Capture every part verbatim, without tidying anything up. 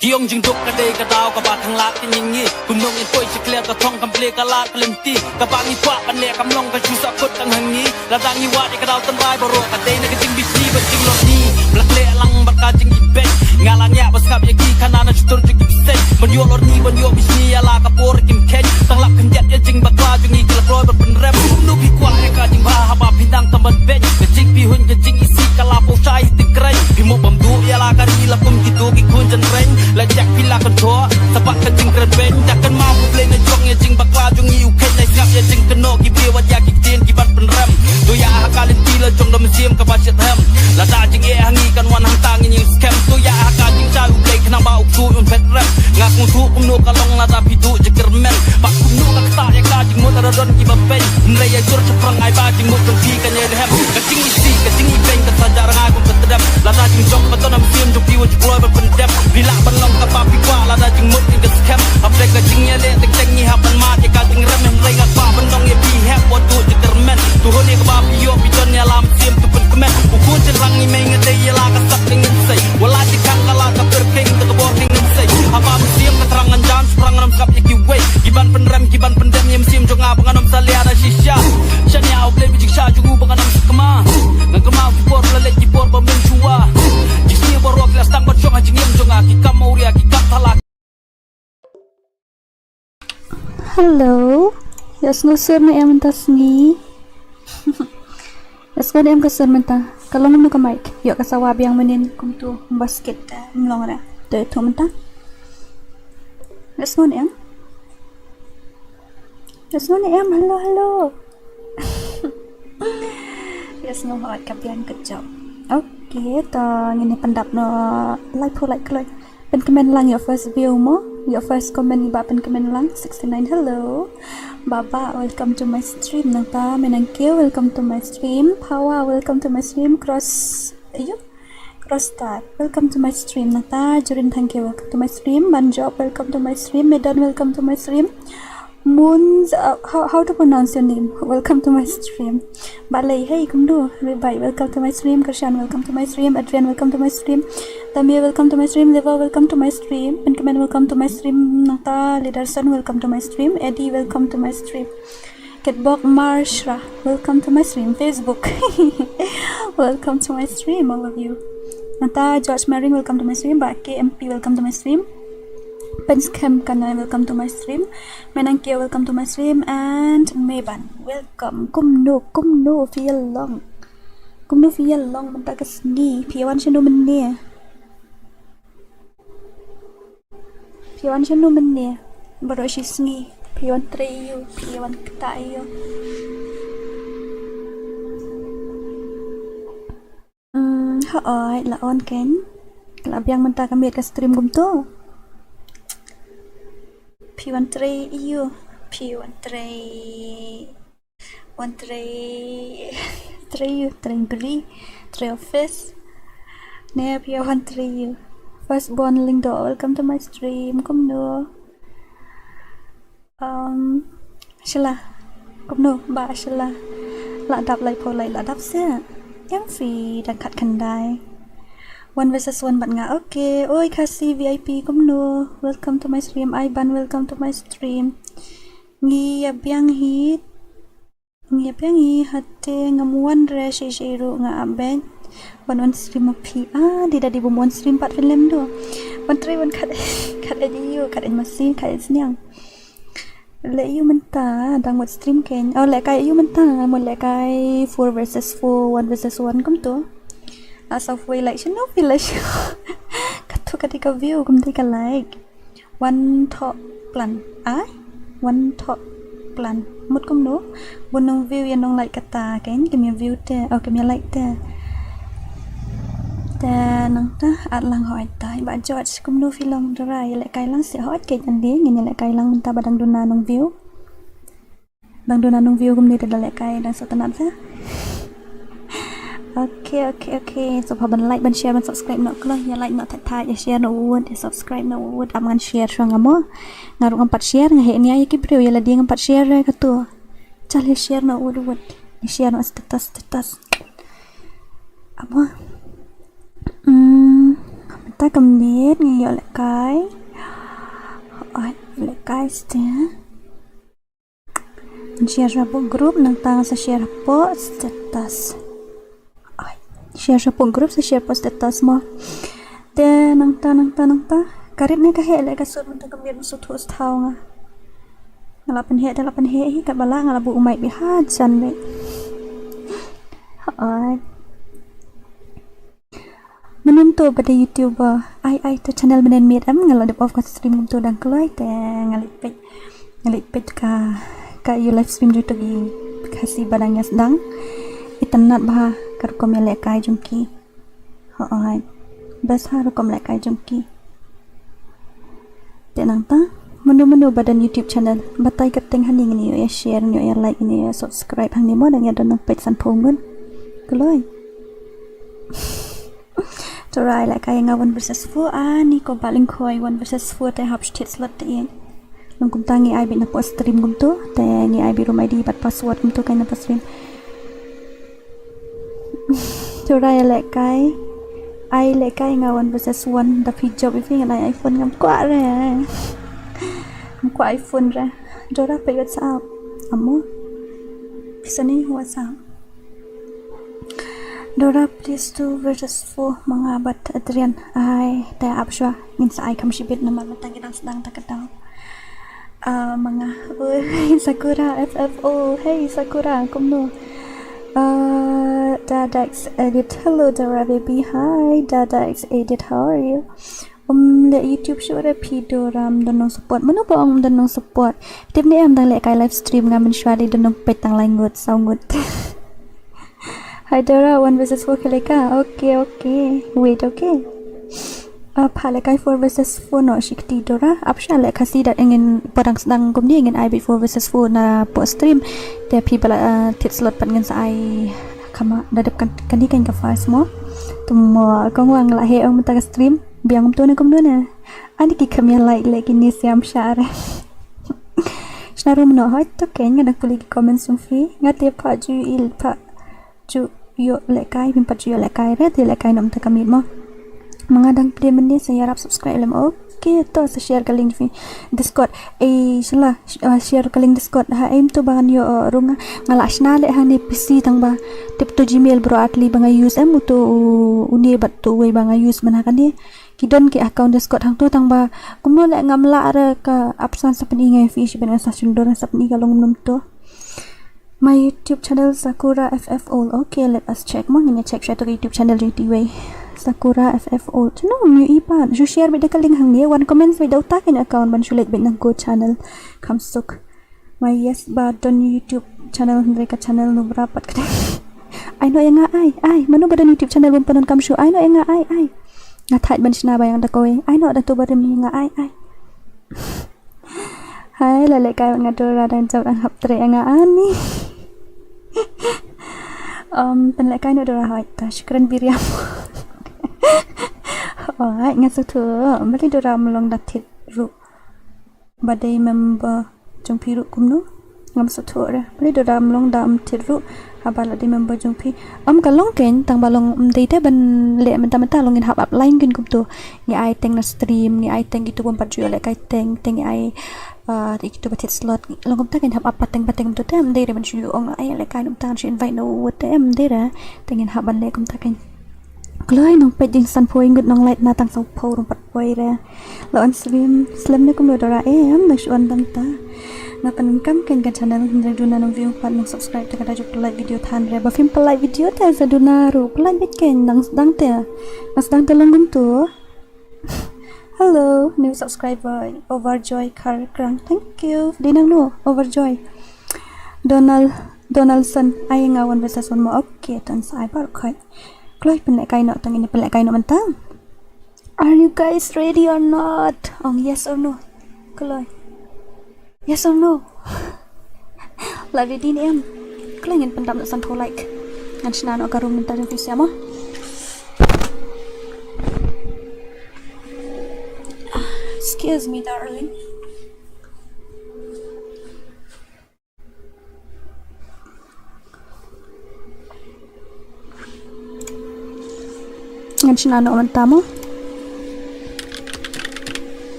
Ki ong jingduk ka dei ka daw kaba tang lad ka ngi ngi. Kumno ngin poi sha kliar ka thong kam plie ka lad ka lynti. Kaba ngi kwah ban leh kam long ka shu sah kut tang ha ngi. Lada ngi wad ïa ka daw tynrai baroh ka dei na ka jingbishni bad jinglorni. Ba la khleh lang bad ka jingibeiñ. Nga la ngiah ba sngap ïa ki khana na shutur jong ki bseiñ. Ban ïoh lorni ban ïoh bishni ïa la ka por kim kheiñ. Tang lap khyndiat ïa jingbakla jong ngi ki la kloi ban pynrem. Kumno phi kwah ïa ka jingbha haba phi nang tam ban beiñ. Ka jingpyrhuh ka jingisih ka la pynshai ha tyngkreiñ. Phi mo bam duh ïa la ka ri la kum kito ki khun jynreiñ. La jak phi la kyntoh sa bad ka jingkren beiñ. Da kynmaw U Blei na jong ïa jingbakla jong ngi u kheiñ. Nai sngap ïa jingkynnoh ki briew wat ïa ki ktien ki ban pynrem. To ïa ha ka lynti la jong da mynsiem kaba shitrhem. Lada jingeh ha ngi kan wan hangta ngin ïeng skhem. To ïa ha ka jingshai U Blei khnang ba u ksuid un phet rem. Nga sngewthuh kumno ka long lada phi duh jingkyrmen. Bad kumno ka ktah ïa ka jingmut lada don kiba peiñ. Hynrei ïa jur shaphrang ai ba jingmut jong phi kan ïai rhem. Ka jingisih ka jingibeiñ ka sa jah rngai kum ka tdem. Lada jingjop ka don ha mynsiem jong phi wat ju kloi ban pyndep. Phi lah ban long kaba phi kwah lada jingmut kan ka skhem. Hapdeng ka jingïaleh teng teng ngi hap ban mad ïa ka jingrem. Hynrei nga kwah ban ong ïa phi hep wat duh jingkyrmen. To hun ïa kaba phi ïoh phi don ïa la mynsiem to pynkmen. U khun jynrang ngi mei nga dei ïa la ka sap ka ngin sei. Wat la jingkhang ka la ka pyrkhing ka bor ka ngin sei. Haba mynsiem ka thrang ngan jan shaphrang ngam sngap ïa kiwei. Ki ban pynrem ki ban pyndem ïa mynsiem jong nga ba ngan ym salia da shisha. Shania U Blei ba jingshai jong u ba ngan ym sakma. Ngan kynmaw ki por ba la leit ki por ba mynshuwa. Ki sngi baroh ki la sdang ban shong ha jingim jong nga ki kam mawria ki kam thala. Hello. Ïa sngewsih ne em mynta sngi. Ïa sngew ne em ka sngewsih mynta. Ka long kumno ka mic. Ïoh ka sawa biang mynnin kumtu basket. Ym long re. To ïa tu mynta. Ïa sngew ne em. Ïa sngew ne em. Hello, hello. Ïa sngew hot ka biang ka jop. Okay, to ngin ïa pyndap noh lai phew lai kloi. Pynkmen lang ïa first view mo, ïa first comment ba pynkmen lang sixty-nine. Hello. Baba, welcome to my stream. Nangta Menangkiew, welcome to my stream. Pawa, welcome to my stream. Cross, ayo, Cross Star, welcome to my stream. Nangta Jurin Thangkiew, welcome to my stream. Banjop, welcome to my stream. Medan, welcome to my stream. Moons, uh, how, how to pronounce your name? Welcome to my stream. Balei, hey, kumno? Ribai, welcome to my stream. Krishan, welcome to my stream. Adrian, welcome to my stream. Tamia, welcome to my stream. Liva, welcome to my stream. Pynkmen, welcome to my stream. Nangta Leaderson, welcome to my stream. Eddie, welcome to my stream. Kitbok Marshra, welcome to my stream. Facebook, welcome to my stream, all of you. Nangta George Maring, welcome to my stream. Ba K M P, welcome to my stream. Penskem Kanai, welcome to my stream. Menangkia, welcome to my stream. And Meban, welcome. Kumno, kumno phi ïa long? Kumno phi ïa long mynta ka sngi? Phi wan shano mynne? Phi wan shano mynne? Baroh shi sngi. Phi wan trei ïa u, phi wan ktah ïa u. Hmm, hooid, la on kein. La biang mynta ka miet ka stream kumto. Phi wan trei ïa u, phi wan trei, wan trei, trei ïa u, trei bri, trei office. Ne phi wan trei ïa u. First born Lyngdoh, welcome to my stream. Kumno? Um, Sheila. Kumno, Bah Sheila? La dap lai phew lai, la dap se. Em phi dang khat khyndai. One versus one bad nga. Okay. Oi, Khasi V I P, kumno? Welcome to my stream. Aiban, welcome to my stream. Ngi ïa biang hi. Ngi ïa biang hi, hate ngam wan re, shi shi ruh nga ap beit ban wan stream ma phi. Ah, dei da dei bym wan stream pat phin lem duh. Wan trei wan khat, khat ïa ïu, khat ïa masi, khat ïa sniang. Leh ïu mynta, dang wat stream kein. Oh, leh kai ïu mynta, mo leh kai four versus four, one versus one kumto. Ah, sa phi like shano phi like. Katto ka dei ka view, kam dei ka like. Wan thoh plan. Ai? Wan thoh plan. Mut kumno? Bun nong view ïa nong like kata kein, kim ïa view te. Oh, kim ïa like te. Te nangta at lang hoi tai. Bah George, kumno phi long dara ïa lehkai lang seh hoi kein andi, ngin ïa lehkai lang mynta ba dang duna nong view. Dang duna nong view kumne te da lehkai dang sngewtynnat sa. Okay, okay, okay. Sngewbha ban like, ban share, ban subscribe noh khlong. Ïa like noh thait thait, ïa share noh wut, ïa subscribe noh wut. Ap ngan share shuwa nga mo. Nga ruh ngam pat share, nga heh nia ïa ki briew, ïa lade ngam pat share re kato. Chal ïa share noh wut wut. Ïa share noh status, status. Amo. Hmm, Ta ka miet ngi ïoh lehkai. Oi, lehkai ste. Share hapoh group, nangta sa share hapoh status. Oi, share hapoh group, sa share hapoh status mo. Te nangta, nangta, nangta. Ka rit ne ka heh leh ka sut mynta ka miet, sut thuh sthaw nga. Nga la pynheh, te la pynheh hi, katba lah nga la buh u mic beit ha jan beit. Oi. Mynnin to ba dei YouTuber, ai ai to channel mynnin miet em, nga la dep off ka stream kumto dang kloi te nga leit peit, nga leit peit ka, ka ïa live stream jong to ki Khasi ba dang ïa sdang. Itynnad bha ka rukom ïa lehkai jong ki. Hooid. Best ha rukom lehkai jong ki. Te nangta, mano mano ba don YouTube channel, batai kyrteng hangne, ngin ïoh ïa share, ngin ïoh ïa like, ngin ïoh ïa subscribe hangne mo, dang ïa don nongpeit sanphew ngut. Kloi. To rai lehkai nga one versus four, ani ko ba lyngkhoi one versus four te hap sha thied slot te ïeit. Long kumta ngi ai beit na post stream kumto, te ngi ai beit room I D bad password kumto kai na post stream. To rai lehkai. Ai lehkai nga one versus one, da phi jop ïa phi ngan ai iPhone, ngam kwah re. Ngam kwah iPhone re. Dora peit WhatsApp. Amo. Pisa ni WhatsApp. Dora, please, two versus four, ma nga bad Adrian. Ai, te ap shuwa, ngin sa ai kham shibit namar mynta ngi dang sdang ta ka daw. Ah, ma nga. Oi, Sakura F F O. Hey, Sakura, kumno? Ah, Dadax Edit. Hello, Dora baby. Hi, Dadax Edit. How are you? Um, leh YouTube shuh re phi Dora, ym don nong support. Mano ba ong ym don nong support? Tip ne em, dang lehkai live stream nga mynshuwa dei don nongpeit tang lai ngut, saw ngut. Hi Dora, one versus four khelei ka. Okay, okay. Wait, okay. Ah, pha lehkai four versus four noh shi kti Dora. Ap shuwa leh Khasi da ngin, ba dang sdang kumne ngin ai beit four versus four na post stream. Te phi ba la, ah, thied slot pat ngin sa ai kham ma, da dep kan, kane kan ka first mo. Te mo kong wang la heh ong mynta ka stream. Biang kumto ne kumno ne. Ani ki kham ïa like leh kine siam shah re. Shna rum noh hoi to, keiñ nga dang pule ki comments jong phi. Nga te pha ju i, pha ju ïoh lehkai, phim pat ju ïoh lehkai re, te lehkai noh mynta ka miet mo. Ma nga dang plie mynne, sa ïarap subscribe lem. Okay, to sa share ka link jong phi. Discord. Ei, shala, sh-, ah, share ka link Discord. Ha, em to ba ngan ïoh, uh, rung nga. Nga la shna leh hangne P C tang ba. Tip to Gmail bro, atli ba nga use em uto u, une bad to uwei ba nga use mynta kane. Ki don ki account Discord hangto tang ba kumno leh ngam lah re, ka apsan sa pyni nga ïa phi, shibit nga sa shim don sa pyni ka long mynta. My YouTube channel Sakura F F O. Okay, let us check. Mo ngin check sha to ka YouTube channel jong iti wei. Sakura F F O. Chano ngi i pat. Ju share beit da ka link hangne. Wan comment beit da uta ka account ban shu leit beit nang ko channel. Kham suk. Ma yes ba don YouTube channel hynrei ka channel Nubra pat ka dei. Ai noh ïa nga ai, ai. Mano ba don YouTube channel bym pat donkam shu ai noh ïa nga ai, ai. Nga thait ban shna ba ïa nga da kawei. Ai noh da to barim ïa nga ai, ai. Hai, la lehkai nga Dora, dang jop dang hap trei ïa nga ani. Um, pynlehkai noh Dora hoi ta, shukran Biriam. Hoi, nga sngewthuh, balei Dora ym long da thied ruh. Ba dei member jong phi ruh kumno? Ngam sngewthuh re. Balei Dora ym long da ym thied ruh haba la dei member jong phi. Ym, ka long keiñ, tang ba long ym dei te ban leh mynta mynta, long ngin hap apply keiñ kumto. Ngi ai teng na stream, ngi ai teng kito bym pat ju ïoh lehkai teng, teng ngi ai, ah, kito ba thied slot. Long kumta keiñ, hap ap pateng pateng kumto te ym dei re ban shu ong ai lehkai kumta, shu invite na u te ym dei re. Te ngin hap ban leh kumta keiñ. Kloi nongpeit jingsanphew ngut, nonglait na tang sawphew ruh pat poi re. La wan slem, slem ne kumno Dora? Em, nang shu wan dang ta. Nga pyndonkam keiñ ka channel hynrei duna nang view pat nang subscribe te ka da ju pynlait video than re. Ba phim pynlait video te sa duna ruh pynlait beit keiñ, nang sdang te. Nang sdang te long kumto. Hello, new subscriber, Overjoy Kharkrang. Thank you. Dei nangno Overjoy? Donald, Donaldson, ai nga one versus one mo. Okay, tang sa ai baroh khoit. Kloi pynlehkai noh, tang ine pynlehkai noh mynta. Are you guys ready or not? Ong yes or no. Kloi. Yes or no? La ready ne em? Kloi ngin pyndap noh sanphew like. Ngan shna noh ka room mynta jong phi sha mo. Excuse me, darling. Ngan shna noh mynta mo.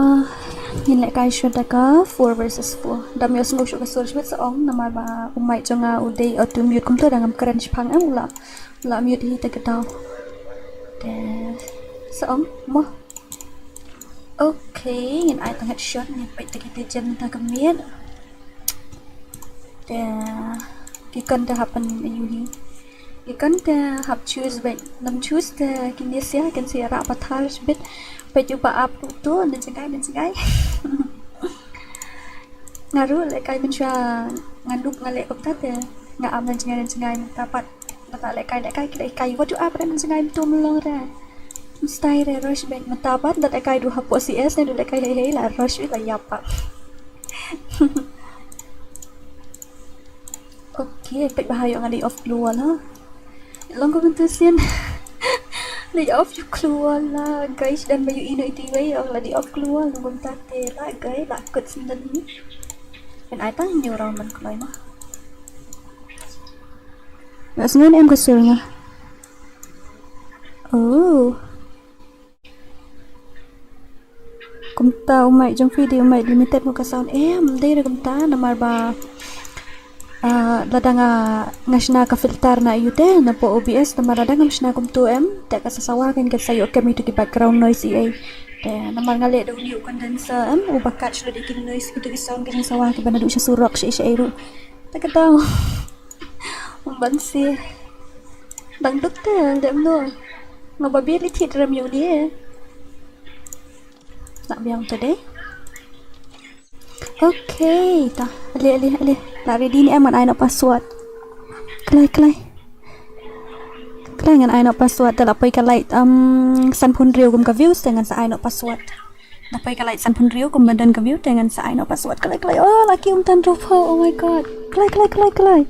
Ah, ngin lehkai shot da ka four versus four. Dam ïohsngew shuh ka sur shibit sa ong namar ba u mic jong nga u dei auto mute kumto da ngam kren shipang em u la, u la mute hi te ka daw. Te sa ong mo. Okay, ngin ai tang headshot, ngin peit te ki te jen ta ka miet. Te ki kon te hap ban ïu hi. Ki kon te hap choose beit. Nam choose te kine sia kin sia rah pathar shibit. Peit u ba ap tu na jngai na jngai. Nga ruh lehkai mynshuwa nga nuk nga leh kumta te nga ap na jngai na jngai mynta pat. Nga lehkai lehkai ki lehkai wat ju ap re na jngai mynta mynlong re. Mstai re rush beit mynta pat da lehkai du hapoh C S ne du lehkai hei hei la rush beit la ïap pat. Okay, peit ba ha ïoh nga dei off glue wall ha. Long ko mynta sien. Dei off ïoh glue wall la guys dan ba ïoh ino iti wei ong la dei off glue wall long ko mynta te la guys la kut sien dan ni. Kan ai tang new round man kloi ma. Nggak sengaja em kesel nga. Oh. Kumta u mic jong phi dei u mic limited mo ka sound em dei re kumta namar ba ah, lada nga nga shna ka filter na ïu te na po O B S namar lada ngam shna kumto em te ka sa sawa kan ka sa ïoh kem ïa tu ki background noise ei. Te namar nga leh da u condenser em u ba kat shu dei ki noise ki tu ki sound ki jingsawa ki ba na du sha surok sha sha ei ruh. Te ka dang. Ban si. Dang duk te dei em no. Nga ba biar li thit rem ïa u ni. Nak biang tu dei. Okay, ta. Ale ale ale. La ready ni em ngan ai noh password. Kloi kloi. Kloi ngan ai noh password te la poi ka light um sanphew hynriew kum ka views te ngan sa ai noh password. La poi ka light sanphew hynriew kum ba don ka view te ngan sa ai noh password. Kloi kloi. Oh, lucky um tan ruh pho. Oh my god. Kloi kloi kloi kloi.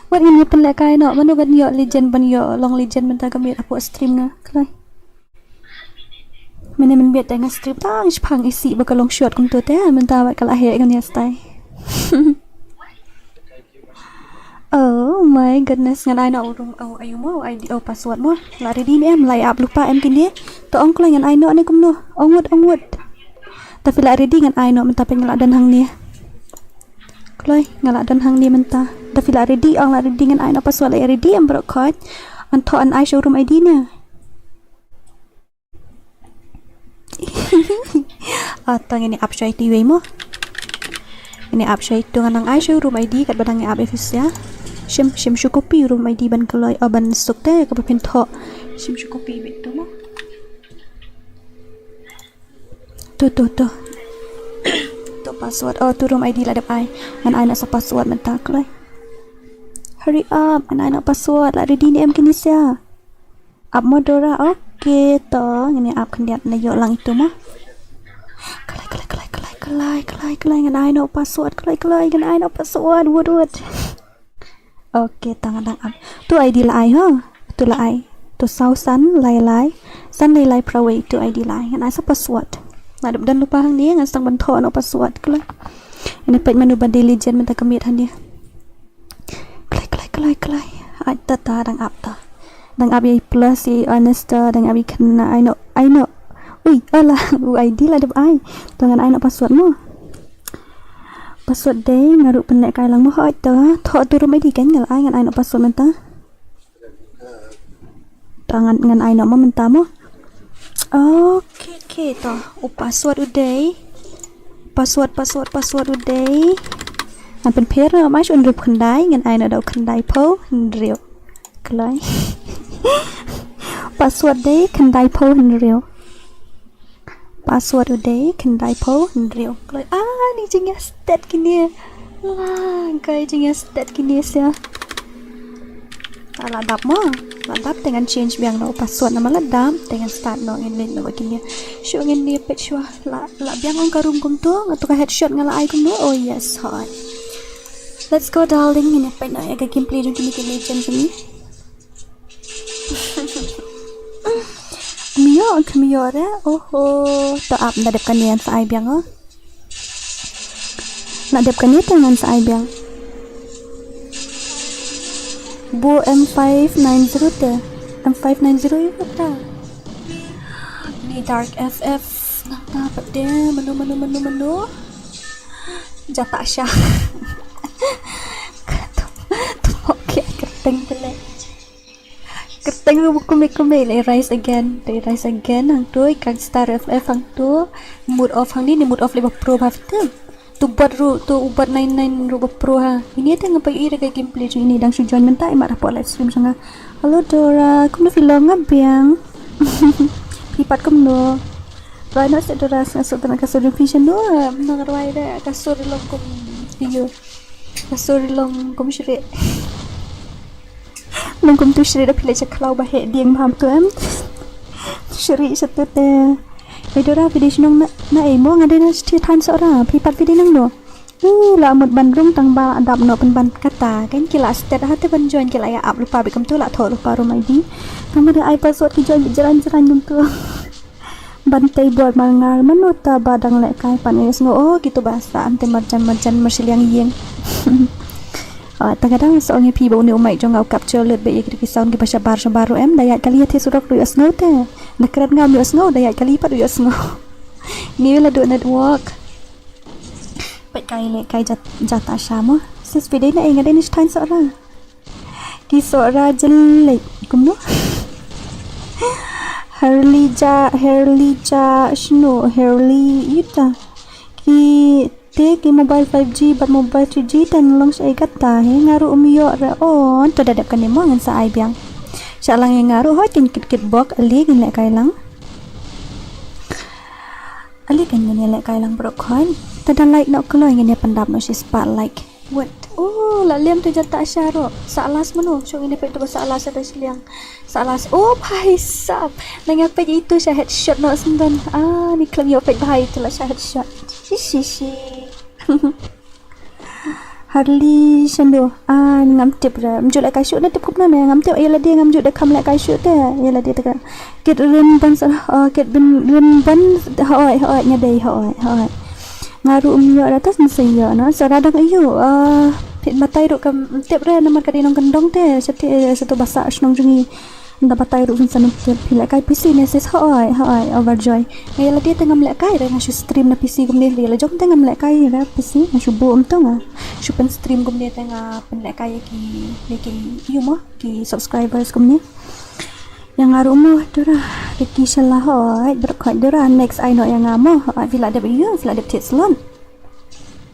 Wat ngin ïa pynlehkai noh mano ban ïoh legend ban ïoh long legend mynta ka miet hapoh stream nga. Kloi. Mynne mynbiet te nga stream tang shipang isi ba ka long shot kumto te mynta ba ka la heh kan ïa stai. Oh my goodness ngan ai noh u rum oh ayu mo ai di oh password mo la ready ne em la ap lupa em kine. To ong kloi ngan ai noh ne kumno ong wut ong wut. Ta phi la ready ngan ai noh mynta pyn nga la don hangne. Kloi nga la don hangne mynta. Ta phi la ready ong la ready ngan ai noh password la ready em bro khot. An tho an ai showroom I D ne. Ah, tang ini ap shai tu wei mo. Ini ap shai tu ngan nang ai showroom I D kat ba dang ap office ya. Shim shim shu copy room I D ban kloi oh ban suk te ka ba phin tho. Shim shu copy bit tu mo. Tu tu tu. Tu password oh tu room I D la dep ai. Ngan ai na sa password mynta kloi. Hurry up, ngan ai na password la ready ni em kini sia. Ap mo Dora, okay to, ngin ïa ap khyndiat na ïoh lang itu mo. Kloi kloi kloi kloi kloi kloi kloi ngan ai noh password kloi kloi ngan ai noh password wut wut. Okay, to ngan dang ap. Tu I D la ai ho. Tu la ai. Tu saw san lai lai. San lai lai prawei tu I D la ai. Ngan ai sa password. Nga dep don lupa hangne ngan sdang ban thoh noh password kloi. Ini peit mano ba dei legend mynta ka miet hangne. Kloi kloi kloi kloi. Ai ta ta dang ap ta. Dang ap ïa i plus ïa i honest ta dang ap ïa khynnah ai noh ai noh. Ui ala u I D la dep ai. To ngan ai noh password mo. Password dei nga ruh pynlehkai lang mo hooid to. Thoh tu room I D kan nga la ai ngan ai noh password mynta. To ngan ngan ai noh mo mynta mo. Okay okay to u password u dei. Password password password u dei. Ngan pynpher noh mai shu hynriew khyndai ngan ai noh da u khyndai phew hynriew. Kloi. Password dei khyndai phew hynriew. Password u dei khyndai phew hynriew. Kloi ah ni jingïastet kine. La kai jingïastet kine sia. Ah, la dap mo. La dap te ngan change biang noh password namar la dap te ngan start noh ngin leit noh kine. Shu ngin ni peit shuwa la la biang ong ka room kumto nga to ka headshot nga la ai kumno. Oh yes hoi. Let's go darling ngin peit noh ïa ka gameplay jong kine ki legend jong ngi. Mio kmio re oho. To ap nda dep kane ngan sa ai biang oh. Na dep kane te ngan sa ai biang. Bu M five nine zero te. M five nine zero ïa kata. Ni dark F F. Tang pat de, mano, mano, mano, mano. Jata sha. Tupok ke kyrteng pele. Kyrteng ruh kumne kumne, le rise again, le rise again, hangtu, Gangstar F F hangtu, mood off hangne, ne mood off le ba pro ba fitu. Tu bad ruh, tu u bad nine nine ruh ba pro ha. Ini te nga peit ïa ka gameplay jong ini dang shu join mynta, i mat hapoh live stream jong nga. Hello Dora, kumno phi long nga biang? Phi pat kumno? Rwai noh seh Dora, nga sot na ka sur jong phi shano, nga rwai da ka sur long kum, iyo. Ka sur long kum shri. Nang kum tu shri da phi leh sha khlaw ba heh dieng bha tu em. Shri sha tu te. Ai Dora phi dei shnong na, na ei mo, nga dei na Sthie Thain Sohra, phi pat phi dei nangno? Ih, la mut ban rung tang ba la dap noh pynban kata. Kan ki la stet ha te ban join ki la ïa ap lypa bad kumtu la thoh lypa ruh mai di. Tang ba dei ai password ki join jrang jrang kumtu. Ban tei bor mar ngar mano ta ba dang lehkai pat ngi sngew, oh kito ba sah ante marjan marjan marshiliang ïing. Ah, ta ka dang sa ong ïa phi ba une u mic jong nga u capture lut bad ïa kita ki sound kiba shabar shabar ruh em, da ïaid kali ïa the surok ruh ïohsngew te. Da kren nga um ïohsngew, da ïaid kali pat u ïohsngew. Ngi la duh network. Peit kai lehkai jat, jata sha mo. Sis phi dei na ei, nga dei na Sthie Thain Sohra. Ki Sohra jylleit kumno? Herlija, Herlija shano, Herli ita. Ki te ki mobile five G bad mobile three G te ngi long shaei kata, he nga ruh um ïoh re. Oh, to da dep kane mo ngan sa ai biang. Sha lang ïa nga ruh hoi kin kit kit bok, ale kin lehkai lang. Ale kan ngin ïa lehkai lang bro khoi. Te da like noh kloi, ngin ïa pyndap noh shi spah like. What? Oh, la lem tu jata sha ruh. Sah las mano? Shu ngin ïa peit tu ba sah las sha shiliang. Sah las. Oh, bhai sab. Nang ïa peit itu sha headshot noh sendon. Ah, ni khlem ïoh peit bhai itu la sha headshot. Shi shi shi. Harli shano, ah, ngam tip re. Ym ju lehkai shuh, na tip kumno ne, ngam tip, ïa lade ngam ju da kham lehkai shuh te, ïa lade te ka. Kit Rin Bon sa, ah, Kit Bin Rin Bon, hoi, hoi, nga dei, hoi, hoi. Nga ruh um ïoh re, tas ngi sa ïoh na. Sa radang ayu, ah, phi batai ruh kam tip re, namar ka dei nongkyndong te, sa te, sa tu ba sah shnong jong ngi. Da batai ruh jong sa nang tip, phi lehkai P C ne sis, hoi, hoi, overjoy. Nga ïa lade te ngam lehkai re, nga shu stream na P C kumne, ïa la jong te ngam lehkai re P C, nga shu buh um to nga. Shu pyn stream kumne te nga pynlehkai ïa ki, ïa ki, ïa mo, ki subscribers kumne. Ïa nga ruh mo, Dora, Ricky shala, hoi, bad khoi Dora, next ai noh ïa nga mo, hoi, phi la dep ïa, phi la dep thied slot.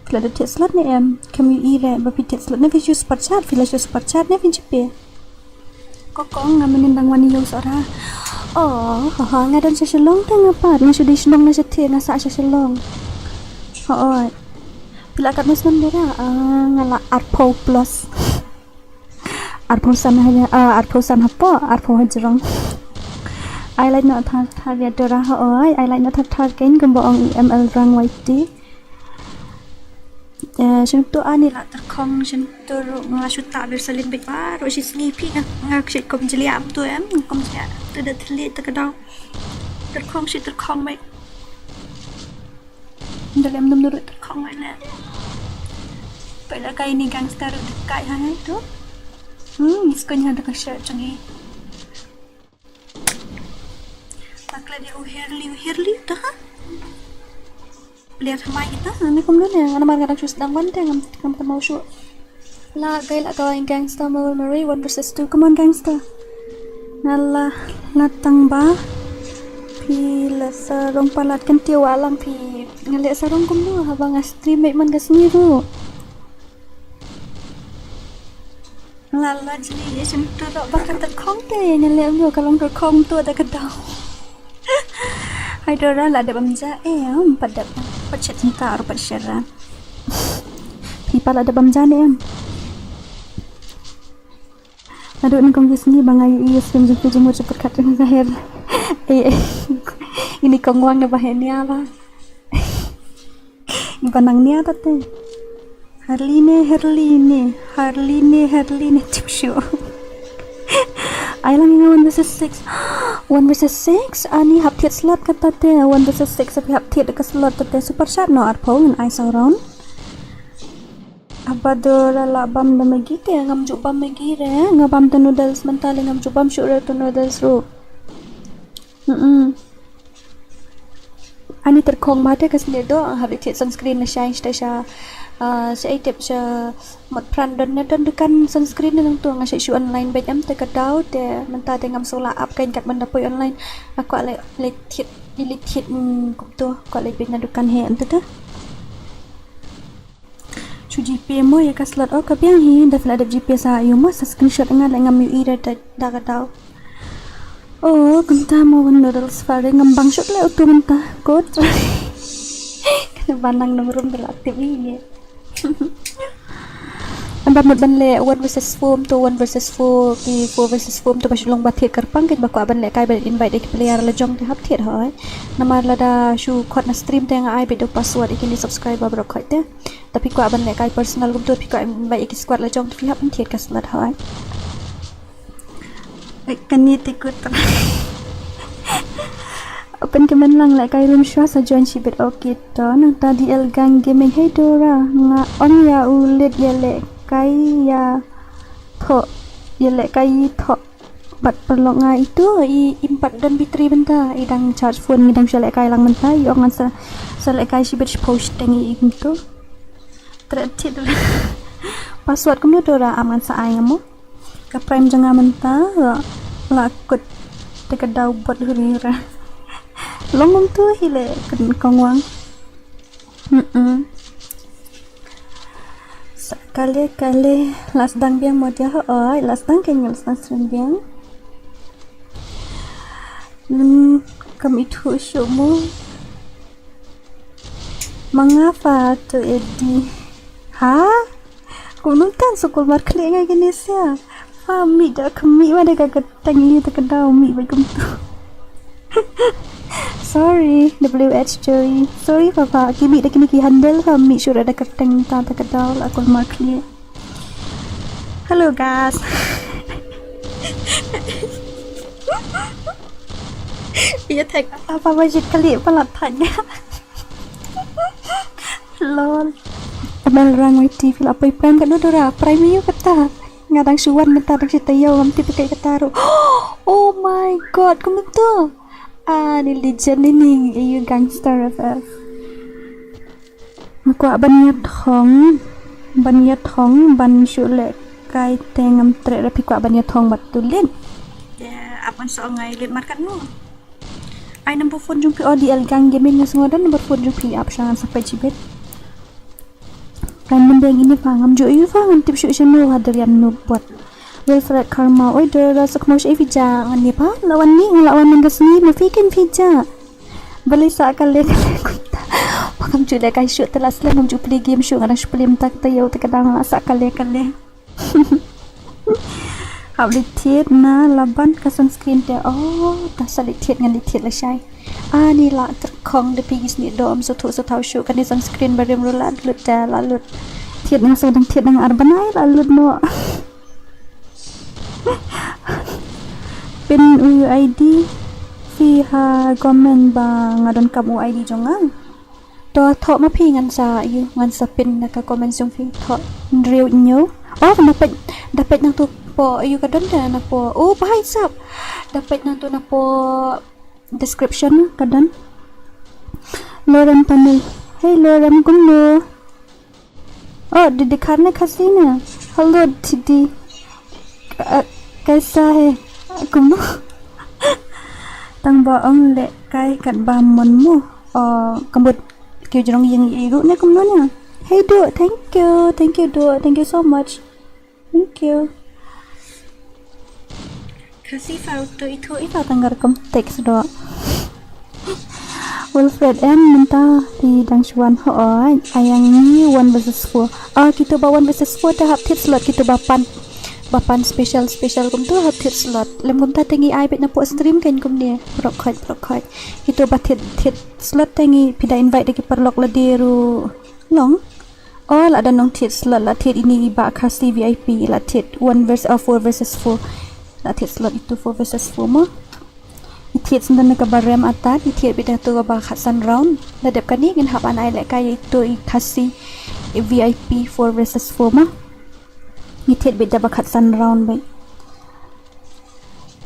Phi la dep thied slot ne em, kam ïohi re, ba phi thied slot ne phi shu super chat, phi la shu super chat ne phi jipe. Ko kong nga mynnin dang wan ïew Sohra. Oh, ha ha, nga don sha Shillong te nga pat, nga shu dei shnong na shatei, nga sah sha Shillong. Hooid. Phi la katno snem Dora? Ah, nga la arphew plus. Arphew san ha, ah, arphew san hapoh, arphew hajrong. Ai lait noh thar thar ïa Dora hooid, ai lait noh thar thar kein kumba ong i M L Rang Y T. Eh, shano to ani la tyrkhong shano to ruh nga shu tah ber salin beit baroh shi sngi phi nga, nga shu kum jliah to em, kum jliah to da thylliej to ka daw. Tyrkhong shi tyrkhong beit. Nda lem num nurut tyrkhong beit le. Peit la kai ni gangster ruh kai ha hai to. Hmm, iskon ha da ka shirt jong i. Takle de u Herli, u Herli ta ha. Player thymmai kita, ngan kum dun ya, ngan mar ngan shu sdang wan te ngam ngam thymmai shu. La gai la kawai gangster mawar mari one versus two, come on gangster. Nga la la tang ba. Phi la sarong palat kan tiu alang phi. Nga leh sarong kumno haba nga stream beit man ka sngi ruh. Nga la jli ïa shyntur ba ka tyrkhong te nga leh ym ïoh ka long tyrkhong to da ka daw. Hai Dora la dep bam ja em pat dep pat shet jingta ruh pat shet ra. Phi pat la dep bam ja ne em. Naduh nyngkong ki sngi ba nga ïohi ïa stream jong phi jingmut jingpyrkhat jong nga ka her. Ei ei. Ini kong wang na ba her nia ba. Ba nang nia ta te. Harline, Harline, Harline, Harline, tip shu. Ai lang nga one versus six. One versus six? Ani hap thied slot kata te. One versus six, hap thied ka slot kata te. Super chat no arphew ngan ai saw round. Haba Dora la bam da Maggi te, ngam ju bam Maggi re. Nga bam da noodles mynta le ngam ju bam shuh re to noodles ruh. Mm-mm. Ani tyrkhong ba te ka snier doh, hap leit thied sunscreen lashai sha, sha, ah, sha ei tip sha Motphran don ne don dukan sunscreen ne nangtu, nga shu shu online beit em te ka daw te mynta te ngam shu lah ap kein kat ban da poi online. Nga kwah leit, leit thied, leit thied, mm, kumtu, kwah leit beit na dukan hi em te te. Shu GPay mo ïa ka slot, oh ka biang hi, da phi la dep GPay sa ïa mo, sa screenshot nga leh ngam ïohi da, da, da ka daw. Oh, kumta mo wan noodles fare ngam bang shuh leh utu mynta. Kot. Kane ba nang nongrum da la tip ïa. Amba mut ban leh one versus four to one versus four, ki four versus four to ba shu long ba thied kyrpang, kein ba kwah ban lehkai ban invite ïa ki player la jong te hap thied hoi. Namar lada shu khot na stream te nga ai beit da u password ïa kine subscriber baroh khoit te. Te phi kwah ban lehkai personal kumtu, phi kwah invite ïa ki squad la jong te phi hap ban thied ka slot hoi. Kane te kut. Open comment lang, lehkai room shuwa sa join shibit. Okay to, nangta D L Gang Gaming. Hey Dora, nga ong ïa u leit ïalehkai ïa thoh, ïalehkai thoh. Bad paralok nga itu i, im pat don battery mynta, i dang charge phone, ngi dang shu lehkai lang mynta, i ong ngan sa, sa lehkai shibit shiphew shiteng i kumtu. Threat thit. Password kumno Dora, am ngan sa ai nga mo. Ka prime jong nga mynta la, la kut te ka daw bot huri hura. Long kumtu hi leh kong wang. Mm-mm. Sa kale kale, la sdang biang mo dia hoi, la sdang kein, la sdang sdang biang. Hmm, kam ithuh shuh mo. Ma nga pha to edi. Ha? Kumno tan sukul mar khlieh nga kine sia. Pha mih da khmih wa da ka kyrteng ïa ta ka daw mih bad kumtu. Sorry, W H Joey. Sorry pha pha ki mih da kine ki handle pha mih shuh da kyrteng ta ta ka daw la kul mar khlieh. Hello guys. Ïa thek apa ba jit kali pala thanya. Lol. Abel rang wei T V la poi prime ka Dora. Prime ïa kata. Nga dang shu wan mynta dang shu taïew ngam tip kai kata ruh. Oh my god, kumtu. Ah, ni legend ni ni, you gangster F F. Nga kwah ban ïa thong, ban ïa thong, ban shu lehkai te ngam treh, da phi kwah ban ïa thong bad tu leit. Ya, ap ngan sa ong ai leit markat nu. Ai number phone jong phi, oh, D L Gang Gaming, nga sngew don number phone jong phi, ap sha ngan sa peit shibit. Kan mendeng ini pha, ngam ju ïohi pha, ngam tip shuh shano, hadrian nu bot. Wilfred Karma, oi Dora, sa khmih sha phi ja, ngan ni pha, la wan ni, la wan mynta sngi, ma phi kein phi ja. Balei sa kale kale kumta. Pha ngam ju lehkai shuh te la slem, ngam ju play game shuh, nga dang shu play mynta ka taïew te ka dang la sa kale kale. Hap leit thied na Laban ka sunscreen te. Oh, ta sa leit thied, ngan leit thied lashai. Ani la tyrkhong da phi ki snieh doh, ym sngewthuh sngewthaw shuh, kane sunscreen barim ruh la lut te la lut. Thied nga sa dang thied dang ar bnai la lut noh. Pyn u I D phi ha comment ba nga donkam u I D jong nga. To thoh ma phi ngan sa ïoh, ngan sa pyn na ka comment jong phi, thoh hynriew hynñiew. Oh, da peit, da peit nangtu po ïoh ka don da na po. Oh, bhai sab. Da peit nangtu na po description ka don. Lorem Panel. Hey Lorem, kumno? Oh, didi khar ne khasi ne? Hello didi. Ka-, kaisa hai? Kumno? Tang ba ong lehkai katba mon mo. Oh, ka mut ki jrong ïing i ruh ne kumno ne? Hey Duh, thank you. Thank you Duh. Thank you so much. Thank you. Khasi pha to ithuh, i pha tang ka rukom text doh. Wilfred M, mynta phi dang shu wan hoi, ai ïa ngi one versus four. Ah, kito ba one versus four te hap thied slot, kito ba pan, ba pan special special kumtu hap thied slot. Lem kumta te ngi ai beit na poh stream kein kumne. Baroh khoit, baroh khoit. Kito ba thied, thied slot te ngi phi da invite da ki paralok lade ruh long. Oh, la don nongthied slot, la thied ine i Bah Khasi V I P, la thied one versus, uh, four versus four. La thied slot itu four versus four mo. I thied sngewdon kaba rem artat, i thied beit da tu kaba khatsan round. La dep kane ngin hap ban ai lehkai ïa itu i Khasi V I P four versus four mo. I thied beit da ba khatsan round beit.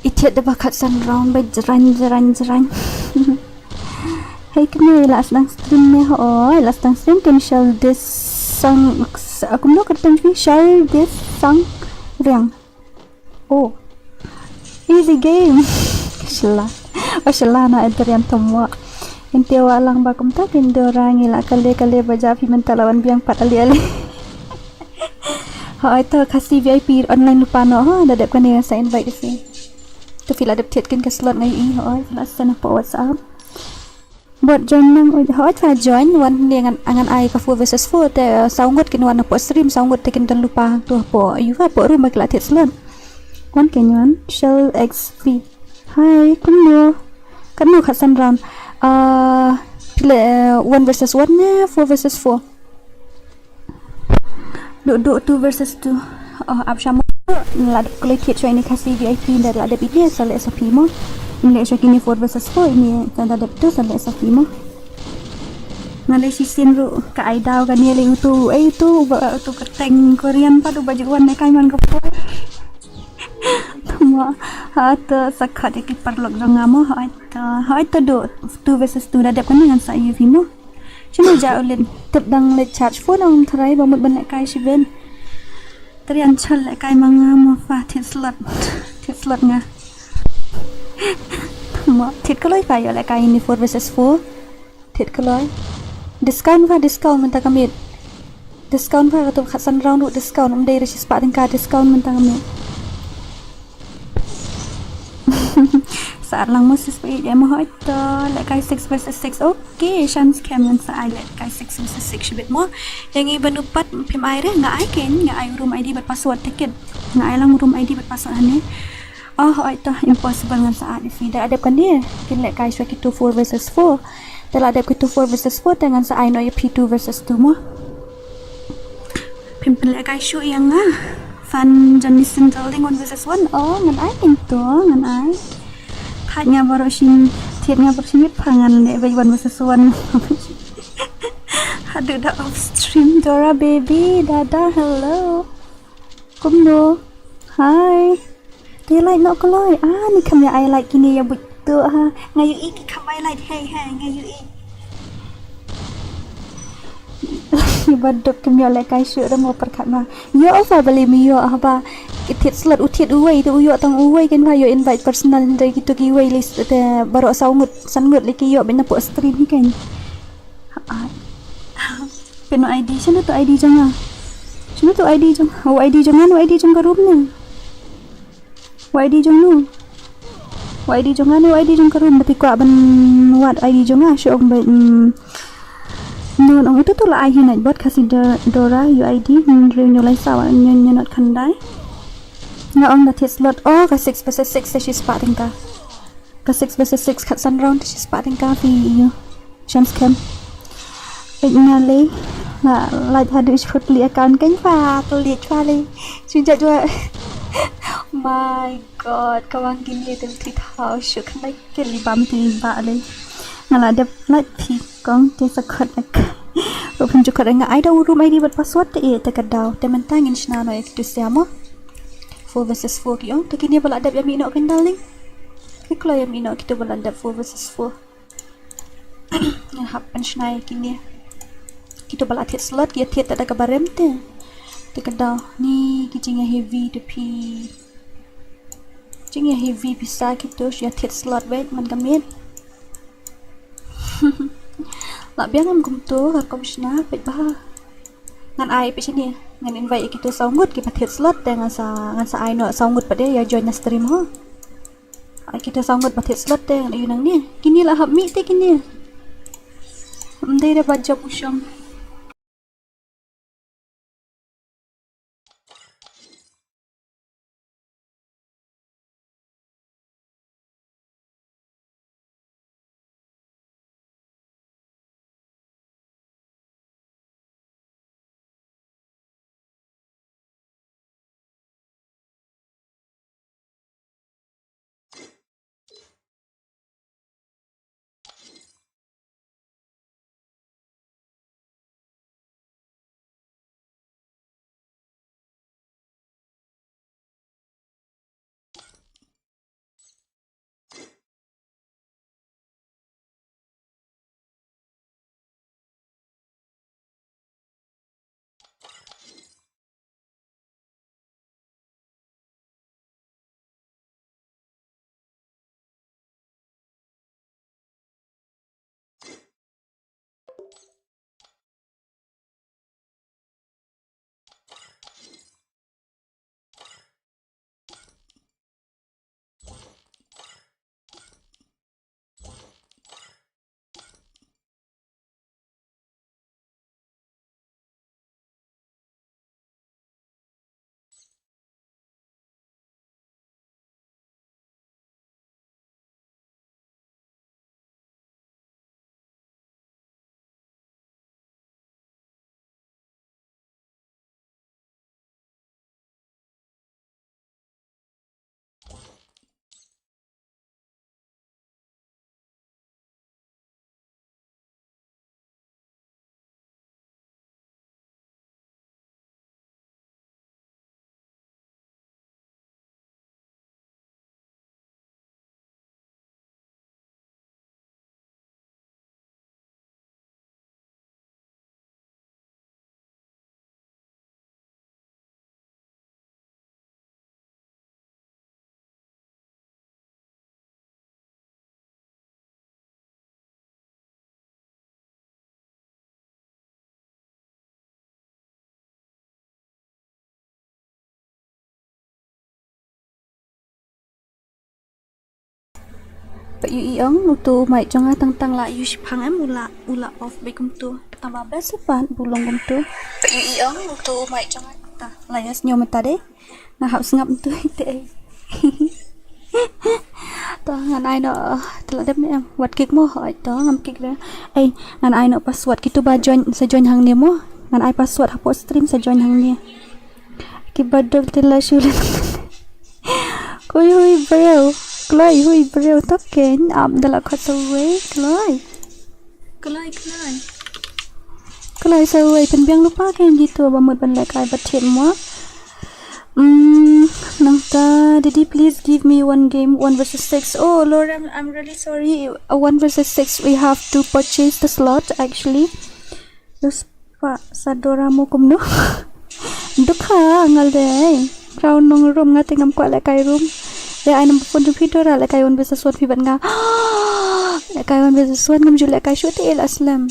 I thied da ba khatsan round beit, jrang, jrang, jrang. Hei kane la sdang stream ne hooid, la sdang stream kin shal dis sang kumno kata phi shal dis sang riang. Oh. Easy game. Shala. Oh shala na edrian tomo. Kin te wa lang ba kumta kin dora ngi la kale kale ba ja phi mynta la wan biang pat ali ali. Hooid to Khasi V I P online lypa noh ha, da dep kane sa invite ïa phi. To phi la dep thied kin ka slot nga ïohi hooid, phi la send hapoh WhatsApp. Bad join nang hooid phi la join wan ne ngan ngan ai ka four versus four te, uh, saw ngut kin wan hapoh stream, saw ngut te kin don lypa hangto hapoh ïa hapoh room ba ki la thied slot. Wan kin wan shell X free. Hi, kumno? Katno khatsan round? Uh, phi leh, uh, one versus one ne four versus four? Duh duh two versus two. Oh, ap shamo. La dep kloi thied shuwa ine Khasi V I P, nda la dep ine sa leh sa phi mo. Ine shuwa kine four versus four, ine sa da dep tu sa leh sa phi mo. Nga leh shisien ruh ka ai daw kane leh utu, eh utu ba utu ka teng Korean pat uba ju wan ne kai man ka poi. Mo, ha to sa khot ïa ki paralok jong nga mo, ha to, ha to duh two versus two da dep kane ngan sa ïa phi mo. Shano ja u leit tip dang leit charge phone ong tharai ba mut ban lehkai shibit. Tarian chal lehkai ma nga mo pha thied slot. Thied slot nga. Mo thied kloi pha ïoh lehkai ine four versus four. Thied kloi. Discount pha discount mynta ka miet. Discount pha katto khatsan round ruh discount, ym dei re shispah tyngka discount mynta ka miet. Sa at lang mo sis ba ïa mo hoi to lehkai six versus six. Okay, chance kem ngan sa ai lehkai six versus six shibit mo. Ïa ngi ba nu pat phim ai re, nga ai ken, nga ai room I D bad password ticket. Nga ai lang room I D bad password hane. Oh hoi to impossible ngan sa at ïa phi. Da dep kane kin lehkai shuwa kito four versus four. Te la dep kito four versus four te ngan sa ai noh ïa phi two versus two mo. Phim pynlehkai shuh ïa nga. Fan Johnny Sindel ding one versus one. Oh, ngan ai kin to, ngan ai. Thied nga baroh shi, thied nga baroh shi miet pha ngan leh bad one versus one. Haduh da off stream Dora baby, dada, hello. Kumno? Hi. Te like noh kloi. Ah, ni kham ïa ai like kine ïa buit to ha. Nga ïohi ki kham ai like, hei hei nga ïohi. Ba dok kim ïoh lehkai shuh da mo pyrkhat ma. Ïoh pha ba lei mi ïoh haba ki thied slot u thied uwei te u ïoh tang uwei ken pha ïoh invite personal hynrei kito kiwei lei te baroh saw ngut san ngut lei ki ïoh bad na pok stream hi ken. Pynno I D, shano to I D jong nga? Shano to I D jong nga? Oh, I D jong nga, no I D jong ka room ne? Wa I D jong no? Wa I D jong nga ne wa I D jong ka room, ba ti kwah ban wad I D jong nga, shu ong ba, mm, no, ong uto to la ai hi na bot Khasi Dora U I D, mm, riew hynñiew lai saw, hynñiew hynñiew not khyndai. Nga ong da thied slot, oh, ka six versus six, sa shispah tyngka. Ka six versus six khatsan round, shispah tyngka phi ïoh. Chance kem. Peit nga lei. Nga lait haduh shu kli account kein pha, kli pha lei. Shu jait wa. My God, ka wang kine te mthi thaw shu khnai ke li bam te ba lei. Nga la dep lait phi kong te sa khot ek. Ruh phin ju khot nga ai da u room I D bad password te e te ka daw. Te mynta ngin shna noh ïa kitu sia mo. Four versus four ki ong. Te kine ba la dep ïa mih noh kein darling. Ki kloi ïa mih noh kitu ba la dep four versus four. Nga hap pynshna ïa kine. Kito ba la thied slot ki ïa thied da kaba rem te. Te ka daw ni ki jingïa heavy te phi. Jingïa heavy pisa kito shu ïa thied slot bad man ka miet. La biang em kumto ka kom shna peit ba. Ngan ai peit shane. Ngan invite ïa kito saw ngut kiba thied slot te ngan sa ngan sa ai noh saw ngut pat de ïa join na stream ho. Ai kita saw ngut ba thied slot te ngan ïoh nangne. Kine la hap mih te kine. Ym dei da ba jop u shong. Pat ïohi ong uto u mic jong nga tang tang la ïohi shipang em u la u la off beit kumto. Tang ba best pat bu long kumto. Pat ïohi ong uto u mic jong nga tang tang la ïa sngew mynta de. Nga hap sngap mynta te ei. To ngan ai noh, to la dep ne em. Wat kick mo, hooid to ngam kick re. Ei, ngan ai noh password kito ba join, sa join hangne mo. Ngan ai password hapoh stream, sa join hangne. Kiba duk te la shu len. Hui hui briew. Kloi hui briew to ken. Ap da la khot sa wei kloi. Kloi kloi. Kloi sa wei, pynbiang lypa ken kito ba mut ban lehkai ba thied mo. Mm, nangta, Didi, please give me one game, one versus six. Oh, Lord, I'm, I'm really sorry. Uh, one versus six, we have to purchase the slot, actually. Terus pa sa Dora mo kumno? Dukha ngal dei. Crown nong room, nga te ngam kwah lehkai room. Dei ai number phone to phi Dora, lehkai one versus one phi bad nga. Lehkai one versus one ngam ju lehkai shuh te el aslam.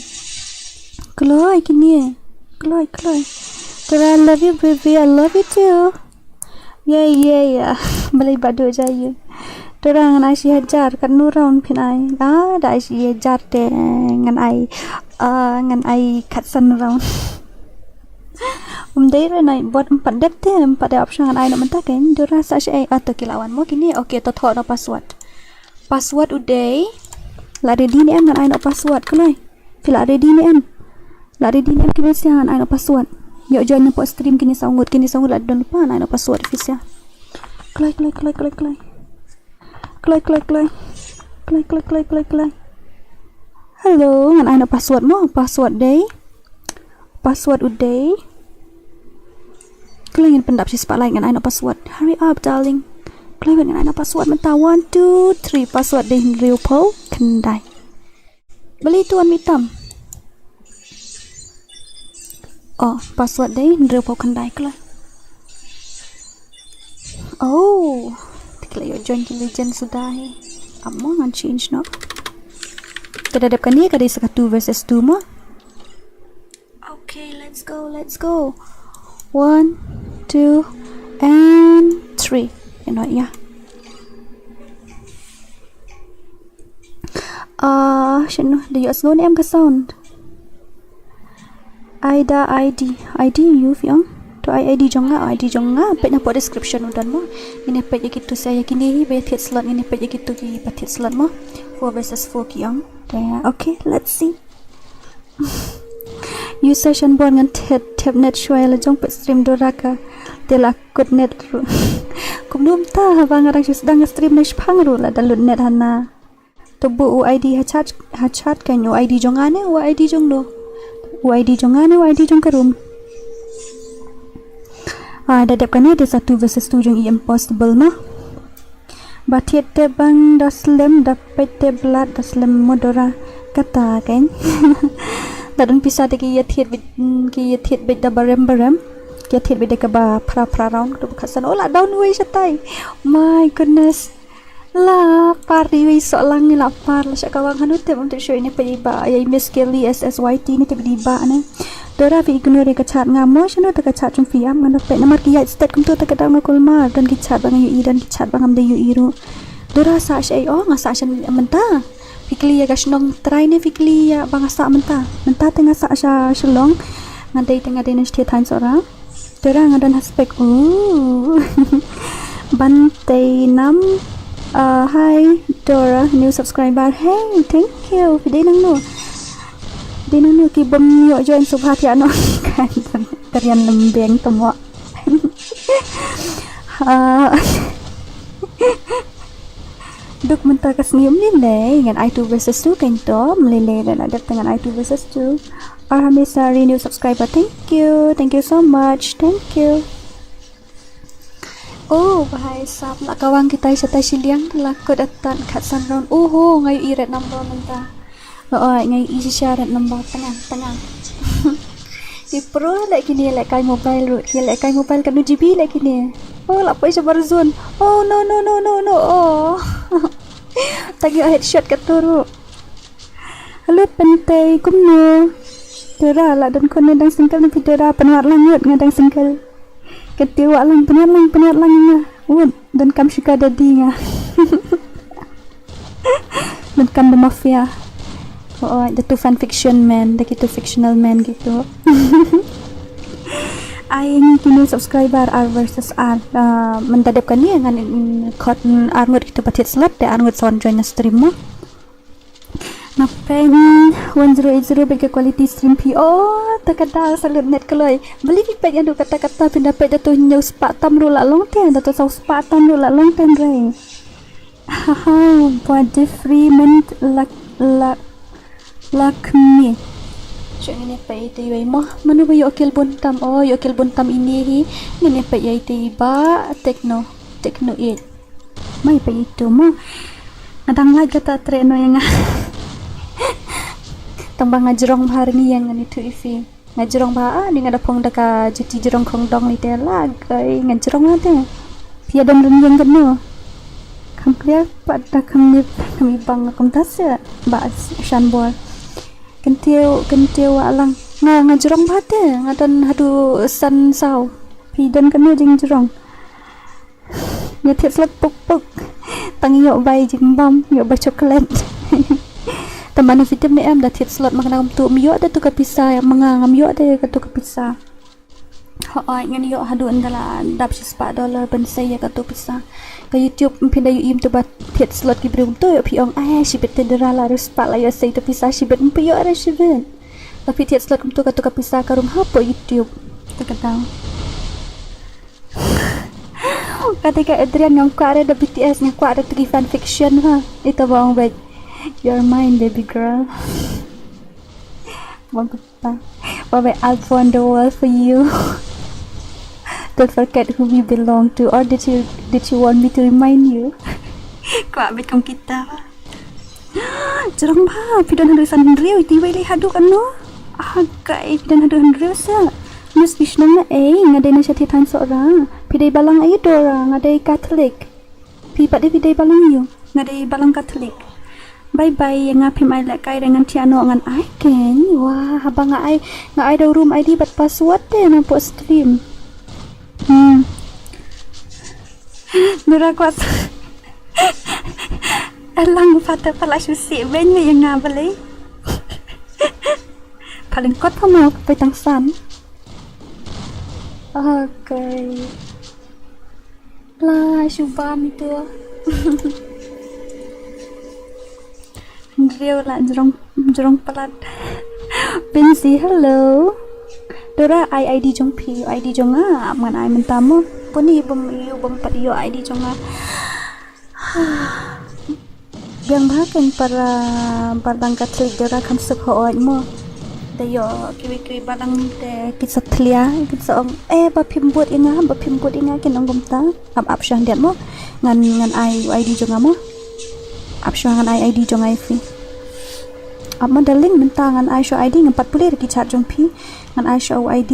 Kloi kine. Kloi kloi. Dora, I love you baby, I love you too. Yay yay. Balei ba duk jai ïa. Dora, ngan ai shi hajar, katno round phin ai? Ah, da ai shi hajar te ngan ai. Ah, ngan ai khatsan round. Um dei re nai bot, em pat dep te, em pat dep option ngan ai noh mynta ken. Dora, sa shi ai. Ah, to ki la wan mo kine. Okay, to thoh noh password. Password u dei. La ready ne em, ngan ai noh password kloi. Phi la ready ne em? La ready ne em kine, sa ngan ai noh password. Ïoh join na poh stream kine saw ngut, kine saw ngut la don lypa, ngan ai noh password phi sa. Kloi kloi kloi kloi kloi. Kloi kloi kloi. Kloi kloi kloi kloi kloi. Hello, ngan ai noh password mo, password dei. Password u dei. Kloi, ngin pyndap shi spotlight, ngan ai noh password. Hurry up darling. Kloi, ngan ai noh password mynta. One two three, password dei hynriewphew khyndai. Balei to wan mitam? Oh, password dei hynriewphew khyndai kloi. Oh, te ki la ïoh join ki legend suda hi. Ap mo, ngan change noh. Ka da dep kane ka dei sa ka two versus two mo. Okay, let's go, let's go. One, two, and three. Ïa noh ïa. Ah, shano, da ïohsngew ne em ka sound? Ai da I D, I D ïa phi ong. To ai I D jong nga, I D jong nga peit na poh description u don mo. Ngin ïa peit ïa kito sa ïa kine hi ba ïa thied slot, ngin ïa peit ïa kito kiba thied slot mo. Four versus four ki ong. Te okay, let's see. User shan bor, ngan thep, thep net shuwa ïa la jong, peit stream Dora ka. Te la kut net ruh. Kumno mynta haba nga dang shu sdang stream na shipang ruh la da lut net hana. To buh u I D ha chat, ha chat kan, u I D jong nga ne u I D jong no? U I D jong nga ne u I D jong ka room? Ah, da dep kane te sa two versus two jong i, impossible mo. Ba thied te bang da slem, da peit te blat da slem mo Dora. Kata kan. Da don pisa te ki ïa thied beit, mm, ki ïa thied beit da barem barem. Ki ïa thied beit da kaba phra phra round, kaba khatsan. Oh, la down wei shatai. My goodness. La par ri wei soh lang, la par, la shah kawang. Hanu te bam te shu ine peit ba ïa Miss Kelly S S Y T ne te bidi ba ne. Dora, phi ignore ka chat nga mo, shano te ka chat jong phi, ïam ngan da peit namar ki ïaid stet kumto te ka dang nga kulmar, don ki chat ba nga ïohi, don ki chat ba ngam da ïohi ruh. Dora, sah shaei? Oh, nga sah sha mynta. Phi kylli ïa ka shnong trai ne phi kylli ïa ba nga sah mynta? Mynta te nga sah sha Shillong. Nga dei te nga dei na sha Thaiñ Sohra. Dora, nga don ha spek. Ooh. Ban tei nam. Uh, hi Dora, new subscriber. Hey, thank you. Phi dei nangno? Phi dei nangno? Ki bym ïoh join sngewbha thiah noh. Ka rian lem beng tamo. Ah. Duk mynta ka sngi, ym lei lei, ngan ai two versus two kein to, ym lei lei, la dep te ngan ai two versus two. Ar Hamisa, new subscriber, thank you, thank you so much, thank you. Oh, bha ïa sap, la kawang kitai shatai shiliang, la kut atat khatsan round. Oho, nga ïohi red number mynta. Oi, nga ïohi shisha red number, tang nga, tang nga. Ki pro leh kine, lehkai mobile ruh, ki lehkai mobile katno G B leh kine. Oh, la poi shabar zone. Oh, no, no, no, no, no, oh. Tang ïoh headshot kato ruh. Hello Pentei, kumno? Dora, la don khun ne dang single ne phi Dora, pynwad lang ngut nga dang single. Kynti wad lang, pynwad lang, pynwad lang nga. Wad, donkam sugar daddy nga. Donkam da mafia. Oh, da tu fanfiction man, da kitu fictional man kitu. Ai ngi kine subscriber ar versus ar. Ah, mynta dep kane ngan, mm, khot, mm, ar ngut kitu ba thied slot, te ar ngut sa wan join na stream mo. Nga pyn one zero eight zero bad ka quality stream phi. Oh, ta ka da salute net kloi. Beli phi peit ïa du kata kata pynda peit da tu hynñiew spah tam ruh la long te, da tu saw spah tam ruh la long te re. Haha, ba Jeffrey men lak lak lak ni. Shu ngin ïa peit ïa i wei mo. Mano ba ïoh kill bun tam? Oh, ïoh kill bun tam ine hi. Ngin ïa peit ïa i te i ba Tekno. Tekno eight. Mai peit itu mo. Nga dang like kata treh no ïa nga. Tang ba nga jrong bha ri ïa ngan ithuh ïa phi. Nga jrong bha, ah, ni nga da phong da ka juti jrong khongdong ni te la, ai, nga jrong bha te. Phi ïa don rynïeng katno? Kham clear pat da kham nip, kham ibang kumta se ba shan bor. Kyntiew, kyntiew wa lang. Nga, nga jrong bha te, nga don haduh san saw. Phi don katno jingjrong? Ïa thied slot puk puk. Tang ïoh bai jingbam, ïoh bai chocolate. Tang ba na phi tip ne em, da thied slot ma nga ngam tu, ym ïoh da tu ka pisa, ma nga ngam ïoh da ka tu ka pisa. Hooid, ngan ïoh haduh ynda la dap shi spah dollar ban sei ïa ka tu pisa. Ka YouTube, ym phi da ïoh im tu ba thied slot ki briew tu, ïoh phi ong, ai, shibit te Dora la rus spah la ïoh sei tu pisa, shibit ym phi ïoh re shibit. Ba phi thied slot kumtu ka tu ka pisa ka rung hapoh YouTube. Te ka dang. Kata ka Adrian ngam kwah re da B T S, ngam kwah re da ki fan fiction ha. Ito ba ong bad, "You're mine, baby girl." Bang kata. Ba bad, "I'll put on the wall for you." "Don't forget who we belong to." Or did you, did you want me to remind you? Kwah bad kum kita ba. Jrong bha, phi don haduh san hynriew, iti wei lei haduh kano? Ah, kai, phi don haduh hynriew sa. Nus phi shnong na ei, nga dei na shatei thaiñ Sohra. Phi dei balang ei Dora, nga dei Catholic. Phi pat dei phi dei balang ïu, nga dei balang Catholic. Bye bye, ïa nga phim ai lehkai re ngan thiah noh ngan ai kein. Wah, haba nga ai, nga ai da u room I D bad password te na pok stream. Hmm. Nura kwat. Alang pata pala shusi ben me ïa nga balei. Paling kot pama pai tang san. Okay. La shuba mi tu. Hynriew la jrong, jrong palat. Binsi, hello. Dora ai I D jong phi, I D jong nga, ap ngan ai mynta mo. Puni bym ïoh bym pat ïoh I D jong nga. Biang bha kein para, para balang Catholic Dora kham suk hooid mo. Da ïoh kiwei kiwei balang te kin sa thlia, kin sa ong, eh, ba phim bud ïa nga, ba phim bud ïa nga kin ong kumta. Ap, ap shuwa khyndiat mo. Ngan, ngan ai u I D jong nga mo. Ap shuwa ngan ai I D jong nga ïa phi. Ap mo darling, mynta ngan ai shuwa I D, ngam pat pule ïa ki chat jong phi. Ngan ai shuwa u I D.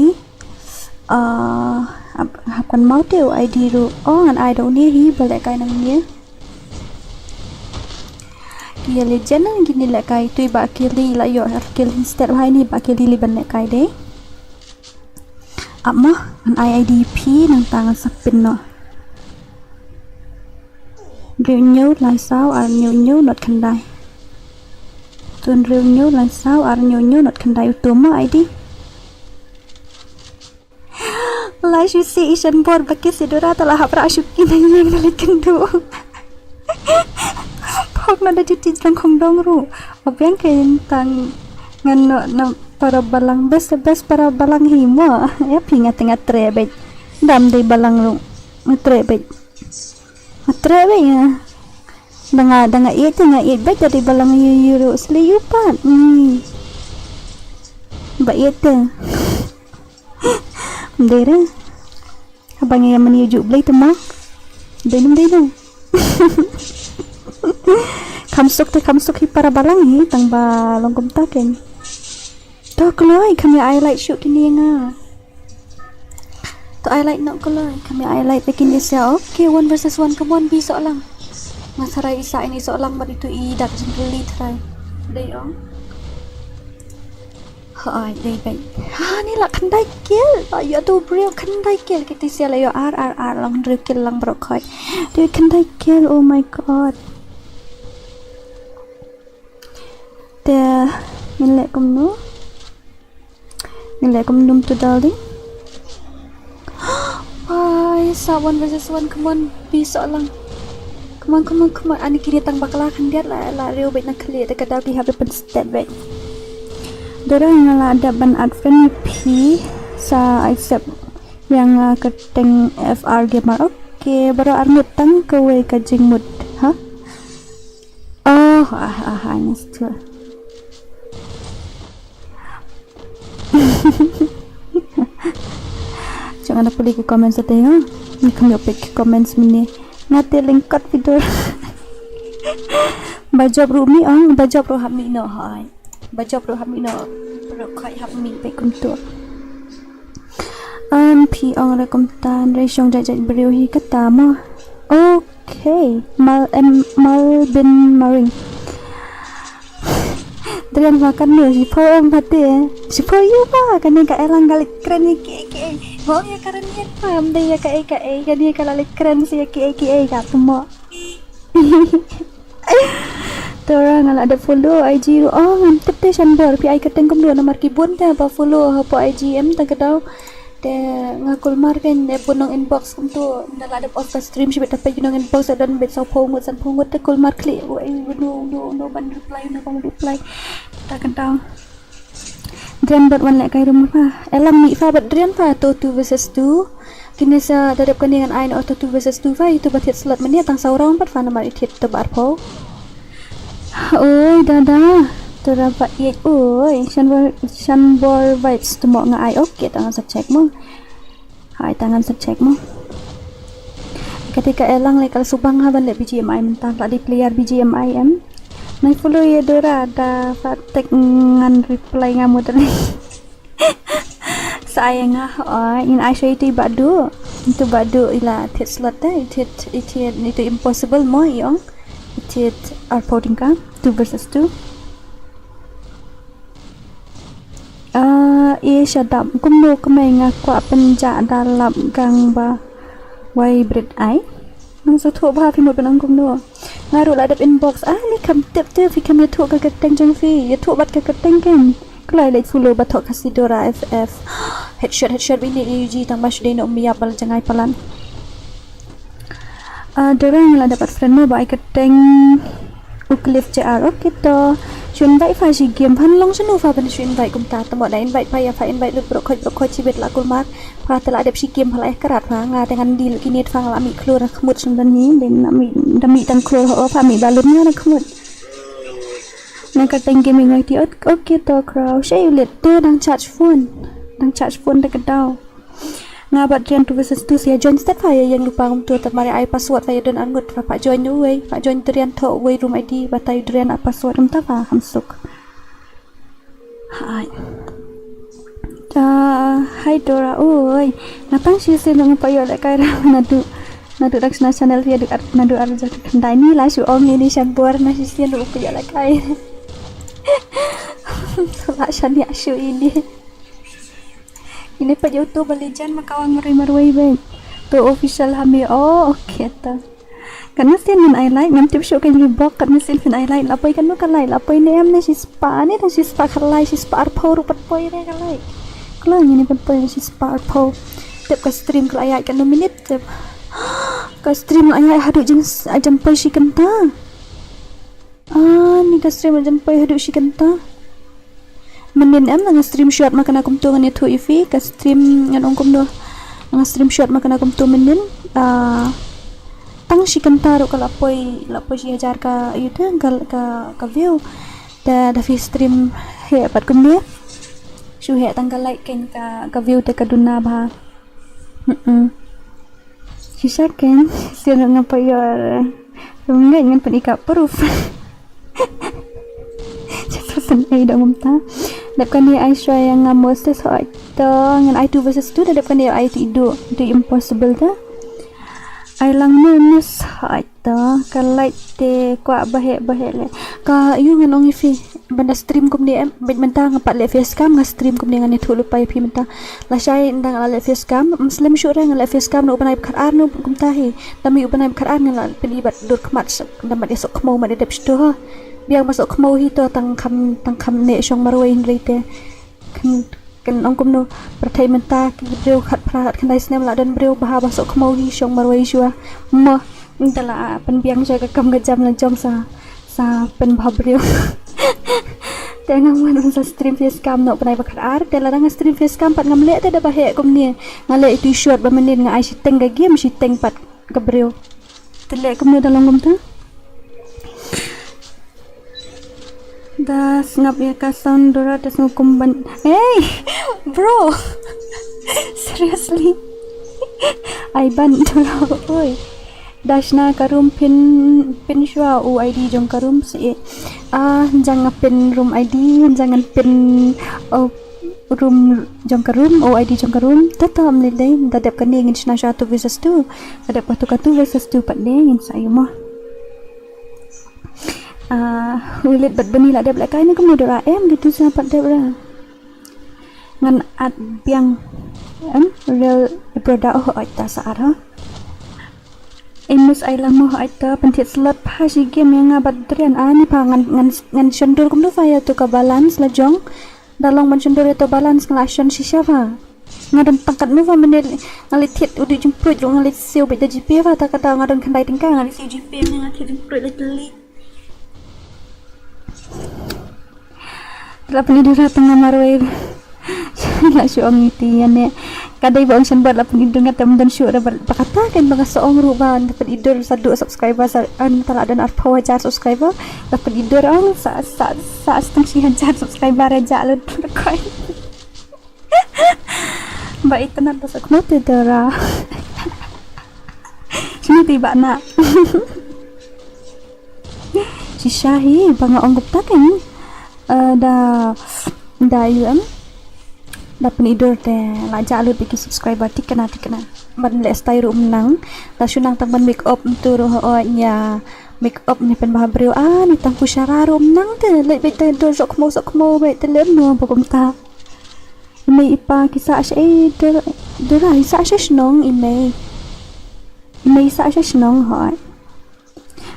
Ah, ap, hap kynmaw te u I D ruh. Oh, ngan ai da une hi ba lehkai nangne. Ki ïa legend nang kine lehkai, tu i Bah Kelly la ïoh ar kill instead, bha ine Bah Kelly lei ban lehkai de. Ap mo, ngan ai I D phi nangta ngan sa pyn noh. Hynriew hynñiew lai saw ar hynñiew hynñiew not khyndai. Hynriew hynñiew lai saw ar hynñiew hynñiew not khyndai, utu mo I D. La shu si i shan bor ba ki si Dora ta la hap rah shu ki na ïing na li kynduh. Phok na da juti jrong khongdong ruh. Ba biang kein tang ngan noh na para balang, best, best para balang hi mo. Ïa phi nga te nga treh beit. Dam dei balang ruh. Nga treh beit. Nga treh beit ïa. Da nga, da nga ïeit te nga ïeit beit, da dei balang ïa u ruh sli ïa u pat. Hmm. Ba ïeit te. Ym dei re. Haba ngi ïa mane ïa u Blei te ma. Dei nym dei re. Kham suk te kham suk hi para balang hi tang ba long kumta kein. To kloi kham ïa ai like shuh kine ïa nga. To ai like noh kloi kham ïa ai like te kine sia. Okay, one versus one, come on, bi soh lang. Nga tharai i sah ine soh lang bad itu i dak jingkylli tharai. Dei ong. Hai, dei beit. Ha, ni la khyndai kill. Ïa tu briew khyndai kill. Kiti sia la ïoh ar, ar, ar, lang hynriew kill lang baroh khoit. Dei khyndai kill, oh my god. Ngin leh kumno? Ngin leh kumno to, darling? Ai, sa one versus one, come on, phi soh lang. Come on, come on, come on. Ani kine tang bakla khyndiat la, la riew beit na khlieh te ka daw ki hap ban step beit. Dora nga la dep ban add friend ïa phi, sa accept ïa nga kyrteng F R Gamer. Okay, baroh arngut tang kawei ka jingmut, ha? Oh, ah, ah, ah, ngas tu. Jong nga da pule ki comments te ha. Ni kam ïoh peit ki comments mynne. Nga te lyngkot phi Dora. Ba jop ruh mih ong, ba jop ruh hap mih noh hai. Ba jop ruh hap mih noh. Ruh khoi hap mih peit kumto. Am, phi ong re kumta, re shong jait jait briew hi kata mo. Okay, Mal, em, Mal bin Maring. Drian, ma kane shiphew em pha te. Shiphew ïa pha, kane ka Elang ka leit kren ïa kiei kiei. Mo ïa ka Ranian pha, ym dei ïa kaei kaei, kane ka la leit kren sa ïa kiei kiei ka tu mo. Dora, nga la dep follow I G ruh. Oh, ngam tip te Shanbor, phi ai kyrteng kumno namar ki bun te ba follow hapoh I G em ta ka daw. Te nga kulmar kein, te bun nong inbox kumto. Nga la dep off ka stream shibit, te peit ki nong inbox, te don beit sawphew ngut, sanphew ngut, te kulmar khlieh. Wei, uno, uno, uno ban reply, uno ban reply. Ta ka daw. Drian bad wan leh kai room pha. Elang mih pha bad Drian pha, to two versus two. Kine sa da dep kane ngan ai noh to two versus two pha, ïa uto ba thied slot mynne tang saw round pat pha namar i thied to ba arphew. Oi, dada. To ra ba ïeit, oi. Shanbor, Shanbor vibes to mo nga ai. Okay, tang sa check mo. Hai, tang sa check mo. Kata ka Elang leh ka la subang ha ban leh B G M I mynta, la dei player B G M I em. Nai follow ïa Dora, da pha tag ngan reply nga mo dali. Sa ai nga, oi, ngin ai shuwa ïa ito i Bah Duh. Ito Bah Duh i la thied slot te, i thied, i thied, ito impossible mo i ong. I thied arphew tyngka, two versus two. Ah, eh, shadap. Kumno kmie, nga kwah pynjah da lap gang ba wai brit ai. Nang sngewthuh bha phi mut ban ong kumno. Nga ruh la dep inbox. Ah, ni kam tip te phi kam ïathuh ka kyrteng jong phi. Ïathuh bad ka kyrteng kein. Kloi leit follow ba thoh Khasi Dora F F. Headshot, headshot, bini A U G tang ba shu dei noh ym ïap ba la jngai palat. Ah, Dora, nga la dep add friend mo ba ai kyrteng u Cliff J R. Okay to. Shu invite pha shi game, phan long shano pha ban shu invite kumta. Te mo da invite pha ïa pha, invite lut baroh khoit baroh khoit shibit la kulmar. Pha te la dep shi game pha la ïa krat pha, nga te ngan deal kine pha, nga la mih khlur na khmut shim ban hi, dei na mih, da mih tang khlur ho pha mih balun nga na khmut. Na ka teng gaming ngai ti ot, okay to Crow. Shei u leit to dang charge phone. Dang charge phone da ka daw. Nga bad Drian two versus two sa ïa join step pha ïa ïeng lypa kumto, tad mar ïa ai password pha ïa don arngut pha, pha join uwei, pha join Drian thoh uwei room I D, batai Drian a password kumta pha kham suk. Hai. Ah, hai Dora, oi. Nga tang shisien nga pynïoh lehkai ra naduh, naduh Rakshna channel ïa duh ar, naduh ar hajar khyndai, ni la shu ong ïa ini Shanbor, na shisien ruh pynïoh lehkai. La shaniah shuh ini. Ini pat ïa uto ba legend ma ka wan marwei marwei beit. To official ha me, oh, okay to. Katno sien ngin ai like, ngam tip shuh kein ki bok, katno sien phin ai like, la poi katno ka like, la poi ne em ne shispah, ne tang shispah khatlai, shispah arphew ruh pat poi re ka like. Khlem ngin pat poi shispah arphew. Tip ka stream ka la ïaid katno minit tip. Ka stream la ïaid haduh jing, ah, jan poi shi kynta. Ah, ni ka stream la jan poi haduh shi kynta. Mynnin em, nga stream short ma kane kumto, ngan ïathuh ïa phi, ka stream ngan ong kumno. Nga stream short ma kane kumto mynnin, ah, tang shi kynta ruh ka la poi, la poi shi hajar ka, ïa te, ka, ka, ka view. Te da phi stream heh pat kumne. Shu heh tang ka like kein, ka, ka view te ka duna bha. Mm-mm. Shisha kein, sien ruh nga pynïoh. Ngan, ngan pyn-i ka proof. Jaka pyn-i da ngam ta. Dep kane ai shuwa ïa nga Moses, hooid to. Ngan ai two versus two, da dep kane ai to i Duh, to impossible ta. Ai lang mo Moses, hooid to. Ka light te kwah baheh baheh leh. Ka ïoh ngan ong ïa phi. Ban da stream kumne em, bad mynta nga pat leh face cam, nga stream kumne, ngan ïathuh lypa ïa phi mynta. Lashai ynda nga la leh face cam, ym slem shuh re, nga leh face cam na u bnai ba khatar, na kumta hi. Tang u bnai ba khatar nga la pyni bad dur khmat, da mat ïa soh khmaw mat ïa dep shto ha. biang ba soh khmo hi to tang kham, tang kham ne shong marwei hynrei te. Kan, kan ong kumno, pyrthei mynta ki briew khat phra khat khyndai snem la don briew bha ba soh khmo hi shong marwei shuwa. Mo, te la pynbiang sha ka kam ka jam la jong sa, sa pynbha briew. Te nga mon sa stream face cam noh bnai ba khat ar, te la nga stream face cam pat ngam leh te da ba heh kumne. Nga leh itu short ba mynnin nga ai shiteng ka game shiteng pat ka briew. Te leh kumno da long kumta. Da sngap ïa ka sound Dora da sngap kumban. Hey, bro. Seriously. Ai ban Dora oi. Da shna ka room pin, pin shuwa u I D jong ka room si. Ah, jang nga pin room I D, jang ngan pin, oh, room jong ka room, oh, I D jong ka room. Tata am le dei, da dep kane ngin shna sha two versus two. Da dep ka tu ka two versus two pat ne ngin sa ïa mo. Ah, ulit bad bani la dep la kai ne kumno Dora em gitu sa pat dep ra. Ngan at biang em real broda oh oi ta sa at ha. Emus ai lang mo oi ta pynthit slot pha shi game ïa nga bad drian ani pha ngan ngan ngan shondur kumno pha ïa tu ka balance la jong. Da long ban shondur ïa tu balance nga la shon shisha pha. Nga don tang katno pha mynne nga leit thied u dei jingpruid ruh nga leit siew beit da GPay pha ta kata nga don khyndai tyngka nga leit siew GPay mynne nga thied jingpruid leit leit. La pynïoh Dora tang nga marwei. La shu ong iti ïa ne. Ka dei ba ong shen bad la pynïoh Dora nga tam don shu da ba kata kan ba nga sa ong ruh ba da pynïoh Dora sa du subscriber sa an ta la don arphew hajar subscriber. La pynïoh Dora ong sa sa sa stang shi hajar subscriber ja lut koi. Ba internet ba sa kno te Dora. Sini ti ba na. Shisha hi ba nga ong gupta kan. Eh, da da U M da pynïoh Dora te la ja lut biki subscriber tikna tikna. Ban leh style ruh mynang da shu nang tang ban make up ntu ruh oi nya make up ni pynbha briew ani tang ku shara ruh mynang te leh beit te Dora sok mo sok mo beit te leh no ba kumta. I mei i pa ki sah sha ei Dora, Dora i sah sha shnong i mei. I mei i sah sha shnong hoi.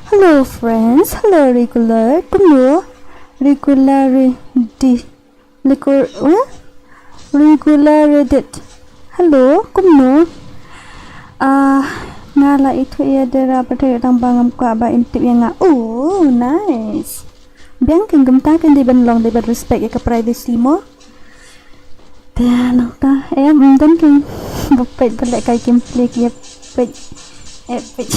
Hello friends, hello regular, kumno? Regular di, regular, eh? Regular dit. Hello, kumno? Ah, nga la ithuh ïa Dora pyrthei tang ba ngam kwah ba in tip ïa nga. Oh, nice. Biang kan kumta kan dei ban long dei ban respect ïa ka privacy mo. Te nangta em ym don ki ba peit ba leh kai kim plik ïa peit eh peit.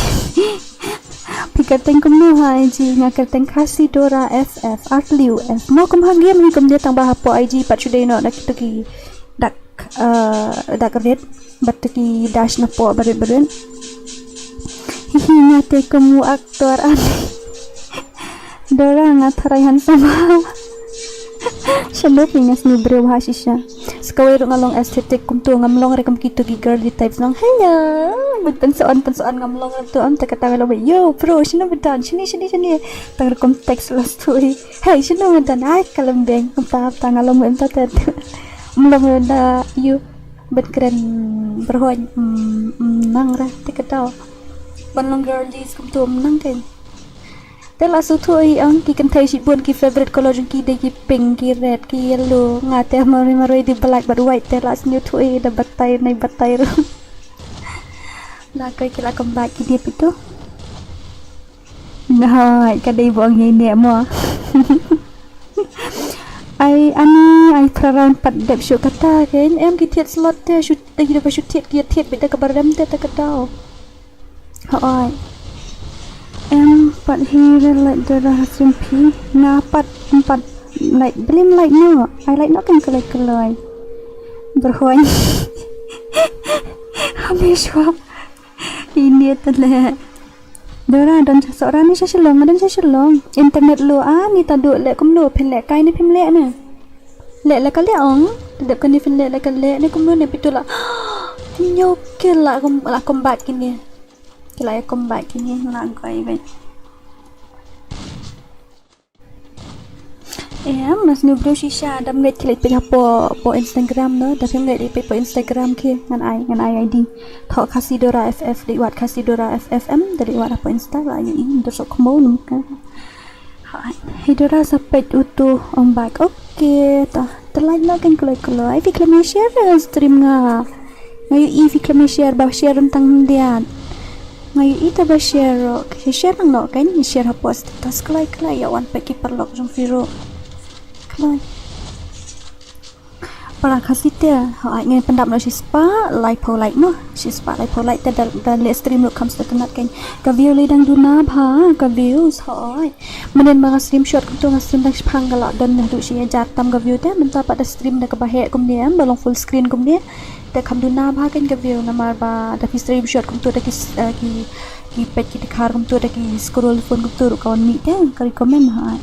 Phi kyrteng kumno ha I G? Nga kyrteng Khasi Dora F F ar liu F. Mo kum ha game hi kum dei tang ba hapoh I G pat shu dei noh na kitu ki dak eh dak red bad tu ki dash na poh barit barit. Hihi nga te kum u actor ani. Dora nga tharai handsome. Shalok ni nga sni briew ha shisha. Skawei ruh nga long aesthetic kumtu ngam long re kum kitu ki girly types nong. Hello. Bad pynsoh on pynsoh on ngam long re tu on ta kata nga long yo bro shino bedan shini shini shini. Tang re kum text last tu hi. Hey shino bedan ai kalem beng kumta ta nga long em ta te tu. Ngam long re da you. Bad kren berhoñ mm, mm, nang re te kata. Ban long girly kumtu nang ken. Te la shu thuh i ong ki kynthei shibun ki favorite color jong ki dei ki pink, ki red, ki yellow. Nga te marwei marwei dei black bad white te la shu thuh i da batai nai batai ruh. La koi ki la comeback ki dei pito. Nahoi ka dei ba ong ïa ne mo. Ai ani ai phra round pat dep shu kata ke em ki thied slot te shu te ki da ba shu thied ki thied beit da ka barem te ta ka dau. Hoi. Em pat hi re lait Dora ha sum phi. Nga pat em pat lait blim lait no. Ai lait no kan kalai kalai. Berhoñ. Habis wa. Ini tele. Dora don cha Sohra ni cha Shillong, don cha Shillong. Internet lo ani ta du le kumlo phin le kai ni phim le ne. Le le ka le ong. Dep ka ni phin le le ka le ne kumlo ne pitula. Nyo ke la kum la kumbat kini. Ki la ïa kumba kine la goi bad. Em, mas nu bro shisha dam ngeit ki leit peit hapoh, hapoh Instagram no, da phim ngeit leit peit hapoh Instagram ki ngan ai, ngan ai I D. Thoh Khasi Dora F F dei wat Khasi Dora F F em, da dei wat hapoh Insta la ïa i dur sok khmo num ka. Hi Dora, sa peit utu ong bak. Okay, ta. Te like noh kein kloi kloi. Phi khlem share, eh, stream nga. Nga ïohi phi khlem share, ba share tang hyndiat. Nga ïohi te ba share ruh. Share noh kein, share ha post. Ta kloi kloi, ïa wan peit ki paralok jong phi ruh. Kloi. Para Khasi te, hooid, ngin pyndap noh shispah laiphew like noh. Shispah laiphew like te da, da leh stream ruh kham sngewtynnat kein. Ka view lei dang duna bha, ka views, hooid. Mynnin ba nga stream short kumto, nga stream tang shiphang, ka la don haduh shi hajar tam ka view te, mynta pat da stream da kaba heh kumne, em, ba long full screen kumne. Te kham duna bha kein ka view, namar ba da phi stream short kumto, da ki s-, eh, ki, ki peit ki dkhar kumto, da ki scroll phone kumto ruh ka wan mih te, ka recommend, hooid.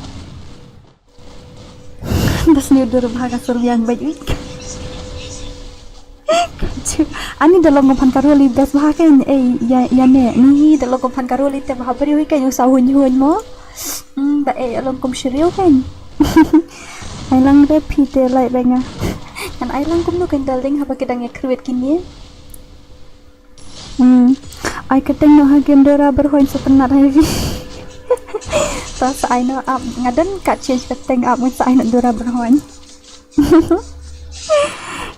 Da sniew dur bha ka sur biang bad wik. Ani da long kum phan ka roli best bha kein, eh, ïa, ïa ne. Ni da long kum phan ka roli te bha briew hi kein, ïa u sa huñ huñ mo. Hmm, da eh long kum shriew kein. Ai lang re phi te lai re nga. Ngan ai lang kumno kein darling, haba ki dang ïa create kine. Hmm. Ai kyrteng noh ha game Dora Barhoin, sngewtynnat hi phi. To sa ai noh app, nga don ka change kyrteng app, ngan sa ai noh Dora Barhoin.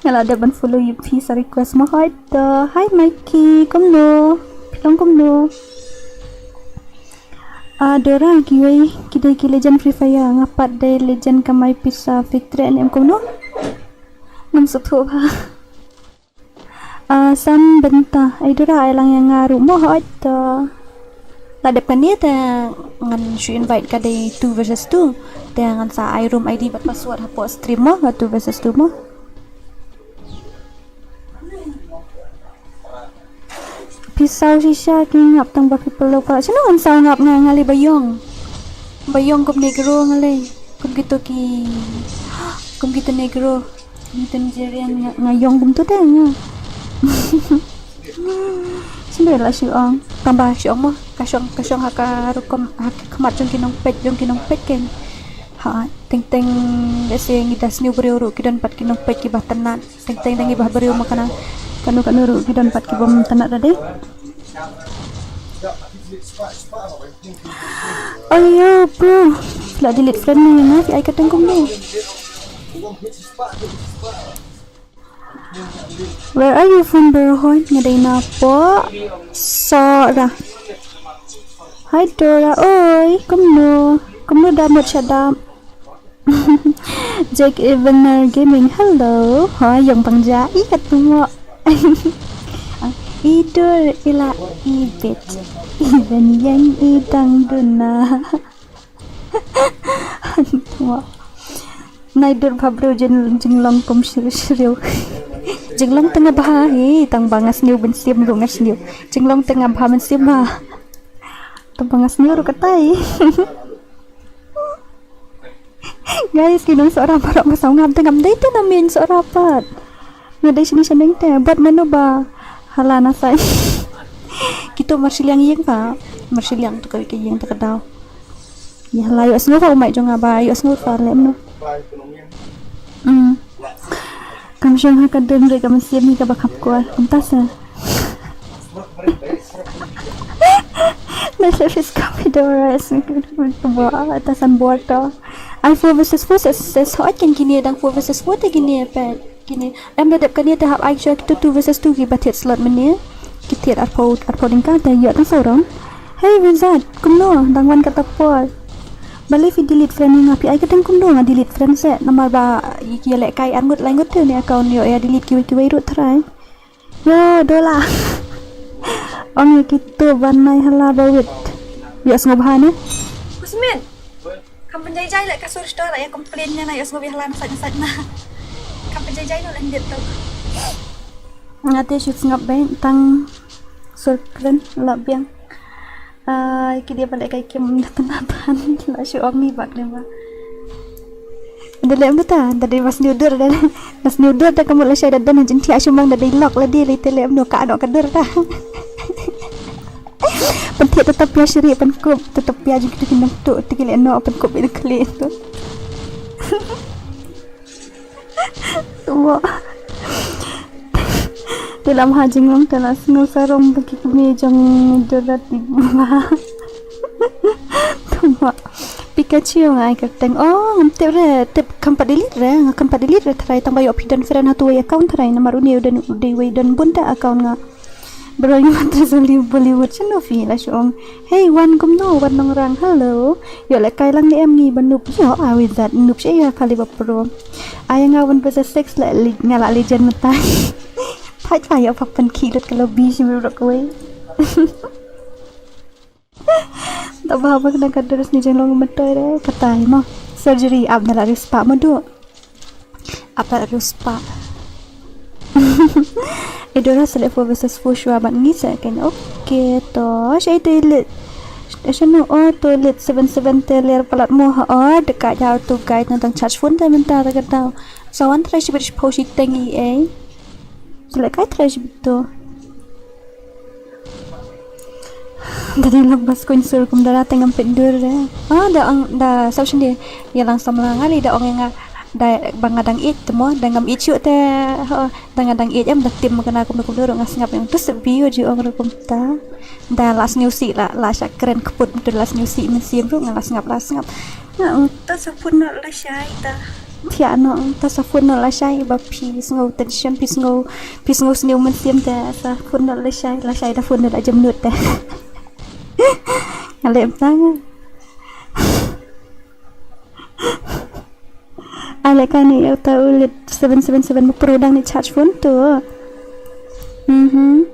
Nga la dep ban follow ïa phi sa request mo, hooid to. Hi Mikey, kumno? Phi long kumno? Ah, Dora, kiwei ki dei ki legend Free Fire, nga pat dei legend kamai pisa, phi treh ne em kumno? Ngam sngewthuh bha. Ah, san bynta. Ai Dora, ai lang ïa nga ruh mo, hooid to. La dep kane te ngan shu invite ka dei two versus two. Te ngan sa ai room I D bad password hapoh stream mo, ka two versus two mo. Phi saw shisha ki ngap tang ba phi pynlong palat. Shano ngan saw ngap, nga nga lei ba ïong. Ba ïong kum negro nga lei. Kum kito ki, kum kito negro. Kum kito Nigerian nga, nga ïong kumto te nga. Shano la shu ong. Tang ba shu ong mo. Ka shong, ka shong ha ka rukom, ha ka khmat jong ki nongpeit, jong ki nongpeit kein. Ha, teng teng lehse ngi da sniew briew ruh ki don pat ki nongpeit kiba tynnat. Teng teng da ngi bah briew ma kane. Kano kano ruh ki don pat ki bym tynnat da dei. Ayo bro. La delete friend ni na, phi ai kyrteng kumno? Where are you from, Barhoin? Nga dei na poh Sohra. Hi Dora, oi, kumno? Kumno da mut shadap? Jack Evener Gaming, hello. Hooid, ïong pang ja, i kat mo. I dur i la i bit. I ben ïeng i dang duna. Mo. Nai dur bha bro, jin-, jinglong kum shriew shriew. Jinglong tang bha hi, tang ba nga sniew, mynsiem ruh nga sniew. Jinglong tang bha, mynsiem bha. Tang ba nga sniew ruh katai. Guys, ki nong Sohra baroh nga saw ngam te, ngam dei te na mih Sohra pat. Nga dei shane shaneng te, bad mano ba hala na sai. Kito mar shiliang ïing ka, mar shiliang to ka ïing to ka daw. Ïa hala ïohsngew pha u mei jong nga ba ïohsngew pha lem no. Hmm. Kam shong ha ka dun re ka mynsiem hi kaba kham kwai. Kumta sa. Let's let this come with the rest. Ba ta san bor to. Ai four versus four ses ses hot ken kine dang four versus four te kine pet. Kine. Em da dep kane te hap ai sha kitu two versus two ki ba thied slot mynne. Ki thied arphew, arphew ding ka te ïoh tang saw round. Hey Wizard, kumno dang wan kata por. Balei phi delete friend ïa nga, phi ai kyrteng kumno nga delete friend se, namar ba ki ïalehkai arngut laingut te ne account, ïoh ïa delete kiwei kiwei ruh trai. Yo Dola. Ong ïa kitu ban nai hala ba wit. Ïohsngew bha ne. Kusmin. Kam pynjai jai leh ka sur store ïa complain ne na ïohsngew bha hala na sait na sait na. Kam pynjai jai leh ndit tu. Nga te shu sngap bha tang sur kren la biang. Ai, ki dei ba leh kai kim da tana ban la shu ong ni bak dei ba. Da leh em da ta, da dei ba sniew dur da. Da sniew dur da ka mut la shai da don jin thiah shu mang da dei lok la dei lei te leh em no ka no ka dur da. Pynthiah ta tapia shiri pynkup ta tapia jin kitu ki nong tu ti ki leh no pynkup ïa da khlieh tu. Wa. Te lam ha jinglong te la sngew sarong ba ki kmie jong Dora ti ba. Tuma. Phi Ka chiw nga ai ka teng. Oh, ngam tip re, tip kam pat delete re, nga kam pat delete re trai tang ba ïoh phi don friend ha tu wei account trai namar une u don u dei wei don bun ta account nga. Bro, ngi mata sali Bollywood chano phi la shong. Hey, wan kumno, wan nongrang, hello. Ïoh lehkai lang ne em ngi ba noob, ïoh, a wi zat noob she ïoh kali ba pro. Ai nga one versus six la li-, nga la legend mata. Thait pa ïoh pak pen ki lut ka lobby shi mi rok wei. Da ba ba kena ka durus ni jeng long mentoi re, katai mo. Surgery ap da la riewspah mo du. Ap da la riewspah. Edora select four versus four shuwa ban ngi se ken. Okay, to. Shai te lit. Shanu o to lit seven seven te ler palat mo ha o. Deka ja to guide na tang charge phone te menta ta kata. So one try shi bit shi pau shi tengi eh. Sila kai try shi bit to. Tadi lok bas koin sur kum dara tengam pit dur re. Ah, da ang, da sab shinde. Ya lang samla ngali da ong nga da bang nga dang it mo, dang ngam it shu te. Ho, dang nga dang it em da tim kana kum kum dur nga sngap em. Terus bio ji ong rukum ta. Da las nyusi la, la sha kren keput tu las nyusi mensim ru nga la sngap la sngap. Nga ong ta sapun no la shai ta. Tia no ong ta sapun no la shai ba phi sngew tension phi sngew phi sngew sniew mensim ta sapun no la shai la shai ta pun da jem nut ta. Ngalem tang. Ale kani ya ta ulit seven seven seven pro dang ni charge phone tu. Mhm.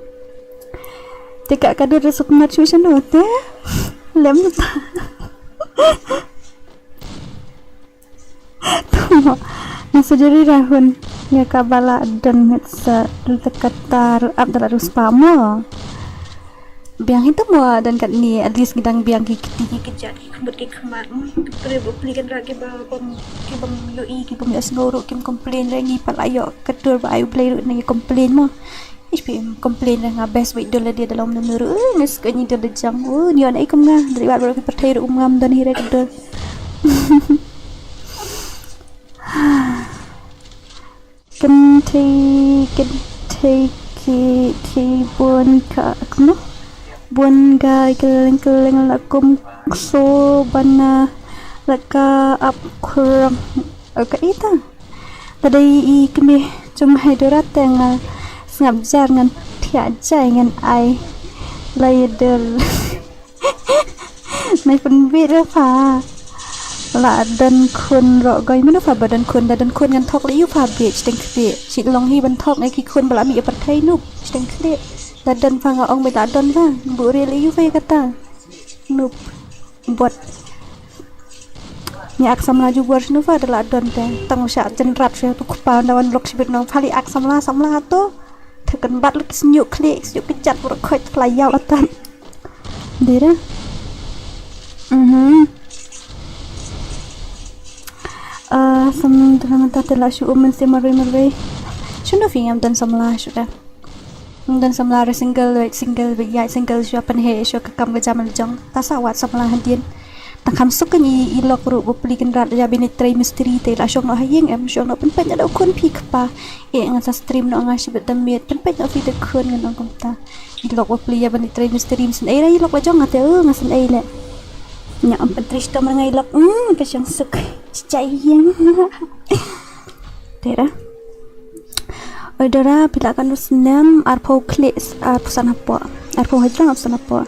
Tika ka dur suk mat shu shano te. Lem ta. Tuma na surgery rahun ya ka bala don met sa dul tekatar ap dala rus pamo. Biang itu mo dan kat ni at least gidang biang ki kiti ki kejat ki kebut ki kemat mo. Ki pre bu peli kan ra ki ba bom ki bom yo i ki bom yo sngoro kim complain ra ngi pat la yo ketur ba ayu blai ru na ki complain mo. Ish phi em complain ra nga best wei dol dia dalam nuru. Eh, nges ka ni dol jang. Oh, ni on ai kum nga. Dari wat baru ki pertai ru um ngam dan hira kedol. Kentei kentei ki ti bun ka kno. Bun ga keleng keleng la kum kso bana la ka ap kurang. Ka ita. Tadei i kmie jong Haidora te nga sngap jar ngan thiah jai ngan ai la ïador. Nai pynbit ra pha. La don khun ro goi mano pha ba don khun da don khun ngan thok la yu pha bit shteng khlieh. Shi long hi ban thok ngai ki khun ba la mih ïa pyrthei nup shteng khlieh. Da don pha nga ong bit la don pha. Bu re la yu pha ïa kata. Nup. Bot. Ni ak samla ju bor shinu fa da la don te tang sha jen rat sha tu kpa da wan lok shibit no phali ak samla samla to. Te kan bat lok snyuk klik snyuk kejat bor khoi tla yaw atan. Dira. Mhm. Ah, sam tu nama ta te la shu um men se marwei marwei. Shinu fi ngam don samla shu da. Ngam don samla re single wait single wait ya single shu apan he shu ka kam ka jam jong ta sa wat samla hadien. Ta kham suk ni i lok ru bu pli kan rat ya bini trei mistri te la shong no ha ying em shong no pen pen ya da khun phi kpa. E ngan sa stream no nga shi bet da miet pen pen no fi da khun ngan ong kumta. I lok bu pli ya bini trei mistri msin ei ra i lok ba jong nga te, eh, nga sin ei le. Nya am pen trei stom ra nga i lok, mm, ka shong suk. Chai ying. Tera. Oi Dora, phi la kan snem arphew klik, arphew san hapoh. Arphew hajrong arphew san hapoh.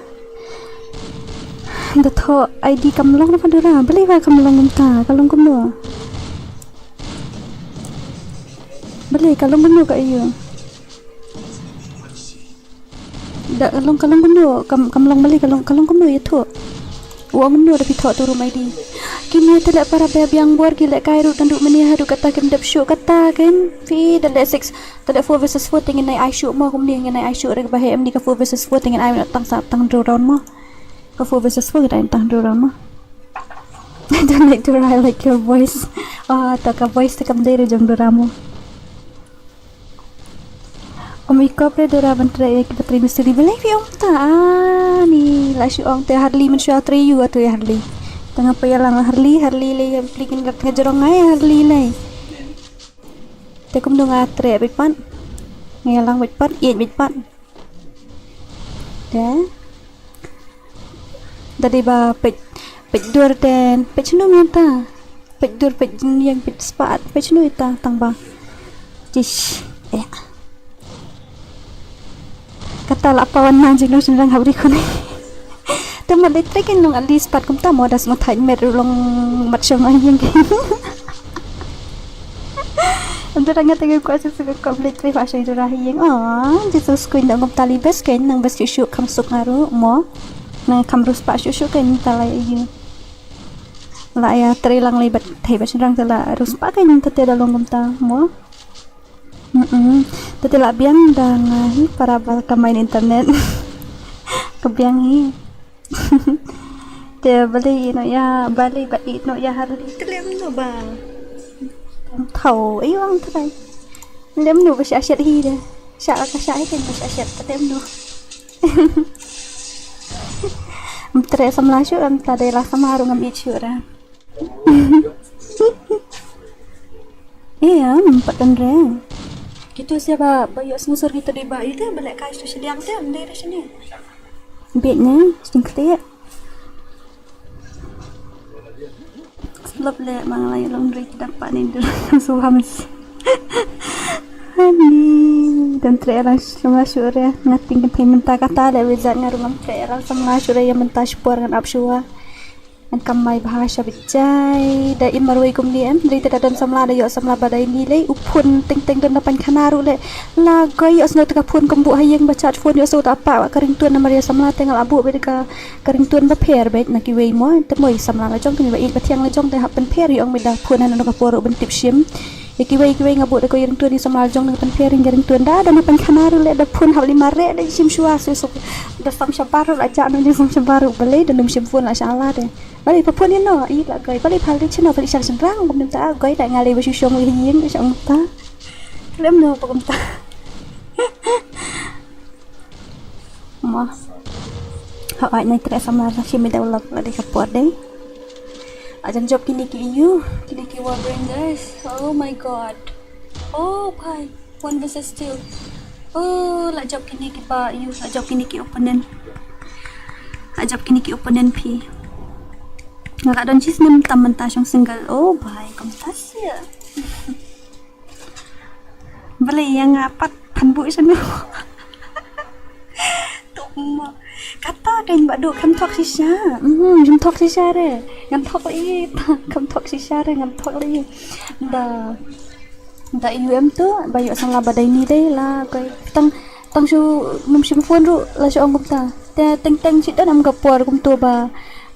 Da thoh I D kam long na pha Dora, balei pha kam long kumta, ka long kumno? Balei ka long kumno ka aiu? Da ka long, ka long kumno, kam, kam long balei, ka long, ka long kumno ïathuh. U ong kumno da phi thoh tu rum I D. Kine te leh para ba biang bor ki lehkai ruh tang duh mane haduh kata kim dep shuh kata ken. Phi da leh six, da leh four versus four te ngin ai ai shuh mo kumne ngin ai ai shuh re ba he em ni ka four versus four te ngin ai tang sa tang draw round mo. Ka four versus four ngin ai tang draw round mo. I don't like to lie like your voice. Ah, ta ka voice te kam dei re jong Dora mo. Kum i kop re Dora ban trei ïa ki batri mistri balei phi ong ta ani la shu ong te Harley mynshuwa trei ïa u atu ïa Harley. Tang nga pa ïa lang Harley, Harley lei ïa pli kin gat nga jrong ngai Harley lei. Te kumno nga trei bit pat. Nga ïa lang bit pat, ïeit bit pat. Te. Da dei ba peit Peit dur ten, peit shinu mynta. Peit dur, peit ïing, peit spah, peit shinu ita tang ba. Jish. Eh. Kata la pawan na jingno shynrang hap ri khun. Te mat leit trei kan long at least pat kumta mo, das mo thait met ruh long mat shong ai ïing. Ynda nga tengok ko asu suka ko blit trei fa shai dura hi ïing. Oh, jisu skuin da ngom tali bes kan nang bes shu shu kham suk nga ruh mo. Nang kham rus pa shu shu kan tala ïing. La ïa trei lang lei bat thei bat shynrang te la rus pa kan te te da long ngom ta mo. Mm-mm. Te te la biang da nga hi para ba ka main internet. Ka biang hi. Te bali no ya bali ba i no ya har di tlem no ba. Thau ai wang trai. Lem no ba sha shat hi de. Sha ka sha hi kan ba sha shat tlem no. Mtre samla shu am ta de la samla ru ngam i shu ra. Iya, empat kan re. Gitu siapa ba yuk sengusur gitu di ba itu balik kai tu sediang tu, ende di sini. Bit ni, singklik. Sebab le mang lai laundry kita pak ni dulu suam. Ani dan tre lang semla sure ngating kan mentah kata le wizard ngarung am tre lang semla sure yang mentah syukur ngan ap syukur. Ngan kam mai bha sha bit jai da im marwei kum ni em. Dei te da don samla da ïoh samla ba dei ni lei u phone teng teng don da pan khana ruh le. La goi ïoh snoh te ka phone kum buh ha ïing ba charge phone ïoh snoh ta apa ka ringtone namar ïa samla te nga la buh beit ka ka ringtone ba pher beit na kiwei mo te moi samla la jong te ba ïeit ba thiang la jong te hap ban pher ïoh ong beit da phone na no ka por ruh ban tip shim. Ïa kiwei kiwei nga buh da ko ringtone ïa samla la jong te ban pher ïa ringtone da da na pan khana ruh le da phone hap li mare da shim shuwa su su da sam shabar ruh la jak no da sam shabar ruh balei da num shim phone la sha la de. Bali pa phone ïa no, i la goi, bali pa li chino, bali shang shang rang, kum ta goi da ngali ba shu shong ïa ïing, shong ta. Lem no pa kum ta. Ma. Ha ai nai tre samla sa shim da ulak la de ka por de. Ajan job kini ki yu, kini ki wa brain guys. Oh my god. Oh bhai. One versus two. Oh, la jop kini ki ba yu, la jop kini ki opponent. La jop kini ki opponent phi. Nga ka don chis nem tam menta shong single. Oh, bhai, kam tas ya. Bale yang apat phan bu sanu. Tuk ma. Kata kan ba du kam thok shisha. Mhm, kam thok shisha re. Ngam thok lagi. Kam thok shisha re, ngam thok lagi. Da. Da ïu em tu ba ïu samla ba dei ni dei la koi tang tang shu num shim phone ruh la shu ong kumta. Te teng teng shi don em ka por kumto ba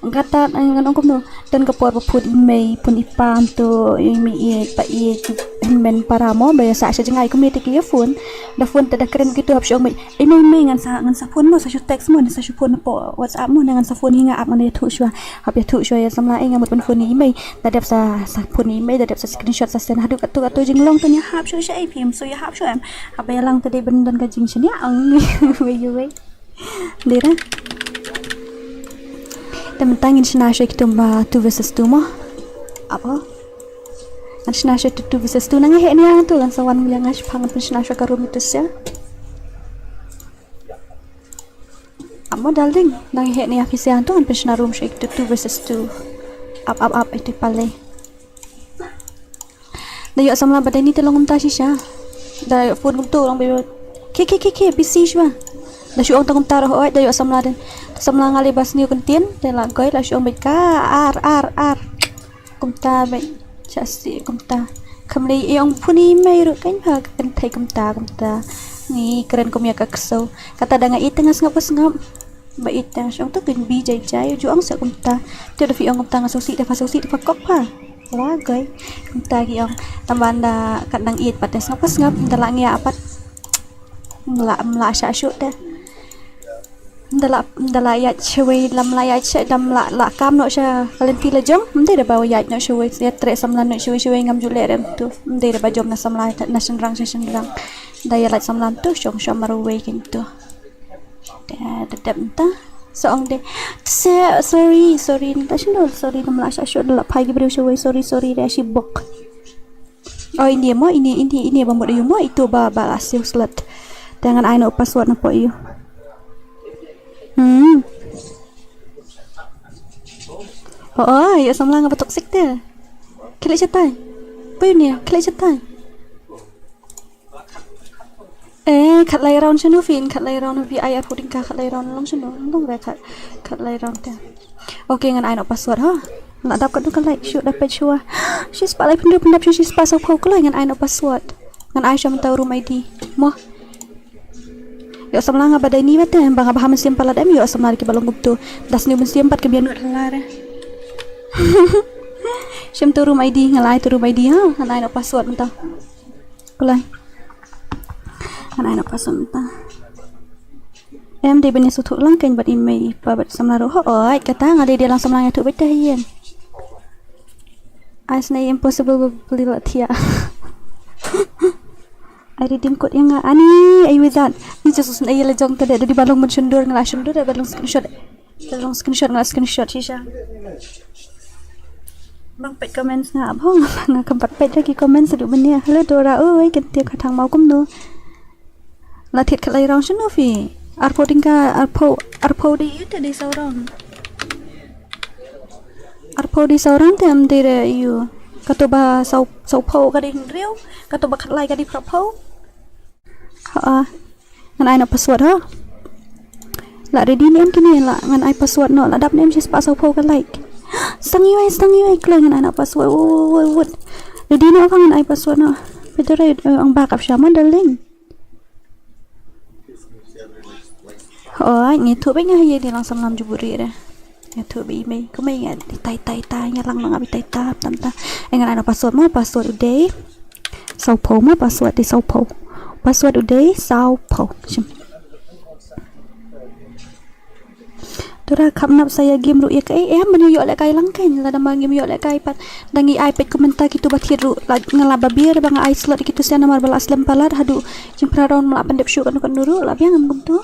kata ngan ong kumno don ka por ba phone i mei phone i pam tu i mei i pa i hynmen para mo ba ïa sa sha jngai kumne te ki ïa phone da phone te da kren kitu hap shu ong mei i mei mei ngan sa ngan sa phone mo sa shu text mo sa shu phone po WhatsApp mo ngan sa phone hi nga ap ngan ïa thu shuwa hap ïa thu shuwa ïa samla i nga mut ban phone i mei. Da dep sa sa phone i mei da dep sa screenshot sa send haduh katu katu jinglong tu nia hap shu sha A P M so ïa hap shu em. Hap ïa lang tu dei ben don ka jingshaniah ang wei wei. Dira. Te mynta ngin shna sha kitu ba two versus two mo. Apa? Ngan shna sha two versus two nang heh nia tu ngan sa wan ïa nga shipang ngan shna sha ka room itu sha. Amo darling, nang heh ni office yang tu ngan pynshna room sha itu two versus two. Up up up itu pale. Da ïoh samla ba dei ni te long kumta shisha. Da ïoh phone kumtu long bebe. Ke ke ke ke busy shwa. Da shu ong ta kumta roh oi da ïoh samla den. Samla ngali bas ni kuntin te la goi la shu ong bit ka ar ar ar. Kumta beit sha si kumta. Kam lei ïong phone i mei ruh kan pha kan thei kumta kumta. Ni kren kum ïa ka kso. Kata da nga ïeit te nga sngap ka sngap. Ba ïeit te nga shong tu kan bi jai jai ju ong sa kumta. Te da phi ong kumta nga sosi te pha sosi te pha kok pha. La goi. Kumta ki ong. Tamba da kat dang ïeit pat te sngap ka sngap da la ngia pat. Mla mla sha shu te. Mdala mdala ïa chewei lam la ïa che dam la la kam no sha kalenti la jong mdei da ba ïa no chewei ïa tre samla no chewei chewei ngam ju le rem tu mdei da ba jom na samla na shenrang sha shenrang da ïa la samla tu shong shong marwei kin tu da da dep ta so ong de se sorry sorry ta shino sorry dam la sha shu da la phai gi breu chewei sorry sorry da shi bok. Oh ini mo ini ini ini ba mut ayu mo itu ba ba la siu slet. Te ngan ai no password na po ayu. Hmm. Oh, oh, ïoh samla nga ba toxic te. Khlei shatai. Poi nia, khlei shatai. Eh, khatlai round shano phi, khatlai round phi ai arphew tyngka, khatlai round long shano, long re khat, khatlai round te. Okay, ngan ai noh password ha. La dap katno ka like, shu dap peit shuwa. Shispah laiphew hynriew, pyndap shu shispah sawphew, kloi ngan ai noh password. Ngan ai sha mynta u room I D. Mo. Ïoh samla nga ba dei ni ba te, ba nga ba ha mynsiem palat em, ïoh samla ki ba long kumto. Das ni mynsiem pat ki biang nud hala re. Shem tu room I D, nga la ai tu room I D ha, ngan ai noh password mynta. Kloi. Ngan ai noh password mynta. Em dei ban ïa sngewthuh lang kein bad i mei i pa bad samla ruh. Hooid, kata nga dei dei lang samla nga ïathuh beit te ha ïing. Ai sngewthuh impossible ba peli la thiah. Ai redeem code ïa nga ani ai wizard. Ni just sngewthuh ïa la jong te dei dei ba long ban shondur nga la shondur dei ba long screenshot. Ba long screenshot nga la screenshot shisha. Bang peit comments nga abhong nga kam pat peit lagi comments du benia. Hello Dora, oi kan tiek khatang mau kumno. La thied khatlai round shano phi? Arphew tyngka, arphew, arphew dei ïu te dei saw round. Arphew dei saw round te em dei re ïu. Kato ba saw, sawphew ka dei hynriew, kato ba khatlai ka dei phraphew. Ha. Ngan ai noh password ha. La ready ne em kine la ngan ai password noh la dap ne em shispah sawphew ka like. Stang ïu ai, stang ïu ai, kloi ngan ai noh password. Woi, woi, woi. Ready noh ka ngan ai password noh. Peit re, eh, ong ba kap shama darling. Hooid, ngi thuh beit nga ha ïing dei lang samla jubur re. Ngi thuh beit mei, kumei nga dei tai tai tai, nga lang nga beit tai tai tam ta. Ai ngan ai noh password mo, password u dei sawphew mo, password dei sawphew. Password u dei sawphew. Shim. Dora kham nap sa ïa game ruh ïa kaei em ban ïoh lehkai lang kein lada ma ngim ïoh lehkai pat. Dang ïa ai peit kumta kitu ba thied ruh la nga la ba bier ba nga ai slot kitu sien namar ba la slem palat haduh jingphra round ma la pyndep shuh kano kano ruh la biang em kumtu.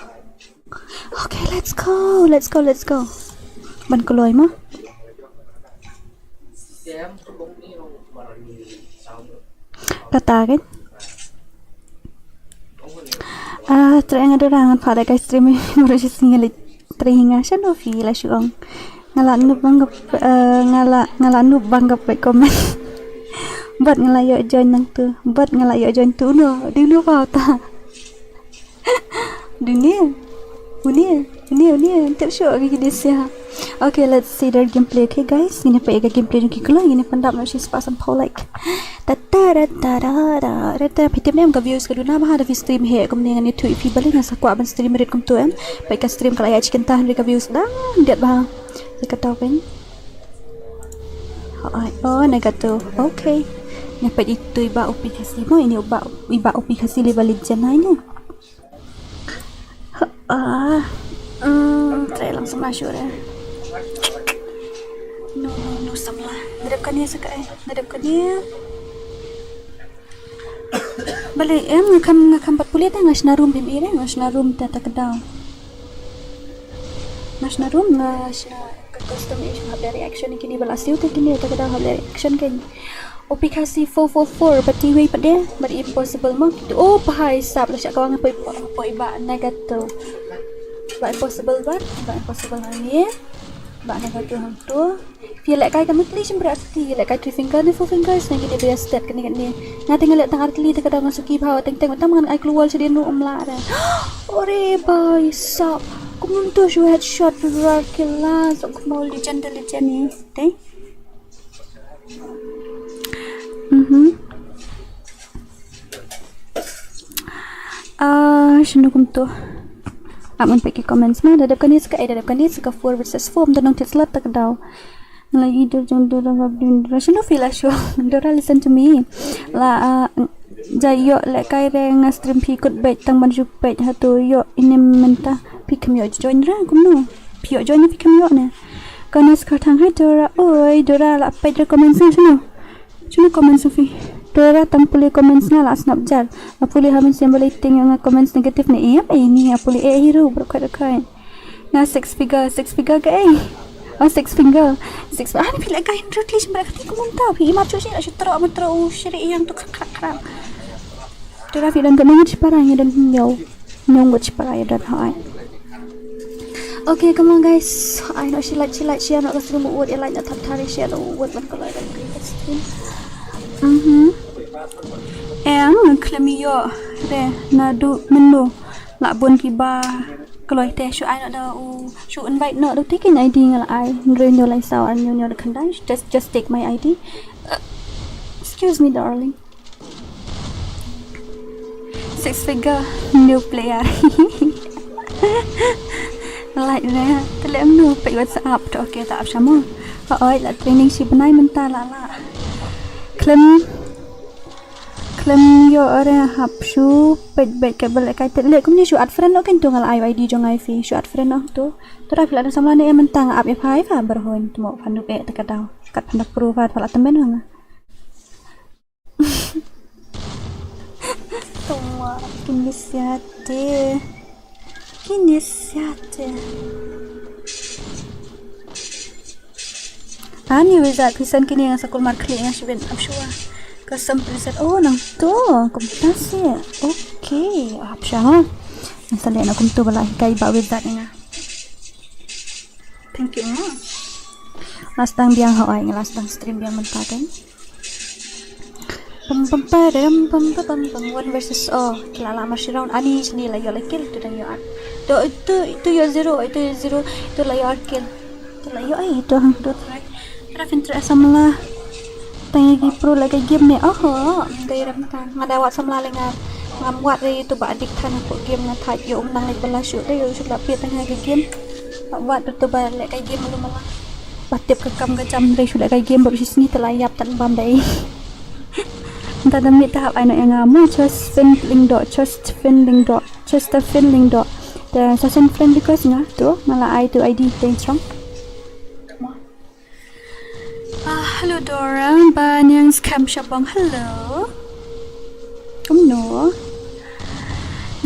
Okay, let's go, let's go, let's go. Ban kloi ma. Kata kan. Ah, trai nga Dora ngan phah da kai stream mo ruh shi sngi leit trai nga shano phi la shu ong. Nga la nup bang ka eh, nga la nga la nup bang ka peit comment. Bad nga la ïoh join nangtu. Bad nga la ïoh join tu no. Di no pha ta. Dunia. Unia. Unia unia. Tip shu agi kini sia. Okay, let's see their gameplay. Okay guys, ngin peit ka gameplay jong ki kloi, ngin pyndap noh shi spah san phew like. Ta ta ra ta ra ra ra ta. Phi tip ne em ka views ka duna bha da phi stream heh kumne, ngan ïathuh ïa phi balei nga sa kwah ban stream rit kumtu em. Peit ka stream ka la ïaid shi kynta hynrei ka views dang diat bha. Ïa kata pyn. Hooid, oh, na katu. Okay. Nga peit itu i Bah Upi Khasi mo, ini i Bah, i Bah Upi Khasi li ba legend ai ne. Ah, mm, trai lang samla shuh re. No, no, no samla. Nadep kane sa kaei? Nadep kane. Balei em nga kham, nga kham pat pule te, nga shna room bym i re, nga shna room te ta ka daw. Nga shna room, nga shna ka custom i shna hap da reaction kine ba la siew te kine ta ka daw hap da reaction kane. Upi Khasi four four four, ba ti wei pat de, ba impossible mo. Kitu, oh, bhai sab, la shah kawang poi, poi, poi ba negative. Ba impossible ba, ba impossible hangne. Ba negative hangtu. Phi lehkai kane kli shim bra ti, lehkai three finger ne four fingers, ne kine bra stat kane kane. Nga te nga leh tang ar kli te ka dang suki bha, teng teng tam ngan ai klur wal shadien ruh um lah re. Ore bhai sab. Kumtu shu headshot bra kila, so kumno legend, legend ni. Te. Mhm. Ah, shinu kumtu. Am un peki comments ma, da dep kane sa kaei, da dep kane sa ka four versus four, am da nong tit slot ta ka daw. Lagi dur jong Dora ba bdin Dora. Shinu phi la shu. Dora, listen to me. La, ah, ja ïoh lehkai re nga stream phi kut beit tang ban shu peit hato ïoh inem mynta. Phi kham ïoh join ra kumno. Phi ïoh join phi kham ïoh ne. Kane sa ka thang hai Dora. Oi, Dora la peit re comments ne shinu. Shinu comments phi. Dora tang pule comments nga la snap jar. A pule ha mynsiem balei tieng ïoh nga comments negative ne em. Ei ni a pule eh hero bro kai kai. Nga six figure, six figure kaei? Oh, six finger. Six finger. Ah, ni phi lehkai hynriew tylli shim bra kati kumta. Phi imat shu shi la shu tro ma tro u shri yang tu khrak khrak khrak. Dora phi don ka nong shipara ngi don nyaw. Nong ngut shipara ïa don hooid. Okay, come on guys. Ai noh shi like, shi like, share noh ka stream, u wad ïa like noh thap thari, share noh u wad ban ka like ban ka stream. Mhm. Em, khlem ïoh re naduh mynno la bun kiba kloi te, shu ai noh da u, shu invite noh da u, te kin I D nga la ai. Hynriew hynñiew lai saw ar hynñiew hynñiew da khyndai. Just, just take my I D. Uh, excuse me, darling. Six figure new player. Like ne, te lem nu peit WhatsApp to, okay, ta ap sha mo. Hooid, la training shi bnai mynta la la. Khlem, khlem ïoh re hap shu peit beit ka bel kai te le kumne shu add friend, okay, to nga la ai I D jong ngi phi shu add friend noh to. To da phi la don samla ne mynta nga ap ïa phi pha bar hoi to mo phan du eh te ka daw. Kat phan da pro pha pha la temen nga. Toma, kine siate. Kine siate. Ani wizard pisan kine nga sa kulmar khlieh nga shibit, I'm sure. Custom preset. Oh, nang to. Kumta sih. Okay, ap sha ha. Nga sa leh na kumto ba la hikai ba wizard nga. Thank you, ma. Last time biang ha ai, last time stream biang mynta kan. Pam pam padam pam pam pam pam. One versus, oh, ki la la mar shi round. Ani shini la ïoh la kill, itu dang ïoh ar. To, itu, itu ïoh zero, itu ïoh zero, itu la ïoh ar kill. Itu la ïoh ai, itu hang dot right. Kara fin tra samla. Tang ïa ki pro la ka game ne. Oho, dei ram ta. Nga da wad samla le nga. Ngam wad re itu ba adik than ko game nga thait ïoh um nang lek bala shu dei ïoh shu la pia tang ïa ka game. Wad tu ba lek ka game lu mala. Ba tip ka kam ka jam dei shu lek ka game ba shisni te la ïap tan bam dei. Nta da mit ta hap ai no ïa nga mo just fin ling do, just fin ling do, just a fin ling do. Te sa send friend request nga tu nga la ai tu I D teng strong. Ah, hello Dora, ba niang scam shabong, hello. Kumno?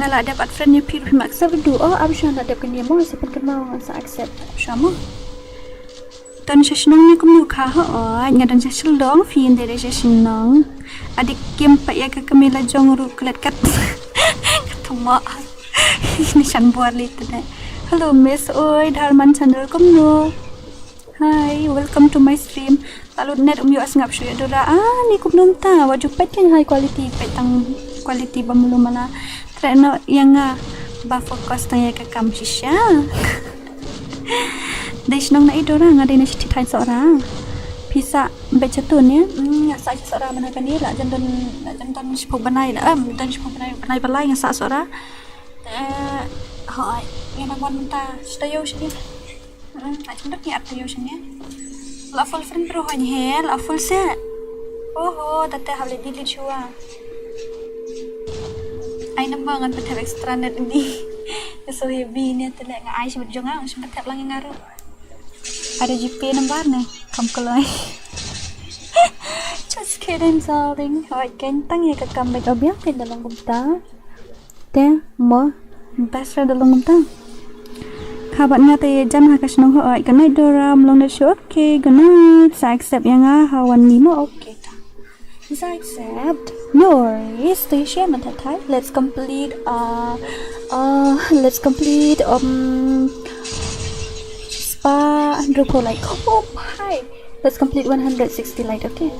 Nga la dep add friend ïa phi, phi ma accept du. Oh, ap sha nga la dep kane mo, sa pynkan mo nga sa accept. Ap sha mo. Don sha shnong ne kumno kha ho? Oh, nga don sha Shillong, phi ynde de sha shnong. Adik kim pa ïa ka kmie la jong ruh klet kat. Ka thma. Ni shan bor li tene. Hello Miss, oi, Dharman channel kumno? Hi, welcome to my stream. Lalu net um ïoh sngap shu ïa Dora. Ah, ni kumno mynta. Wat ju peit kan high quality, peit tang quality ba mulu mala. Tre no ïa nga ba focus tang ïa ka kam shisha. Dei shnong na i Dora, nga dei na Shithi Thaiñ Sohra. Phi sah beit sha tun ïa. Hmm, nga sah sha Sohra mynta kane la jan don, la jan don shiphew bnai la. Em, don shiphew bnai, bnai ba lai nga sah Sohra. Eh, hoi, nga nang wan mynta. Shita ïoh shini. Hmm, la jan don ni at ïoh shini. La full friend bro hoi he, la full se. Oho, tate hap le delete shuwa. Ai number ngan pynthep extra net ni. Ka so heavy ni te nga ai shibit jong nga, shibit thep lang nga ruh. Ada G P number ne? Kam kloi. Just kidding, darling. Hoi, ken tang ïa ka kam bad obiang ken da long kumta. Te mo best friend da long kumta. Kha bad nga te jan ha ka shnong hoi. Good night Dora, mlong da shu. Okay, good night. Sa accept ïa nga ha wan ni mo. Okay ta. Sa accept. No worries. To share man that time. Let's complete uh uh let's complete um spa and rupo like oh hi. Let's complete one hundred sixty light, okay?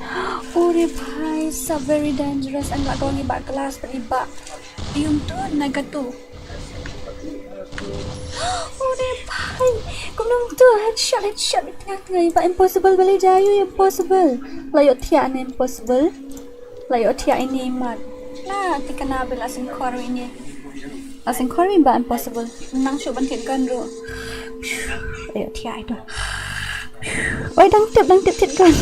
Ore bhai, sa very dangerous. Ang la kong iba class pa iba. Yung tu na ka tu. Ore bhai, kumno tu headshot headshot tengah tengah iba impossible bale jayu impossible. La yo thiah ne impossible. La yo thiah ini mat. Na tikana bela singkor ini. Asing khori ba impossible. Nang shu ban thied gun ruh. Ayo thiah ito. Oi dang tip dang tip thied gun.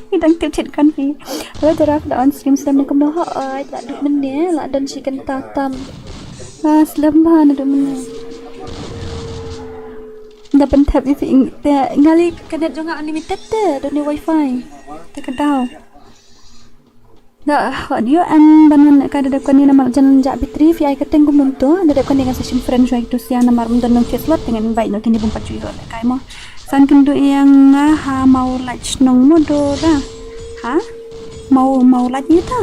Ni dang tip thied gun hi. Hello Dora, da on stream slem ne kumno ho oi la duk mynne la don shi kynta tam. Ah slem ba na duk mynne. Da pynthep ïa phi te ngali ka net jong nga unlimited te don ni wifi. Te ka daw. Da hot ïoh em ban wan ka da dep kane namar jan jah battery phi ai ka teng kum dum to da dep kane ngan sa shim friend shuwa ïa kitu sia namar ym don nong chase lot te ngan invite noh kine bym pat ju ïoh lehkai mo. San kynduh ïa nga ha Mawlait shnong mo Dora. Ha? Maw Mawlait ïa ta.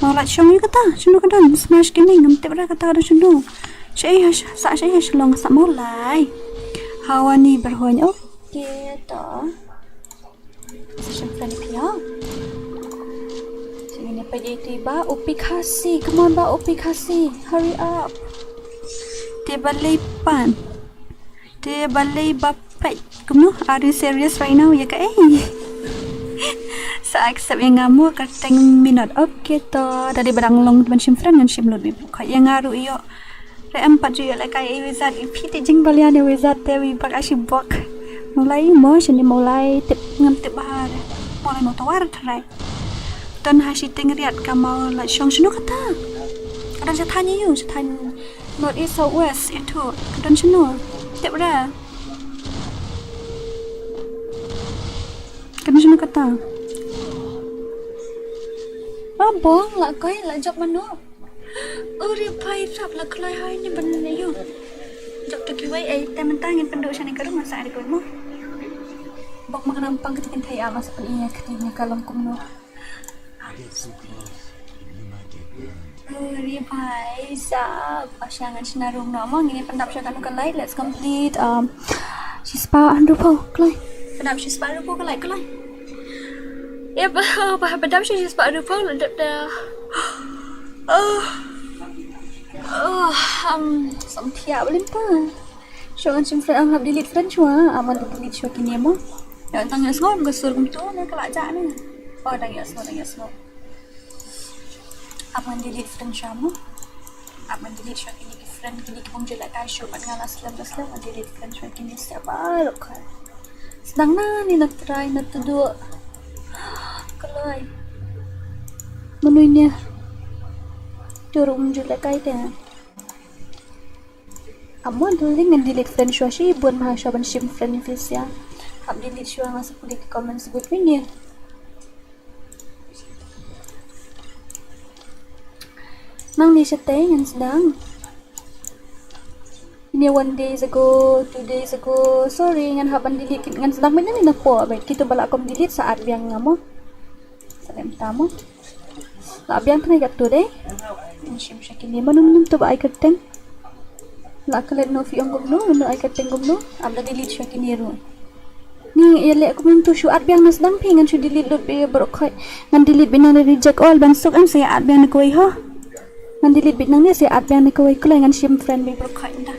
Mawlait shong ïa kata shano ka don smash kine ngam tip ra kata ka don shano. Sha ei ha sh-, sa sha ei ha Shillong sa Mawlai. Hawa ni berhon. Okay, to. Sa shim friend phi ha. Sini pa je ti ba upi Khasi. Come on ba upi Khasi. Hurry up. Te balei pan. Te balei ba pet. Kumno, are you serious right now? Ya ka ei. Sa accept ïa nga mo ka teng minot. Okay to. Tadi ba dang long ban shim friend ngan shim lut bib. Kha ïa nga ruh ïoh. Re em pat ju ïoh lehkai ei wizard, i phi te jingbalia ne wizard te wi bak ashi bok. Mawlai mo shini Mawlai tip ngam tip bahar. Mawlai mo tawar tharai. Don ha shi teng riat ka Mawlai shong shinu kata. Ka don sha thani yu, sha thani North East South West itu. Ka don shinu. Tip ra. Ka don shinu kata. Abong la koi la jop manu. Uri pai rap la kloi hai ni ban ne yu. Jok tu kiwai ai te mentang ngin pendu shane ka rumah sa ada kono. Bok makan ampang ketikin thai ama sa pen iya ketikin kalong kumno. Uri pai sa pasyangan sina rum no mo ngin pendap syakan ka light. Let's complete um shispa andu pau kloi. Pendap shispa andu pau ka light kloi. Ya ba ba pendap shispa andu pau la dep da. Oh. Oh, um, samthia belin ta. Shuwa ngan shim friend, ang hap delete friend shuwa. Aman delete shuwa kine mo. Ya tang ya sngoh ka sur kumtu na ka la ja na. Oh, dang ya sngoh, dang ya sngoh. Aman delete friend shuwa mo. Aman delete shuwa kine ki friend kine ki bom jela kai shuwa ban ngala slem slem delete friend shuwa kine shuwa baru ka. Sedang na ni na try na tudu. Kaloi. Menu ini. Turun jela kai te. Amo dulu ngan delete friend shuwa shi bun ma shuwa ban shim friend ni fis ya. Hap delete shuwa nga sa puli ki comments bun ni. Nang ni shatei ngan sedang. Ini one days ago, two days ago. Sorry ngan hap ban delete ngan sedang ban ni na po. Baik kita bala kom delete saat biang ngamo. Salem tamu. La biang tnai kat tu deh. Shim shakin ni manu manu tu ba ai kerteng. La kelet no fi ong gumno, no ai kerteng gumno. Am la delete shakin ni ru. Ni ya le aku manu tu shu at biang nas dang phi ngan shu delete lut bi baru khoi. Ngan delete bi nang reject all ban suk am saya at biang ni koi ho. Ngan delete bi nang ni saya at biang ni koi kloi ngan shim friend bi baru khoi nda.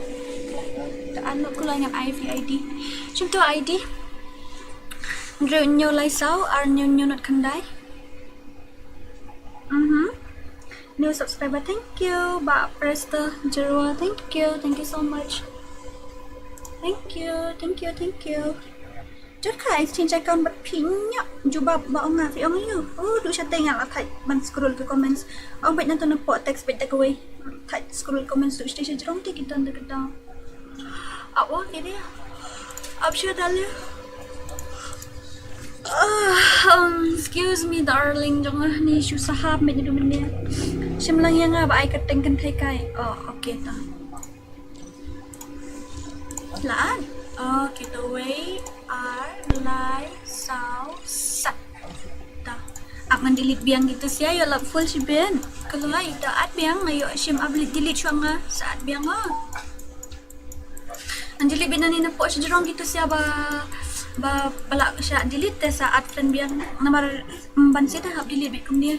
Ta an no kloi ngan I V I D. Shim tu I D. Nreu nyo lai sau ar nyo nyo not khandai. Mhm. New subscriber, thank you. Ba Presta Jerwa, thank you. Thank you so much. Thank you, thank you, thank you. Jot ka exchange account bat phi nyok jubab ba ong nga phi ong yu. Oh, du sha teng la thai ban scroll ke comments. Ong bet na tu na po text bet da kawai. Thai scroll comments du sha jrong ti kiton da kiton. Aw, okay dia. Up sha dalia. Ah, um, excuse me, darling. Jong ah ni shu sahab me nyedu mene. Shim lang yang ah ba ai ka teng kan thai kai. Oh, okay ta. Laan. Okay, the way ar lai sau sat. Ta. Ap ngan delete biang gitu sia yo lap full shibin. Kalau ai ta at biang ayo shim ap delete shwa nga sa at biang ah. Anjali bina ni na po shi jrong gitu sia ba ba bala sha delete te sa at friend biang namar mm, ban sita hap delete bit kum dia.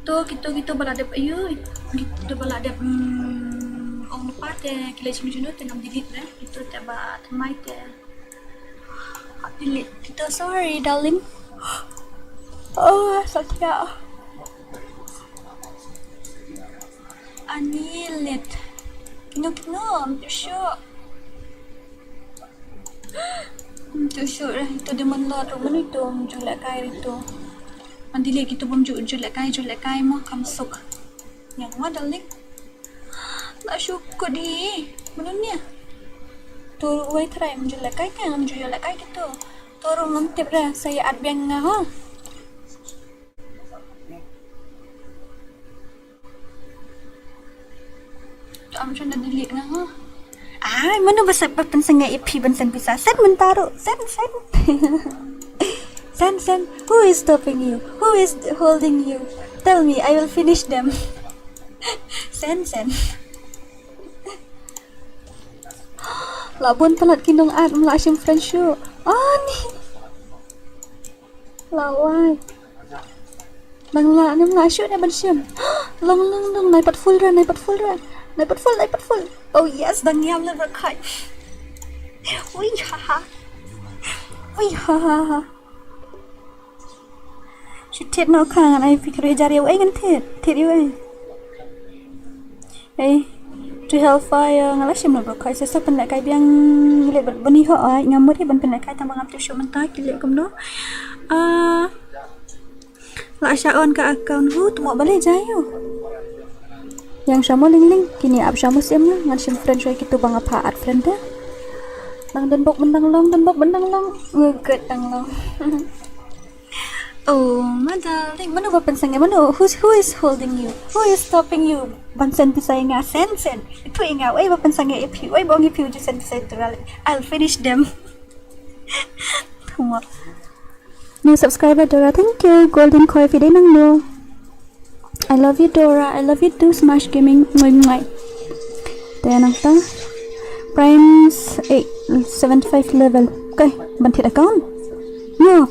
To gitu gitu bala dep ayu gitu bala dep mm, ong lupa te kile chim chunu te ngam delete re gitu te ba temai te hap delete gitu sorry darling. Oh Satya. Ani let. Kino kino, I'm too sure. I'm too sure. Itu dia menlo tu, menu itu, jule kai itu. Nanti lihat kita pun jule kai, jule kai mah kam suk. Yang mana darling? Nak syukur di. Menu ni. Tu wai try jule kai kan, jule kai gitu. Turun ngam tip dah, saya at biang ngah. Am shon da delete nga ha. Ai, mano ba sa ba pensang nga ip hi ban send pisa. Send mentaro. Send, send. Send, send. Who is stopping you? Who is holding you? Tell me, I will finish them. Send, send. La bun palat ki nong ad, ym lah shim friend shuh. Ani. La wai. Nang la, ym lah shuh ne ban shim. Long, long, long, nai pat full ra, nai pat full ra. Nai pat full, nai pat full. Oh yes, dang ngiam lem ruh khoi. Ui ha ha. Ui ha ha ha. Shu thied noh kha, ngan ai phi khrui hajar ïa u ei, ngan thied, thied ïa u ei. Ei, to Hellfire, nga la shim noh ruh khoi, sa sa pynlehkai biang. Ngi leh bad bani ho ai, nga mut hi ban pynlehkai tang ba ngam tip shuh mynta ki leh kumno. Ah, la sha on ka account, hu, tmo balei jai ïa u. Yang sha mo ling ling, kine ap sha mo sim nga, ngan shim friend shuwa kito ba nga pha add friend te. Nang dang bok ban dang long, dang bok ban dang long. Ngut dang long. Oh, my darling, mano ba pynsangeh, mano, who's, who is holding you? Who is stopping you? Ban send pisa ïa nga, send, send. Itu ïa nga, wei ba pynsangeh ïa phi, wei ba ong ïa phi u ju send pisa ïa tu, I'll finish them. Thank you. New subscriber Dora, thank you. Golden Koi, phi dei nangno? I love you, Dora. I love you too, Smash Gaming. Mwah, mwah. Te nangta. Prime eight seventy-five level. Okay, ban thied account. No.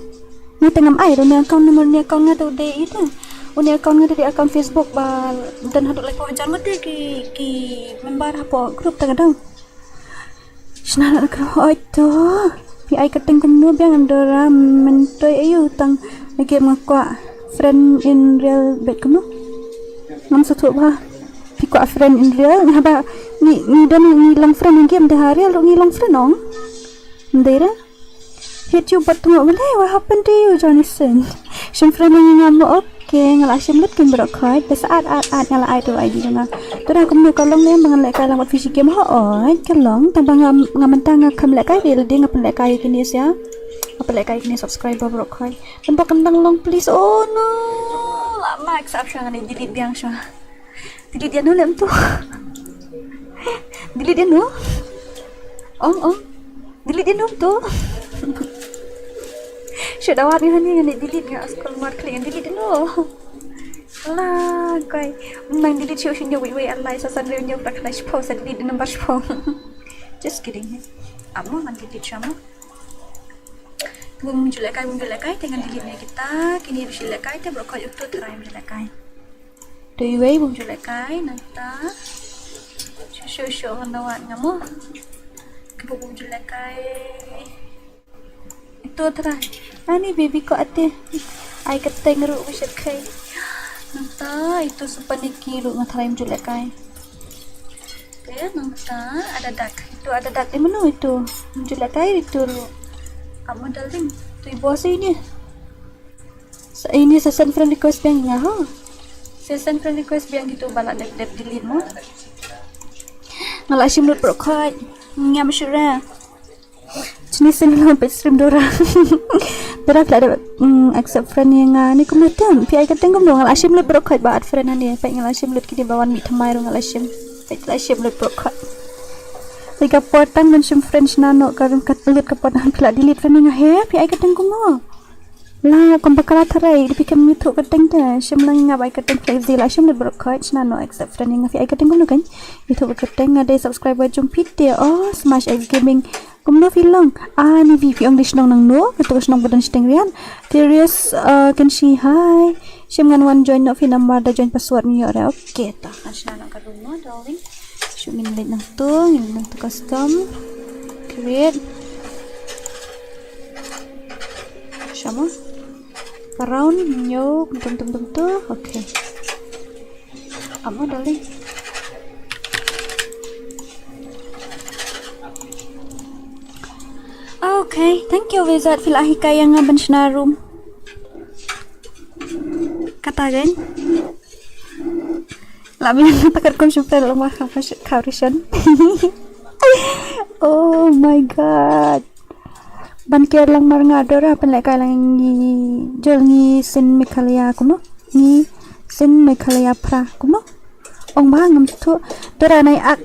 Ni tengam ai, uni account number, uni account nga tu de itu. Uni account nga tu de account Facebook ba don haduh laiphew hajar ngut ki, ki member hapoh group ta ka dang. Shna na ka hoi to. Phi ai kyrteng kumno biang em Dora, myntoi ayu tang. Lagi nga kwah friend in real bad kumno. Ngam sngewthuh ba phi kwah friend in real, haba ngi, ngi don ngi long friend in game, te ha real ruh ngi long friend ong. Ym dei re. Hit you bad tengok balei, what happened to you, Johnny Sins? Shim friend lang ïa nga mo, okay, nga la shim lut kin bad ruh khoi, bad sa add, add, add, nga la ai tu I D jong nga. Tu da kumno ka long ne, ba ngan lehkai lang bad Fishy Game, hooid, ka long, tang ba nga, nga mynta nga kham lehkai, ri lade nga pynlehkai ïa kine sha. Nga pynlehkai ïa kine subscriber bad ruh khoi. Tang ba kan dang long, please, oh no. La max up sha nga ne, delete biang sha. Delete ïa no lem tu. Delete ïa no. Ong, ong. Delete ïa no tu. Shu dawat ni hani ngani delete nga scroll mar klik delete ïa no. La kai. Nang delete shu shu nyo wei wei alai sa san reu nyo pra khlai shiphew sa delete number shiphew. Just kidding. Amo ngan delete sha mo. Bym ju lehkai, bym ju lehkai, te ngan delete ne kita, kine ba shu lehkai, te bro koi uktu try bym ju lehkai. Te iwei bym ju lehkai, nangta. Shu shu shu ngan dawat nga mo. Kaba bym ju lehkai. Itu try. Ani baby ko ate. Ai kyrteng ruh ba shu kai. Nangta, itu Super Nicky ruh nga try bym ju lehkai. Te nangta ada dak. Itu ada dak di menu itu. Ju lehkai itu ruh. Kamu darling. Tu ibu sini. Sa ini sa send friend request biang nga ha. Sa send friend request biang gitu ba la dep dep delete mo. Nga la shim lut bro khoi. Ngam sure. Chini sini long page stream Dora. Dora phi la dep, mm, accept friend ïa nga ni kumno tem. Phi ai kyrteng kumno, nga la shim lut bro khoi ba add friend ani. Phi nga la shim lut kini ba wan mih thymmai ruh nga la shim. Phi la shim lut bro khoi. Lei ka por tang ban shim friend shna noh ka lut ka por tang phi la delete friend ïa nga he. Phi ai kyrteng kumno. La kumba ka la tharai, da phi kem ïathuh kyrteng te. Shim lang nga ba ai kyrteng phi la shim lut bro khoi shna noh accept friend ïa nga phi ai kyrteng kumno kan. Ïathuh kyrteng nga dei subscriber jong phi te. Oh, Smash X Gaming. Kumno phi long? Ah, ni phi phi ong dei shnong nangno, kato ka shnong ba don shiteng riat. Curious, uh, can she hi? Shim ngan wan join noh phi namar da join password mi ïoh re. Okay, ta ngan shna noh ka room mo, darling. Shu ngin leit nangto, ngin leit nangto custom. Create. Shamo. Around, nyo, tum tum tum tu. Okay. Amo darling. Okay, thank you Wizard phi la hikai ïa nga ban shna room. Kata kan. La mi nga ta kat kum shim friend long ma kha kha rishon. Oh my god. Ban kiar lang mar nga Dora pynlehkai lang ngi jol ngi sin Meghalaya kumno? Ngi sin Meghalaya phra kumno? Ong ba ngam sngewthuh. Dora nai ak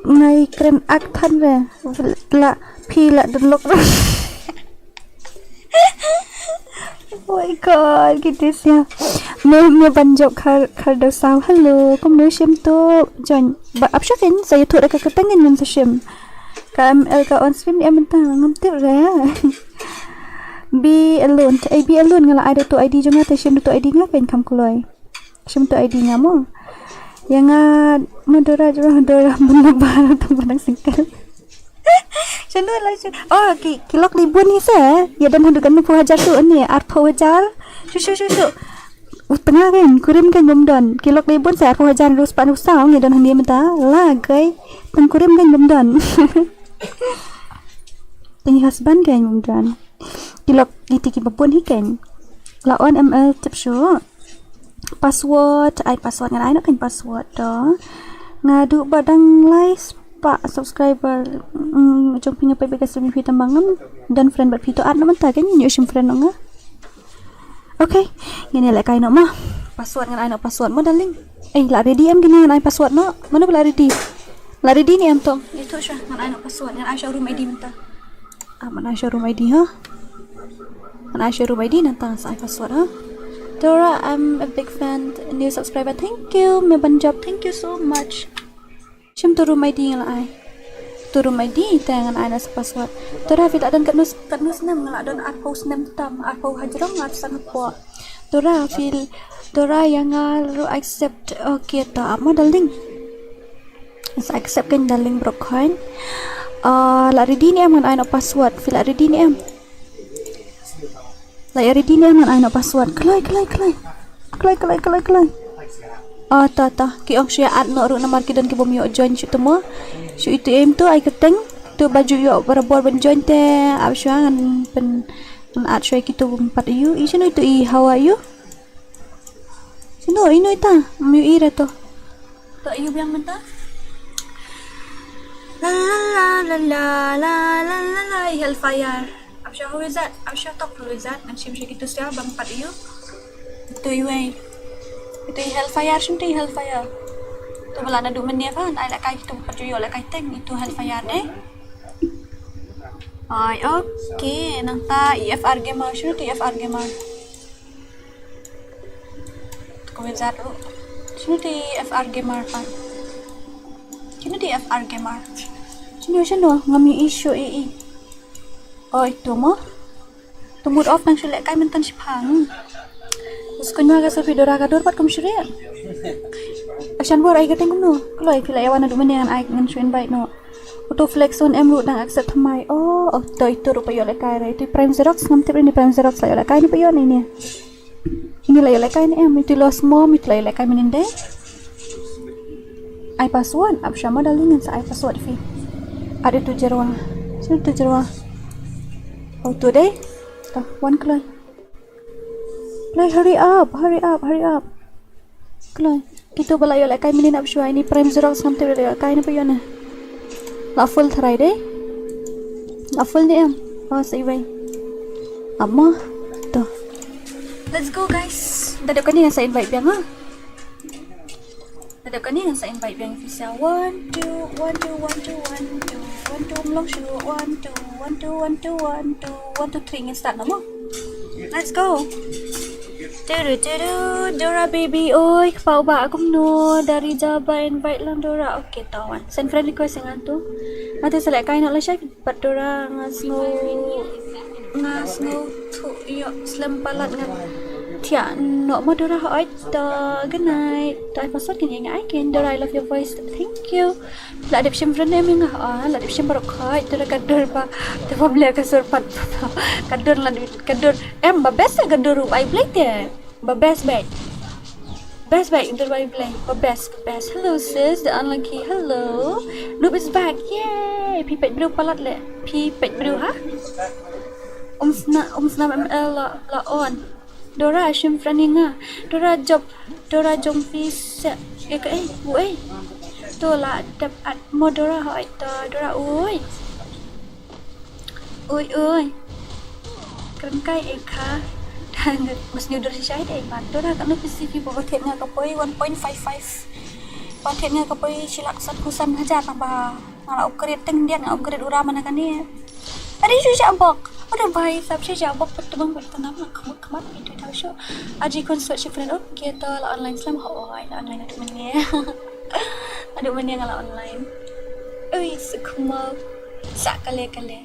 nai kren ak than re. La phi la don lok. Oh my god, ki tis ïa. Me me ban jop khar khar da saw. Hello, kumno shim to? Join. Ba ap shakin sa ïathuh da ka kyrteng ngin sa shim. Ka M L ka on stream ni em mynta ngam tip re. Be alone. Te ai be alone nga la ai da tu I D jong nga te shim da tu I D nga kan kam kloi. Shim tu I D nga mo. Ya nga Madura jong Madura mun ba tu ba dang single. Shano la shano. Oh, ki ki lok li bun hi se. Ya don haduh kan phu hajar tu ni arphew hajar. Shu shu shu shu. U tnga kan kurim kan bum don. Ki lok li bun se arphew hajar rus pan usaw ya don hani mynta. La kai. Tang kurim kan bum don. Tang husband kan bum don. Ki lok ki tiki babun hi kan. La on M L tip shu. Password, ai password ngan ai noh kan password to. Nga du ba dang lai spah subscriber. Mm, jong phi nga peit ba ka stream phi tang ba ngam don friend bad phi to add noh mynta kan ïoh shim friend noh nga. Okay, ngin ïa lehkai noh ma. Password ngan ai noh password mo darling. Eh, la ready em kine ngan ai password noh. Mano ba la ready? La ready ni em tong. Ito sha ngan ai noh password ngan ai sha room I D mynta. Ah, ngan ai sha room I D ha. Ngan ai sha room I D ngan tang sa ai password ha. Dora, I'm a big fan, new subscriber. Thank you, me ban jop. Thank you so much. Shim tu room I D ngan ai. Tu room I D te ngan ai na sa password. Dora, phi la don katno katno snem? Nga la don arphew snem tam, arphew hajrong, arphew san hapoh. Dora, phi Dora ïa nga ruh accept. Okay, ta mo darling. Sa accept kan darling brok khan. Ah, la ready ni em ngan ai noh password. Phi la ready ni em? La ïa ready ni em ngan ai noh password. Kloi, kloi, kloi. Kloi, kloi, kloi, kloi. Ah, ta, ta. Ki ong shu ïa add noh ruh namar ki don ki bym ïoh join shu tu mo. Shu itu em tu ai kyrteng. Tu ba ju ïoh barabor ban join te ap shu ngan pyn ngan add shu ïa kitu bym pat ïoh. I shano itu i hawa ïoh. Shano ino ita? Ym ïoh i re to. To ïoh biang mynta. La la la la la la la la la, i Hellfire. Ap sha who is that? Ap sha tok who is that? Ngan shim sha kitu sia bym pat ïoh. Itu i wei. Itu i Hellfire, shim tu i Hellfire. Tu ba la naduh mynne kan ai lehkai kitu bym pat ju ïoh lehkai teng itu Hellfire dei. Ai, okay, nangta E F R Gamer, shim tu E F R Gamer. Ko wizard ruh. Shano tu F R Gamer kan? Shano tu F R Gamer? Shano, shano? Ngam ïohi shuh ïa i. Oh, itu mo. Tu mut off nang shu lehkai mynta shiphang. Us kuno ka Sophie Dora ka dur pat kum shriek. Ashan bor ai ka teng kumno. Kloi phi la ïa wan naduh mynne ngan ai ngan shu invite noh. Auto flex on em ruh dang accept thymmai. Oh, oh, to itu ruh pat ïoh lehkai re. Itu Prime Xerox ngam tip ïa ini Prime Xerox la ïoh lehkai ne pat ïoh ne ini. Ini la ïoh lehkai ne em, itu Lost Mom, itu la ïoh lehkai mynnin dei. Ai password, ap sha mo darling ngan sa ai password phi. Ada itu jerwa. Sini tu jerwa. Oh, tu dei. Tah, wan kloi. Kloi, hurry up, hurry up, hurry up. Kloi. Kitu ba la ïoh lehkai mynnin ap shuwa ini Prime Xerox ngam tip la ïoh lehkai ne pat ïoh ne. La full tharai dei. La full ne em. Oh, sa iwei. Ap mo. To. Let's go guys. Da dep kane ngan sa invite biang ha. Da dep kane ngan sa invite biang phi sa. One, two, one, two, one, two, one, two, one, two, mlong shu. One, two, one, two, one, two, one, two, one, two, three, ngin start na mo. Let's go. Turu turu, Dora baby, oi, kpaw ba kumno, dari Java invite lang Dora. Okay, tawan. Send friend request ïa ngan tu. Nga te sa lehkai noh lashai, pat Dora nga sngew, nga sngew thuh ïoh slem palat ngan thiah noh mo Dora hooid. To, good night. To ai password kan ïa nga ai ken. Dora, I love your voice. Thank you. La dep shim friend em ïa nga. Ah, la dep shim baroh khoit. Dora ka dur ba. Te ba bleh ka sur pat. Ka dur la dep, ka dur. Em ba best ka dur ba ai bleh te. Ba best best. Best best dur ba ai bleh. Ba best, ba best. Hello sis, the unlucky. Hello. Noob is back. Yay. Phi peit briew palat leh. Phi peit briew ha? Um sna, um sna M L la, la on. Dora shim friend ïa nga. Dora jop, Dora jong phi se. Eh, ka, eh, u, eh. To la dep at mo Dora hoi to Dora oi. Oi, oi. Kren kai eh ka. Mas ni Dora shai dei mat. Dora ka no phi si phi ba thied nga ka poi one point five five. Ba thied nga ka poi shilak san kusan hajar na ba. Nga la upgrade teng dia nga upgrade ura mana kane. Adi shu sha bok. Udah bai sab shu sha bok pat tebang pat tanam nga khamat khamat itu tau shu. Aji kon sweat shi friend. Okay to la online slam ho oi la online aduh mene. Aduh mene nga la online. Ui sukmal. Sa kale kale.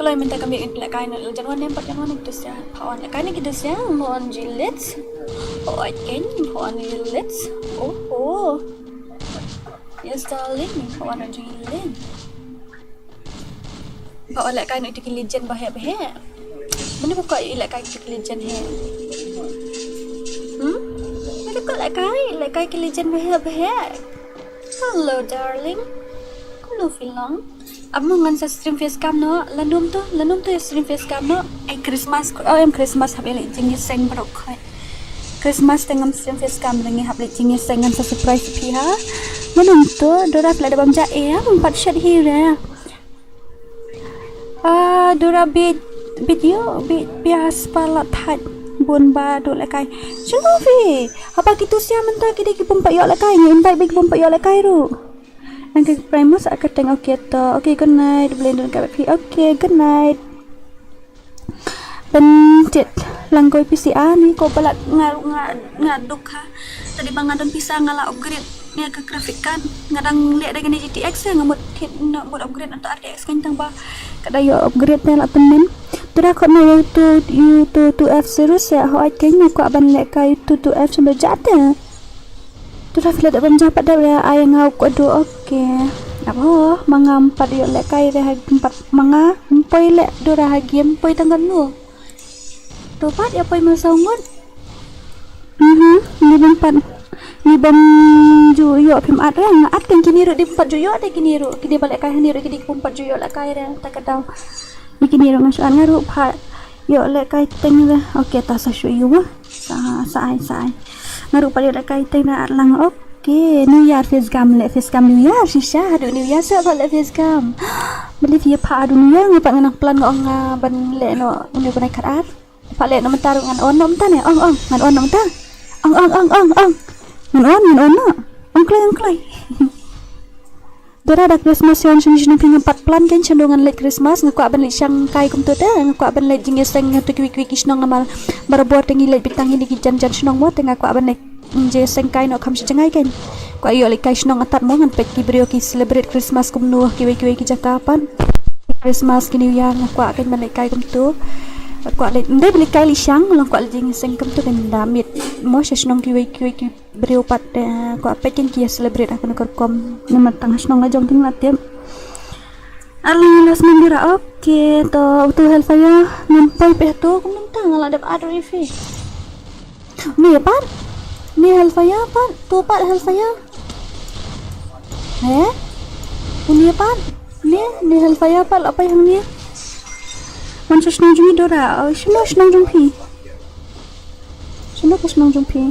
Kloi mynta ka miet in lehkai noh, jan wan ne em pat jan wan ne ki dohsiang. Pha wan lehkai ne ki dohsiang, mo on jinglit. O ai ken, pha wan jinglit. Oh oh. Yes darling, pha wan jinglit. Pha wan lehkai noh ito ki legend baheh baheh. Mane pha kwah ïa lehkai ito ki legend heh. Hmm? Mane kwah lehkai, lehkai ki legend baheh baheh. Hello darling. Kumno phi long? Ap mo ngan sa stream face cam noh. Lano to, lano to ïa stream face cam noh. Ai Christmas, oh em Christmas hap ïa leit jingïaseng baroh khoit. Christmas te ngam stream face cam, ngi hap leit jingïaseng, ngan sa surprise phi ha. Lano to, Dora phi la dep bam ja, eh, ngam pat shet hi re. Ah, Dora bit, bit ïoh, bit bias palat thait bun ba duh lehkai. Shano phi? Haba ki dohsiang mynta ki dei ki bym pat ïoh lehkai, ngi invite beit ki bym pat ïoh lehkai ruh. Ngan ka Primus aka teng, okay to. Okay, good night. Blendon ka phi. Okay, good night. Ban tied lang kawei P C ani ko palat nga, nga, nga duk ha. Tadi ba nga don pisa nga la upgrade ïa ka graphic card. Nga dang leh da kane G T X ïa, nga mut kit, nga mut upgrade na to R T X kan, tang ba ka da ïoh upgrade te la tymmen. Tura khot na ïa u two, u two two F series ïa, hooid kein nga kwah ban lehkai u two two F shen ba jate. Tura phi la dep bam ja pat dep ïa, ai nga u kwah du, okay. Ap ho, ma nga ym pat ïoh lehkai re ha, ym pat ma nga, ym poi leh Dora ha game, poi tang katno. To pat ïa poi ma saw ngut. Mhm, ngi bym pat, ngi bym ju ïoh phim at re, nga at kein kine ruh dei bym pat ju ïoh te kine ruh, ki dei ba lehkai hangne ruh ki dei bym pat ju ïoh lehkai re, ta ka daw. Ngi kine ruh nga shu at nga ruh pha ïoh lehkai teng re. Okay, ta sa shu ïoh. Sa, sa ai, sa ai. Nga ruh pat ïoh lehkai teng re at lang, okay. New Year face cam leh, face cam New Year shisha, haduh New Year sa ba leh face cam. Beli phi pha haduh New Year nga pat nga nang plan nga ong nga ban leh noh une u bnai khatar. Pha leh noh mynta ruh ngan on noh mynta ne. Ong ong ngan on noh mynta. Ong ong ong ong ong. Ngan on, ngan on noh. Ong kloi, ong kloi. Dora da Christmas shuh shuh shuh phi, ngam pat plan kein shano ngan leit Christmas, nga kwah ban leit shang kai kumto te, nga kwah ban leit jingïaseng ha to kiwei kiwei ki shnong namar barabor te ngi leit beit tang hi ne ki jan jan shnong mo, te nga kwah ban leit jingïaseng kai noh kham shi jngai kein. Kwah ïoh leit kai shnong artat mo, ngan peit ki briew ki celebrate Christmas kumno kiwei kiwei ki jaka pat. Christmas ki New Year nga kwah kein ban leit kai kumto. Kwah leit, ym dei ban leit kai leit shang, long kwah leit jingïaseng kumto kein, da miet mo sha shnong kiwei kiwei ki briew pat, eh, kwah peit kein ki ïa celebrate ha kano ka rukom. Namar tang ha shnong la jong te ngim lah tip. Ar lang la snem Dora, okay, to uto Hellfire ngam poi peh to, kumno mynta nga la dep add ruh ïa phi. Ni pat? Ni Hellfire pat? To pat Hellfire? He? Uni pat? Ni, ni Hellfire pat la poi hangne. Wan sha shnong jong ngi Dora, oh, shano shnong jong phi? Shano ka shnong jong phi?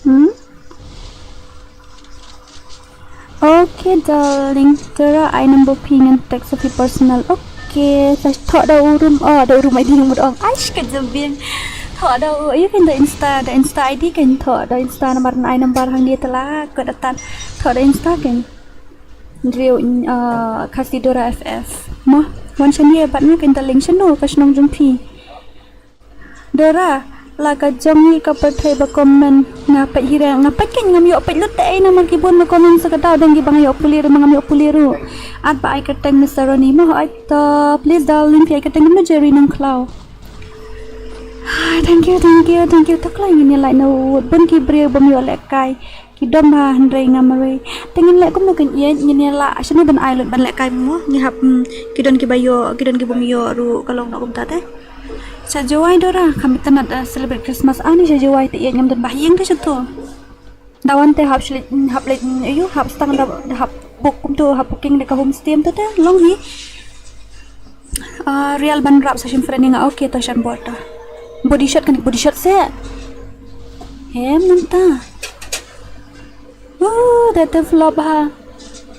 Hmm? Okay darling, Dora ai number phi ngan text phi personal. Okay, sa thoh da u room, oh da u room I D mut ong. Aish ka jabieng. Thoh da u, ïa kein da Insta, da Insta I D kein thoh, da Insta number ai number hangne te la, ka da tan. Thoh da Insta kein. Hynriew, uh, Khasi Dora F F. Mo, wan shane bad nga kein da link shano ka shnong jong phi. Dora, la ka jong ngi ka pyrthei ba comment nga peit hi re, nga peit kein ngam ïoh peit lut te ei namar ki bun ba comment sa ka daw dang ki ba nga ïoh pule ruh ma ngam ïoh pule ruh. At ba ai kyrteng Mister Ronnie mo, hooid to, please darling phi ai kyrteng kumno Jerry Nongkhlaw. Thank you, thank you, thank you. To kloi ngin ïa lait na u bun ki briew bym ïoh lehkai. Ki don bha hynrei nga marwei. Te ngin leh kumno kein ïeit, ngin ïa lah shano ban ai lut ban lehkai mo. Ngi hap, mm, ki don kiba ïoh, ki don ki bym ïoh ruh ka long noh kumta te. Sha Jowai Dora, kham itynnad, eh, celebrate Christmas ani sha Jowai te ïeit ngam don bha ïing te sha to. Da wan te hap shlei, hap leit, mm, ayu, hap stang da, da hap book kumto, hap booking da ka homestay to te long hi. Ah, Real ban rap sa shim friend nga, okay to shan bor to. Body shot kan body shot se. Hem nanta. Oh, da te flop ha.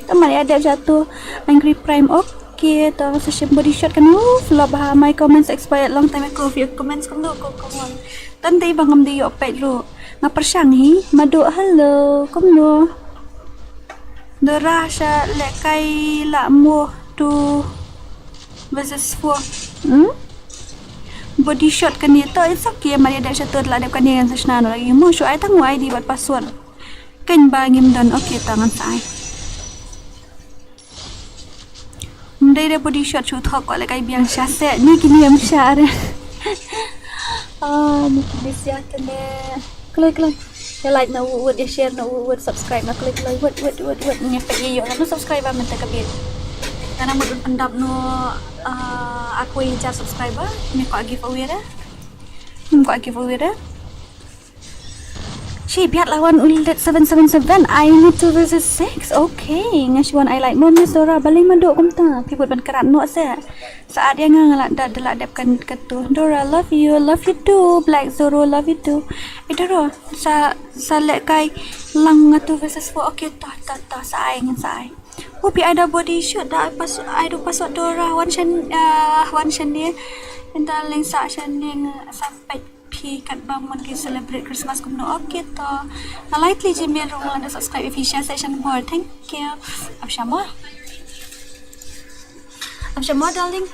Tamar ïa dep jatuh. Angry Prime, okay to sa shim body shot kan, oh, flop ha. My comments expired long time ago. View comments kumno ko, come on. Tang te ba ngam dei ïoh peit ruh. Nga pyrshang hi, Madu, hello, kumno? Dora sha lehkai la mo two versus four. Hmm? Body shot kane to, it's okay, mar ïa dep sha to la dep kane ngan sa shna noh lagi mo, shu ai tang u I D bad password. Kein ba ngim don, okay to ngan sa ai. Dei da body shot shu thok ko le kai biang sha se. Ni kini am sha re. Ah, ni kini sia kene. Kloi, kloi. Ïa like na u wut, ïa share na u wut, subscribe na kloi, kloi. Wut, wut, wut, wut. Ni pe ïa ïoh na subscriber mynta ka bit. Tana mut un pyndap no, ah, akui jar subscriber. Ni ko giveaway re. Ni ko giveaway re. Shi biat lawan ulit seven seven seven. I need two versus six. Okay. Nga shu wan I like more Miss Dora. Balei ma dok kumta. Phi bud ban krat no se. Saat ïa nga nga la da da la dep kan katu. Dora, love you. Love you too. Black Zoro, love you too. Eh, Dora, sa sa leh kai lang nga two versus four. Okay, ta ta ta sa ai ngan sa ai. Hope I da body shoot da pas I do pas Dora. Wan shan, ah, wan shan ni. Darling, sa shan ni sa pet. Phi kat bang mon ki celebrate Christmas kumno. Okay to. Nga lai tli Gmail ruh nga la subscribe ïa phi sha section four. Thank you. Ap sha mo. Ap sha mo, darling.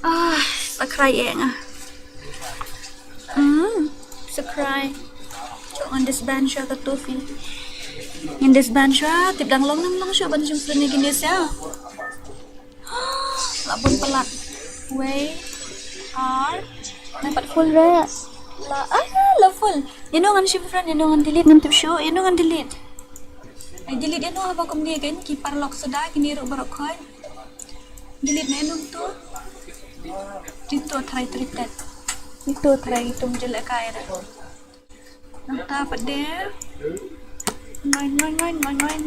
Ah, sa cry eh nga. Hmm, sa cry. Chok ngan disband sha ka tu phi. Ngan disband sha, tip dang long nang long sha ban jingpun ni kini sha. La bun palat. Wei. Ar. Nampat full re. La, ah, la full. Ïa no ngan shim friend, ïa no ngan delete ngan tip shu, ïa no ngan delete. Ai delete ïa no haba kumne kan ki paralok suda kini ruh barok khoi. Delete na ïa no tu. Tin to try tritet. Tin to try tum jele kai re. Nangta pat de. Ngoin, ngoin, ngoin.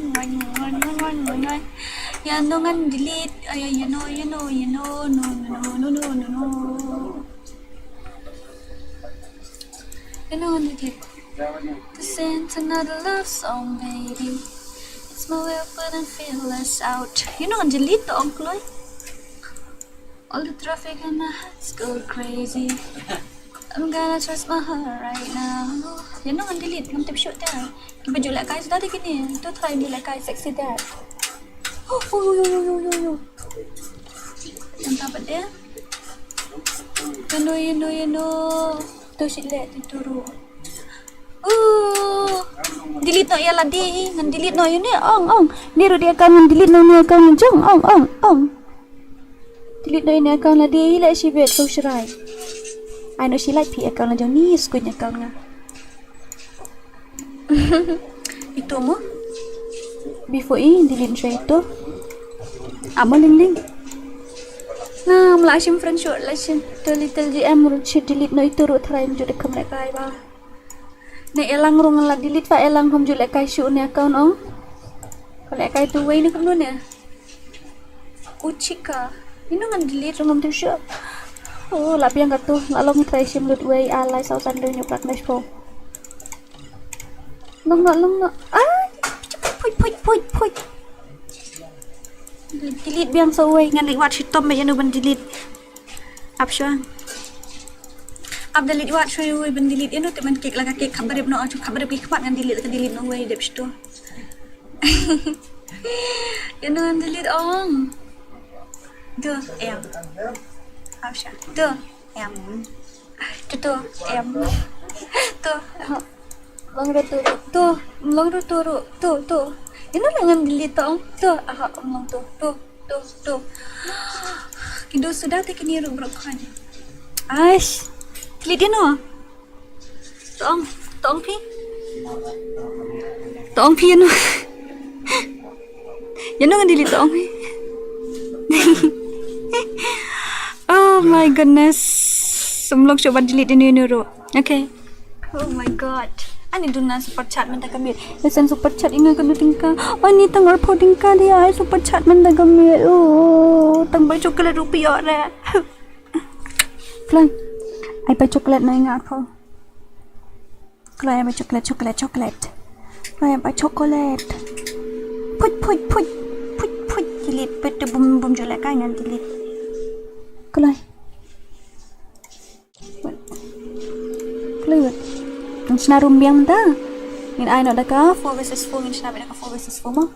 Ïa no ngan delete. Ay, you know, you know, you know, no, no, no, no, no, no. Ïa no ngan delete. To send another love song, baby. It's my way of putting feelers out. Ïa no ngan delete to ong kloi. All the traffic and my heart's go crazy. I'm gonna trust my heart right now. Ïa no ngan delete, ngam tip shuh te. Kiba ju lehkai suda te kine. To try ju lehkai sexy dad. Oh, oh, oh, oh. Nangta pat de. Ïa no, ïa no, ïa no. To shi leh, to turu. Uh, delete noh ïa lade hi, ngan delete noh ïa une, ong, ong. Ni ruh dei account ngan delete noh une account ngan jong, ong, ong, ong. Delete noh ïa une account lade hi, leh shi bet ko shrai. Ai noh shi like phi account la jong ni, skuin account nga. Ito mo? Before i, delete shrai ito. Amo ling ling. Ngam lah shim friend shuh, lah shim to little G M ruh shi delete noh ito ruh try mjut de kam lehkai ba. Ne elang rung la delete pa elang hom ju lehkai shu ne account ong. Ko lehkai tu wei ne kumno ne. Uchika. Ino ngan delete rung hom tu shu. Oh, la biang ka tu, la long try shim lut wei a lai sau san deu nyuk lak mesh po. Long no, long no. Ah, put, put, put, put. Delete biang sa wei ngan leh wat shitom ba ino ban delete. Ap shuwa. Ap delete wat shuwa wei ban delete ino te man kek la ka kek khabarip no achu khabarip ki khmat ngan delete ka delete no wei dep shitu. Ino ngan delete ong. Duh em. Ap shuwa. Duh em. Tu tu em. Tu. Mlong ruh tu ruh. Tu, mlong ruh tu ruh. Tu, tu. Ino ngan delete tong. Tu, aha, mlong tu. Tu, tu, tu. Kido suda te kini ruh brok khan. Aish. Delete ino. Tong, tong phi. Tong phi ino. Ino ngan delete tong phi. Oh my goodness. Mlong shu ban delete ino ino ruh. Okay. Oh my god. Ani duna super chat mynta ka miet. Listen super chat inga ka nu tingka. Ani tang arphaw tingka dia ai super chat mynta ka miet. Oh, tang bai chocolate rupiah re. Kloi. Ai bai chocolate na inga arphaw. Kloi ai bai chocolate, chocolate, chocolate. Kloi ai bai chocolate. Put, put, put. Put, put. Delete. Put tu bum bum jolek ai ngan delete. Kloi. Kloi wet. Ngin shna rum biang mynta. Ngin ai noh da ka four versus four, ngin shna beit da ka four versus four mo.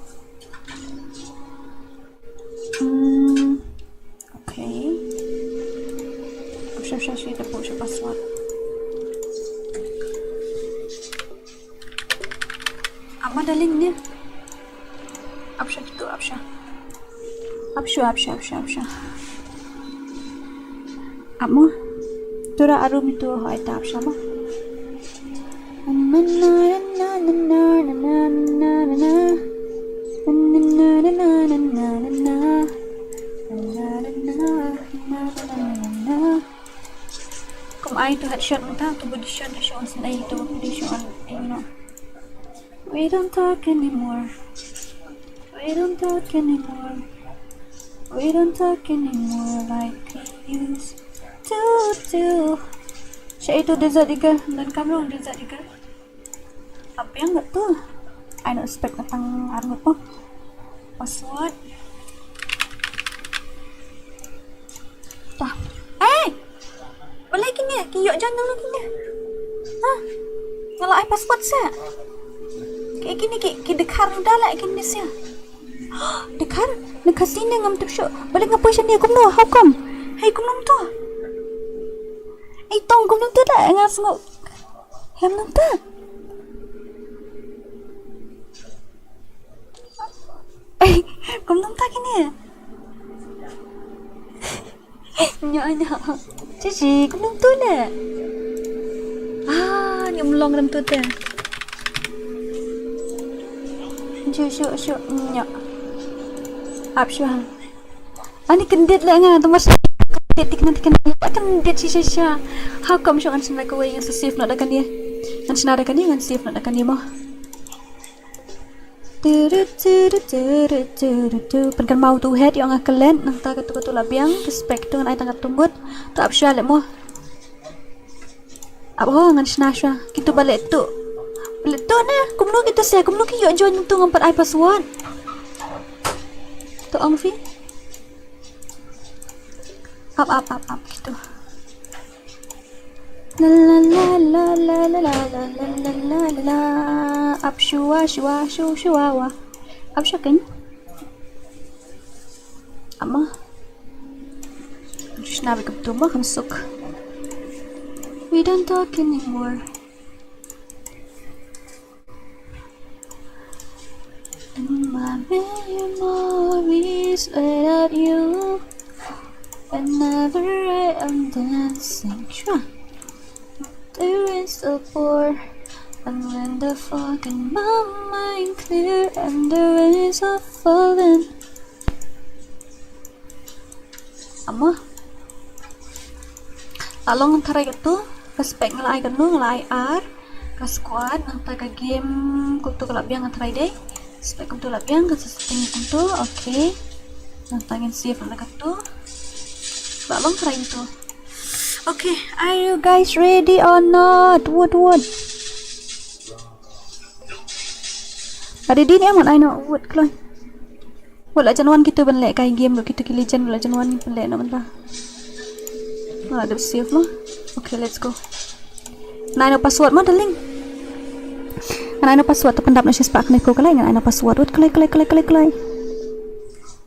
Hmm. Okay. Sha sha sha da put sha password. Apa darling ni? Ap sha tu, ap sha. Ap shuwa, ap shuwa, ap shuwa, ap shuwa. Ap mo. Tura arum itu hoi ta ap shuwa mo. Kum ai tu headshot mynta, tu body shot, headshot on snai, tu body shot on, you know. We don't talk anymore. We don't talk anymore. We don't talk anymore like we used to do. Sha itu desert eagle, dan kamrong desert eagle. Apa yang nggak tuh? I don't expect tentang armut tuh. Password. Dah. Eh! Balei kine ki ïoh jan nang kine? Ha? Nga la ai password sa. Ki kine ki, ki dkhar da la kine sia. Dkhar, dkhar sini ngam tip shuh. Balei nga poi shane kumno? How come? Hei kumno to? Ei tong kumno to da nga sngew. Hem nang ta. Ei, kumno ta kine? Nya nya. Cici, kumno tu ne? Ah, ni mlong ram tu te. Shu shu shu nya. Ap shu ha. Ani kendit le nga tu mas. Kendit tik nanti kendit. Kendit shisha shisha. How come shu ngan sna kawei ngan save not da kane. Ngan sna da kane ngan save not da kane mo. Turu, turu, turu, turu, tu. Pynkan mau tu head ïoh nga klet nangta katu katu la biang tu spek tu ngan ai tang katu mut tu ap shuwa le mo. Ap ho ngan shna shuwa kitu ba leh tu. Ba leh tu ne kumno kitu se kumno ki ïoh join tu ngam pat ai password. Tu ong phi. Ap ap ap ap kitu. La la la la la la la la la la la la. Ap shuwa shuwa shu shuwa wa. Ap shuwa kan. Ama. Shna bik tu ma kam suk. We don't talk anymore. And my memories without you. Whenever I am dancing, sure. The rain's still pour. And when the fog in my mind clear and the rains are falling. Ama. La long tharai katu. Ka spek nga la ai kanu, nga la ai ar. Ka squad, nangta ka game kumtu ka la biang nga tharai dei. Spek kumtu la biang, ka setting kumtu, okay. Nangta ngin save na katu. La long tharai katu. Okay, are you guys ready or not? Wood, wood. Ready ni amat ai no wood kloi. Wala jan wan kitu ban leh kai game ruh kitu ki legend wala jan wan ban leh na bynta. Wala dep save mo. Okay, let's go. Nai no password mo darling. Nai no password tu pyndap na shi spah kane ko kalai nai no password wut kalai kalai kalai kalai kalai.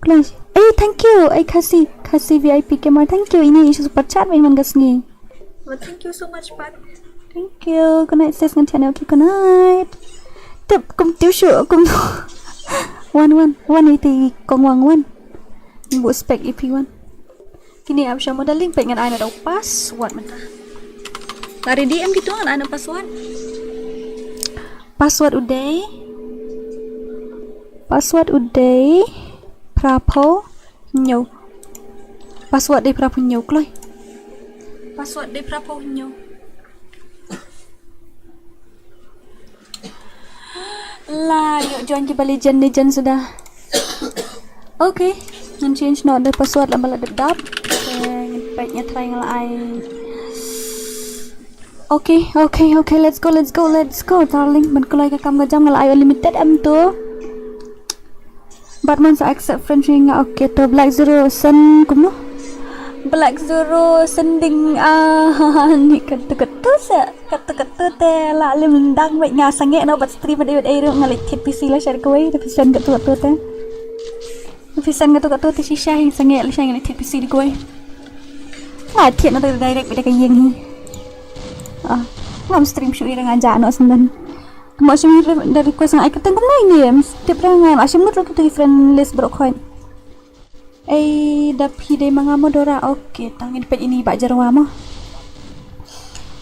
Kalai. Eh, thank you. Eh, Khasi, Khasi V I P gamer, thank you. Ini isu super chat mai man gasngi. Well, thank you so much, Pat. Thank you. Good night, sis. Ngan channel ki good night. Tip kum tiu shu kum. One one one eighty kong wang one. Ni bu spek E P one. Kini am sha modeling pek ngan ai na dau password mynta. Lari D M gitu ngan ai na password. Password u dei. Password u dei. Prapo. Hynñiew. Password dei phra phew hynñiew kloi. Password dei phra phew hynñiew. La ïoh join kiba legend legend suda. Okay. Ngan change noh dei password laba la dep dap. Okay, ngan peit nga try nga la ai. Okay, okay, okay, let's go, let's go, let's go, darling. Ban kloi ka kam ka jam nga la ai unlimited em tu. Batman sa accept friend sharing nga, okay to Black Zero send kumno? Black Zero sending ah ni katu katu sa katu katu te la lim dang wei nga sangeh no bat stream dei wei ru nga leh thied P C la share kawei te phi send katu katu te. Phi send katu katu te shisha hi sangeh la share nga leh thied P C dei kawei. Nga thied no te direct bad ka ïing hi. Ah, ngam stream shu ira nga ja no senden. Mo shim da request nga ai kyrteng kumno ine. Tip ra nga ai shim mut ro kitu friend list bro khoi. Ei, da phi dei ma nga mo Dora. Okay, tang ngin peit ïa i Bah Jarwa mo.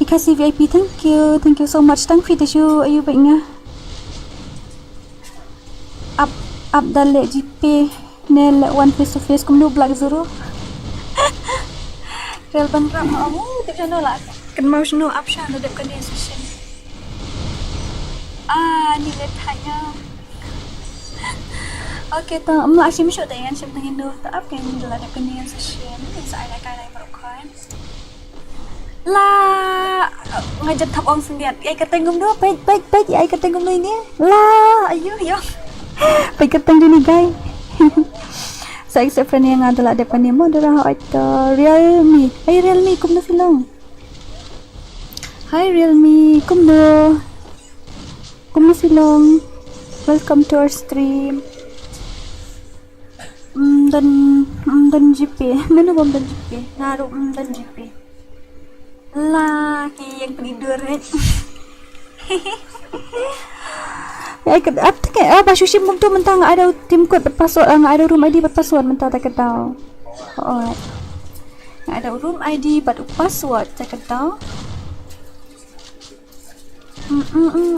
I Khasi V I P, thank you. Thank you so much. Tang phi te shu ayu bad nga. Ap, ap da leh G P ne leh wan face to face kumno Black Zero. Rel ban rap ma amu te jano la. Kan mau shno ap sha da dep kane session. Ah, ni le thanya. Okay, to, mla shim shu te ngan shim tengin do. To ap kan ni la dep kane session. Ni sa ai la kai lai baru kan. La, nga jot thap ong sendiri. Ai kata ngum do, peit, peit, peit, ai kata ngum do ini. La, ayu, yo. Peit kata ngum do ni, guys. Sa accept friend yang ada lah depan ni mo, ada lah oi to Realme. Ai Realme, kumno silong. Hi Realme, kumno. Kumno silong. Welcome to our stream. Mm, dan, mm, dan G P. Mano bom dan G P? Naru, mm, dan G P. La, ki yang penidur, eh. Ya, ikut, apa tu ke? Ah, ba shushi mum tu mentang ada tim code bad password, ah, nga ada room I D bad password mentang tak tahu. Oh, nga ada room I D bad password tak tahu. Mm, mm, mm.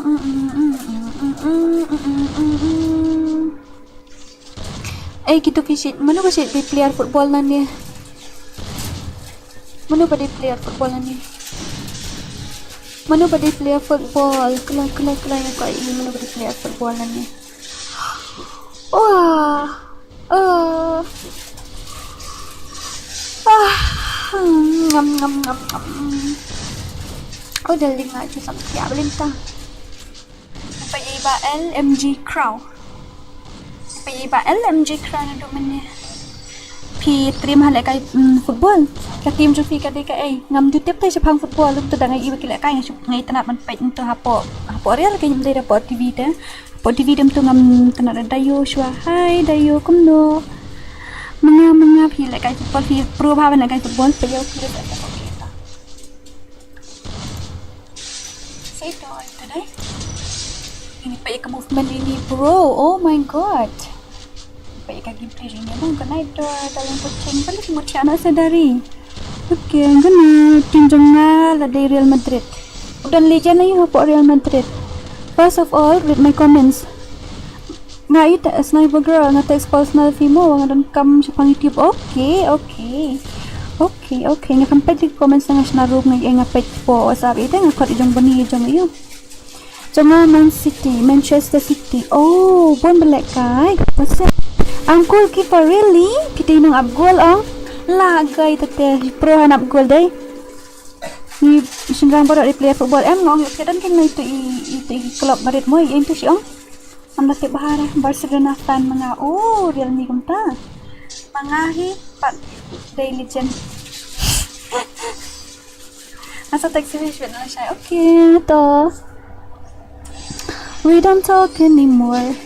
Ei, kito ki shit, mano ba shit dei player football nangne? Mano ba dei player football nangne? Mano ba dei player football? Khlem, khlem, khlem, ïa ka, ei, mano ba dei player football nangne? Wah. Oh. Ah. Hmm, ngam, ngam, ngam, ngam. Oh, darling, nga ju sam tia blinta. Peit ïa i Bah L M G Crow. Peit ïa i Bah L M G Crow naduh mynne. Phi triem ha lehkai, mm, football. Ka team jong phi ka dei kaei? Ngam ju tip te shaphang football, ym tip da ngi i ba ki lehkai, nga shu, nga i tynnat ban peit nto hapoh, hapoh real, ka ym dei hapoh T V te. Hapoh T V te ym tip, ngam tynnat da. Dayo shuwa. Hi Dayo, kumno? Mynne, mynne phi lehkai football, phi pro bha ban lehkai football, peit ïa u phi lehkai football. Sa ito, ito dei. Ini peit ïa ka movement ini, bro. Oh my God. Peit ïa ka gameplay ini, bang. Good night, uh, darling, kucing. Balik mo tiana sadari. Okay, good night. Team jong nga la dei Real Madrid. U don legend aïu hapoh Real Madrid? First of all, read my comments. Nga i te sniper girl, nga text personal phi mo, nga don kam shaphang YouTube. Okay, okay. Okay, okay. Nga kam peit ki comments, nga shna ruh, nga, nga peit po WhatsApp ite, nga khot i jong bani i jong ïu. Jong nga Man City, Manchester City. Oh, bun ba lehkai. What's up? Ang goalkeeper, really? Phi dei nong ap goal ong. La gai te te, pro han ap goal dei. Ni shynrang baroh dei player football em, nga ong ïoh phi don kin ngai tu i, i tu i club barit mo, i em tu shi ong. Anda tip bahara Barcelona fan ma nga. Oh, Realme kumta. Ma nga hi pat dei legend. Asa text hi shwet na shai. Okay, to. We don't talk anymore.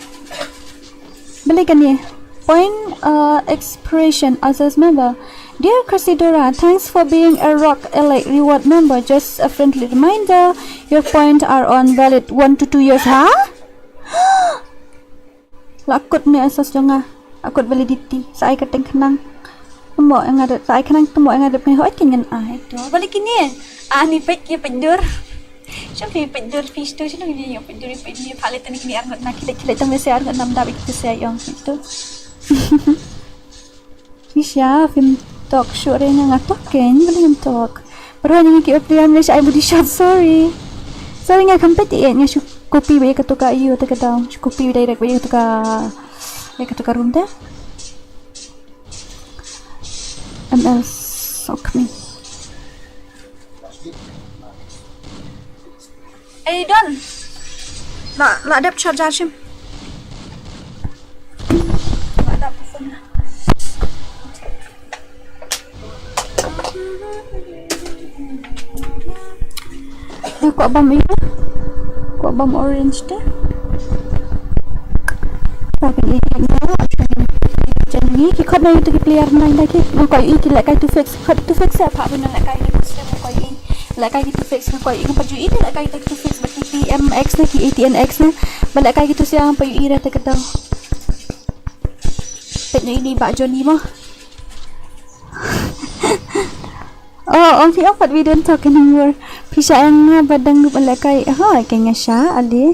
Balik kane. Point, uh, expiration as a member. Dear Casidora, thanks for being a Rock Elite Reward member. Just a friendly reminder, your points are on valid one to two years. Huh? La kut ne asas jong nga. La kut validity. Sa ai ka teng khnang. Mo nga da, sa ai khnang mo nga da pynhoi kin ngan ai to. Balik kine. Ah, ni peit ki peit dur. Shu ki peit dur fish tu, shu ni peit dur, peit ni pha le tani kine ar ngot na, kile kile tang mese ar ngot nam da bik tu se ai ong tu. Isha, phim tok shuh re nga, nga tok kein, bali ngam tok. Baroh ngi ki up liam re sha ai body shot, sorry. Sorry nga kam peit ïa nga shu copy ba ïa ka tu ka ïu te ka dau, shu copy direct ba ïa ka tu ka, ïa ka tu ka room te. M L Sokmi. Ei, don. La, la dep charger shim. La dep phone. Kwah bam ïa. Kwah bam orange te. Ka pyn ïa ki ngi ki khot na ïa ki player na ïa ki. Nga kwah ïa ki lehkai two fix, khot two fix ïa pha pyn lehkai ki two fix, nga kwah ïa lehkai ki two fix, nga kwah ïa ki pa ju ïa lehkai ki two fix ba ki P M X na ki A T N X na ba lehkai ki two fix nga kwah ïa ïa te ka dau. Peit na ïa ni ba Johnny mo. Oh, ong phi ong pat video to kani mur. Phi sha eng nga ba dang rup lehkai. Hoi, ka nga sha, ali.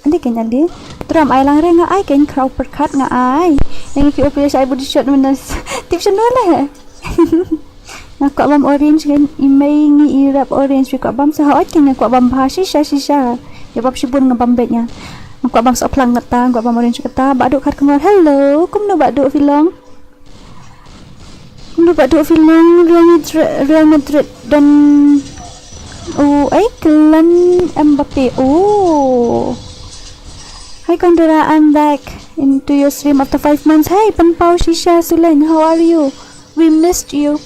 Ali ka nga ali. Tram ai lang re nga ai ka nga kraw perkat nga ai. Yang ki opia sha ai body shot menas. Tip sha no le. Nga kwah bam orange kan, i mei ngi i rap orange, phi kwah bam sa hoi ka nga kwah bam bha shisha shisha. Ya bam shibun nga bam beit nga. Nga kwah bam sa plang kata, nga kwah bam orange kata, ba duk khat kongor. Hello, kumno ba duk phi long? Kumno ba duk phi long? Real Madrid, Real Madrid don. Oh, ai klan Mbappe. Oh. Hi Kong Dora, I'm back into your stream after five months. Hey, Panpau Shisha Suleng, how are you? We missed you.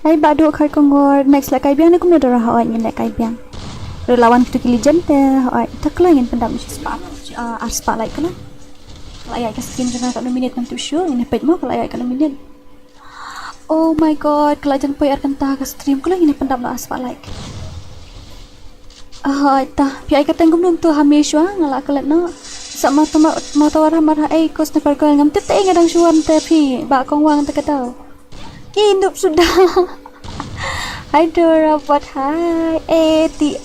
Hey, ba duk khai kongor, next lehkai biang ne kumno Dora, hoi ngin lehkai biang. Relawan kitu ki legend te, hoi, ta kloi ngin pyndap shi spot, ah, ar spot like kena. Ka la ïaid ka skin jong nga katno minit ngam tip shuh, ngin peit mo ka la ïaid katno minit. Oh my god, ka la jan poi ar kynta ka stream, ka la ngin pyndap noh ar spot like. Ah, ta, phi ai ka teng kumno to ha me shuwa, nga la klet noh. Sa ma ta ma ta war ha mar ha ei ko sniper girl ngam tip te nga dang shuwa te phi, ba kong wang te ka dau. Ki nup suda. Hai Dora bot hai. Eh ti.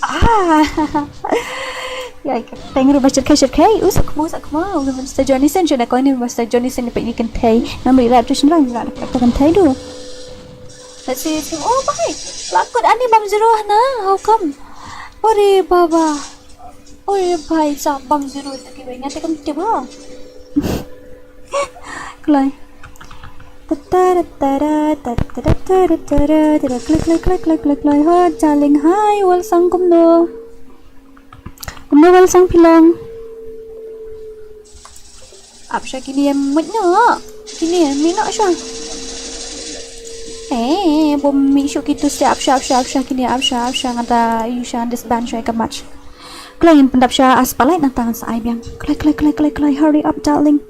Ah. Ya, teng ruh ba shirkhai shirkhai. Usak mo usak mo. Mister Johnny Sen shona ko ni Mister Johnny Sen pa ni kynthei. Nam ri rat tu shon rang rat tu kynthei du. Let's see. Oh bhai. Lakut ani bam zero na. How come? Ore baba. Ore bhai sa bam zero tu ki bhai ngate kam te ba. Kloi. Tatara tara tatara tara tara tara kloi kloi kloi kloi kloi kloi ho jaling hai wal sang kumno. Kumno wal sang phi long. Ap sha kine em mut no. Kine em mi no sha. Eh, bom mi shu kitu se ap sha ap sha ap sha kine ap sha ap sha ngata yu sha disband sha ka match. Kloi ngin pyndap sha ar spot like nangta ngan sa ai biang. Kloi kloi kloi kloi kloi hurry up darling.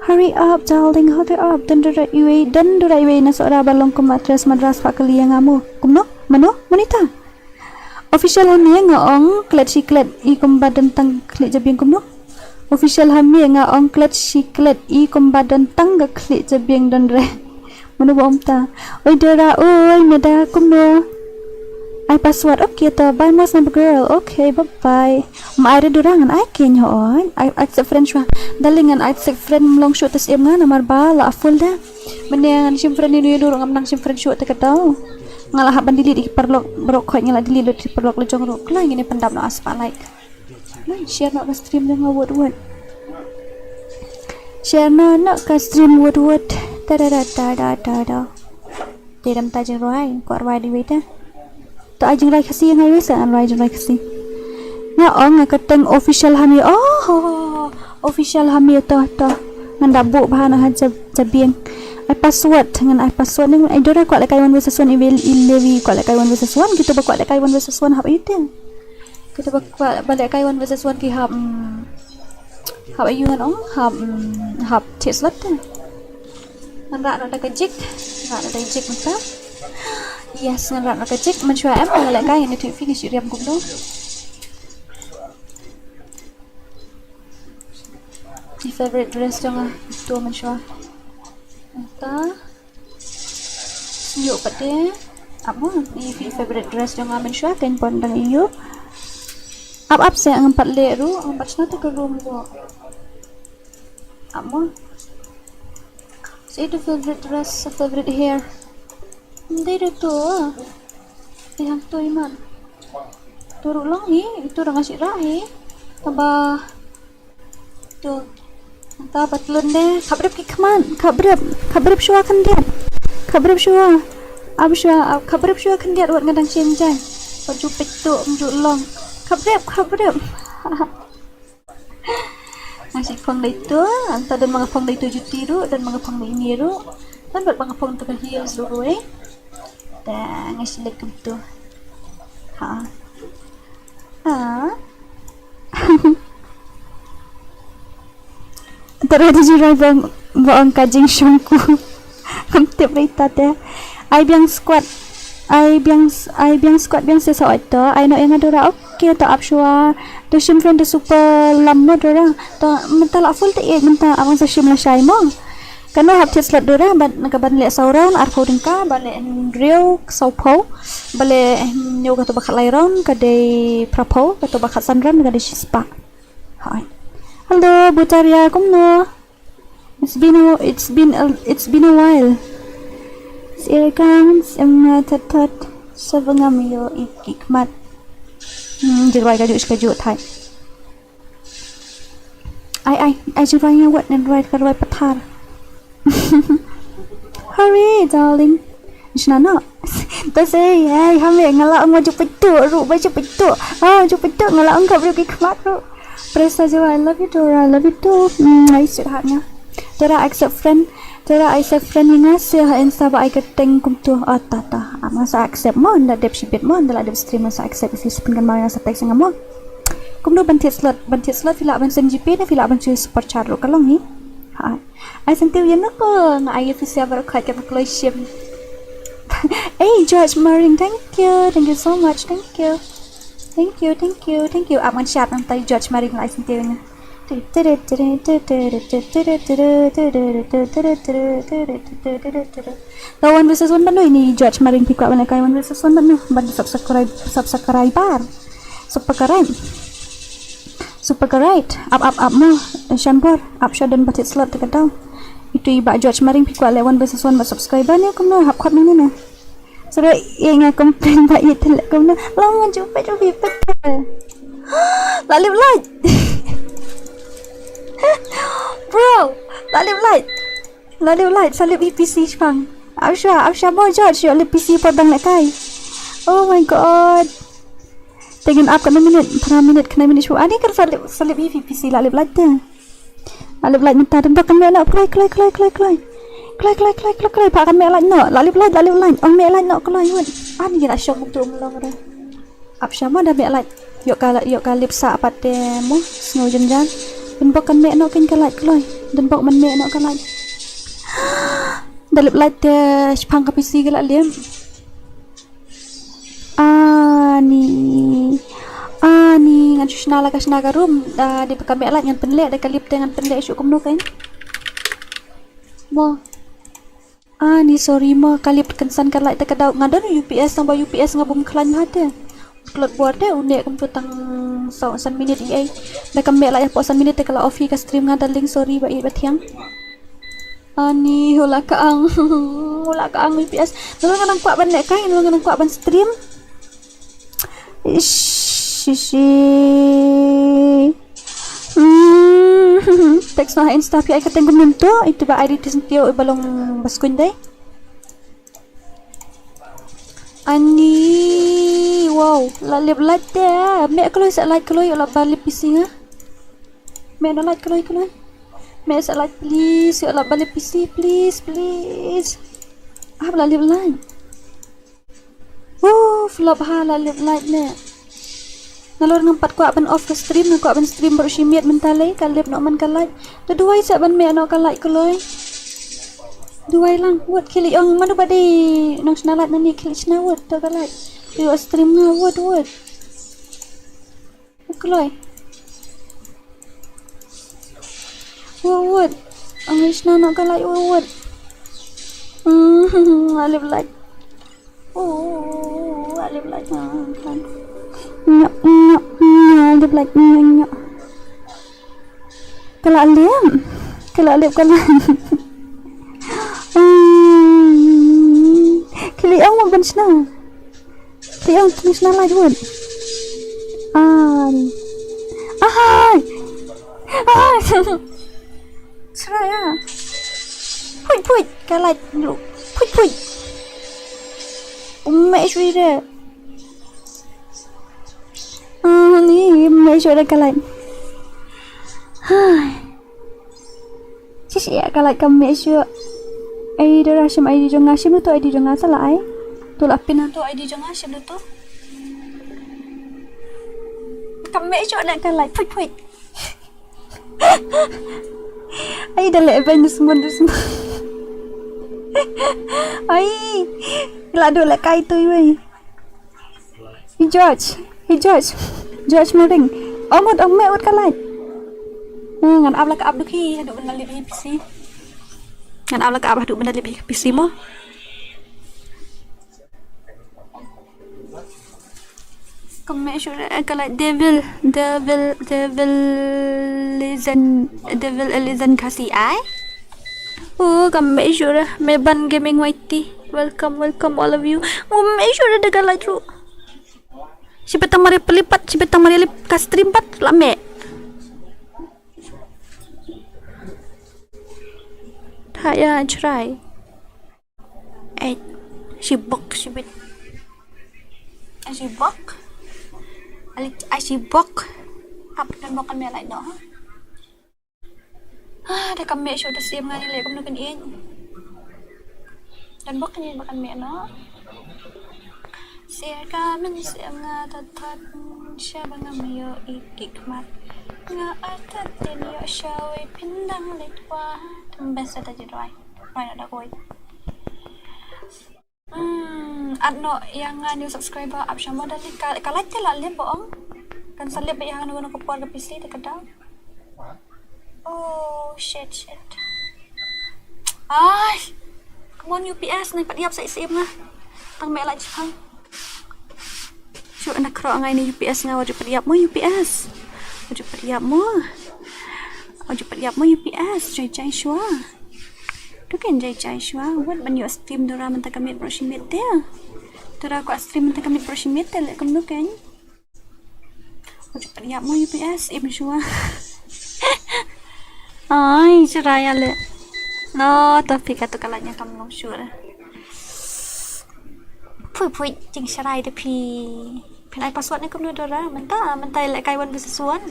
Hurry up darling, hurry up. Don dura iwei, don dura iwei na sora ba long kum mattress madras pa kali ïa nga mo. Kumno? Mano? Monita? Official ha me nga ong klet shi klet i kumba don tang khlieh jabieng kumno? Official ha me nga ong klet shi klet i kumba don tang ka khlieh jabieng don re. Mano ba ong ta. Oi Dora, oi Meda kumno? Ai password, okay to, bye mo sniper girl, okay, bye bye. Ma ai re Dora ngan ai keiñ hooid. Ai accept friend shuwa. Darling ngan accept friend mlong shuh te syiem nga namar ba la full da. Mynne ngan shim friend ïa no ïa no ruh ngam nang shim friend shuh te ka daw. Nga la hap ban delete ïa ki paralok baroh khoit nga la delete lut ki paralok la jong ruh. Kloi ngin ïa pyndap noh ar spot like. Kloi share noh ka stream jong nga wut wut. Share noh noh ka stream wut wut. Ta da da da da da da. Te dam ta jingrwai, kwah rwai da iwei te. To ai jingrwai Khasi ïa nga iwei sa ngan rwai jingrwai Khasi. Nga ong nga ka teng official ha me. Oh, official ha me to to. Ngan da buh bha na ha ja, jabieng. Ai password, ngan ai password ne ai Dora kwah lehkai one versus one i Levi kwah lehkai one versus one, kito ba kwah lehkai one versus one hap ïa te. Kito ba kwah ba lehkai one versus one ki hap, mm, hap aiu ngan ong, hap, mm, hap thied slot te. Ngan rah noh da ka jik, rah noh da ka jik mynta. Yes, ngan rah noh da ka jik, mynshuwa em nga lehkai ngan ïathuh ïa phi nga shu riam kumno. Ki favorite dress jong nga to mynshuwa. Mynta. Ïoh pat de. Ap mo, i favorite dress jong nga mynshuwa kein pon dang ïoh. Ap ap se ngam pat leh ruh, ngam pat shna te ka room ruh. Ap mo. Se itu favorite dress, favorite hair. Ndai ruh to. Te hang to iman. To ruh long hi, itu dang asyik rah hi. Aba To. Nangta ba tlun de, khabrip ki khmat, khabrip, khabrip shuwa khyndiat. Khabrip shuwa. Ab shuwa, ab, khabrip shuwa khyndiat wat nga dang shem jai. Wat ju peit to, um ju long. Khabrip, khabrip. Nga shu phong dei to, nangta don ma nga phong dei to juti ruh, don ma nga phong dei ini ruh. Don bad ma nga phong to ka heels ruh ruh eh. Da nga shu leit kum to. Ha. Ha. Tara di jirai bong bong ka jingshong ku. Ngam tip rita te. Ai biang squad. Ai biang s-, ai biang squad biang se sa oi to. Ai no ïa nga Dora ok. Okay, to ap shuwa. To shim friend, to super lam mo Dora. To mynta la full te ek, mynta ap ngan sa shim lashai mo. Kano hap thied slot Dora, ban, ka ban leh saw round, arphew tyngka, ban leh hynriew, sawphew, ban leh hynñiew, kato ba khatlai round ka dei phraphew, kato ba khatsan round ka dei shispah. Hai. Hello Butaria, kumno? It's been a, it's been a, it's been a while. Sirkang, em, thot thot, sa ba ngam ïoh ïa ki khmat. Hmm, jingrwai kajuh shi kajuh thait. Ai, ai, ai, jingrwai nga wat, ngan rwai ka rwai pathar. Hurry, darling. Shna noh. To sei, ai, ha me, nga la ong ba ju pyntuh ruh, ba ju pyntuh. Oh, ju pyntuh, nga la ong khap ruh ki khmat ruh. Presa Jawa, I love you, Dora, I love you too. Mm, ai, sweetheart nga. Dora, accept friend. Dora, accept friend ïa nga, sha ha Insta ba ai kyrteng kumto. Oh, ta, ta. Ah, nga sa accept mo, nda dep shibit mo, nda la dep stream nga sa accept. If you spin kan ma nga sa text nga mo. Kumno ban thied slot, ban thied slot phi lah ban send G P ne phi lah ban shu super chat ruh ka long hi. Ha. Ai sngewthuh ïa nga ko, nga ai ïa phi sha baroh khoit kaba kloi shim. Ei, George Maring, thank you, thank you so much, thank you. Thank you, thank you, thank you. Ap ngan shad nangta George Maring, la ai sngewthuh ïa nga. Ka one versus one bad no ini George Maring, phi kwah ban lehkai one versus one bad no, ban subscribe, subscriber. Subscribe. Super ka right. Ap, ap, ap mo. Shanbor. Ap sha don ba thied slot te ka daw. Itu i Bah George Maring, phi kwah leh one versus one bad subscriber ne kumno, hap khot ne ne. Sura i nga complain ba i te leh kumno. Long man ju pet u bi pet. La lip light. Bro, la lip light. La lip light, sa lip ïa P C shipang. Ap sha, ap sha mo George, ïoh lip P C por dang lehkai. Oh my god. Te ngin ap katno minit, phra minit, khyndai minit shuh. Ani kan sa lip, sa lip ïa P C, la lip light te. La lip light mynta, don bok kan meh noh, kloi, kloi, kloi, kloi, kloi. Kloi, kloi, kloi, kloi, kloi, phah kan meh light noh. La lip light, la lip light, ong meh light noh, kloi, wut. Ani ngin ap shong kumtu um long re. Ap sha mo da meh light. Ïoh ka, ïoh ka lip sah pat te mo, sngew jynjar. Don bok kan meh noh kein ka light, kloi. Don bok man meh noh ka light. Da lip light te shipang ka P C ka la lip. Ani. Ani, ngan shu shna la ka shna ka room. Da dei ba ka meh light ngan pynleh, da ka lip te ngan pynleh shuh kumno kein. Mo. Ani, sorry mo, ka lip kynsan ka light te ka daw. Nga don U P S, tang ba U P S nga bym khlaiñ bha te. Klot bor te u neh kumtu tang saw san minit ei ei. Da ka meh light hapoh san minit te ka la off hi ka stream nga, darling, sorry ba ïeit ba thiang. Ani, hula ka ang. Hula ka ang U P S. Nalor nga nang kwah ban lehkai, nalor nga nang kwah ban stream. Ish, shi, shi. Hmm. Text noh ha Insta phi ai kyrteng kumno to. Itu ba I D te sngewthuh i ba long ba skuñ dei. Ani, wow, la lip light te. Meh kloi sa light kloi, la ba lip P C nga. Meh noh light kloi kloi. Meh sa light please, la ba lip P C please, please. Ah, la lip light. Uh, flop ha la lip light ne. Nalor ngam pat kwah ban off ka stream, nga kwah ban stream baroh shi miet mynta lei, ka lip noh man ka light. To duwai sa ban meh noh ka light kloi. Duwai lang, wut khlieh ong mano ba dei nongshna light nani khlieh shna wut to ka light. Ïoh stream nga wut wut. Kloi. Wut wut. Ang shna noh ka light wut wut. Hmm, la lip light. Oh, la lip light. Nyok, nyok, nyok, lip light, nyok, nyok. Ka la lip. Ka la lip, ka la. Hmm. Khlieh ong mo ban shna. Khlieh ong ban shna light wut. Ai. Ai. Ai. Sra ya. Phuit, phuit. Ka light lu. Phuit, phuit. Um, meh shui de. Ah, ni, meh shui de ka light. Hai. Shisha ka light kam meh shuh. Ai, Dora, shim I D jong nga, shim tu I D jong nga, sa la ai. Tu la pin tu I D jong nga, shim tu. Kam meh shuh na ka light, phuit phuit. Ai, da leh beiñ dusmon dusmon. Ai, la dei lehkai tu wei. Hey George, hey George. George Mering. Ong ut, ong meh ut ka light. Hmm, ngan ap la ka ap duk hi, haduh ban da lip hi pisi. Ngan ap la ka ap haduh ban da lip hi pisi mo. Ka meh shuh ka light devil, devil, devil legend, devil legend Khasi ai. Oh, ka meh shuh me ban gaming Y T. Welcome, welcome all of you. Oh, meh shuh da ka light ruh. Shi betang mari pelipat, shi betang mari lip ka stream pat la meh. Tha ya chrai. Eh, shi bok shi bet. Ai shi bok. Ali ai shi bok. Ap dan bok kan meh lai no. Ah, da ka meh shuh da sim nga ni le kumno kan ien. Dan bok kan ien ba kan meh no. Sir ka men sir nga ta thot sha ba nga mayo i kik mat. Nga artat den yo sha wei pindang le twa. Tum besa ta jidwai. Wai na da koi. Hmm, at no yang nga new subscriber ap sha modal ka ka lait te la lip ba ong. Kan sa lip ba yang no ko por ka P C te ka dau. Oh shit shit. Ai. Come on U P S nai pat yap sa isip nga. Tang me la chipang. Shu ana kro ngai ni U P S nga wajib pat yap mo U P S. Wajib pat yap mo. Wajib pat yap mo U P S. Jai jai shwa. Tu kan jai jai shwa. Wat ban yo stream dora mynta ka miet bro shi miet te. Dora ko stream mynta ka miet bro shi miet te le kum tu kan. Wajib pat yap mo U P S im shwa. Ai, sharai ale. No, to phi ka tu ka la nya kam long shwa. Phui phui jing sharai de phi. Phin ai password ne kumno dora mynta mynta le kai one versus one.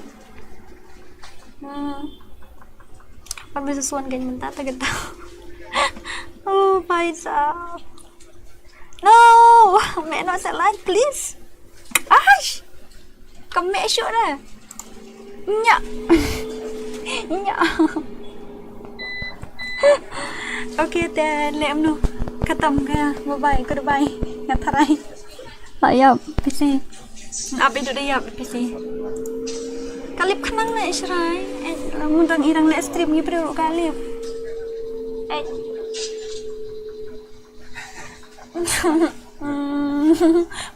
Hmm. One versus one kan mynta ta gata. Oh, bhai sahab. No, me no sa like please. Aish. Ka me shu na. Nya. Nya. Okay, te le mnu. Khatam ga. Bye bye. Goodbye. Nga tharai. Ba yap P C. Abi du da yap P C. Ka lip khnang na ishrai. Eh, mudang irang le stream ngi briew ka lip. Eh.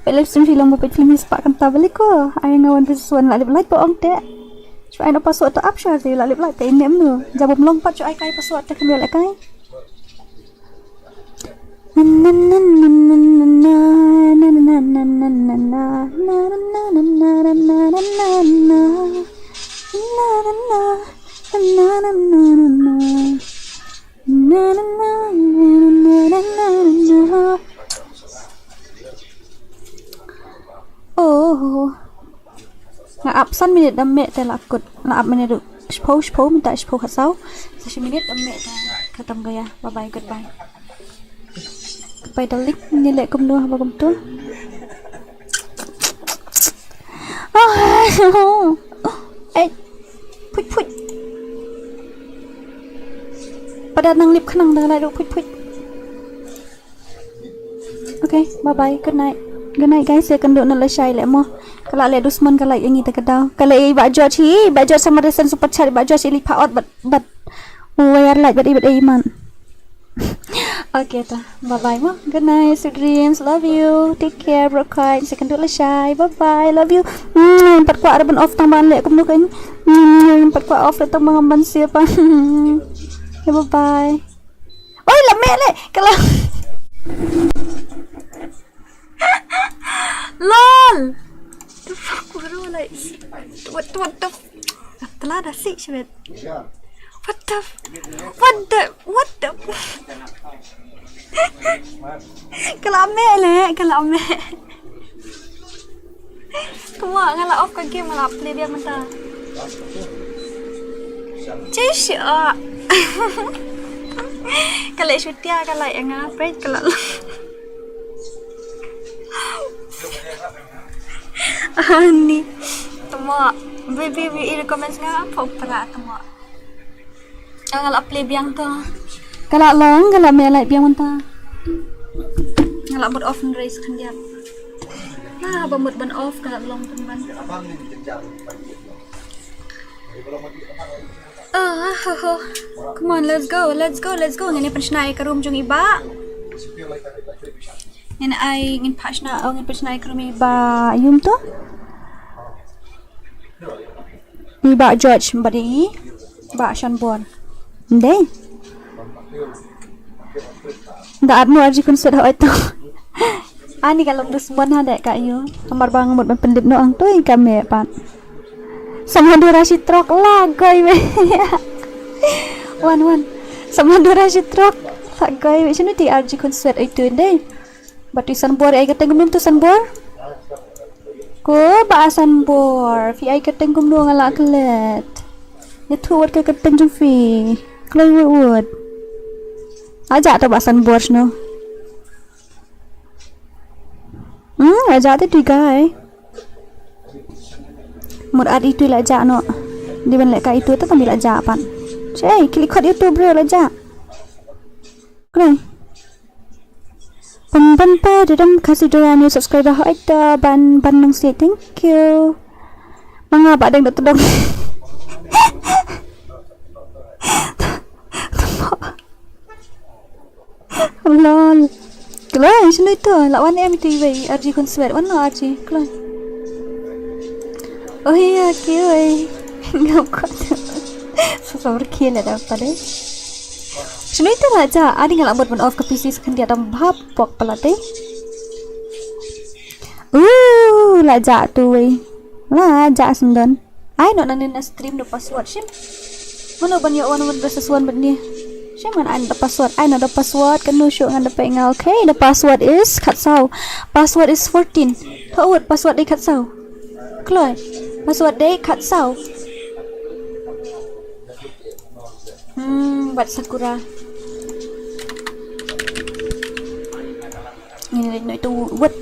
Pele sim film ba pet film spah kan ta beli ko. Ai nga wan pes wan la lip light ba ong te. Shu ai no password to up shu la lip light te inem nu. Jabum long pat shu ai kai password te kami la kai. Oh. Nga ap san minit da meh te la kut. Nga ap minit du. Shiphew, shiphew, mynta shiphew khatsaw. Sa shi minit da meh te. Khatam gaya. Bye bye, goodbye. Goodbye darling. Ni le kumno haba kumto. Oh. Eh. Phuit phuit. Pada nang lip khnang da la du phuit phuit. Okay, bye bye. Good night. Good night guys. Ya kan dok na la shai le mo. Kala le dusman kala yang ita kedau. Kala i ba George hi, ba George sama resen super chat ba George ili paot bat bat. Wayar light bat ibat iman. Okay ta. Bye bye mo. Good night. Sweet dreams. Love you. Take care bro. Kai. Ya kan dok la shai. Bye bye. Love you. Hmm, pat kwa arban off tang ban le kumno kan. Hmm, pat kwa off le tang ban ban siapa. Ya bye bye. Oi, la meh le. Kala. Lol. The fuck, bro, like, what, what the f-, telah dah sih, Shwet. What the f-, what the, what the f-, kala meh le, kala meh. Kumba nga la off ka game nga la play biang mynta. Chish. Ka leh shutia ka la ïa nga peit ka la. Ani. Tama. Baby we recommend nga pop pra tama. Nga la play biang to. Ka la long, ka la meh light biang mynta. Nga la mut off nrei khyndiat. Ah, ba mut ban off ka long pynban. Ah, ho, ho. Come on, let's go, let's go, let's go. Ngin ïa pynshna ïa ka room jong i Bah. Ngin ai, ngin pynshna, oh, ngin pynshna ïa ka room i Bah Yum to. I Bah George bad i Bah Shanbor. Ndei. Da at mo arji concert hoi to. Ani ka long dushman ha de ka ïu. Hamar ba nga mut ban pyndep noh hangto i ka meh pat. Samla dura shi trok la goi we. Wan wan. Samla dura shi trok la goi we. Shano te arji concert oi to ndei. Ba tu Sanbor ai ka teng kumno tu Sanbor? Ko ba Sanbor, phi ai ka teng kumno nga la klet. Ïathuh wat ka teng jong phi. Kloi wut wut. Aja to ba Sanbor shano. Hmm, aja te tu guy. Mut at itu la ja no. Di ban leh ka itu te kami la ja pat. Chei, kili khot itu bro la ja. Kloi. Pam pam pa dedam Khasi Dura new subscriber hoi to ban ban nang si thank you. Manga ba deng dot dong. Lol. Kloi, shano ito? La wan em ito iwei arji concert. Wan no arji. Kloi. Oh iya, kiwei. Ngam kuat. Sosok berkhil ada apa deh. Shano ito la ja, ani nga la mut ban off ka P C sa khyndiat dang bha pok palat eh. Uh, la ja tu wei. La ja sendon. Ai no nang na stream da password shim. Mano ban ïoh one one versus one bad ni. Shim ngan ai da password. Ai no da password kan nu shu ngan da pek nga. Okay, the password is khatsaw. Password is fourteen. Tho wut password dei khatsaw. Kloi. Password dei khatsaw. Hmm, wat Sakura. Ngin leit noh ito wut.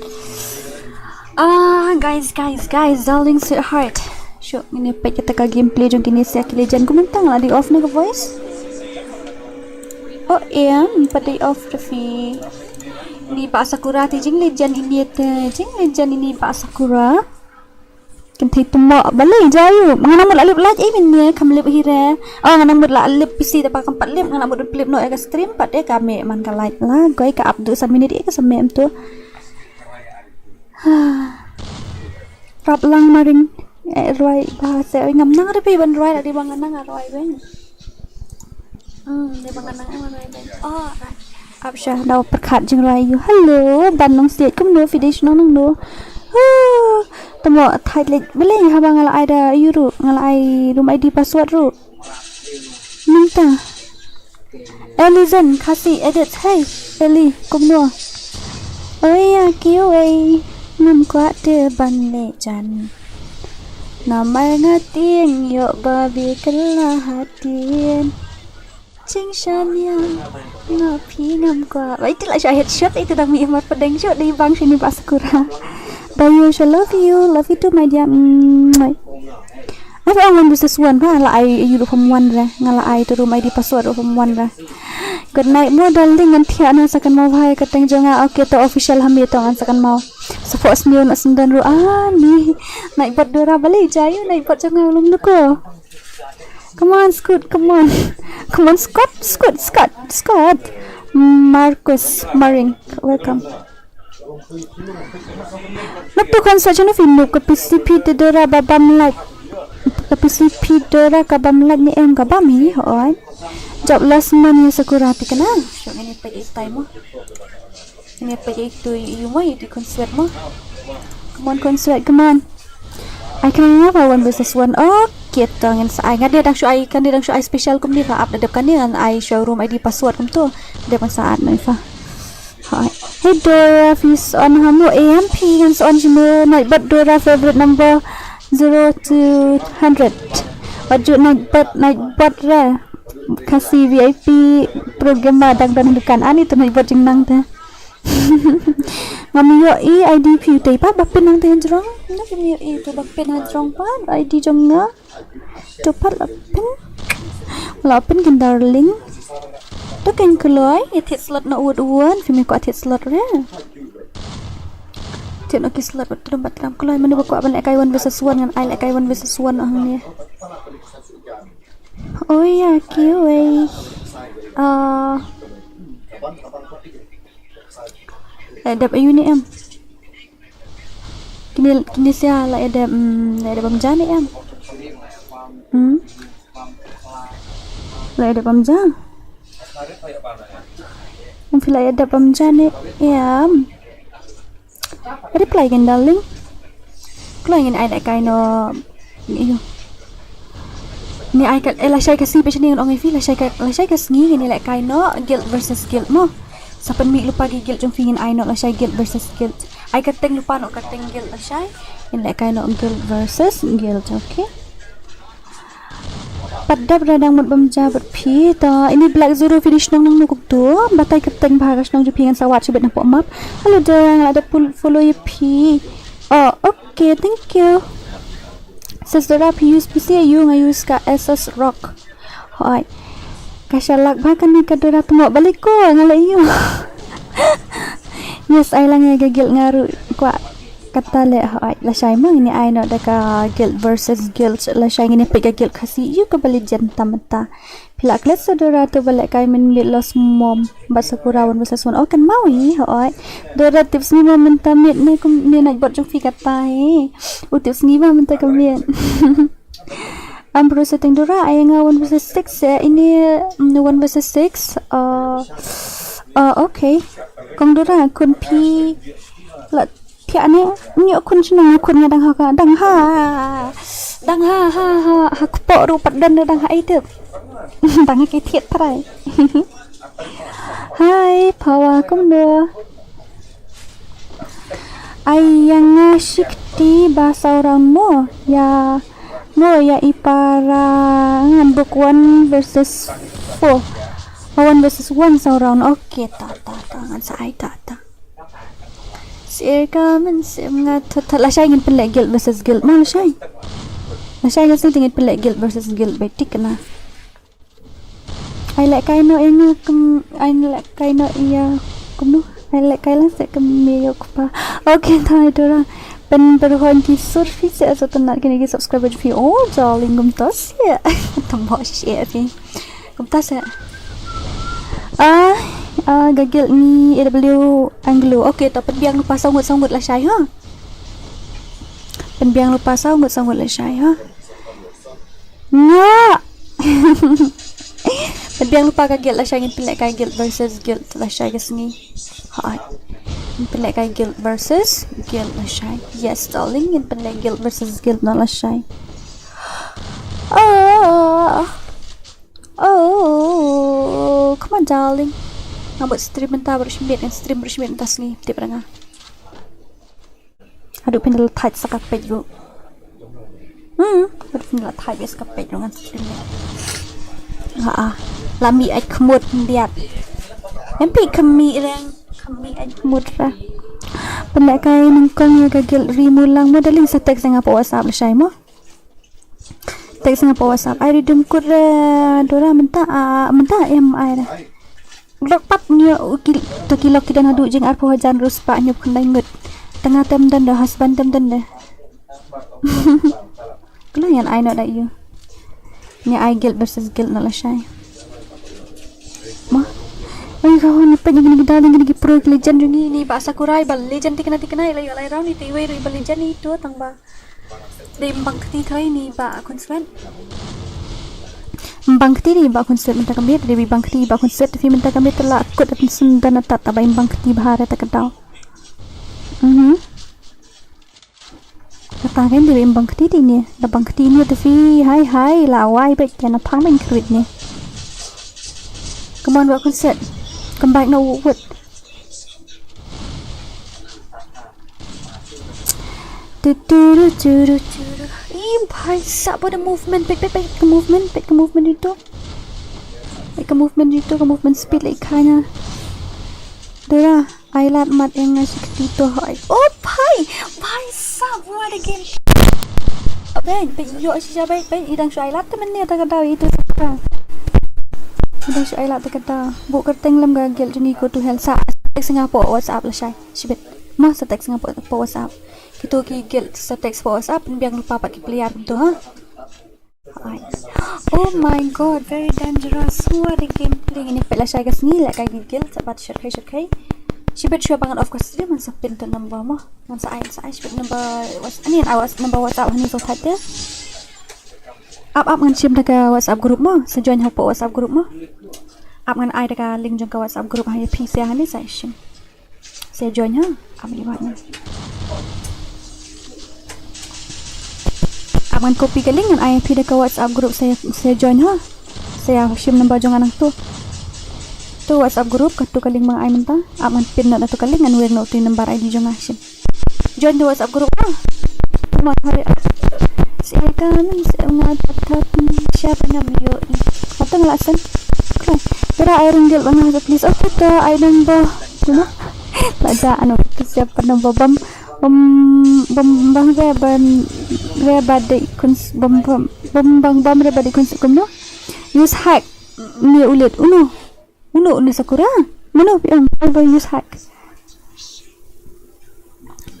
Ah, guys, guys, guys, darling sweetheart. Shu, ngin peit kata ka gameplay jong kine sia ki legend. Kumta nga la dei off na ka voice. Oh, em, pat dei off Rafi. Ini ba Sakura te jing legend ini te, jing legend ini ba Sakura. Kan thei tumo balei jayu. Nga nang mut la lip like eh min ne kam lip hi re. Oh nga nang mut la lip pisi da pa kam pat lip nga nang mut lip no ega stream pat eh ka me man ka like la goi ka up du san minit eh ka sa me em tu. Rap lang maring eh roi ba se ngam nang re pi ban roi la di bang nang roi ben. Hmm, di bang nang roi ben. Oh, right. Ap sha daw pyrkhat jingrwai ïa u. Hello, ban nong siat kumno, phi dei shnong nangno? Huh, tamo thait leit balei haba nga la ai da ïa u ruh, nga la ai room I D password ruh. Mynta. Elizen Khasi edit, hey Eli kumno? Oi ya kiwei ngam kwah te ban leh jan. Namar nga tieng ïoh babi kylla hadien. Ching shania nga phi ngam kwah. Bai ti la sha headshot itu dang mi imar pedeng shu dei bang shini ba Sakura. Bayu sha love you, love you too my dear. Mwah. I've only one versus one ba la ai you from one re. Nga la ai tu room I D password from one re. Good night mo darling ngan thiah na second mo bhai ka teng jong nga okay to official hami to ngan second mo. Support sniu na sendan ru ani. Night bot dora bali jayu night bot jong nga ulum nuko. Come on, Scoot, come on. Come on, Scott, Scott, Scott, Scott. Marcus Maring, welcome. Nop tu kan sa jeno fi nop ka P C P te dora ba bam lak. Ka P C P dora ka bam lak ni em ka bam hi hoi. Jobless man ya Sakura ti kana. Shok ini pagi time mo. Ini apa je itu you mo itu concert mo. Come on concert, come on. Ai kane nga ba one versus one. Okay to ngin sa ai nga dei dang shu ai kane dang shu ai special kumne ba ap da dep kane ngan ai showroom I D password kumto. Dep ngan sa at na ifa. Hai. Hey Dora fi son ha mo A M P ngan son shimo night bot Dora favorite number zero to hundred. Wajut night bot night bot re. Khasi V I P pro gamer dang don dukan ani tu night bot jingnang te. Ngam ïoh i I D phi te pat ba pin nang te hajrong. Ngam ïoh i tu ba pin hajrong pat I D jong nga. Tu pat la pin. La pin kin darling. Tu kin kloi i thied slot na uot uot fi mi ko thied slot re. Tien, okay, slot bad trum bad tram kloi, mano ba kwah ban lehkai one versus one, ngan ai lehkai one versus one hangne. Oh ya, kiwei. Ah. Eh, dep ayu ne em? Kine, kine sia la edep, mm, la edep bam ja ne em? Hmm? La edep bam ja? Em, phi la edep bam ja ne em? Reply again, darling. Kloi ngin ai lehkai noh. Iyo. Ni ai ka, eh, lashai ka sngi phi shane ngan ong ïa phi, lashai ka, lashai ka sngi ngin lehkai noh guild versus guild mo. Sa pynmih lypa ki guild jong phi ngin ai noh lashai guild versus guild. Ai kyrteng lypa noh kyrteng guild lashai. Ngin lehkai noh guild versus guild, okay? Pat dep ra dang mut bam ja bad phi ta. Ini Black Zero, phi dei shnong nangno kuktu? Batai kyrteng bha ka shnong jong phi ngan sa wad shibit napoh map. Hello Dora, nga la dep pul-, follow ïa phi. Oh, okay, thank you. Sis Dora, phi use P C aiu? Nga use ka Asus ROG. Hooid. Ka shalak bha kane ka Dora, tngoh balei ko nga la ïoh. Yes, ai lang ïa ka guild, nga ruh kwah kata leh. Hooid, lashai mo ngin ai noh da ka guild versus guild, lashai ngin peit ka guild Khasi ïoh kaba legend tam mynta. Phi la klet sa Dora, to ba lehkai mynmiet Lost Mom bad Sakura one versus one. Oh, kynmaw hi, hooid. Dora, tip sngi mo mynta miet ne kum ne, nait bot jong phi kata hi. U tip sngi ba mynta ka miet. Am, pro setting Dora, ai nga one versus six, eh, ini, mm, one versus six. Uh, uh, okay. Kong Dora, khun phi la thiah ne, nyo khun shnong, khun nga dang ha ka, dang ha, dang ha, ha, ha, ha kpoh ruh pat don, dang ha ai tip. Dang ha ki thiah trai. Hi, Pawa, kumno? Ai ïa nga shi kti ba saw round mo. Ïa, mo ïa i para ngan book one versus four. Oh, one versus one saw round. Okay, ta, ta, ta, ngan sa ai ta, ta. Sir ka men sim nga thot thot, lashai ngin pynleh guild versus guild mo lashai. Lashai ka sing ngin pynleh guild versus guild, bad tik na. Ai lehkai noh ïa nga kum, ai lehkai noh ïa kumno? Ai lehkai lang seh kum me ïa u kpa. Okay, thank you Dora. Pynbor hon ki sur phi seh, sa tynnat kine ki subscriber phi. Oh, darling, kumta seh. Tang ba seh phi. Kumta seh. Ah, ah, ka guild ni A W Anglo. Okay, to pynbiang lypa saw ngut saw ngut lashai ha. Pynbiang lypa saw ngut saw ngut lashai ha. Nga. Pynbiang lypa ka guild lashai, ngin pynlehkai guild versus guild lashai ka sngi. Hooid. Ngin pynlehkai guild versus guild lashai. Yes, darling, ngin pynleh guild versus guild noh lashai. Oh. Oh. Come on, darling. Nga mut stream mynta baroh shi miet, ngan stream baroh shi miet mynta sngi, tip ra nga. Haduh phin da la thait sa ka peit ruh. Hmm, haduh phin da la thait beit sa ka peit ruh ngan stream. Ha ah. La mih ai khmut ndiat. Em phi khmih reng, khmih ai khmut ra. Pynlehkai nyngkong ïa ka guild Rimulang mo, darling, sa text ïa nga pa WhatsApp lashai mo. Text ïa nga pa WhatsApp. Ai redeem code re Dora mynta, ah, mynta em ai re. Lok pat ngi u ki, to ki lok ki don haduh jing arphew hajar hynriew spah hynñiewphew khyndai ngut. Te nga tem don de, husband tem don de. Kala ngan ai noh da ïa u. Ngi ai guild versus guild noh lashai. Ma. Ai ka hon peit ngi ngi da ngi ngi pro ki legend jong ngi ni ba Sakurai ba legend tikna tikna ila ila round ni te wei ru ba legend ni tu tang ba. Dei ym bang kti trai ni ba Khun Swet. Ym bang kti ni ba Khun Swet mynta ka miet, dei ym bang kti ba Khun Swet, te phi mynta ka miet te la kut at sum dan atat ba ym bang kti bha re ta ka daw. Mhm. Kata kan dei ym bang kti ni, da bang kti ni te phi hai hai la wai beit te na phang bang kruit ni. Come on ba Khun Swet. Come back now, wood. Tu, tu, tu, tu, tu, tu. Ih, bhai sahb, what a movement. Peit, peit, peit ka movement, peit ka movement itu. Peit ka movement itu, ka movement speed leh i khana. Dora, ai lad mat ïa nga shi kti to hoi. Oh, bhai, bhai sahb, what a game. Beit, beit, ïoh shisha beit, beit, i dang shu ai lad te mynne ta ka daw itu shisha. I dang shu ai lad ta ka daw. Buh kyrteng lem ka guild jong i, go to hell sa. Text ïa nga pa WhatsApp lashai. Shibit. Mo, sa text nga pa WhatsApp. Kito ki guild sa text pa WhatsApp, pynbiang lypa pat ki player kumto ha. Ai. Oh my god, very dangerous. What a gameplay. Ini pela shai ka sngi, lehkai ki guild, sa pat shirkhai shirkhai. Shibit shuwa ba ngan off ka stream, ngan sa pin to number mo. Ngan sa ai, sa ai shibit number WhatsApp, ani ai WhatsApp number WhatsApp hani sa thait te. Ap ap ngan shim da ka WhatsApp group mo, sa join ha pa WhatsApp group mo. Ap ngan ai da ka link jong ka WhatsApp group ha ïa phi sa hani sa shim. Sa join ha, ap ni wan. Ap ngan copy ka link ngan ai phi da ka WhatsApp group sa, sa join ha. Sa shim number jong ngan tu. Tu WhatsApp group, katu ka link ba nga ai mynta. Ap ngan pin noh tu ka link ngan weng noh tu number I D jong nga shim. Join the WhatsApp group ha. Kumar hari. Siapa nama siapa nama yo. Mata ngala sen. Kira ai ring guild ba nga please. Okay, to ai number. Kumar. Lada anu tu siapa number bam bam bam bam re ban re badi kun bam bam bam bam bam re badi kun kumno. Use hack. Ni ulit uno. Uno uno Sakura. Mano pi ong ba use hack.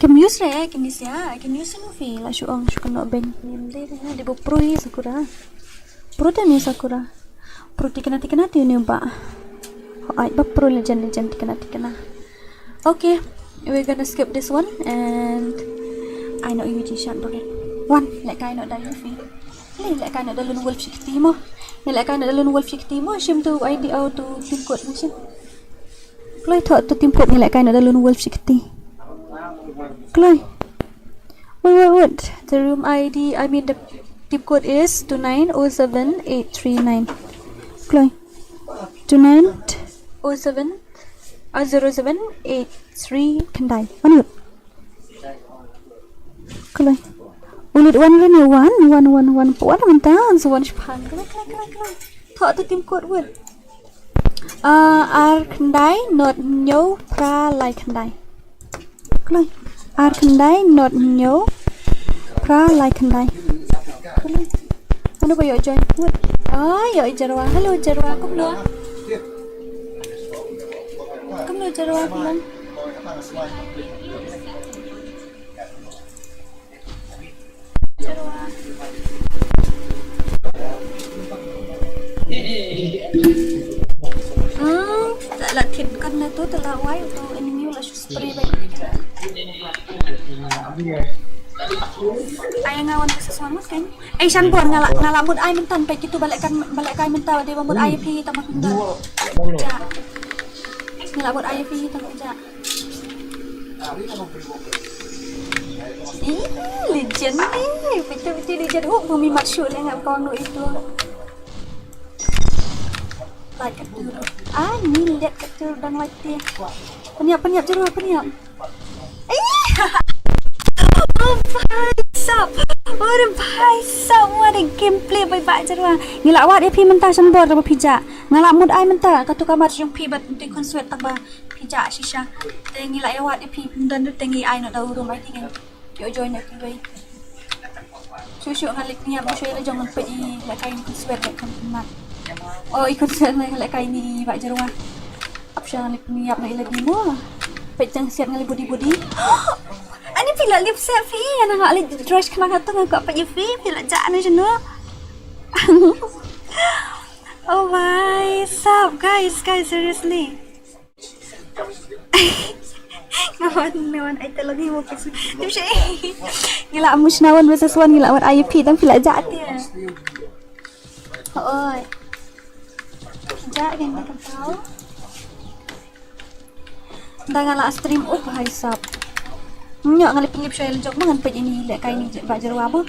Kim use re, kim use ya, kim use no fi la shu ong shu kano ben kim de de de bo pro hi Sakura. Pro te ni Sakura. Pro tikna tikna ti ni ba. Ho ai ba pro legend legend tikna tikna. Okay, we're gonna skip this one and I know you ji shan okay. One, like I know that you feel. Ni lehkai noh da lone wolf shi kti mo. Ni lehkai noh da lone wolf shi kti mo. Shim tu I D o tu team code mo shim. Kloi thoh tu team code ni lehkai noh da lone wolf shi kti. Kloi. Wait, wait, wait. The room I D, I mean the team code is two nine oh seven eight three nine. Kloi. Two nine oh seven, uh, zero seven eight three khyndai. One word. Kloi. Ulit wan rani wan, wan, wan, wan, wan mynta, so wan shipang. Kloi, kloi, kloi, kloi. Thoh tu team code wut. Ah, ar khyndai, not hynñiew, phra lai khyndai. Kloi. Ar khyndai, not hynñiew, phra lai khyndai. Kloi. Ano ba ïoh join wut. Ah, ïoh i Jarwa. Hello Jarwa, kumno? Kumno Jarwa kumno? Hmm, la kit kan na tu, la wai tu enemy la shu spray ba. Ai nga wan versus one mut kan. Ai shan bor nga la, nga la mut ai mynta peit kitu ba lehkai, ba lehkai mynta dei ba mut ai phi tang ba mynta. Ja. Nga la mut ai phi tang ba ja. Ih, legend ni. Betul-betul legend. Oh, bumi maksud ni ngam kau anu itu. Like katur. Ah, ni lihat katur dang like dia. Penyap, penyap Jarwa, penyap. Ih. Oh, bhai sab. Oh, bhai sab. What a gameplay by Bah Jarwa. Ngi la wad ïa phi mynta shan bor da ba phi ja. Nga la mut ai mynta. Katu ka mat jong phi bad nti khun swet tang ba. Phi ja shisha. Te ngi la ïa wad ïa phi pynban te ngi ai noh da u room ai ti ngan. Ïoh join ïa kiwei. Shu shu nga leh pynïap shu ïa la jong ngan peit i lehkai ni khun swet leh khun mat. Oh i khun swet leh lehkai ni Bah Jarwa. Ap sha nga leh pynïap na i la dimo. Peit tang siat nga leh body body. Ani phi la lip set phi ana nga leh dress khnang hatu nga kwah peit ïa phi phi la ja na jeno. Oh my, sup guys, guys seriously. Nga wan, nga wan ai te lagi mo pis. Tim shi. Ngi la mus na one versus one ngi la wan I P dang phi la ja ti. Oi. Ja kan ka tau. Dang nga la stream up hai sap. Nyo nga lip lip shai jok ngan peit ini lehkai ni Bah Jarwa ba.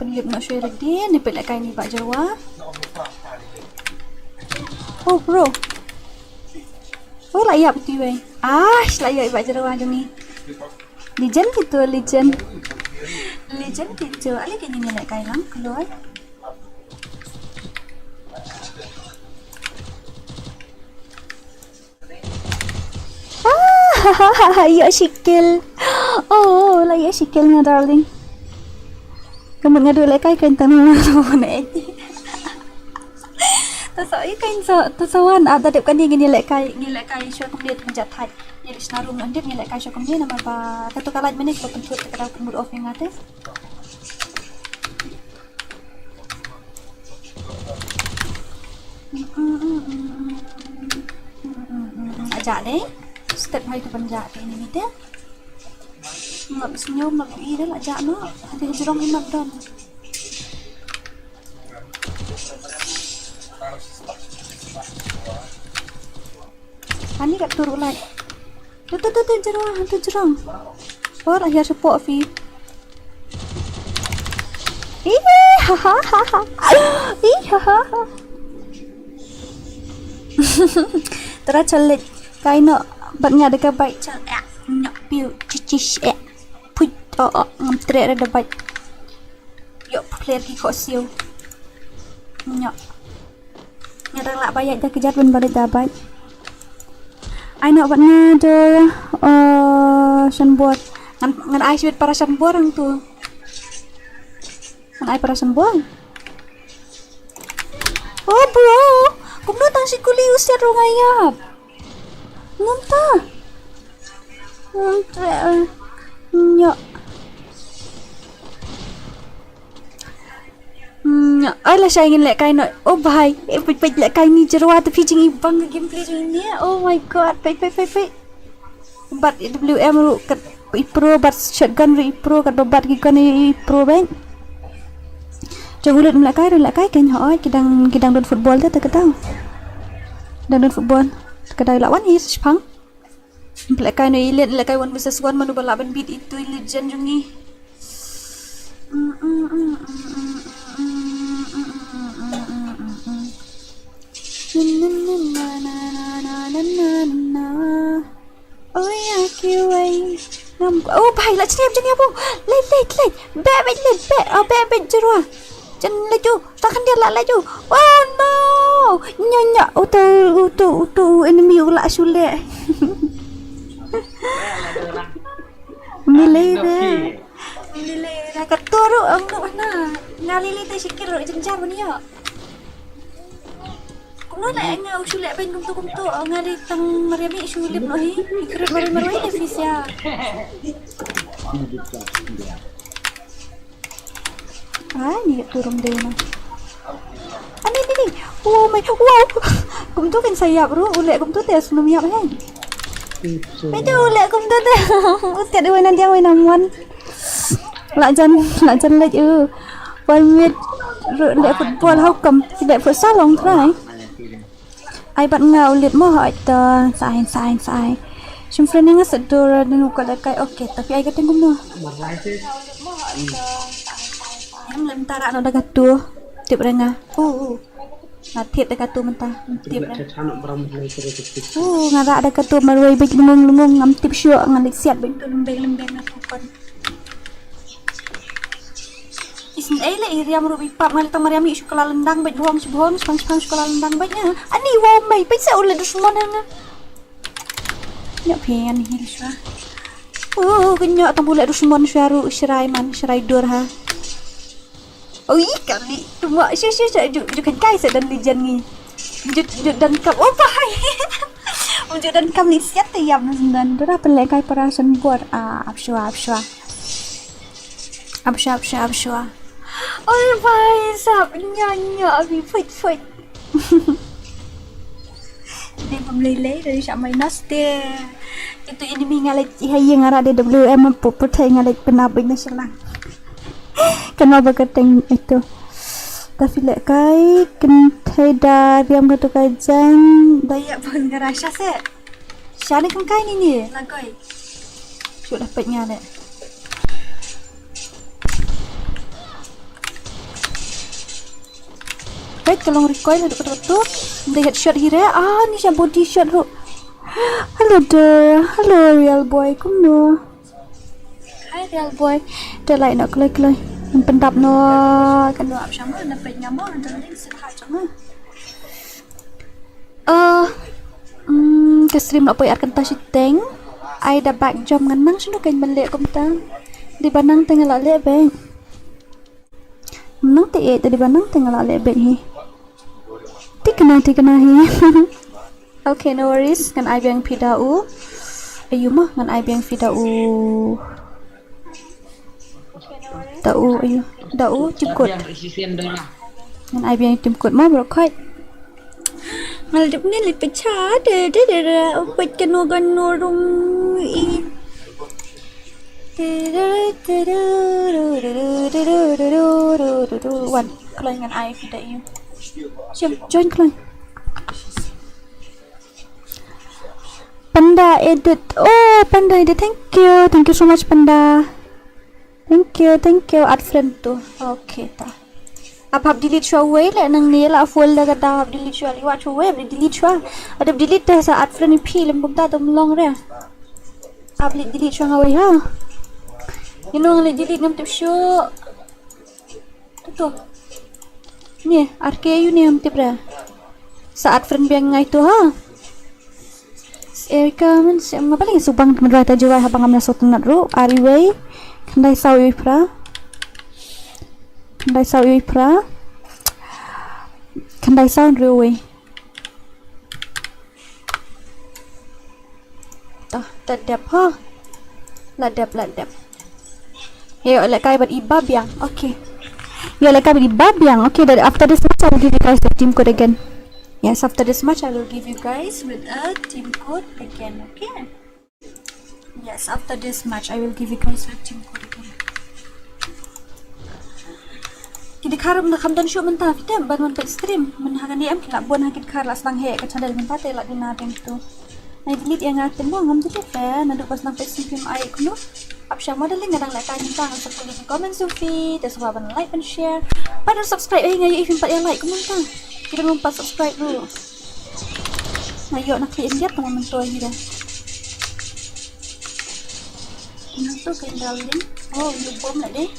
Pynlip noh shuwa lagi ni peit lehkai ni Bah Jarwa. Oh bro. Oh la ïap ti wei. Ah, la ïap Bah Jarwa jong ni. Legend kito, legend. Legend kito. Ale kini ni lehkai lang keluar. Ah, ïoh shi kill. Oh, la ïoh shi kill nga darling. Ka mut nga dei lehkai ka internet na ne. Ta sa Ai, ka in sa, to sa wan, ah, da dep kane ngin ïalehkai, ngin ïalehkai shuwa kumne, to pynjah thait. Ngin ïaleh shna room noh, dep ngin ïalehkai shuwa kumne, namar ba kato ka light mynne ka pynthut, te ka dang pynmut off ïa nga te. Ah, jah dei. Step hai to pynjah te ini te. Ngap sngew, ngap i dei la jah noh. Hynrei hajrong i mat don. Ani kat turun lai. Tu, tu, tu, tu, jerung, tu jerung. Por, akhir sepok, Fi. Ih, ha, ha, ha, ha. Ih, ha, ha, ha. Tara chalet. Kai no, bat nga da ka bike chal, eh, nyok piu, chichis, eh. Put, oh, oh, ngam treh da bike. Yo, player ki ko siu. Nyok. Nga dang lah ba ïaid da kjat ban ba dei da bike. Ai noh ban nga dur, eh, shan bor. Ngan, ngan ai shibit para shan bor hangtu. Ngan ai para shan bor. Oh, bro. Kumno tang shi kuli u siat ruh nga ïap. Ngam ta. Ngam ta. Nyok. Hmm, ai lashai ngin lehkai noh. Oh bhai, eh, peit, peit, lehkai ni jerwa te phi jingibang ka gameplay jong ni. Oh my god, peit, peit, peit, peit. Bat W M ruh kat i pro, bat shotgun ruh i pro, kat ba bat ki gun i pro bad. Jong u Lit um lehkai ruh lehkai kan, hoi, ki dang, ki dang don football te, te ka dang. Dang don football. Te ka dang la wan i shipang. Lehkai no i Lit, lehkai one versus one, mano ba lah ban beat itu i Lit jan jong ngi. Oh ya, kiwei. Ngam, oh bhai, lah chniam jong ngi bung. Leit, leit, leit. Beh, beh, leit, beh. Oh, beh, beh, jerwa. Jan laju, tahan dia lah laju. Oh no. Nyonya, utu, utu, utu enemy u lah sule. Milih deh. Milih deh. Ketur, um, mana? Ngali li teh sikir, jenjar mana ya? Kuno lah nga usulek ben kumtu kumtu, ngali tang Mariam i sulip no hi. Ikrit mari marwai ne fisia. Ai, ni turun deh na. Ani ni ni. Wow, mai. Wow. Kumtu kan sayap ru, ulek kumtu te aslum yap hai. Betul ulek kumtu te. Utet wai nan dia wai nan wan. Lajan, lajan lek u. Wai mit ru lek football, how come? Lek futsal long try. Ai bat nga ulit mo hoi to, sai, sai, sai. Shim friend nga sedur dan uka da kai, okay, tapi ai ka tengum no. Em lem tara no da ka tu. Tip renga. Uh, uh. Nga tip da ka tu menta. Tip renga. Uh, nga ra da ka tu marwai bit lengung lengung ngam tip shuh nga lik siat bit tu lembeng lembeng na tu kon. Isn't ei le iriam ruh bipap ngali tang mariam i shukala lendang bait buhong shi buhong shpang shpang shukala lendang bait nya. Ani wow mai bait sa ule dusmon hanga. Nya phen hi shwa. Oh, kenya tang bule dusmon shwa ruh shrai man shrai dur ha. Oi kali tuma shi shi shi ju ju kan kai sa dan lijan ni. Ju ju dan kap oh pai. Ju dan kam ni siat te yam dan dura pele kai para san bor. Ah, ap shwa ap shwa. Ap shwa ap shwa ap shwa. Oi pai sap nya nya abi phoit phoit. Dei bym lei lei dei sha mai nas te. Itu enemy nga leit ha ïing ara dei W M pu pu thei nga leit pynap beit na shylla. Kan ma ba ka teng itu. Ta phi leh kai kan thei da riam ka tu kai jang da ïa pun ka rasha se. Shane kan kai ni ni la kai. Shu da peit nga leh. Wait, ka long recoil haduh kato kato. Dei headshot hi re. Ah, ni sha body shot ruh. Hello there. Hello real boy. Kumno? Hi real boy. Te lai no kloi kloi. Em pyndap no. Kan do ap shama na peit nga mo. Dei link sit ha jong nga. Eh, mm, ka stream la poi ar kynta shiteng. Ai da back jump ngan nang shano kan ban leh kumta. Dei ba nang te nga la leh beit. Nang te eh, te dei ba nang te nga la leh beit hi. Te Kena ti kena hi. Okay, no worries. Ngan ai biang phi da u. Ayu ma, ngan ai biang phi da u. Da u, ayu. Da u, jingkut. Ngan ai biang tim kut ma, bro, koi. Ngal dep ni li pecha, de, de, de, de, u pet keno gan no rung i. Wan, kloi ngan ai phi da u. Shem, join kloi. Panda Edit. Oh, Panda Edit. Thank you. Thank you so much, Panda. Thank you, thank you. Add friend tu. Okay, ta. Ap hap delete shuwa wei le nang ni la full da ka da hap delete shuwa liwa shuwa wei, hap delete shuwa. Ada delete te sa add friend phi lem bum ta tum long re. Ap le delete shuwa nga wei ha. Ino le delete ngam tip shu. Tu tu. Ni, ar ke yu ni ngam tip re. Sa add friend biang ngai tu ha. Erika men se ma paling subang temen rata jiwa haba ngam na sot nat ru ari wei. Khandai saw yu pra. Khandai saw yu pra. Khandai saw ru wei. Ta, ta dep ha. La dep, la dep. Yo, lehkai bad i ba biang. Okay. Yo, lehkai bad i ba biang. Okay, then after this match, I will give you guys the team code again. Yes, after this match, I will give you guys with a team code again. Okay. Yes, after this match, I will give you guys a team code again. Ki dkhar mynta kham don shuh mynta, phi tip, ban wan peit stream. Mynta ha kane em ki la bun ha ki dkhar la sdang heh ka channel mynta te la duna teng tu. Nai delete ïa nga te mo ngam delete re, naduh ba sdang peit stream phim ai kumno. Ap sha mo da link nga dang lehkai mynta, nga sa pule ki comment su phi, te sngewbha ban like ban share. Pat ban subscribe, eh, nga ïohi phim pat ïa like kumno mynta. Ki dang pat subscribe ruh. Nga ïoh na khlieh ïa tang mynta ïa da. Nang tu kan darling. Oh, ïa bom la deh.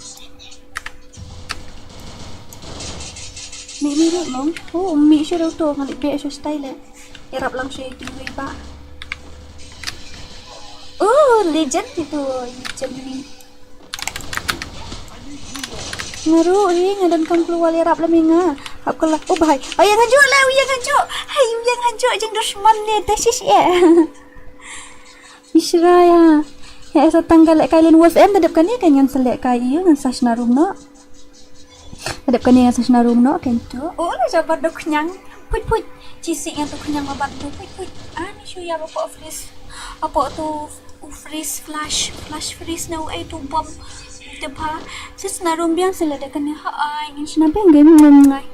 Mi mi mi mong. Oh, mi shu tu ngan lip be shu style le. Ïarap lang shu tu wi ba. Oh, legend itu, legend ni. Nga ruh hi nga donkam kloi ïarap lem ïa nga. Hap ka la. Oh, bhai. Oh, ïa nga juh la, ïa nga juh. Hai, ïa nga juh jingdushman ne, da shish eh. Ishra ïa. Ïa, sa tang ka lehkai lane wolf em, da dep kane kan ngan sa lehkai ïa, ngan sa shna room noh. Da dep kane ngan sa shna room noh, kan tu. Oh, la jabar da khñiang. Put, put. Chisi ngan tu khñiang ma ban tu, put, put. Ani shu ïa ba pok freeze. Apa tu? U freeze, flash, flash freeze na u ai tu bom. Te pha, sis na room biang sila da kane ha ai ngin shna biang game ngam ngai.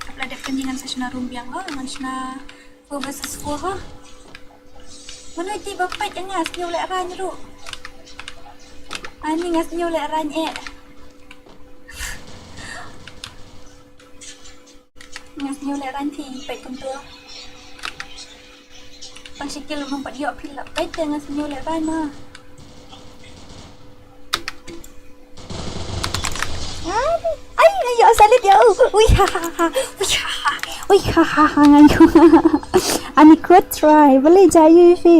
Apla dep kane ngan sa shna room biang ha, ngan shna four versus four ha. Mano iti ba pet nga sñiaw le rang ru. Ani nga sñiaw le rang eh. Nga sñiaw le rang phi peit kumtu. Tang shi kil mong pat ïoh phi la peit te nga sñiaw le rang ma. Ai, ai, ai, ïoh salit ïoh. Ui ha ha ha. Ui ha ha. Ui ha ha ha nga ïoh. Ani kuat try. Balei ja ïoh phi.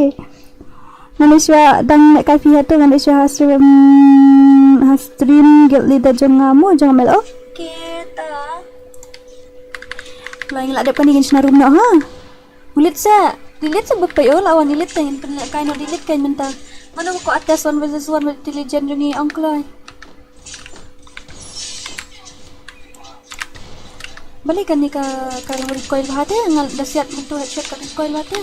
Ngan shuwa dang lehkai phi ha tu, ngan shuwa ha stream, ha stream guild leader jong nga mo jong mel. Okay ta. Lai ngi la dep kane ngin shna room noh ha. Ulit sa, ulit sa ba pei o la wan ulit ta ngin pynlehkai noh ulit kai mynta. Mano ko atas one versus one with diligent jong ngi ong kloi. Balei kane ka, ka recoil bha te, nga da siat mynta headshot ka recoil bha te.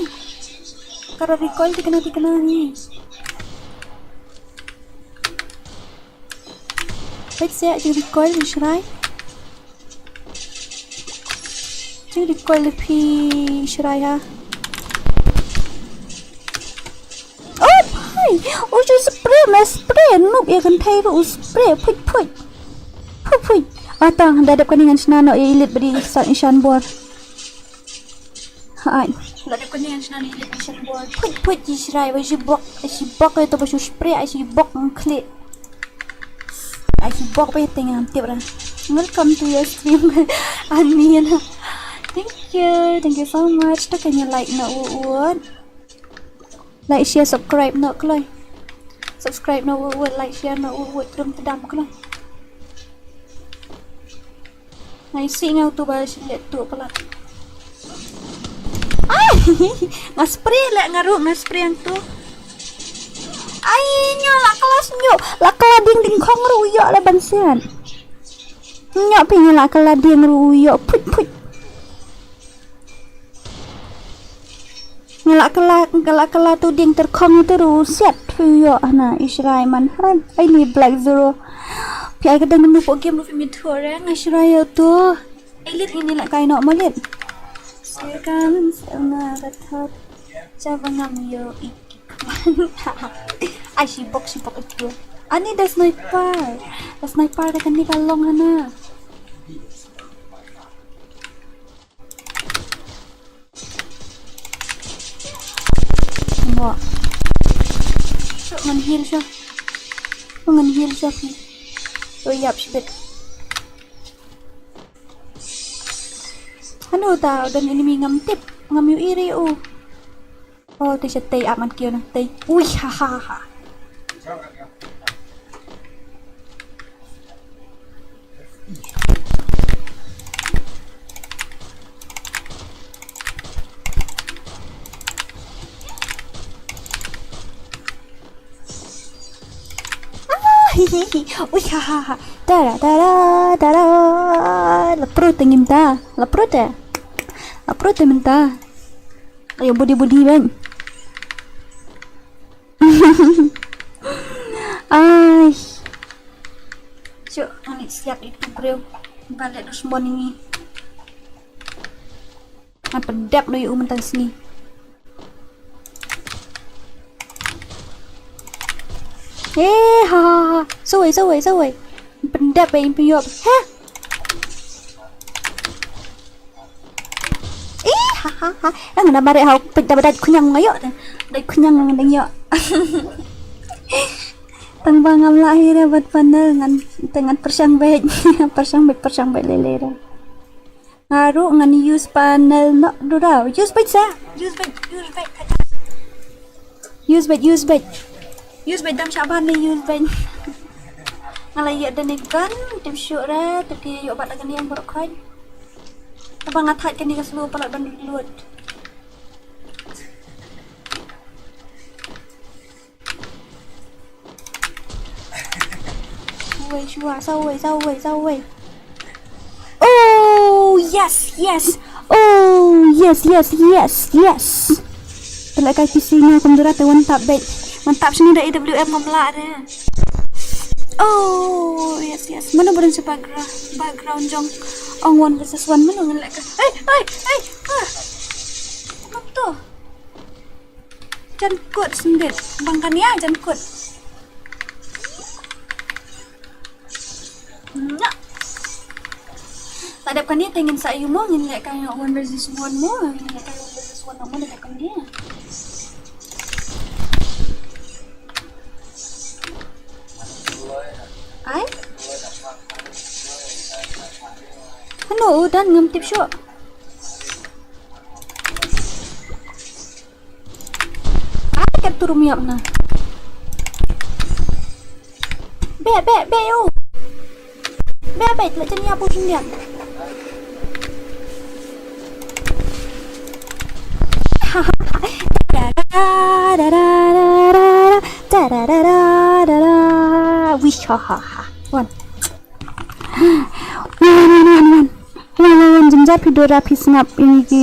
Ka recoil tikna tikna ni. Peit se jing recoil Shrai. Jing recoil phi Shrai ha. Oh, bhai. Oh, ju spray, me spray. Nuk ïa kan thei ruh u spray. Phuit, phuit. Phuit, phuit. Ah, tang, da dep kane ngan shna noh ïa elite bad i san ishan bor. Hai. Da dep kane ngan shna noh ïa elite ishan bor. Phuit, phuit, i Shrai, wa shi bok, shi bok ïa to ba shu spray, ai shi bok ngkhlieh. Ai shi bok ba ïa teng ngam tip ra. Welcome to your stream. Amin. Thank you. Thank you so much. To kan ïa like noh u u. Like, share, subscribe noh kloi. Subscribe noh u u, like, share noh u u, trum tdam kloi. Nga isih nga utu ba shu leh tu palat. Ai, nga spray leh nga ruh, nga spray hangtu. Ai, nga la kylla shu, la kylla dieng dieng khong ruh ïoh la ban siat. Nga phi nga la kylla dieng ruh ïoh phuit phuit. Nga la kylla, nga la kylla tu dieng tyrkhong tu ruh siat phi ïoh hana i Shrai man hana. Ai ni Black Zero. Phi ai ka dang nu po game ruh phi mi thu re nga Shrai ïa tu. Ai lit ini la kai no mo lit. Sikan selna ka thot. Cha ba ngam ïoh i. Ai shi bok shi bok itu. Ani da sniper. Da sniper da kani ka long hana. Mo. Shu ngan heal shu. Ngan heal shu. To ïap shibit. Hano ta u don enemy ngam tip, ngam ïohi re u. Oh, te sha tei ap man kiew na tei. Ui ha ha ha. Ah, hi, hi, hi. Ui ha ha ha. Tara tara tara. La pro te ngim ta. La pro te. La pro te mynta. Ayo budi budi ben. Ai. Shu ani siap itu breu. Balik terus morning ni. Nga pyndep noh ïa u mynta sngi. Eh ha ha ha. Sawei sawei sawei. Pyndep ïa u pynïoh. Heh. Eh ha ha ha. Yang na bare hau pynda badai kunyang ngayo. Dai kunyang nang dang yo. Tang ba ngam lah hi re bad panel ngan te ngan pyrshang bad pyrshang bad pyrshang bad lele re. Nga ruh ngan use panel noh dura. Use bad sa. Use bad, use bad. Use bad, use bad. Use bad dam shaban ni use bad. Nga la ïoh da ne gun, tip shuh re, tip ki ïoh bad da kane yang baroh khoit. Taba nga thait kane ka slow palat ban reload. Wei, shuwa, sa wei, sa wei, sa wei. Oh, yes, yes. Oh, yes, yes, yes, yes. Pynlehkai P C nga kum dura te one tap bad. One tap shini da A W M ngam lah re. Oh, yes, yes. Mano ba don sa background, background jong ong one versus one mano ngan lehkai. Hey, hey, hey. Ah. Mano to? Jan kut sendit. Bang kan ïa jan kut. Nya. La dep kane te ngin sa ïa u mo ngin lehkai one versus one mo ngin lehkai one versus one mo la dep kane. Ai? Hano u dan ngam tip shuh. Ai kat turum ïap na. Be be be u. Be be la chen ïap u shin ïap. Wih ha ha ha. Wan. Wan wan wan wan. Wan wan wan jemjar phi dora phi sngap ini ki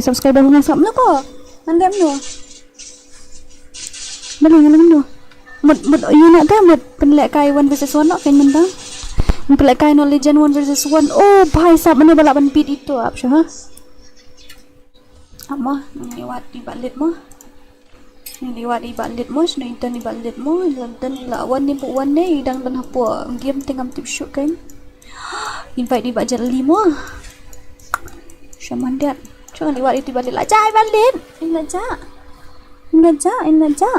subscriber hu ngan sngap no ko. Ngan dem no. Bali ngan dem no. Mut mut ïa na da mut pynlehkai one versus one no kan mynta. Pynlehkai no legend one versus one. Oh bhai sahab mane ba lah ban beat ito ap sha ha. Amo ngi wat i ba lit mo. Ngi wat i ba lit mo, sno i don i ba lit mo, i don i la wan ni bu wan ne, i dang don hapoh game te ngam tip shuh kan. Invite i ba jet li mo. Shaman diat. Shuh ngi wat i ba lit la ja i ba lit. I la ja. I la ja, i la ja.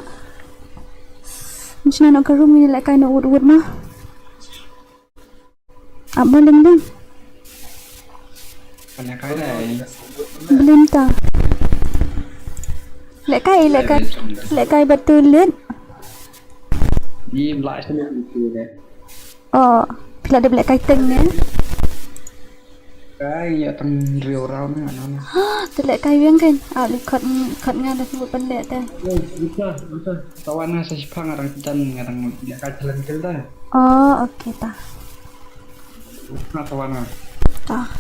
Ngi shna no ka room ngi lehkai no wut wut mo. Ap mo ling ling. Blim ta. Lehkai, lehkai. Lehkai bad tu lit. Ni mlai sini tu ne. Oh, phi la dep lehkai teng ne. Kai ya tang riu rau na na na. Te leh kai wiang kan. Ah, li khot, khot nga da ngut ban leh te. Oh, bisa, bisa. Tawan nga sa shipang arang dan ngarang leh kai jalan kel da. Oh, okay ta. Nga tawan nga. Ta.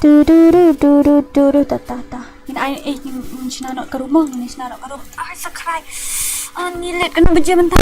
Du du du du du du du ta ta ta. Ngin ai eh ngin, ngin shna noh ka room mo, ngin shna noh ka room. Ai sa khrai. Ani leh kano baje mynta.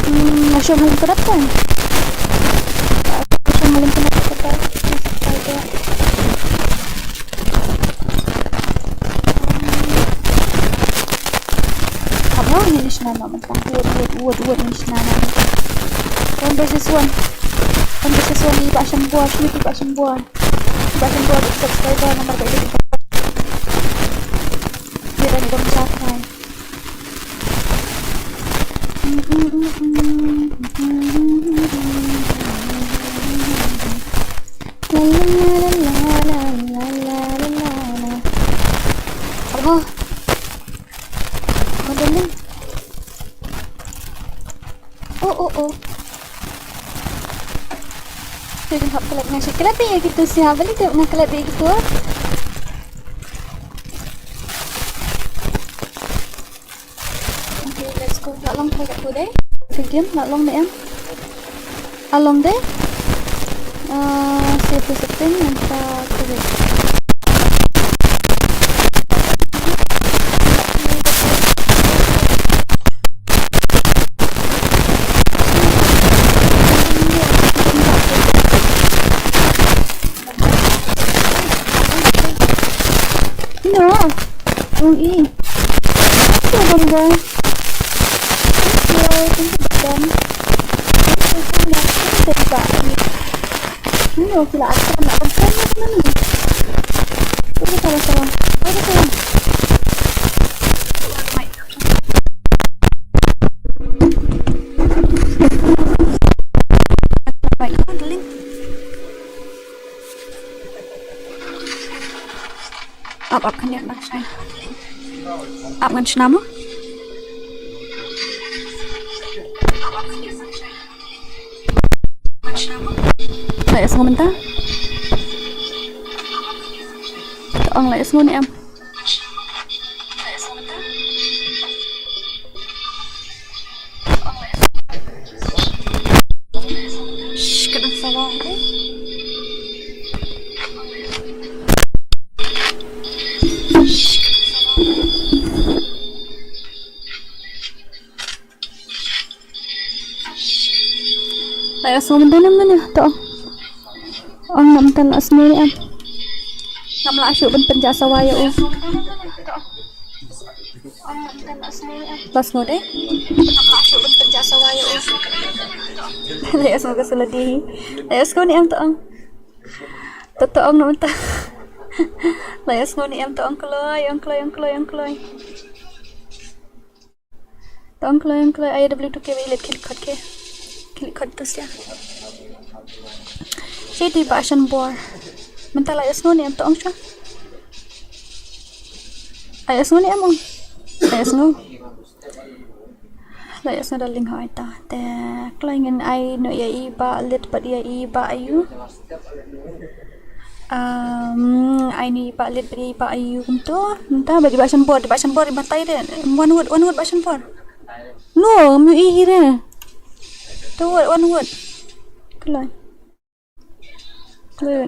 Hmm, masih belum kedap kan? Masih belum kedap, kedap. Apa ni shna noh mynta? Wot, wot, wot, wot ni shna noh. One versus one. One versus one, iba shan bua, shu iba shan bua. Iba shan bua subscriber, nomor ba ïa. Ïa, ïa, ïa, ïa. Apa? Apa dia ni? Oh, oh, oh. Dia tengok kelab dengan si kelab dia gitu, siapa ni tengok dengan kelab dia gitu, ah? Okay, let's go. Lah long pha kat tu dei. Sa game lah long ne em. Ah long dei. Ah, save the setting and, ah, activate. No. Ong i. Ito ba ba? Ito, ito ba? Ito ba? Ano, sila ata na ang kanya naman. Ito, tara, tara. Tara, tara. Ap, ap, kan ïa nang shai. Ap ngan shna mo. La ïa sngew mynta. To ong la ïa sngew ne em. Shh, ka dang sawa, eh. La ïa sngew mynta ne em, mynta to. Ong, ngam tang la sngew ne em. Ngam lah shuh ban pynjah sawa ïa u. La sngew de? Ngam lah shuh ban pynjah sawa ïa u. La ïa sngew ka sula di. La ïa sngew ne em to ong. To to ong ne em to. La ïa sngew ne em to ong kloi, ong kloi, ong kloi, ong kloi. To ong kloi, ong kloi, ai W two K ba i leit khie khot ke. Khie khot to sia. Shi ti ba shan bor. Mynta la ïa sngew ne em to ong shuwa. Ai ïa sngew ne em ong. Ai ïa sngew. La ïa sngew darling hoi ta. Te kloi ngin ai noh ïa i ba leit pat ïa i ba ayu. Um, ai ni ba leit ba i ba ayu kumto. Mynta ba di ba shan bor, di ba shan bor, di ba tai de. One word, one word ba shan bor. No, mu i hi re. Two word, one word. Kloi. Kloi.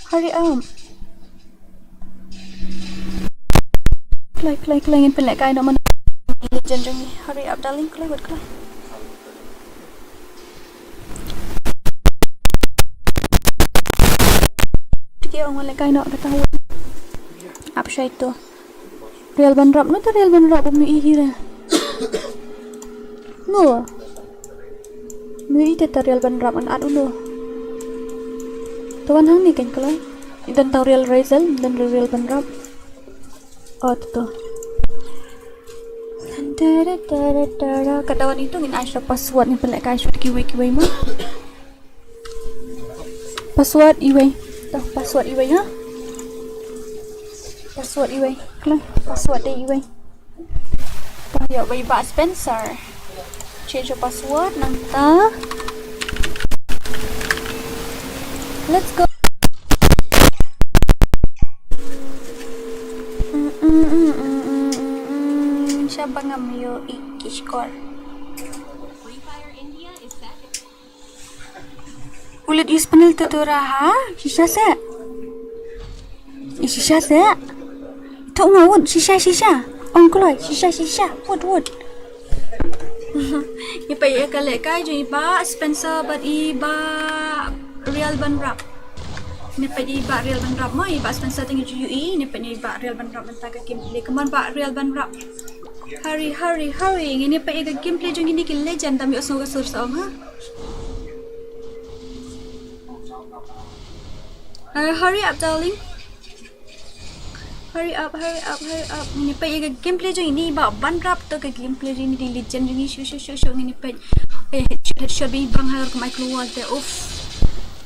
Hurry up. Kloi, kloi, kloi, ngin pynlehkai noh man. Jan jong ngi. Hurry up, darling, kloi, wait, kloi. Tiki ong lehkai noh kata wait. Ap shai to. Rial ban rap, no ta rial ban rap, umi ihira. No. Ngi ite ta Real Ban Rap an at uno. To wan hangne kan kala. Idan ta Real Razel, dan Real Ban Rap. Oh, to. Tara, tara, tara. Ka dawan itu ngin ai sha password ni pynlehkai sha kiwei kiwei ma. Password iwei. To, password iwei ha. Password iwei. Kala, password dei iwei. To, ïa ba i Bah Spencer. Change your password nangta. Let's go. Mm, mm, mm, mm, mm, mm, mm. Sha ba ngam ïohi ki score. Ulit use panel tu tu raha. Shisha se. I shisha se. Tok nga wut shisha shisha. Ong kloi shisha shisha. Wut wut. Ngi peit ïa ka lehkai jong i Bah Spencer bad i Bah Real Ban Rap. Ngi peit i Bah Real Ban Rap mo, i Bah Spencer te ngi ju ïohi, ngi peit i Bah Real Ban Rap mynta ka gameplay. Come on Bah Real Ban Rap. Hurry, hurry, hurry. Ngin ïa peit ïa ka gameplay jong kine ki legend, tam ïohsngew ka sur sa ong ha. Uh, hurry up, darling. Hurry up, hurry up, hurry up. Ngin ïa peit ïa ka gameplay jong ine i Bah Ban Rap to, ka gameplay jong ine i legend jong ngi. Shu, shu, shu, shu. Ngin ïa peit. Eh, headshot, headshot ba i bang ha ka rukom ai klur wall te. Uff.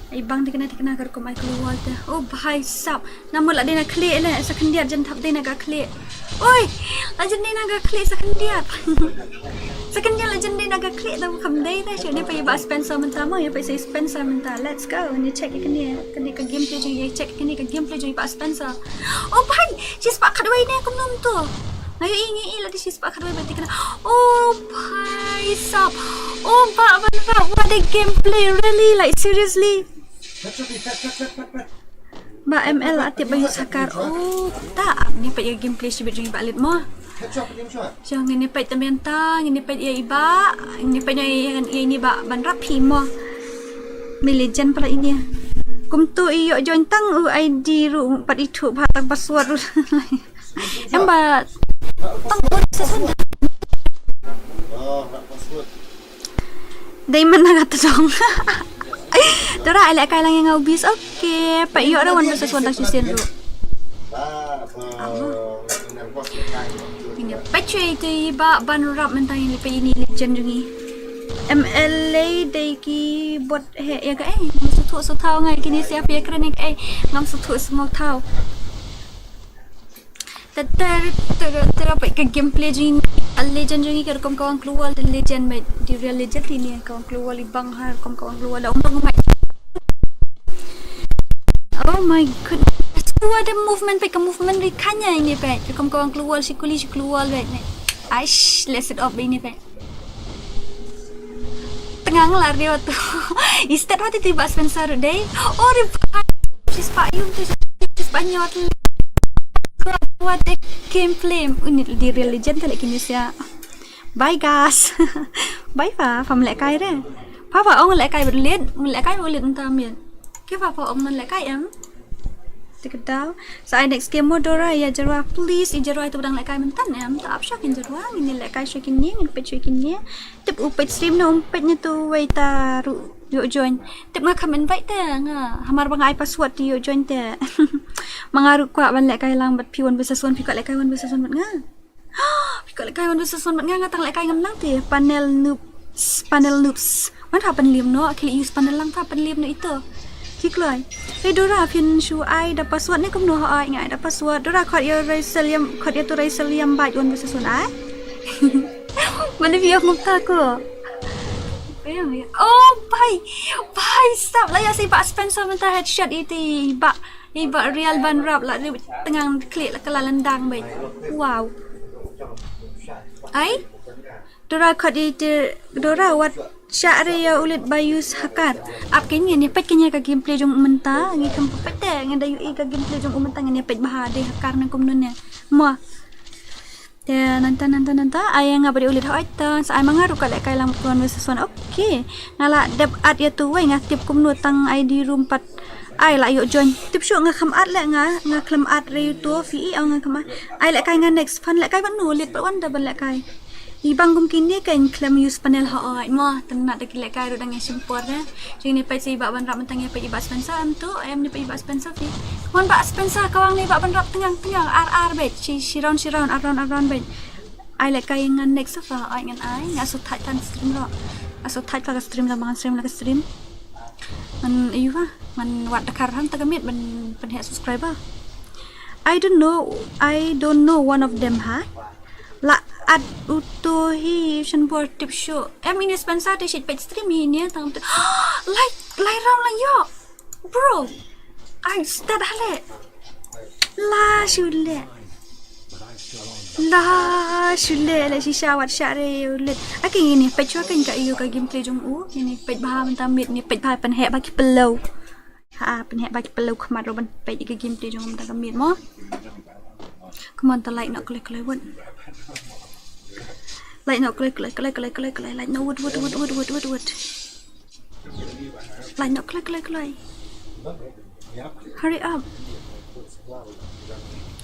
I bang thikna, thikna ka rukom ai klur wall te. Oh, bhai sab. Namar la dei na khlieh le, sa khyndiat jan thap dei na ka khlieh. Oi, la jan dei na ka khlieh sa khyndiat. Sa khyndiat la jan dei na ka khlieh, tang kham dei te. Shu, ine peit i Bah Spencer mynta mo, ïa peit i Spencer mynta. Let's go. Ngi check ïa kane, kane ka gameplay jong ngi, check kane ka gameplay jong i Bah Spencer. Oh bhai, shispah khatwei ne kumno to. Nga ïohi, nga ïohi la dei shispah khatwei bad thikna. Oh bhai sab. Oh Bah Ban Rap, what a gameplay, really, like, seriously. Bah M L la tip ba use hacker. Oh, ta, ngi peit ïa gameplay shibit jong i Bah Lit mo. Jong ngin ïa peit tang mynta, ngin ïa peit ïa i Bah, ngin ïa peit ïa, ïa, ïa ine i Bah Ban Rap hi mo. Me legend pala ine. Kumto i ïoh join tang u I D ruh pat ithuh bha, tang password ruh. Em Bah, tang password. Dei man na ka tong. Dora, ai lehkai lang ïa nga u bis. Okay, peit ïoh da wan versus wan tang shisien ruh. Ngin ïa peit shuwa ïa i Bah Ban Rap mynta, ngin ïa peit ïa ine i legend jong ngi. M L A dei ki bot he ïa kaei. Ngam sngewthuh sngewthaw nga ïa kine, sia phi ïa kren ïa kaei. Ngam sngewthuh sngewthaw. Tara, tara, tara, peit ka gameplay jong ine i legend jong ngi, ka rukom ka wan klur wall, the legend, mate. The real legend ine, ka wan klur wall, i bang ha rukom ka wan klur wall. Da um bang, mate. Oh my goodness. What a movement, peit ka movement ri khanya ine, peit. Rukom ka wan klur wall, shi kuli shi klur wall, peit, mate. Aish, let's set up ine, peit. Tnga nga la riewtu. I stet wat iti Bah Spencer ruh dei. Oh, ri bhai. Shispah ïum tu, shispah ñiot. What a gameplay. Uni dei real legend te leh kine sia. Bye guys. Bye pha, pham lehkai re. Pha pha ong lehkai bad lit, lehkai bad lit mynta miet. Ki pha pha ong man lehkai em. Te ka daw. Sa ai next game mo Dora, ïa Jarwa, please, i Jarwa ito ba dang lehkai mynta ne em, ta ap sha kin Jarwa, ngin ïa lehkai sha kine, ngin peit sha kine. Tip u peit stream ne um peit ne tu wei ta ruh ïoh join. Tip nga kham invite te nga, hamar ba nga ai password te ïoh join te. Ma nga ruh kwah ban lehkai lang bad phi one versus one, phi kwah lehkai one versus one bad nga. Phi kwah lehkai one versus one bad nga, nga tang lehkai ngam nang te. Panel noobs, panel noobs. Wan pha pynliem noh, khie leh use panel lang pha pynliem noh ito. Ki kloi. Hei Dora, phin shu ai da password ne kumno? Ha, ai nga ai da password. Dora, khot ïa Raisel ïam, khot ïa tu Raisel ïam bad one versus one ai. Mane phi ïoh ngam ta ko. Oh bhai, bhai sab, la ïa si Bah Spencer mynta headshot iti Bah. Ïa i Bah Real Ban Rap la ri tnga khlieh la ka la lyndang beit. Wow. Ai? Dora khot ïa i te, Dora wat shah re ïa u lit ba use hacker. Ap kane ngin ïa peit kane ka gameplay jong u mynta, ngi kham peit te, ngi da ïohi ka gameplay jong u mynta, ngin ïa peit ba ha dei hacker ne kumno ne. Mo. Te nangta, nangta, nangta, ai nga ba dei u lit hooid te, sa ai ma nga ruh ka lehkai lang one versus one. Okay. Nga la dep add ïa tu wei, nga tip kumno tang I D room pat. Ai la ïoh join. Tip shuh nga kham add leh nga, nga khlem add re ïa tu phi i, oh nga kham add. Ai lehkai nga next, phan lehkai bad no, lit bad wan da ban lehkai. I bang kum kine ka in khlem use panel ha oi mo, tang na da ki lehkai ruh dang ïa shim por de. Jong ne peit sa i Bah Wanrap mynta, ïa peit i Bah Spencer, em tu em ne peit i Bah Spencer phi. Mon Bah Spencer, ka wang ne Bah Wanrap, tyngang tyngang, ar ar beit, shi shi round shi round, ar round ar round beit. Ai lehkai ngan next sa pha, ai ngan ai, nga shu thait tan stream ro. Nga shu thait ka stream, la ngan stream la ka stream. Ngan ayu ha, ngan wad dakar han ta ka miet ban pynheh subscriber. I don't know, I don't know one of them ha. La at uto hi shan bor tip shu. Em ini Spencer te shit page stream hi ne tang tu. Lai lai round la yo. Bro. I start hale. La shu le. La shu le, la shisha wat sha re u le. Ake ini page wa kan ka yu ka gameplay jong u. Ini page bha mynta miet, ni page bha pynheh ba ki pyllew. Ha, pynheh ba ki pyllew khmat ruh ban peit ïa ka gameplay jong u mynta ka miet mo. Come on, ta like noh kloi kloi wut. Like noh kloi kloi kloi kloi kloi kloi. Like noh wut wut wut wut wut wut wut. Like noh kloi kloi kloi. Hurry up.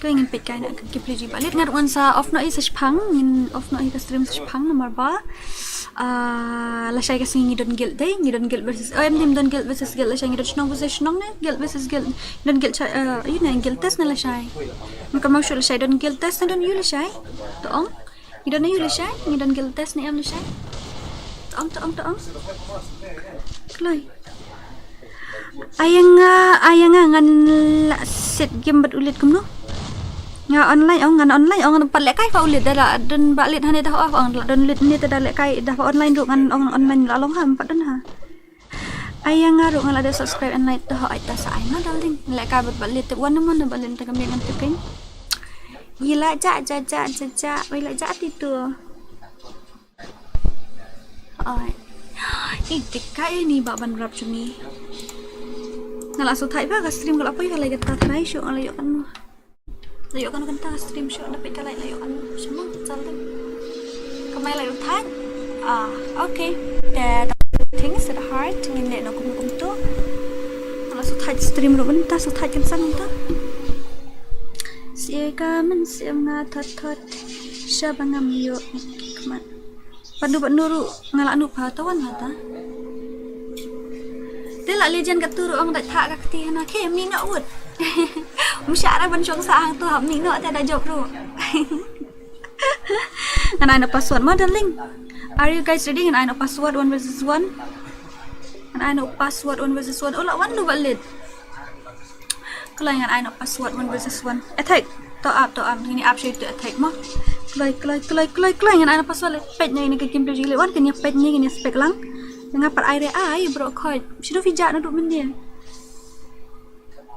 Ko ngin peit kai na ka gameplay jong i Bah Lit. Ngat wan sa off noh i sa shipang, ngin off noh i ka stream sa shipang namar ba Ah, lashai ka sngi ngi don guild dei, ngi don guild versus, oh, em dim don guild versus guild lashai, ngi don shnong versus shnong ne, guild versus guild, ngi don guild cha, eh, you know, guild test ne lashai. Maka mau shu lashai don guild test ne don yu lashai. To ong. Ngi don yu lashai, ngi don guild test ne em lashai. To ong, to ong, to ong. Kloi. Ai nga, ai nga ngan la set game bad u Lit kumno. Nga online ong, ngan online ong, ngan pat lehkai pha u Lit da la don Bah Lit hane da ong, la don Lit ne da lehkai da pha online ruh ngan ong online la long ha, pat don ha. Ai nga ruh ngan la da subscribe and like da ho ai ta sa ai ma darling. Lehkai bad Bah Lit tip wan mon Bah Lit ta ka miet ngan tip pin. Yi la ja ja ja ja ja, wei la ja ti tu. Ai. Ih, dik ka ini Bah Wanrap jong ngi. Nga la shu thait ba ka stream ka la poi ka la ïa ka ta tharai shu nga la ïoh kan. La ïoh kan kan ta stream shu na peit ka la ïoh kan. Shu mo sal ding. Ka mai la ïoh thait. Ah, okay. The things that heart ngin leh no kum kum tu. Nga la shu thait stream ruh ban ta shu thait kan san ta. Si ka men si nga thot thot. Sha ba ngam ïoh khmat. Pat nu pat nu ruh nga la nu pha ta wan ha ta. Te la legend ka tu ruh ong da tha ka kti hana ke mi no wut. Um sha ra ban shong sa hang tu ha mi no te da jop ruh. Ngan ai no password ma darling. Are you guys ready? Ngan ai no password one versus one. Ngan ai no password one versus one. Oh la wan nu Bah Lit. Kloi ngan ai no password one versus one. Attack. To up, to up. Ini up shu to attack mo. Kloi, kloi, kloi, kloi, kloi ngan ai no password. Peit ne ini ka gameplay jong i Lit wan kan ïa peit ne kan ïa spek lang. Nga pat ai re ai bro khoi. Shu phi ja naduh mynne.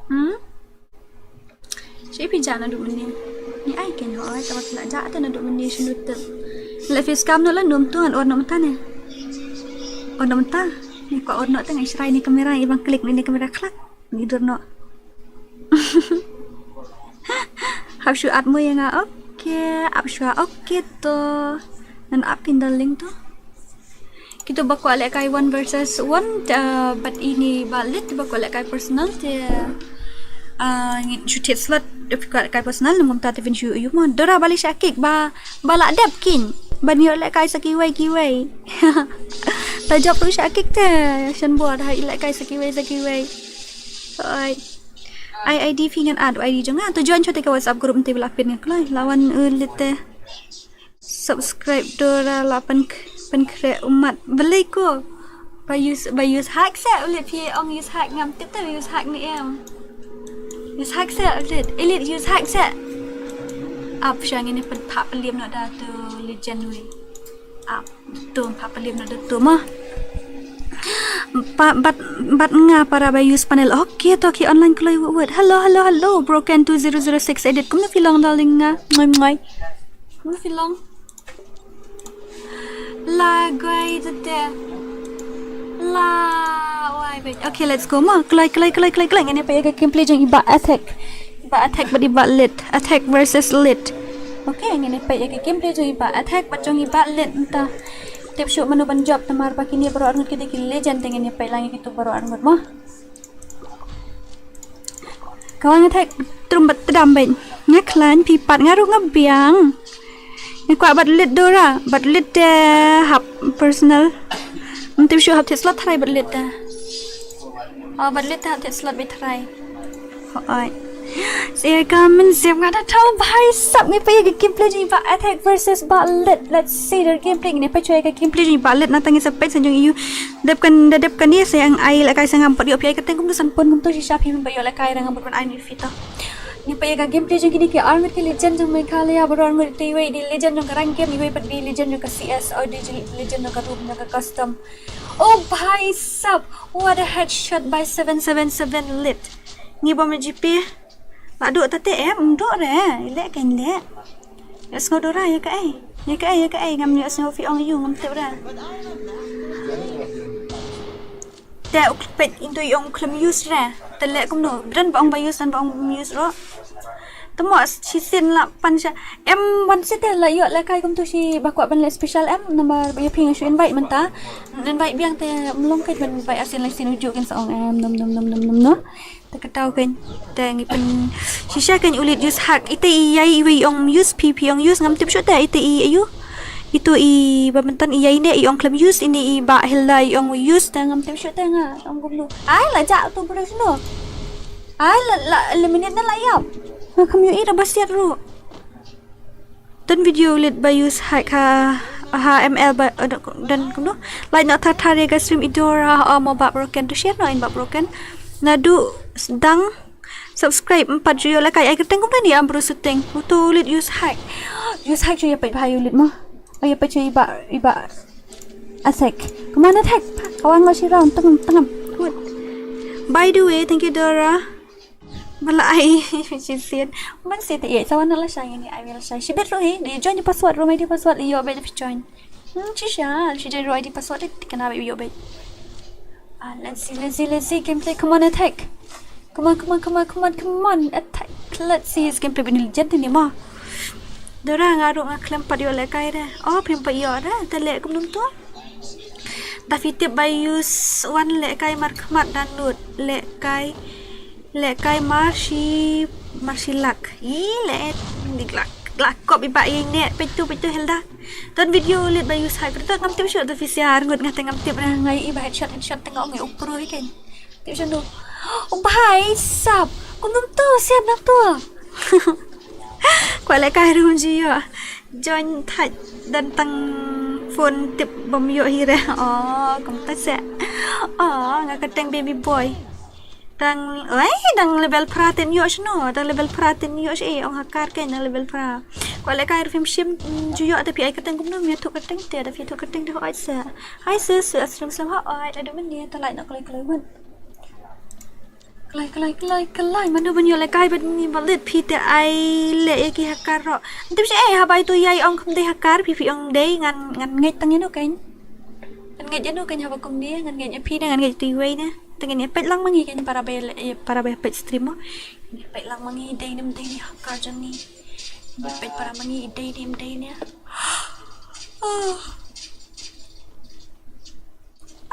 Hmm? Shu phi ja naduh mynne. Ni ai ken ho ai ta wat la ja ta naduh mynne shu tep. La face cam no la num tu ngan on no mynta ne. On no mynta. Ni ko on no ta ngai shrai ni kamera i bang klik ni kamera klak. Ngi dur noh. Hap shu at mo ïa nga. Okay, ap shu. Okay to. Ngan ap pin darling to. Kito ba kwah lehkai one versus one, uh, bad ini Bah Lit ba kwah lehkai personal te, uh, ngin shu thied slot, te phi kwah lehkai personal, ngum ta te phin shu ïoh mo. Dora ba leh sha kick ba, ba lah dep kin. Ban ïoh lehkai sa kiwei kiwei. Ta jop ruh sha kick te, shan bor ha lehkai sa kiwei sa kiwei. Oi. Ai I D phi ngan add I D jong nga. To join chwa te ka WhatsApp group te ba la pin nga kloi. Lawan u Lit te. Subscribe Dora la pen pen kre umat. Balei ko. Ba use ba use hack se u Lit phi ong use hack ngam tip te use hack ni em. Use hack se u Lit. Elite use hack se. Ap sha ngin pen pha pelim no da tu legend wi. Ap. Tu pha pelim na tu ma. Pa, bat bat nga para ba use panel. Okay to ki online kloi wut. Hello hello hello broken two zero zero six edit. Kumno phi long darling nga. Ngoi ngoi. Kumno phi long. La guai tete. La wai bet. Okay, let's go ma. Kloi kloi kloi kloi kloi. Ngene pa ya ka gameplay jong i Bah Attack. I Bah Attack bad i Bah Lit. Attack versus Lit. Okay, ngin ïa peit ïa ka gameplay jong i Bah Attack bad jong i Bah Lit mynta. Tip shuh mano ban jop namar ba kine baroh arngut ki dei ki legend te ngin ïa peit lang ïa kitu baroh arngut mo. Ka wan Attack trum bad tdam bad nga khlaiñ phi pat nga ruh nga biang. Ngi kwah bad lit Dora, bad lit te hap personal. Mynta shu hap thied slot tharai bad lit te. Oh, bad lit te hap thied slot bad tharai. Hooid. Sir ka men sir nga da tau bhai sab ngi peit ka gameplay jong i Bah Attack versus Bah Lit. Let's see the gameplay ngi peit ka gameplay jong i Bah Lit na tang i sa peit sa jong i ïa u. Dep kan da dep kan ïa sa ïa ai lehkai sa ngam pat ïoh phi ai kyrteng kumtu san pun kumtu shisha phi men pat ïoh lehkai ra ngam pat ban ai ni phi to. Ngi peit ka gameplay jong kine ki arngut ki legend jong Meghalaya baroh arngut te iwei di legend jong ka rank game iwei pat di legend jong ka C S or di legend jong ka room jong ka custom. Oh bhai sab, what a headshot by seven seven seven Lit. Ngi bom G P. La duh ta te em, ym duh re. Leh kan leh. Ïa sngew Dora ïa kaei. Ïa kaei ïa kaei ngam ïa sngew phi ong ïa u ngam tip re. Te u khlem peit into i ong khlem use re. Te leh kumno. Bren ba ong ba use dan ba ong use ro. Te mo shisien la pan sha. Em wan site la ïoh lehkai kumtu shi ba kwah ban leh special em namar ba ïa phi nga shu invite mynta. Invite biang te mlong kai ban invite arsien lai sien u ju kin sa ong em nom nom nom nom nom no. Te ka tau kan te ngi pyn shisha kan u Lit use hack ite i ïa i wei ong use P P ong use ngam tip shu te ite i ayu. Itu i ba myntan i ïa i ne i ong khlem use ini i ba Hilda i ong use te ngam tip shu te nga ong kumno. Ai la ja tu bro sno. Ai la la eliminate na la ïap. Nga kham ïohi da ba siat ruh. Don video Lit ba use hack ha ha M L ba don kumno. Like na thar thar ïa ka stream i Dora ha mo ba broken to share no in ba broken. Naduh dang subscribe em pat ju ïoh lehkai ai kyrteng kumno ni am bro shooting. Uto Lit use hack. Use hack ju ïa peit ba ïa Lit mo. Ïa peit ju i ba i ba Attack. Come on Attack. Kawang lo shi round tengam tengam. Good. By the way, thank you Dora. Ba la ai shisien. Ban site ïa sa wan la shang ini ai la shang. Shibit ruh hi. Di join di password ruh mai di password ïoh beit di join. Hmm shisha. Shi join ruh ai di password di kena beit ïoh beit. Ah, let's see, let's see, let's see gameplay. Come on Attack. Come on, come on, come on, come on, come on. Attack. Let's see his gameplay bini legend ni ma. Dora nga ruh nga khlem pat ïoh lehkai re. Oh, phim pat ïoh re. Te leh kumno to. Ta phi tip ba use wan lehkai markhmat dan lut lehkai lehkai marshi marshi lak. I leh dik lak lak kop i ba i ne peit tu peit tu Hilda. Don video Lit ba use hack to ngam tip shu ta phi sia arngut nga te ngam tip re ngai i ba headshot headshot te nga ong i u pro i ken. Tip shu no. Oh bhai sab. Kumno to siap na to. Kwah lehkai ruh ji ïoh. Join thait dan tang phone tip bom ïoh hi re. Oh, kumta se. Oh, nga ka teng baby boy. Dang, oi, dang level phra ten ïoh shno, dang level phra ten ïoh shi ong hakar ken dang level phra. Kwah lehkai ruh phim shim ju ïoh ta phi ai ka teng kumno mi thu ka teng te ta phi thu ka teng te hoi se. Hai se se asrum sem hoi ta du men ni ta lai na klai klai wan. Klai klai klai klai mano ban ïoh lehkai bad ni ba Lit phi te ai leh ïa ki hakar ro. Tip shi eh haba itu ïa ong kham dei hakar phi phi ong dei ngan ngan ngeit tang ïa no kein. Ngan ngeit ïa no kein haba kum ni ngan ngeit ïa phi ne ngan ngeit tu iwei ne. Tang ïa peit lang ma ngi kein para ba para ba peit stream mo. Peit lang ma ngi dei nim dei ni hakar jong ni. Peit para ma ngi dei nim dei ni. Oh.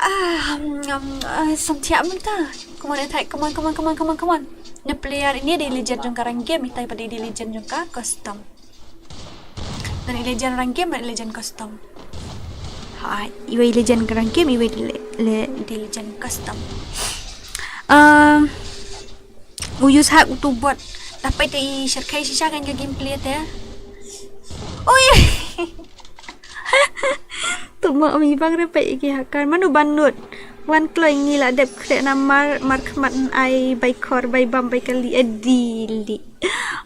Ah, um, um, uh, samthiah mynta. Come on, Attack. Come on, come on, come on, come on, come on. Na player ini dei legend jong ka rank game, itai pat dei legend jong ka custom. Dan i legend rank game, i legend custom. Ha, iwei legend rank game, iwei le, le, dei legend custom. Um, U use hack utu bot. Dapat te i shirkai shisha kan ka gameplay te. Oi. Tu ma mi bang re peit ki hakar manu banut. Wan kloi ngi la dep kre na mar mar khmat ai bai khor bai bam bai kali edili.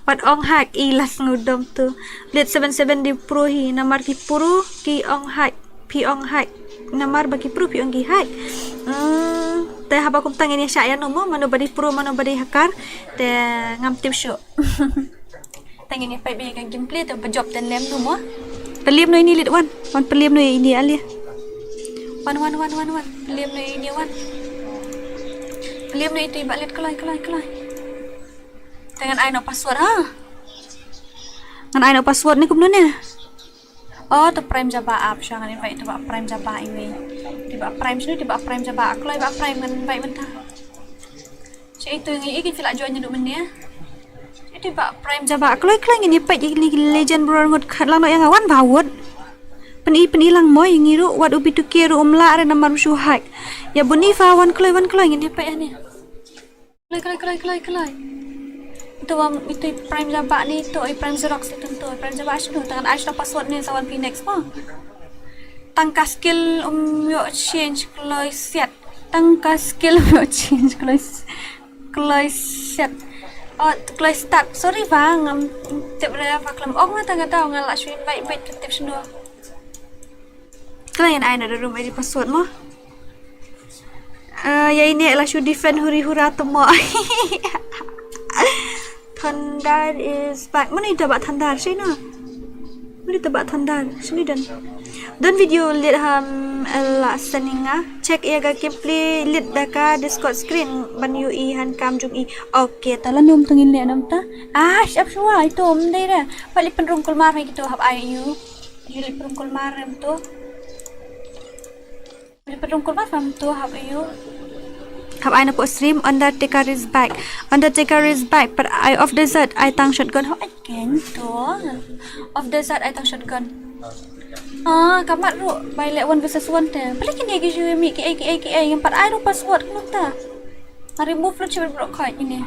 Wat ong hack i las ngudom tu. Blade seven seven di pro hi na mar ki pro ki ong hack. Phi ong hack namar ba ki pro phi ong ki hack. Hmm, te haba kum tang ini sha ya no mo mano ba dei pro mano ba dei hacker te ngam tip shu. Tang ini pai bi ka gameplay te ba jop te lem no mo. Pelem no ini lit wan. Wan pelem no ini alia. Wan wan wan wan wan. Pelem no ini wan. Pelem no itu iba lit kelai kelai kelai. Te ngan ai no password ha. Ngan ai no password ni kum no ne. Oh, to prime jaba ap sha ngan invite to ba prime jaba iwei. Ti ba prime shu ti ba prime jaba kloi ba prime ngan invite mynta. Sha itu ngi iki fila join ndu mynne. Ba Prime Jaba kloi kloi ngin ïa peit ïa ki Legend Brawler ngut khat lang noh ïa nga wan ba wut. Pyni pyni lang mo ïa ngi ruh wat u B two K ruh um lah re namar u shu hack. Ïa bun i fa wan kloi wan kloi ngin ïa peit ïa ni. Kloi kloi kloi kloi kloi. Ito wan ito i Prime Jaba ni ito i Prime Xerox ito ito i Prime Jaba shu tang ai shu password ni sa wan Phoenix mo. Tang ka skill um ïoh change kloi siat. Tang ka skill um ïoh change kloi s- kloi siat. Oh, kloi start. Sorry ba ngam tip re ba klam ong nga tang ka daw nga la shu invite bait tip shino. Kala ngan ai na da room I D password mo. Eh, ïa ine la shu defend huri hura temo. Thunder is back. Mano ita ba Thunder sino? Mano ita ba Thunder sino don. Don video lit ham la seninga. Check ïa ka gameplay lit da ka Discord screen ban ïohi han kam jong i. Okay, ta la num tang in le nam ta. Ah, siap shuwa ito um dei re. Pali penrung kulmar mai kito hap ai yu. Yu li penrung kulmar rem to. Yu li penrung kulmar rem to hap yu. Hap ai na po stream Undertaker is back. Undertaker is back, but I of desert I tang shotgun. Ho ai ken to. Of desert I tang shotgun. Ah, kamat ru bai le one versus one te. Pali kini ki ju mi ki ai ki ai ki ai yang pat ai ru password kenu ta. Nga remove lu cheber bro koi ini.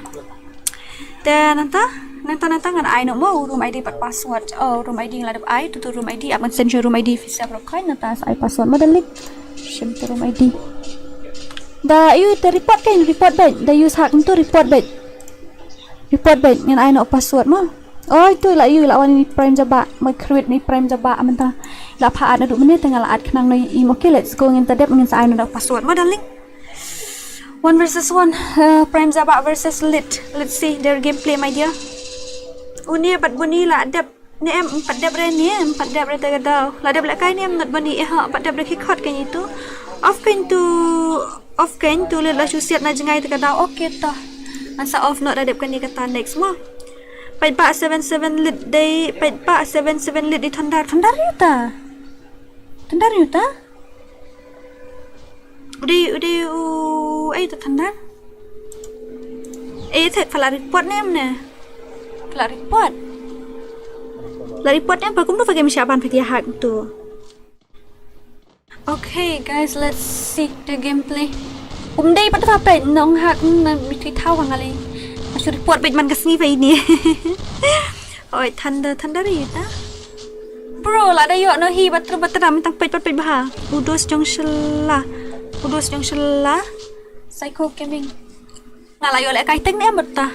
Te nanta nanta nanta ngan ai no mo room I D pat password. Oh, room I D ngan la dep ai tu tu room I D ap ngan send room I D visa bro koi nanta sa ai password mo dalik. Shim tu room I D. Da yu te report kan report bait. Da use hack tu report bait. Report bait ngan ai no password mo. Oh, itu la yu la wan ni Prime Jaba. Mo create ni Prime Jaba menta. La pha ad na du menit tengah la ad kenang no i mo. Okay, let's go ngin ta dep ngin sa ai no password mo dalik. One versus one, uh, Prime Jaba versus Lit. Let's see their gameplay, my dear. Uni pat buni la dep ne em pat dep re ne em pat dep re ta ka daw. La dep la kai ne em not buni eh pat dep re ki khot kan itu. Off kan tu off kan tu Lit la shu siat na jngai ta ka daw. Okay to. Ngan sa off not la dep kan ni kata next mo. Pait ba seven seven Lit dei pait ba seven seven Lit di Thunder Thunder yu ta. Thunder yu ta. Udah udah u ai ta Thunder. Eh, tak pala report ne em ne. Pala report. La report ne em pa kum tu pakai misha ban pakai hack tu. Okay guys, let's see the gameplay. Um dei pat fa peit nong hack na mi thui thaw ngali. Masuk report peit man ka sngi fa ini. Oi Thunder Thunder ri ta. Bro, la da yok no hi batru batra mi tang peit pat peit bha. Udos jong shela. Udos jong shela. Psycho Gaming. Nga la yok le kai teng ne em ta.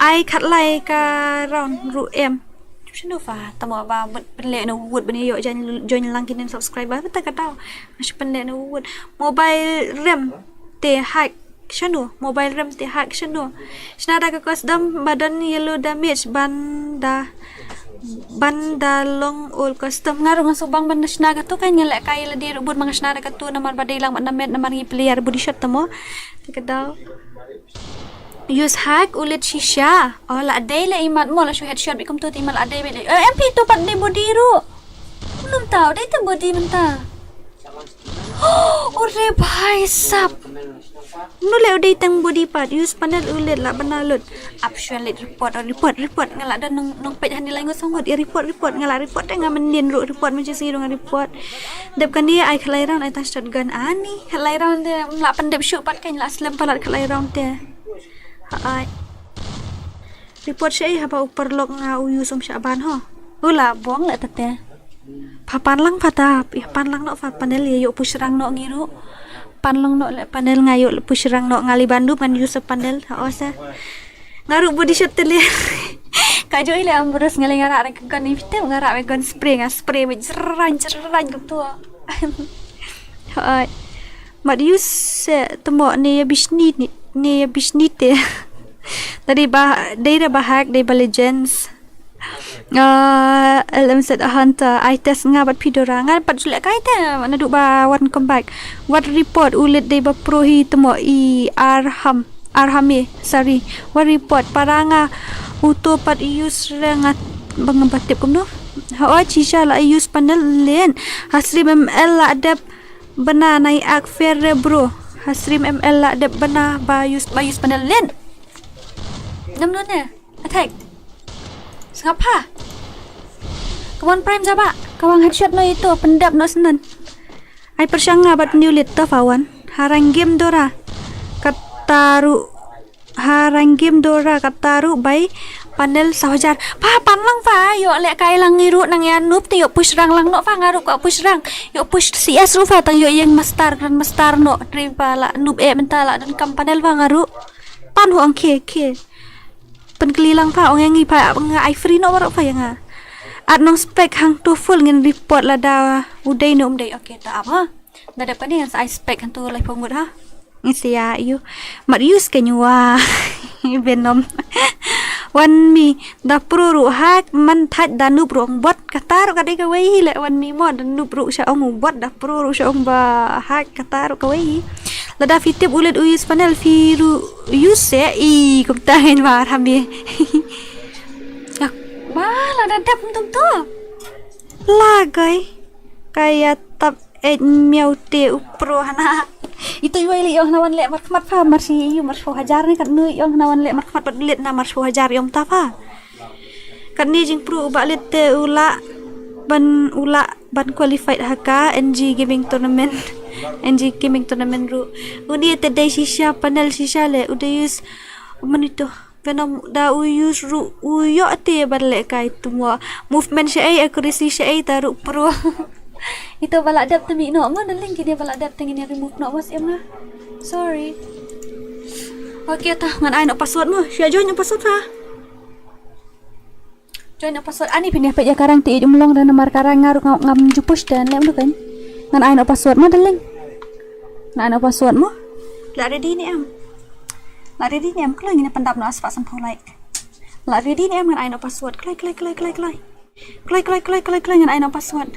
Ai khat lai ka round ru em. Shinu fa tamo ba pynle no wood bani yok join join lang kinin subscriber ta ka tau. Masih pynle no wood. Mobile rem te hack. Shanu mobile rem te hack shanu. Shna da ka custom ba don yellow damage ban da ban da long all custom nga rung su bang ban shna ka tu kan ngale kai la di rubut mang shna da ka tu namar ba dei lang ban namet namar ngi player body shot tamo. Te ka dau. Use hack ulit shisha. Oh la dei la imat mo la shu headshot bi kum tu ti imat la dei bi. Eh, M P tu pat dei body ru. Num tau dei te body menta. Ore bhai sab. Nu le udei tang body part use panel ulet la bana lut. Ap shwa let report oh, report report ngala da nong nong pet hani lai ngot sangot ya report report ngala report te nga menin ru report menje si rung report. Dep kani ai khalai round ai tang shotgun ani khalai round te la pendep shu pat kan la slem palat khalai round te. Ha ai. Report sha i haba u paralok nga u yu sum sha ban ho. U la bong le tate. Pha pan lang pha ta, ih pan lang no pha panel ye yo push rang no ngi ru. Pan lang no le panel nga yo push rang no ngali bandu man yu sa panel ha o sa. Nga ru body shot te le. Ka jo i le am bros ngali nga ra re ka gun ni pite nga ra re gun spray nga spray me jrang jrang ka tu. Hai. Mat yu se temo ne ya bishni ne ya bishni te. Tadi ba dei da ba hack dei ba legends. Ah, L M Z Hunter, I test nga bat pidora nga bat julek kai te na du ba one comeback. What report ulit dei ba pro hi temo i arham arhame sorry. What report para nga uto pat use re nga bang batip kumno. Ha o chisha la use panel len. Hasri mem el la dep Bana nai ak fair re bro. Hasrim M L la dep bana ba use ba use panel len. Em no ne. Attack. Sngap ha. Come on, Prime, jaba. Kawang headshot no ito, pyndep no snan. Ai pyrshang nga bad new lit to fa wan. Harang game dora. Kataru. Harang game dora kataru bai. Panel saw hajar. Pa, pan lang fa. Yo lehkai lang ngi ruh nang ïa noob te yo push rang lang no fa nga ruh ka push rang. Yo push C S ruh fa tang yo ïeng master, grand master no. Tri pa la noob eh mynta la don kam panel fa nga ruh. Pan ho ang khe khe. Pynkli lang pa ong ïa ngi pa nga ai free no baroh pa ïa nga. At nong spek hangto full ngin report lada u dei ne um dei. Okay, ta ap ha. Da dep kane ngan sa ai spek hangto laiphew ngut ha. Ngi sia yu. Mat use ka nyua. Venom. Wan mi da pro ruh ha man thaj da noob ruh ong bot kata ruh ka dei kawei hi le wan mi mo da noob ruh sha ong u bot da pro ruh sha ong ba ha kata ruh kawei hi. Lada phi tip u leit u use panel phi ruh use se i kumta ngin ba ram bi. Ba lada dep tum to. La kai. Kaya tap et miau te u pro hana. Ito yu ai li ong hana wan leh markhmat pha marsi yu marso hajar ne kat nu ong hana wan leh markhmat pat lit na marso hajar ong ta pha. Kat ni jing pro u ba lit te u la ban u la ban qualified ha ka N G Gaming Tournament. N G Gaming Tournament ru. Uni te dei shisha panel shisha le u dei use monitor. Venom da u use ru u yo te ban leh kai tumwa. Movement sha ei accuracy sha ei ta ru pro. Ito ba la dep te mi no ma da link dia ba la dep te ngin remove no mas em na. Sorry. Okay ta ngan ai no password mo. Sha join no password ha. Join no password ani pin ya pet ya karang ti ej umlong dan namar karang ngaru ngam ju push dan lem du kan. Ngan ai no password mo da link. Ngan ai no password mo. La ready ni em. La ready ni em kloi ngin pyndap no aspa sampho like. La ready ni em ngan ai no password kloi kloi kloi kloi kloi. Kloi kloi kloi kloi kloi ngan ai no password.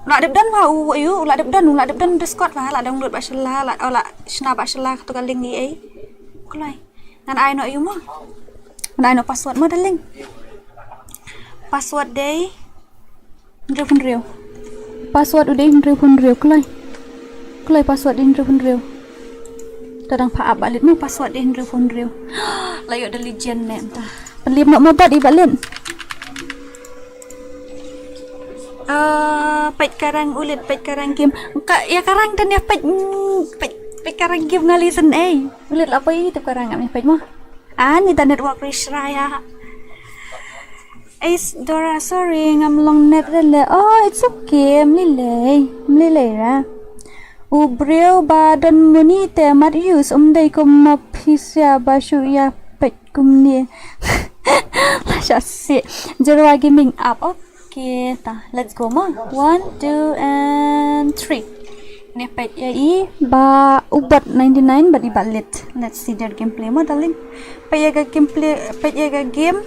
La dep dan wa u yu la dep dan u la dep dan Discord wa la download ba shela la ola shna ba shela ka tu ka link ni ei. Kloi. Ngan ai no yu mo. Ngan ai no password mo da link. Password dei. Hynriew hynriew. Password u dei hynriew hynriew kloi. Kloi password dei hynriew hynriew. Ta dang pha ap ba lit mo password dei hynriew hynriew. La yo da legend ne ta. Pynlip no mo bad i ba lit. Ah, peit karang ulit peit karang game. Ka ya karang dan ya peit peit peit karang game ngali sen ei. Ulit la poi tu karang am ya peit mo. Ani da network ri shrai ha. Ace Dora, sorry, ngam long net rele. Oh, it's okay, mlilei, mlilei ra. U briew ba don muni te mat use um dei kum ma phisia ba shu ya pet kumni. La sha si. Jerwa gaming up. Okay, ta. Let's go ma. One, two, and three. Ne pet ya i ba ubat ninety nine ba di ba lit. Let's see their gameplay ma darling. Peit ïa ka gameplay, peit ïa ka game.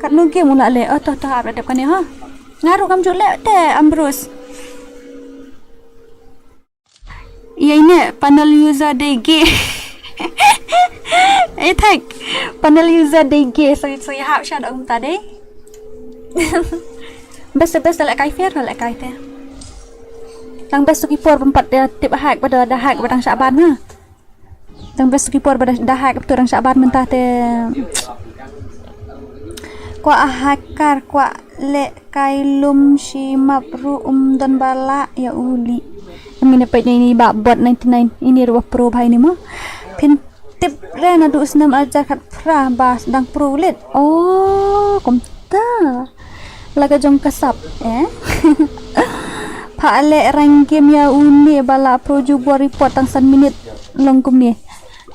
Katno game u la leh. Oh, to to ap la dep kane ha. Nga ruh kam ju leh te Ambrose. Ïa ine panel user dei gay. Eh thak. Panel user dei gay so so ïa hap sha da um ta dei. Best best da leh kai fair da leh kai te. Dang best to ki por pempat dia tip hack ba da hack ba dang sha ban ha. Tang best ki por ba da hack tu rang shabar mynta te. Kwah hacker kwah leh kai lum shi map ru um don ba la ïa uli. Ngin peit ini ba bot ninety nine ini ru pro bhai ni mo. Phin tip re na du snem arja khat phra ba dang pro lit. Oh, kumta. La ka jong ka sap eh. Pha leh rang game ïa une ba la pro ju bor report tang san minit long kumne.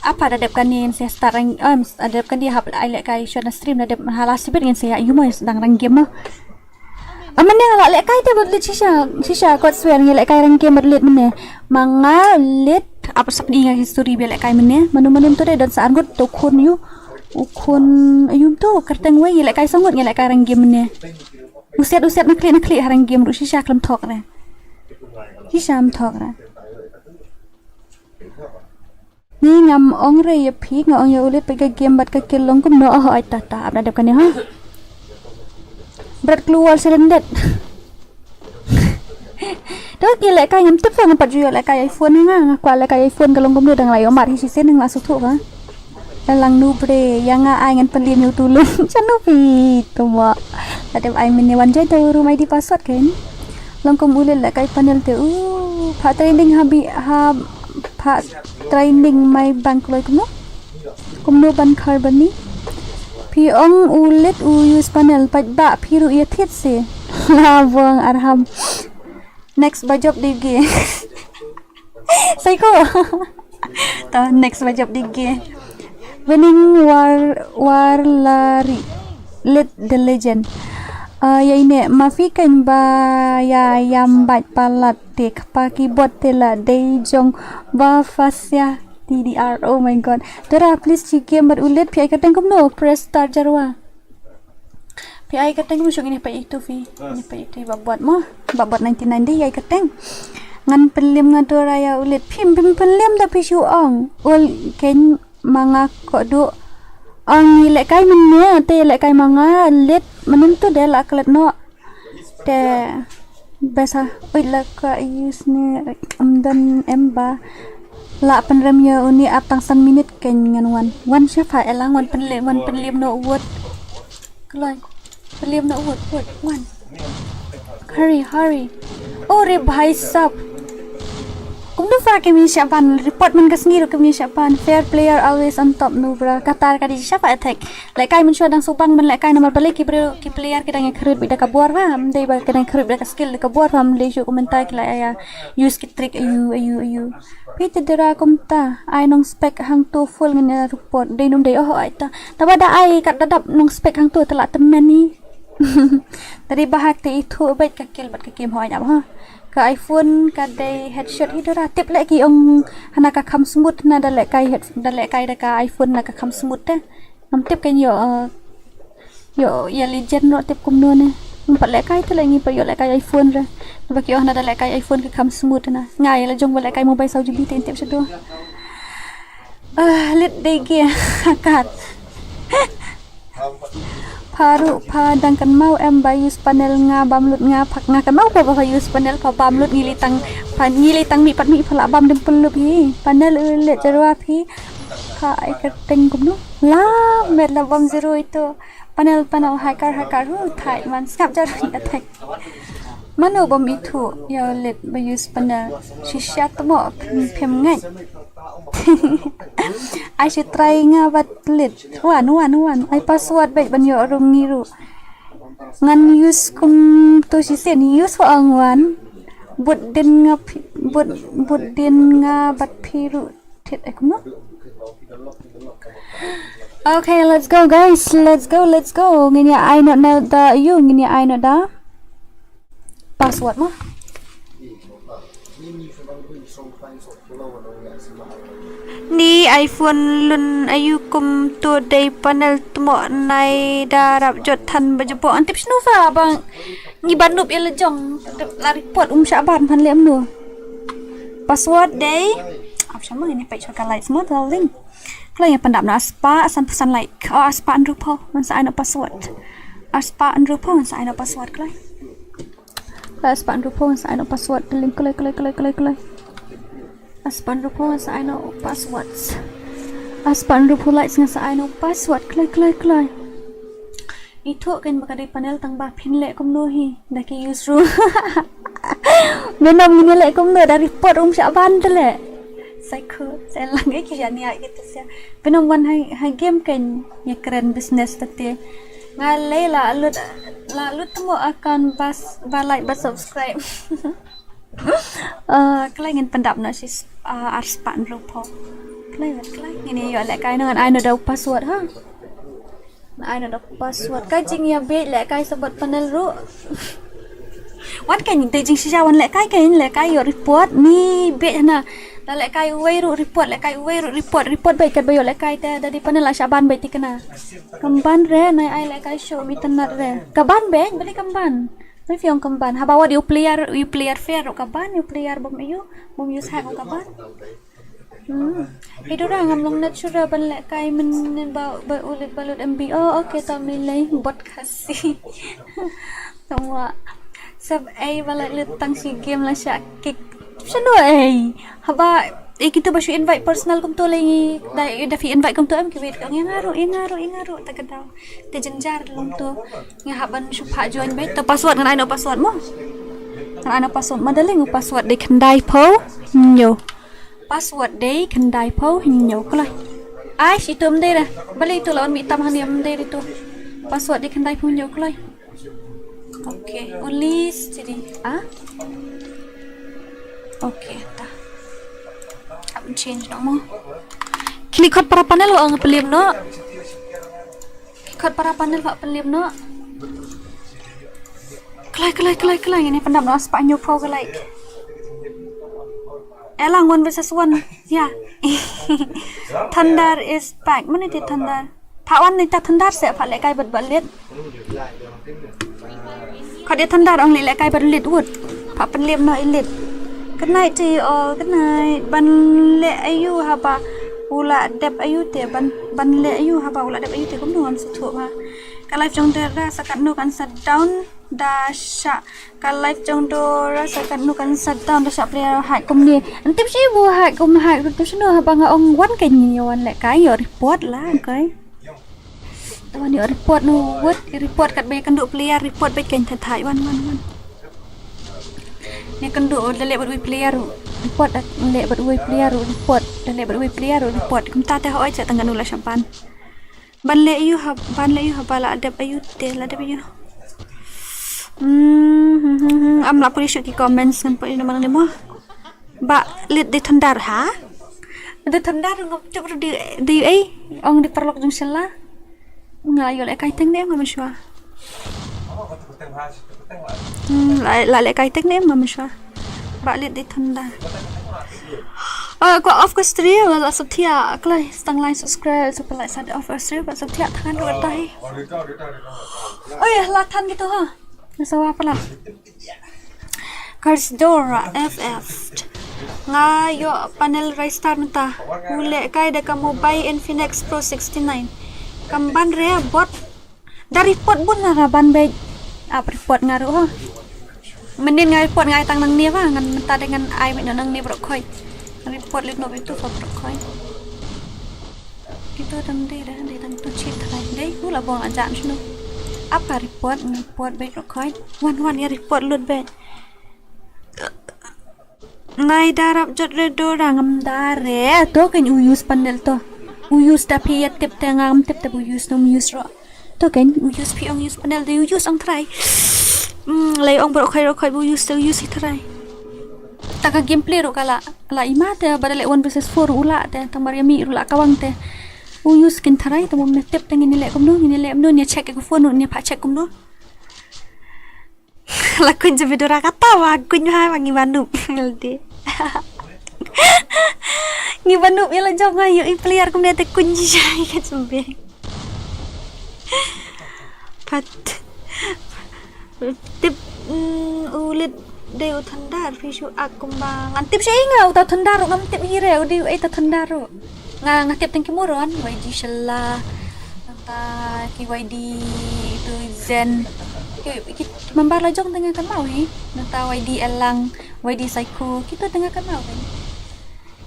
Apa da dep kane ngin se start rang em da dep kane hap ai leh kai shot na stream da dep hala sibit ngin se ïa yu mo dang rang game mo. Amane la leh kai te bad lit shisha shisha kot swer ngi leh kai rang game bad lit mane. Ma nga lit apa sap ni nga history ba leh kai mane manu manu to de don sa arngut to khun yu. U khun yu to kerteng wei ngi leh kai sangut ngi leh kai rang game mane. Usiat usiat na khlieh na khlieh harang game ruh shisha khlem thok re. Shisha ym thok re. Ni ngam ong re ïa phi nga ong ïa ulit peit ka game bad ka kill long kumno oh oi ta ta ap da dep kane ha. Bret klur surrendered. Tok ïa leh kai ngam tip sa ngam pat ju ïa leh kai iPhone nga nga kwah leh kai iPhone ka long kumno dang la ïoh mar hi shisien nga la suthu ka. Lang nu bre, ïa nga ai ngan pynliem ïa u tulun. Shano phi tu mo. Lada ai mynne wan join te u room I D password kan. Long kum u Lit lehkai panel te u. Pha training ha bi ha pha training mai bang kloi kumno. Kumno ban khar bani. Phi ong u Lit u use panel pat ba phi ruh ïa thied se. La bong arham. Next ba jop dige. Sai ko. Ta next ba jop dige. Winning war war lari. Lit the legend. Uh, ya ine ma phi kan ba ya yam bat palat tik pa keyboard te la dei jong ba fasya T D R. Oh my god. Dora, please chi game bad u Lit, phi ai ka teng kumno, press star jarwa. Phi ai ka teng kumno, shong ini pa itu phi. Ini pa itu ba buat mo. Ba buat ninety nine dei ai ka teng. Ngan pynliem nga Dora ïa u Lit. Phim phim pynliem da phi shu ong. Ul ken ma nga ko du. Ong i lehkai mynne te lehkai ma nga Lit mynne tu de la klet no. Te besa uit la ka use ne amdan em ba la pynrem ïa uni ap tang san minit ken ngan wan. Wan shafa elang wan pynliem wan pynliem no wot. Kloi. Pynliem no wot wot wan. Hurry, hurry. Oh re bhai sab. Kumno fa kemi shaban report man ka sngi ro kemi shaban fair player always on top no bra katar ka di shafa attack. Lehkai mynshuwa dang subang ban lehkai namar balei ki briew ki player ki dang ïa khrut bit da ka bor ba. Ym dei ba ki dang khrut bit da ka skill da ka bor ba ym dei shu komentar ki la ïa use ki trick ayu ayu ayu. Phi te Dora kumta ai nong spec hangto full ngan ïa report dei num dei oh ai ta. Taba da ai kat da dap nong spec hangto te la tymmen ni. Tadi bahak te ithuh bad ka kill bad ka game hoi ap ha. Ka iPhone ka dei headshot hi Dora tip leh ki ong hana ka kham smooth na da lehkai head da lehkai da ka iPhone na ka kham smooth te. Ngam tip kan ïoh, uh, ïoh ïa legend ruh tip kumno ne. Ngam pat lehkai te leh ngi pat ïoh lehkai iPhone re. Ba ki ong hana da lehkai iPhone ka kham smooth na. Nga ïa la jong ba lehkai mobile saw G B te tip shadoh. Ah, Lit dei ge. Kat. Pha ruh pha dang kynmaw em ba use panel nga bam lut nga phak nga kynmaw pha ba pha use panel pha bam lut ngi li tang pha ngi li tang mih pat mih pha la bam dem pynlup hi panel u Lit jarwa phi pha ai ka teng kumno la met la bam zero ito panel panel hacker hacker hu thai man sngap jarwa attack. Mano bam ithuh ïa Lit ba use panel shisha tmo phim ngait. Ai shi try nga bad Lit wan wan wan ai password bad ban ïoh rung ngi ruh. Ngan use kum to shisien use wa ang wan. Bud din nga bud bud din nga bad phi ruh tit ai kumno. Okay, let's go guys. Let's go, let's go. Ngin ïa ai noh na da yu ngin ïa ai noh da password mo. Ni iPhone lun ayu kum to dei panel tmo nai da rap jot than ba jabo antip shnu sa bang ngi ban nup ila jong la report um sha ban phan lem nu. Password dei. Ap shama ini page ka light semua tu link. Kalau yang pendap na aspa san pesan like. Oh aspa andrupo ngan sa ano password. Aspa andrupo ngan sa ano password kalau. Aspa andrupo ngan sa ano password link kalau kalau kalau kalau kalau. Aspa andrupo ngan sa ano passwords. Aspa andrupo lights ngan sa ano password kalau kalau kalau. Itu kan bakal di panel tang ba pin lek kumno hi. Dah ke use room. Benom ngin lek kumno dah report um syak ban tu lek. Psycho, saya lang eh kisah ni ai kita sia. Benom wan hai hai game kan ya keren business tete. Ngalai la lut la lut temu akan bas ba like ba subscribe. Uh, kelai ngin pendap na sis uh, arspan rupo. Kelai kelai ngin yo lek kai ngan ai no da password ha. Na ai no da password ka jing ya be lek kai sebut panel ru. Wan kan te jing sisa wan lek kai kan lek kai yo report ni be na. Da lek kai uwei ru report lek kai uwei ru report report be kat be yo lek kai te da di panel la shaban be tikna. Kamban re nai ai lek kai show mi tenat re. Kaban be beli kamban. Mai fiong kamban haba wat you player you player fair ru kaban you player bom you bom you sang kaban. Hmm. Itu dah ngam long net sudah ban lek kai men ba ba ulit balut M B. Oh okay tam ni lai bot kasi. Tama. Sab ai ba lek lut tang si game la syak kick. Shano ai. Haba Eh, kito ba shu invite personal kumto lei ngi da, da phi invite kumto em ki wait ka ïa nga ruh, ïa nga ruh, ïa nga ruh ta ka daw. Te jynjar kumto. Nga hap ban shu phah join beit. Te password ngan ai noh password mo. Ngan ai noh password ma darling, u password dei khyndai phew hynñiew. Password dei khyndai phew hynñiew kloi. Ai shi tum dei da. Balei to la on mi tam hani em dei to. Password dei khyndai phew hynñiew kloi. Okay, u list jadi. Ah? Okay, ta. Am change noh mo. Klik khot para panel wa ang pelim noh. Klik khot para panel wa pelim noh. Kloi, kloi, kloi, kloi. Ini pendam noh spah hynñiew phew ka like. Elang one versus one. Ya. Thunder is back. Mana dia Thunder? Phah wan ni ta Thunder se phah lehkai bad bad lit. Khat dia Thunder ong lehkai bad lit wut. Phah pynlip noh i lit. Good night to you all. Good night. Ban leh ayu haba u la dep ayu te ban ban leh ayu haba u la dep ayu te kumno ngam sngewthuh ba. Ka live jong Dora sa katno kan shut down da sha. Ka live jong Dora sa katno kan shut down da sha player hack kumne. Ntip shi bu hack kum hack tu shino haba nga ong wan ka nyi wan lehkai ïoh report la kai. Wan ïoh report no wut report kat ba kynduh player report ba kan thai thai wan wan wan. Ni kynduh da leh bad wei player report da leh bad wei player report da leh bad wei player report kumta te hoi cha tang kanu la shampan. Ban leh ayu ha ban leh ayu haba la dep ayu te la dep ayu. Hmm, hmm, hmm, hmm. Am la puri shu ki comments ngan puri nama nang demo. Ba lit di Thunder ha. Di Thunder ngam chup di di ai. Ong di paralok jong sila. Nga ïoh lehkai teng ne ngam shuwa. Hmm, la la lehkai teng ne ngam shuwa. Ba lit di Thunder. Oh, ko off ka stream la satia kloi stang lai subscribe super like sa off ka stream ba satia than ru tahi. Oi, la than gitu ha. Sawa pala. Karsdora F F. Nga ïoh panel Ristar mynta. U lehkai da ka Mobile Infinix Pro sixty-nine. Kam ban re bot. Da report bun na ra ban beit. Ap report nga ruh ha. Mynnin nga report nga ai tang nangne ba ngan mynta de ngan ai beit nangne baroh khoit. Report lit no beit tu baroh khoit. Kito dang de da de dang tu chit trai de u la bong ajan shnu. Ap ka report report beit baroh khoit. Wan wan ïa report lut beit. Nai darap jot re Dora ngam dare to kan u use panel to. U use da phi ïa tip te ngam tip te bu use num use ro. To kan u use phi ong use panel de u use ong trai. Hmm, lai ong baroh khoi baroh khoi bu use te u use hi trai. Ta ka gameplay ro kala la ima te ba da le one versus four u la te tang mar ïa mi ro la ka wang te. U use kin trai te mum ne tip te ngin le kumno ngin le mno ne check ko phone ne pha check kumno. La kuñ ja video ra kata wa kuñ ha wa ngi banup ngeldi. Ngi banup ila jong ayo i player kumne te kuñ ja i ka chumbe. Pat tip mm, ulit de u thandar phi shu ak kumba ngan tip sha i nga u ta thandar ngam tip i re u de u ai ta thandar. Nga nga tip tang ki moron Y D Shella. Nangta ki Y D tu Zen. Ki ki member la jong tang kan mau hi. Nangta Y D Elang, Y D Psycho. Kita tang kan mau kan.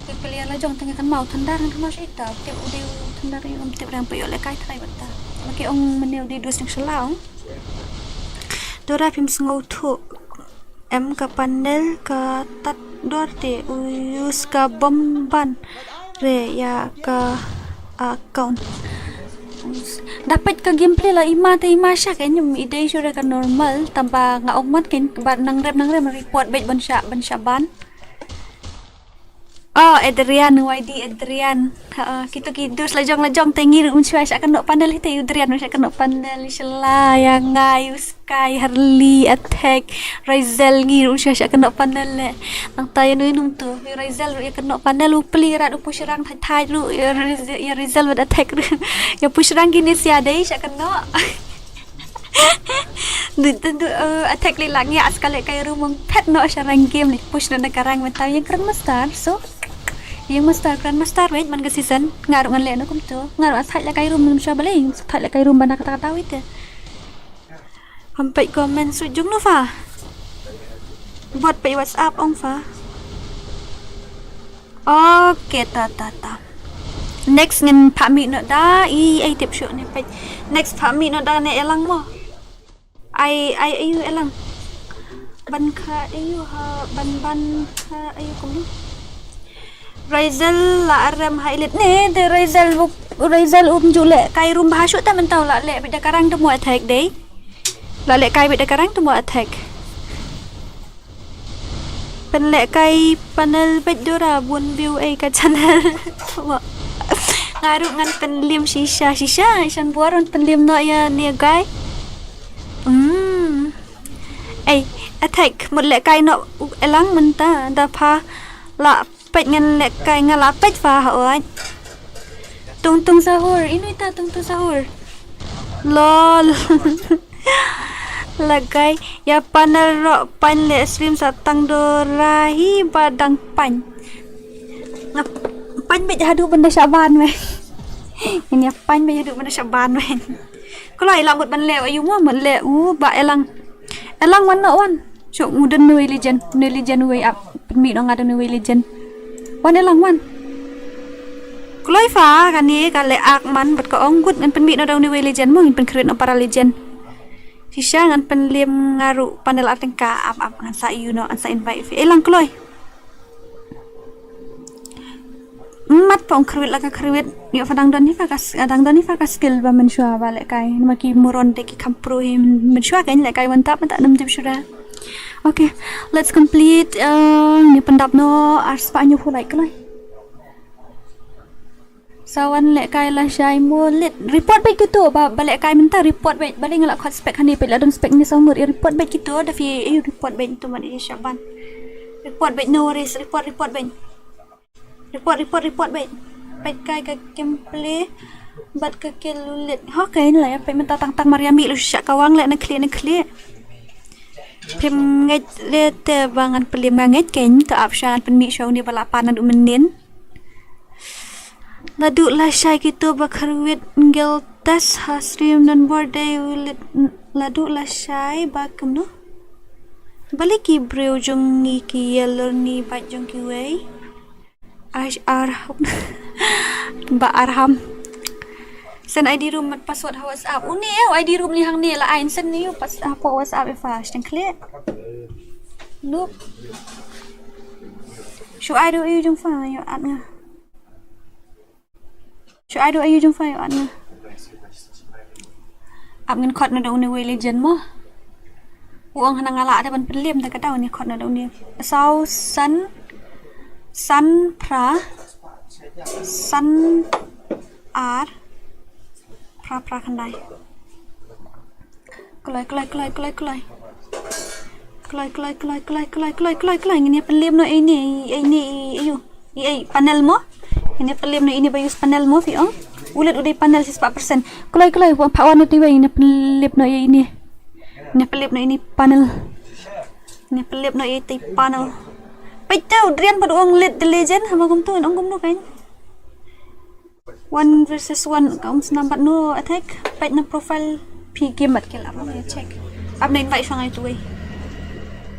Ki player la jong tang kan mau thandar ngan mau sita. Tip u de thandar yu tip rang payo le kai trai bata. Maki ong mene u de dus nang Shella ong. Dora phim sngewthuh. Em ka panel ka tat dor te u use ka bom ban re ïa ka account. Da peit ka gameplay la ima te ima sha ka nyum i dei shu re ka normal tamba nga ong mat kin ba nang rep nang rep report beit ban sha ban sha ban. Oh, Adrian, Y D Adrian. Ha, kito ki dus la jong la jong te ngi ruh mynshwa sha kano panel hite yu Adrian sha kano panel Shella ya ngai u Sky Harley Attack Raizel ngi ruh mynshwa sha kano panel le. Nang ta ya nui num tu yu Raizel ruh ya kano panel u peli rat u pushrang thai thai ruh ya Raizel bad Attack ruh ya pushrang kini sia dei sha kano. Du du du attack li lang ya askal le kai rumong pet no sha rang game li push na ka rang mata yang Grandmaster so. Yang master Grandmaster wait man ka season nga ruh ngan le no kumto nga ruh attack le kai rum sha baleng attack le kai rum bana kata kata wite. Hampai comment su jung no fa. Bot pai WhatsApp ong fa. Okay, ta ta ta. Next ngin phah mih noh da i, ai tip shuh ne peit. Next phah mih noh da ne Elang mo. Ai ai ayu Elang. Ban kha ayu ha ban ban kha ayu kum ni. Raizel la arem ha ilit ne de Raizel u Raizel um ju leh kai rum bha shuh ta mynta la leh bit da karang de mo attack dei. La leh kai bit da karang de mo attack. Pynleh kai panel bad dora bun view ei ka channel. Wa. Nga ruh ngan pynlim shisha shisha shan buar ngan pynlim noh ïa ne guy. Hmm. Ei, attack mut leh kai noh u Elang mynta da pha la peit ngan leh kai nga la peit pha ha oi. Tung tung sahur, inu ita tung tung sahur. Lol. Lagai ïa panel ro pan le stream sa tang do rahi ba dang pan. Ngap pan bit hadu benda syaban weh. Ini pan bit hadu benda syaban weh. Kalau ila mut ban le ayu mo mut le u ba Elang. Elang wan no wan. Shu u don New Legend, New Legend wei ap pynmih no nga don New Legend. Wan Elang wan. Kloi fa kane ka le ak man bad ka ong gut ngan pynmih no don New Legend mo ngin pynkreate no para legend. Shisha ngan pynlim nga ruh panel artengka ap ap ngan sa yu no an sa invite fi Elang kloi. Mat pong khrwit la ka khrwit. Yo fa dang don hi fa ka dang don hi fa ka skill ba men shwa ba le kai ma ki moron de ki kampru hi men shwa kan le kai wan tap ta nam jib shura. Okay, let's complete uh, ni pendap no ar spa nyu hu like kloi. Sawan le kai la shai mo lit report bait kito ba ba le kai menta report bait ba le ngala khot spek hani pait la don spek ni sawan report bait kito da fi eh report bait tu man eh shaban. Report bait no worries report report bait. Report report report bait. Bait kai ka gameplay bat ka kill lulit. Ho kai la ya bait menta tang tang maria mi lu sha kawang le na khli na khli. Pim ngej le te ba ngan pelim nga ngej ken ka ap sha ngan pynmih sha uni ba la pan na du menin. Ladu la shai kito ba kharwit ngel tas ha stream nan bor dei ulit ladu la shai ba kumno. Bali ki breu jong ngi ki yelor ni ba jong ki wei. Ash ar ba arham. Sen I D room mat password ha WhatsApp. Uni eh I D room ni hang ni la ain sen ni pas ha WhatsApp ifa shteng klik. Nope. Shu ai do yu jong fa yu at nga. Shu ai do yu jong fa yu at nga. Ap ngin khot na da uni wei legend mo. U ong hana nga la da ban pynlem da ka da uni khot na da uni. Sau san san pra san ar pra pra khandai. Kloi kloi kloi kloi kloi. Kloi kloi kloi kloi kloi kloi kloi kloi ngin ïa pynlem no ei ni ei ni ei yu. Ei panel mo. Ngin ïa pynlem no ei ni ba use panel mo fi ong. Ulet udai panel six percent. Kloi kloi pha wan no tiwei ngin ïa pynlem no ei ni. Ngin ïa pynlem no ei ni panel. Ngin ïa pynlem no ei ti panel. Peit tu drian pad ong lit the legend hama kum tu ong kum no kan. One versus one ka um snam bat no attack. Peit na profile phi game bat kel ap ngai check. Ap na invite shwa ngai tuwei.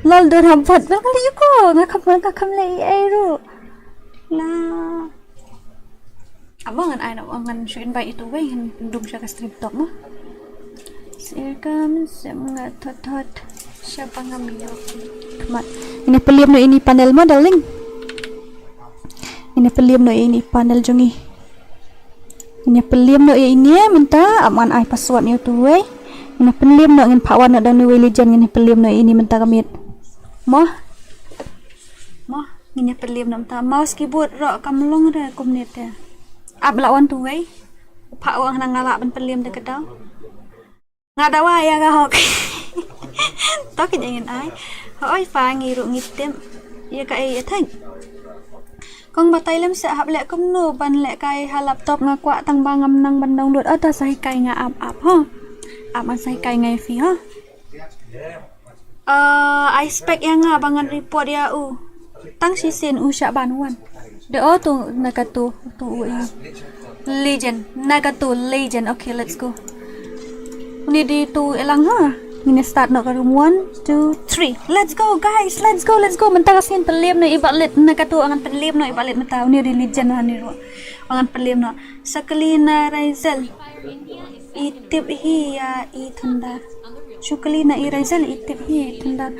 Lol dor ham bat bel kali yuko nga kham nga kham le ai ru. La. Amo ngan ai na ngan shu invite itu wei ngan dum sha ka stream tok mo. Sirkam sem nga thot thot. Siapa ngam yo. Kmat. Ini pelim no ini panel mo darling. Ngin ïa pynlem noh ïa ini panel jong ngi. Ngin ïa pynlem noh ïa ini mynta ap ngan ai password ïa utu wei. Ngin ïa pynlem noh ngin phah wan noh da uni wei legend ngin ïa pynlem noh ïa ini mynta ka miet. Mo. Mo ngin ïa pynlem noh mynta mouse keyboard roh kam long re kumne te. Ap la wan tu wei. Phah wan hana nga lah ban pynlem da ka daw. Nga dawa ïa ka hok. To ka jingin ai. Hoi fa ngi ruh ngi tip. Ïa ka ai attack. Kong batai lem se hap leh kumno ban leh kai ha laptop nga kwah tang ba ngam nang ban download ata sa hikai nga ap ap ho. Ap man sa hikai nga fi ho. Uh, I spec ïa nga ba ngan report ïa u. Tang shisien u shah ban wan. De o tu na ka tu tu u i. Legend na ka tu legend. Okay, let's go. Ni di tu elang ha. Ngin start noh ka room one, two, three. Let's go, guys. Let's go, let's go. Mynta ka sngi pynlem noh i Bah Lit. Na katu ngan pynlem noh i Bah Lit mynta. Uni u dei legend ha ni ruh. Ngan pynlem noh. Sakalina Raizel. I tip hi ïa i Thunder. Sakalina i Raizel i tip hi ïa i Thunder.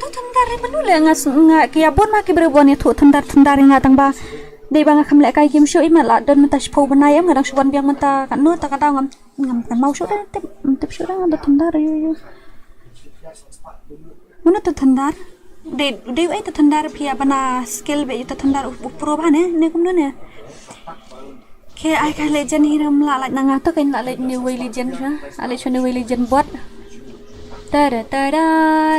To Thunder re manu le nga s-, nga ki ïa bun ma ki briew bun ïathuh Thunder, Thunder ïa nga tang ba. Dei ba nga kham lehkai game shuh i mat la don mynta shiphew bnai em nga dang shu wan biang mynta katno ta ka daw ngam Ngam kan mau shuh da tip, tip shuh da da Thunder yu yu. Mano to Thunder? Dei, dei ai to Thunder phi ïa bana skill be to Thunder u, u pro ba ne, ne kumno ne. Ke ai ka legend hi ram la, la na nga to kan la le ne wei legend sha. A le shone wei legend bot. Tada tada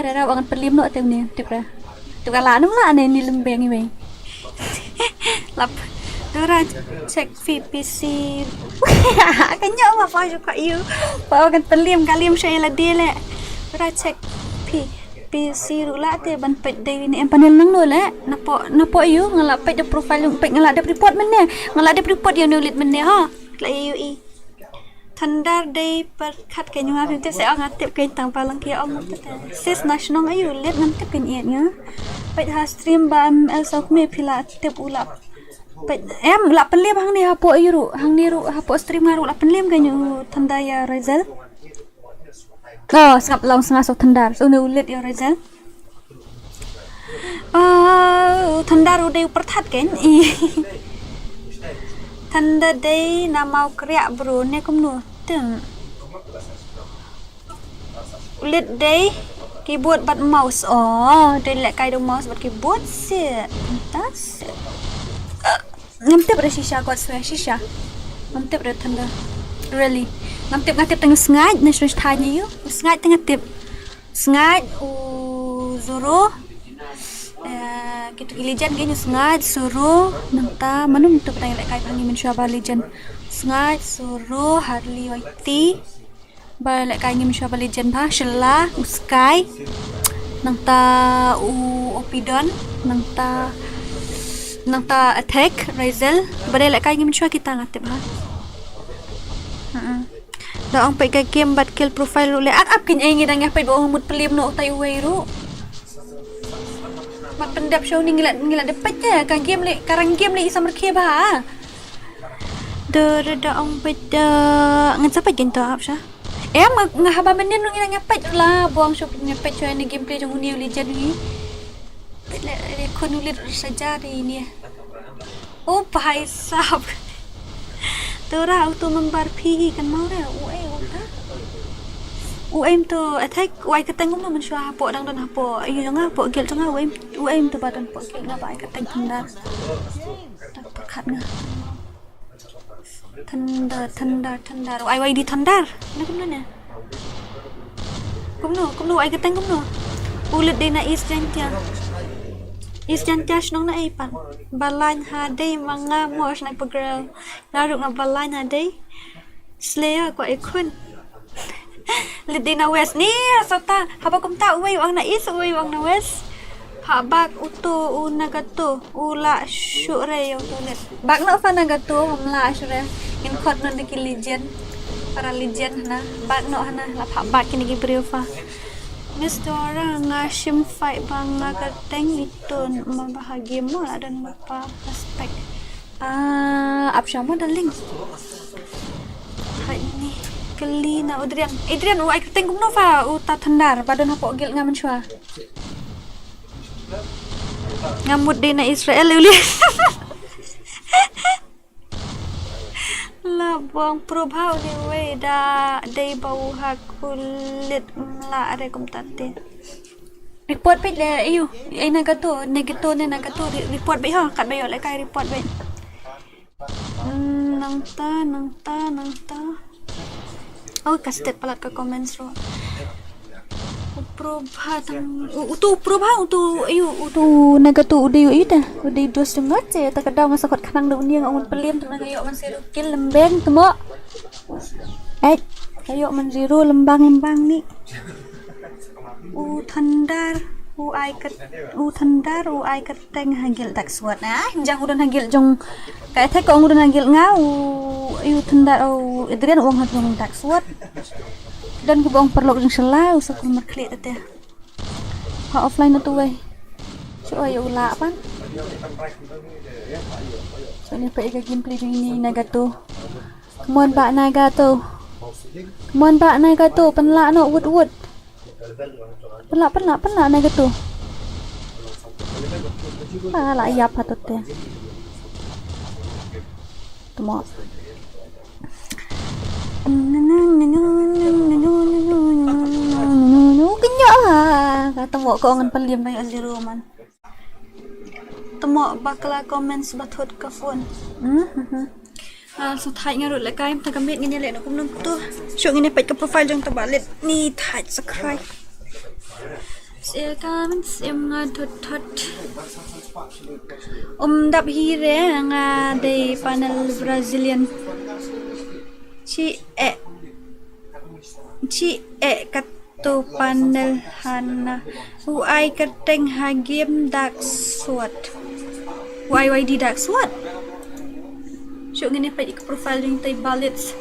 tada wa kan pynlem noh te ne tip ra. Tip ka la nam la ne ni lembeng i wei. Lap. Dora check phi P C. Ka nyok ma pa ju ka yu. Pa kan pynlem ka lem sha ïa lade le. Dora check phi P C ruh la te ban peit dei ne em panel nang no le. Napoh, napoh yu nga la peit da profile yu peit nga la dep report mynne. Nga la dep report ïa u Lit mynne ha. La ïa yu i. Thunder dei pyrkhat ka nyngkong phim tip se ong nga tip ka tang palang ki ong te. Sis na shnong ayu Lit ngam tip kan ïa nga. Peit ha stream ba M L Sokme phi la tip u la. Peit em la pynlem hangne hapoh ayu ruh, hangne ruh hapoh stream nga ruh la pynlem ka nyu Thunder ïa Raizel. Oh, sngap long snga so Thunder. So ne u Lit ïa Raizel. Oh, Thunder u dei u pyrthat kan? Thunder dei na mau kriak bro ne kumno. Tem. U Lit dei keyboard bad mouse. Oh, dei lehkai da mouse bad keyboard se. Fantastic. Ngam tip re shisha, God swear shisha. Ngam tip re Thunder. Really. Ngam tip, nga tip tang sngaid na shu thai ni yu. Sngaid tang tip. Sngaid u Zoro. Eh, kitu ki legend ki nyu sngaid Zoro nangta manu tu patang lehkai pang ni mynshuwa ba legend. Sngaid Zoro Harley Y T. Ba lehkai ni mynshuwa ba legend ba Shella u Sky. Nangta u Opidon nangta nangta Attack Raizel. Ba dei lehkai ni mynshuwa kita nga tip ha. Heeh. Da ong peit ka game bad kill profile ruh le ak ap kin ei ngi dang ïa peit ba ong mut plim noh utai uwei ruh. Bad pyndep show ni ngi la ngi la dep peit ka game le ka rang game le i samar khie ba. Da da da ong peit da ngan sa peit kan to ap sha. Em nga haba mynnin ngi dang ïa peit la bong show ngi peit show ni gameplay jong uni u legend ni. Peit le le khun u le saja ri ni. O bhai sahab. Tora u tu member phi hi kan mau re u ei u ta. U ei em tu Attack u ei ka teng um na mynshuwa hapoh dang don hapoh. Yu nga hapoh guild nga u ei em tu ba don hapoh guild nga ba ei ka teng Thunder. Tak pakat nga. Thunder, Thunder, Thunder. U ei wai di Thunder. Na kumno ne? Kumno, kumno, ai ka teng kumno. U Lit dei na East Jaintia. East Jaintia shnong na ei pat. Ba lain ha dei ma nga mo shnai pagral. Nga ruh nga ba lain ha dei. Slayer ko ei khun. Lit dei na West ni sota. Haba kumta uwei u ong na East, uwei u ong na West. Pha bak uto u Nagato u la shuh re ïa uto Lit. Bak noh pha Nagato um la shuh re. Ngin khot noh da ki legend. Para legend hana. Bak noh hana la pha bak kine ki briew pha. Miss Dora nga shim fight ba nga kyrteng ito ma ba ha game mo la don ma pa respect. Ah, ap sha mo darling. Hai ni kali na Adrian. Adrian u ai kyrteng kumno pha u ta Thunder ba don hapoh guild nga mynshuwa. Nga mut dei na Israel uli. La bong Probha uli wei da dei ba u ha kulit mla re kumta te. Report page le ayu, ai Nagato, Nagato ne Nagato re-, report page ha, kat ba ïoh le kai report page. Hmm, nangta, nangta, nangta. Oh, ka stet palat ka comments ruh. U Probha tang, u-, utu u Probha, utu, ayu, utu Nagato u dei u ita, u dei dos jong ngat se, ta ka daw nga sa khot khnang da u niang ngun pelim tu nga ïoh man se rukil lembeng tu mo. Eh, ka ïoh man zero lembang lembang ni. U Thunder, u ai kat, u Thunder, u ai kat teng ha guild Dark Sword. Ah, jang u don ha guild jong ka Attack ko u don ha guild nga u, u Thunder u Adrian u ong ha jong Dark Sword. Don ka bong paralok jong shala u sa kum mar khlieh te. Ha offline na tu wei. Shu oi u la pan. So ni pa ika gameplay jong ni Nagato. Come on ba Nagato. Come on ba Nagato, pynlah noh wut wut. Pynlah, pynlah, pynlah Nagato. Ah, la ïap ha tu te. Tamo. Kynjah ha. Ka tamo ko ngan pynliam na zero man. Tamo bakla comments ba thot ka phone. Mhm. Ah, so thait nga ruh lehkai, mynta ka miet ngin ïa leh noh kumno tu. Shu ngin ïa peit ka profile jong ta ba leit ni thait subscribe. Shu comments em nga thot thot. Um dap hi re nga dei panel Brazilian. Chi eh. Chi eh kat to panel hana. U ai kyrteng ha game Dark Sword. U ai Y D Dark Sword. Shu ngin ïa peit ka profile jong tai balits.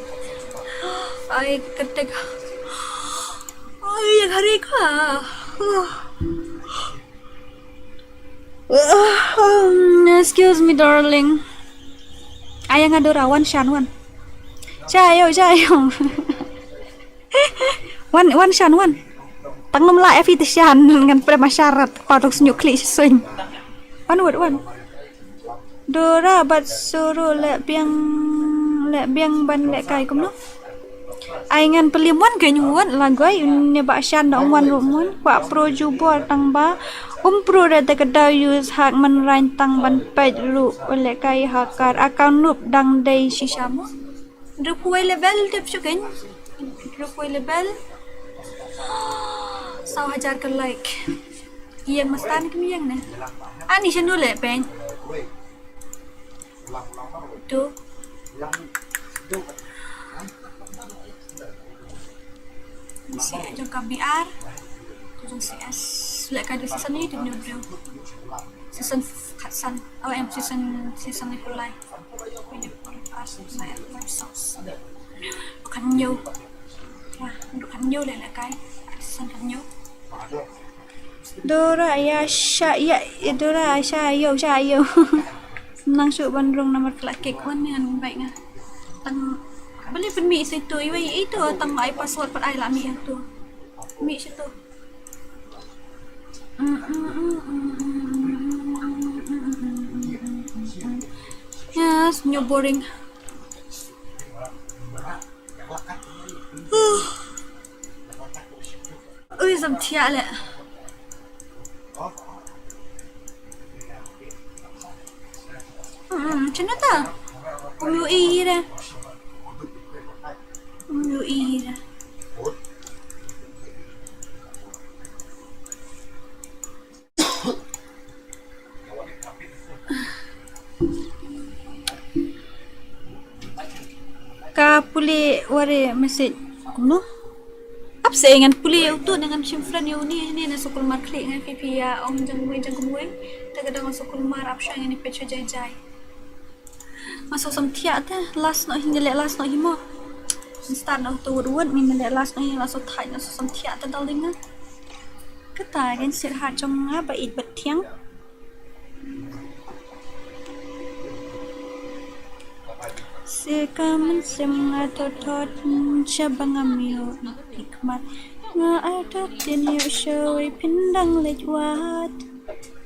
Ai kyrteng. Ai yang hari ka. Um, excuse me, darling. Ai nga Dora, wan shan wan. Cha yo, cha yo. Wan, wan shan wan. Tang num la efi te shan ngan pre masharat pa tok snyu kli sing. Wan wut wan. Dora bat suru leh biang leh biang ban lehkai kumno. Ai ngan pynliam wan ka nyu wan la goi ne ba shan da wan ruh wan. Kwa pro jubor tang ba. Um pro re te ka dau use hak man rain tang ban peit ruh lehkai hakar account nup dang dei shisha mo. Drop wei level tip shukin. Drop wei level. Saw hajar ka like. Ïeng mastan kim ïeng ne. Ani shandu le pen. Tu. Si jong ka B R. Tu jong C S. Lek ka di season ni di new brew. Season khatsan. Oh em season season ni pulai. Kan nyo. Wah, kan nyo le lek kai. Season kan nyo. Dora ya sha ya Dora sha yo sha yo. Nang shu ban rung namar kla kek wan ni an bai nga. Tang beli pun mi situ iwei itu tang ai password pat ai la mi itu. Mi situ. Yes, new boring. Ui, zam thiah le. Hmm, chin ta. Um yu i re. Um yu i re. Ka pule ware message kumno? Ap se ngan pule utu ngan shim friend yu ni ni na sukul mar klik ngan pipi ya ong jang mui jang mui. Ta ka dang sukul mar ap sha ngan pet sha jai jai. Nga sngewsih thiah te last noh hi, nga leh last noh hi mo. Start noh tu wut wut, nga leh last noh hi, nga sngewsih thiah, nga sngewsih thiah te darling nga. Kata kan sir ha jong nga ba id bat thiang. Sika mynsiem nga thot thot sha ba ngam ïoh nikmat. Nga artat dien ïoh shawei phin dang leit wad.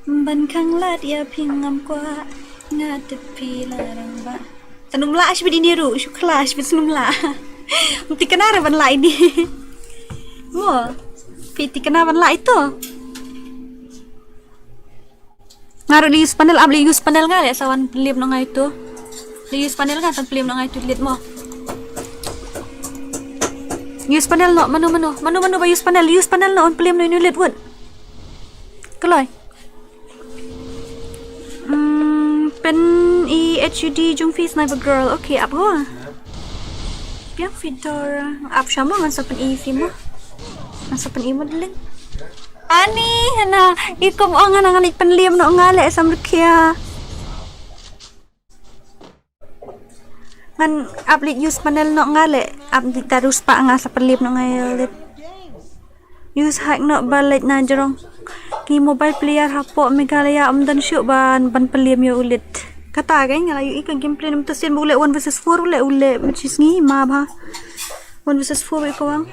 Ban khang lad ïa phi ngam kwah. Nga tip phi la rangbah. Tanum lah shibit ini ruh, shukla shibit snum lah. Mesti kena ra ban lah ini. Mo, phi ti kena ban lah itu. Nga ruh li use panel, am li use panel nga leh sa wan pynlip noh nga itu. Li use panel nga tan pynlip noh nga itu lit mo. Use panel noh mano mano mano mano ba use panel, use panel noh wan pynlip noh inu lit wut. Kloi. Hmm, pen i H U D jong phi sniper girl. Okay, ap ho. Biang phi Dora. Ap sha mo ngan sa pen i phi mo. Ngan sa pen i mo darling. Ani, hana, i kum ong hana ngan i pynlip noh nga leh sam rkhia. Ngan ap leit use panel noh nga leh. Ap di taru spa nga sa pynlip noh nga ïa u leit. Use hack noh ba leit na jrong. Ki mobile player hapoh Meghalaya ym don shuh ban, ban pynlip ïa u leit. Kata ka nga la ïohi ka gameplay namar sien ba u leh one versus four u leh, u leh machis ngi ma bha. One versus four i kawang.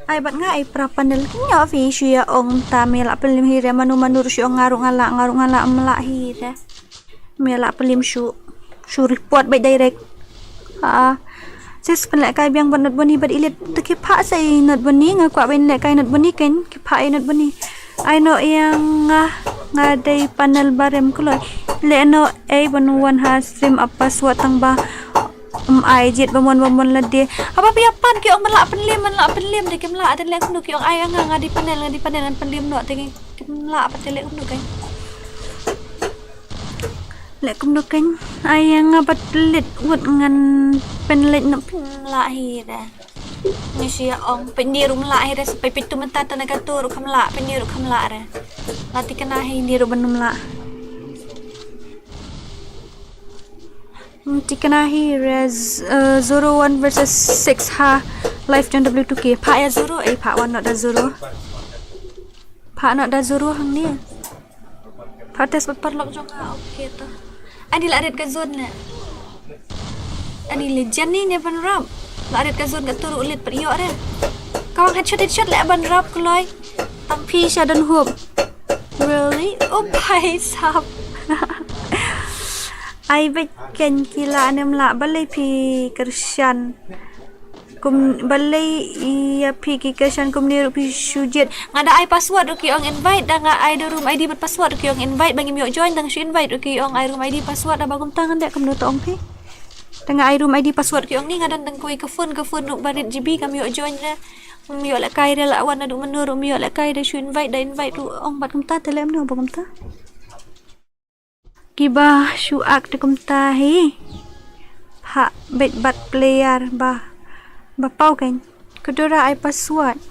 Ai bad nga ai pra panel ki ñiah phi shu ïa ong ta me la pynlip hi re manu manu ruh shu ong nga ruh nga la, nga ruh nga la, ym lah hi re. Me la pynlip shu, shu report bad direct. Ah, sis pynlehkai biang bad Notboni bad i leit te ki phah sa i Notboni, nga kwah ban lehkai Notboni kan ki phah i Notboni. Ai noh ïa nga, nga dei panel ba rem kloi. Leh noh ei ban wan ha stream ap password tang ba. Ym ai jied ba mon ba mon lade. Haba phi ïa pan ki ong man lah pynlip, man lah pynlip de kim lah, te leh kumno ki ong ai nga, nga dei panel, nga dei panel ngan pynlip noh te kim lah pat, te leh kumno kan. Leh kumno kan. Ai nga bad leit wut ngan pynleit noh, pynlah hi re. Ni shu ïa ong pyndir um lah hi re, sa pynpit tu mynta ta na ka tu ruh kham lah, pyndir ruh kham lah re. La thikna hi ni ruh ban um lah. Hmm, thikna hi re, uh, zero one versus six ha live ten W two K. Phah ïa zero, eh, phah wan noh da zero. Phah noh da zero hangne. Phah test paper lock jong nga, okay to. Ani la ret ka zone ne. Ani le jani ne ban rap. La ret ka zone ka turu ulit per ïoh re. Kawang headshot, headshot le ban rap kloi. Tang phi sha don hope. Really? Oh, bhai sahab. Ai bad ken ki la nem la balei phi kyrshan. Kum balei ïa phi ki kyrshan kumne ruh phi shu jied. Nga da ai password ruh ki ong invite, da nga ai da room I D bad password ruh ki ong invite, ba ngim ïoh join, da nga shu invite ruh ki ong ai room I D password, da ba kumta ngan dei kumno to ong phi. Da nga ai room I D password ki ong ni nga don tang kawei ka phone, ka phone ruh barit G B kam ïoh join re. Ym ïoh lehkai re, la wan naduh mynno ruh ym ïoh lehkai re, shu invite da invite ruh ong bad kumta te lem no ba kumta. Kiba shu ak te kumta hi. Phah bad bad player ba, ba paw kan. Ka Dora ai password.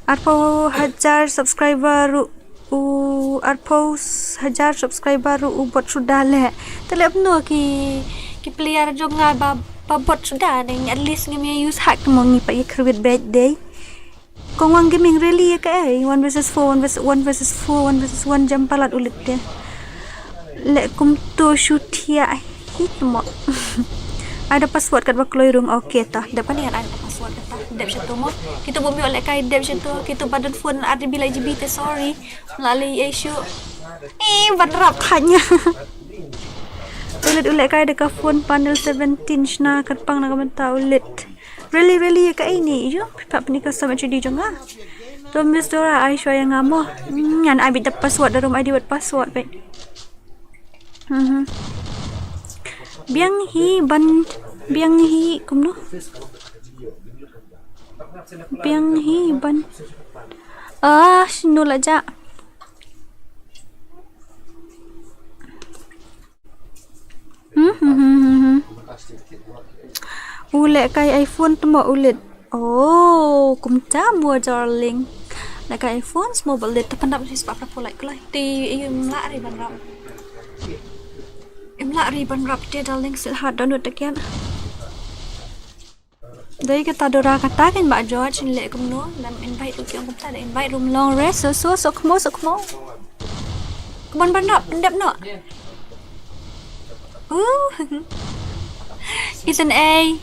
Arphew hajar subscriber ruh u, arphew hajar subscriber ruh u bot suda leh. Te leh kumno ki, ki player jong nga ba, ba bot suda ne, at least ngim ïa use hack mo, ngi pat ïa create bad dei. Kong Wang Gaming really ïa kaei, one versus four, one versus, one versus four, one versus one jam palat ulit te. Leh kumto shu thiah hi mo. Ai da password kat ba kloi rung, okay ta. Dep kane ai da password kat ta. Dep shato mo. Kito bym ïoh lehkai dep shato. Kito ba don phone ar G B lai G B te, sorry. Ym lah leh ei shu. Eh, ban rap thait nga. Ulit u lehkai da ka phone panel seventeen, shna kyrpang na ka bynta ulit. Really, really ïa kaei ni, ïoh phi pat pyni ka custom H D jong nga. To Miss Dora ai shuwa ïa nga mo. Ngan ai beit da password, da room I D bad password beit. Mhm. Biang hi ban, biang hi kumno. Biang hi ban. Ah, shino la ja. Hmm, hmm, hmm, hmm, hmm. U lehkai iPhone te mo ulit. Oh, kumta mo darling. Lehkai iPhone mo ba ulit, te pyndap shi spah phra phew like kloi. Te ym lah ri ban rap. Ym lah ri ban rap te darling, sweetheart, download te kian. Dei kata Dora kata kan ba George, leh kumno, lam invite ruh ki ong kumta, da invite room long rest, so, so, so, kmo, so, kmo. Kmon ban rap, pyndep noh. Uh. Ethan A.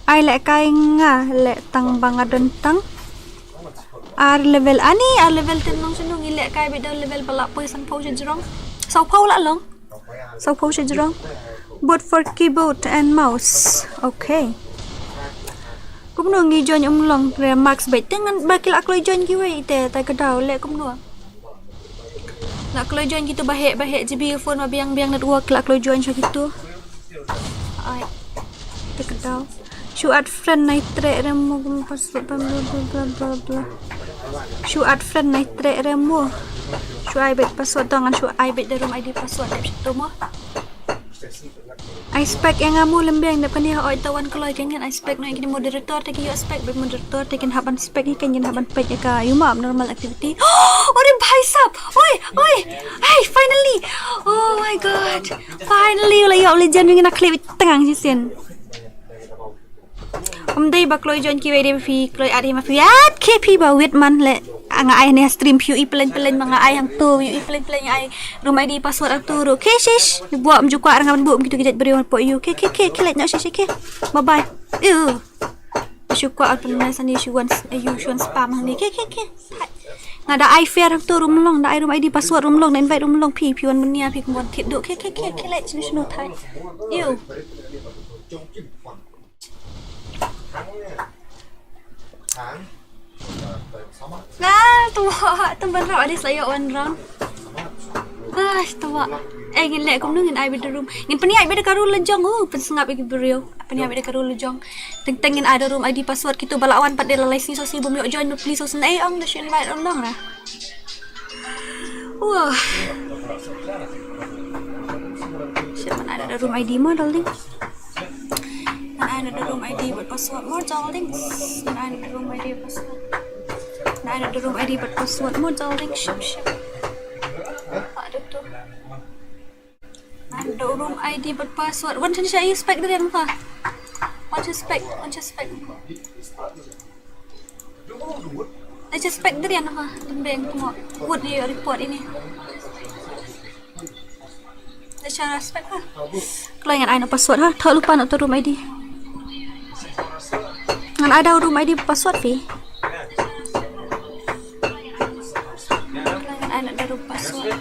Ai lehkai nga, leh tang ba nga don tang ar level, ani ar level, te nong shano ngi lehkai beit da level ba la poi san phew sha jrong. Saw phew la long. Saw phew sha jrong. Both for keyboard and mouse. Okay. Kumno ngi join ym long re, max beit. Te ngan ba ki la kloi join kiwei te, te ka daw leh kumno. La kloi join kito ba heh, ba heh G B phone ba biang, biang network, la kloi join sha kito. Ai. Te ka daw. Shu add friend nai treh re mo, kum password bla bla bla bla bla. Shu add friend nai treh re mo. Shu ai beit password dang, shu ai beit da room I D password, dep shato mo. Ai spek ïa nga mo lembeng da pynïa oi ta wan kloi kan ngan ai spek noh ïa kine moderator te ki ïoh spek bad moderator te kin hap ban spek ïa kan kin hap ban peit ïa ka ïu ma abnormal activity. Ore bhai sab. Oi, oi. Hey, finally. Oh my god. Finally la ïoh legend ngi na clip tang shisien. Ym dei ba kloi join kiwei de phi kloi ad hi ma phi ad ke phi ba wit man le. Nga ai ne stream phi ïohi pyllein pyllein ma nga ai hangto ïohi pyllein pyllein nga ai room I D password hangto ruh ke shish. Buh ym ju kwah ra nga ban buh ym kitu ki jait briew hapoh ïu ke ke ke ke leit noh shish ke. Bye bye. Ew. Shu kwah ar pynmess ani shu wan s- ïu shu wan spam hangne ke ke ke. Nga da ai fair hangto room long da ai room I D password room long da invite room long phi phi wan menia phi kum wan thied duh ke ke ke ke leit shinu shinu thai. Ew. Nga tuwa tu ban rap adis la ïoh wan rang. Ai tuwa. Eh ngin leh kumno ngin ai bad room. Ngin pynïaid bad ka rule la jong u pynsngap ïa ki briew. Pynïaid bad ka rule la jong. Teng teng ngin ai da room I D password kito ba la wan pat de la lai sngi so sngi bym ïoh join ba please so sngi ai ong da shu invite ong long ra. Wah. Shit man ai da room I D mo darling. Man ai da room I D bad password mo darling. Man ai da room I D bad password. Man ai da room I D bad password mo darling. Shim shim. Aduh tu. Man da room I D bad password. Wan sha ïa spek darian fa. Wan sha spek, wan sha spek. Da sha spek darian fa. Tembeng tu mo. Wut ïa report ini. Da sha spek fa. Kloi ngan ai noh password ha. Thoh lypa noh tu room I D. Ngan ai da room I D password phi. Ngan ai noh da room password.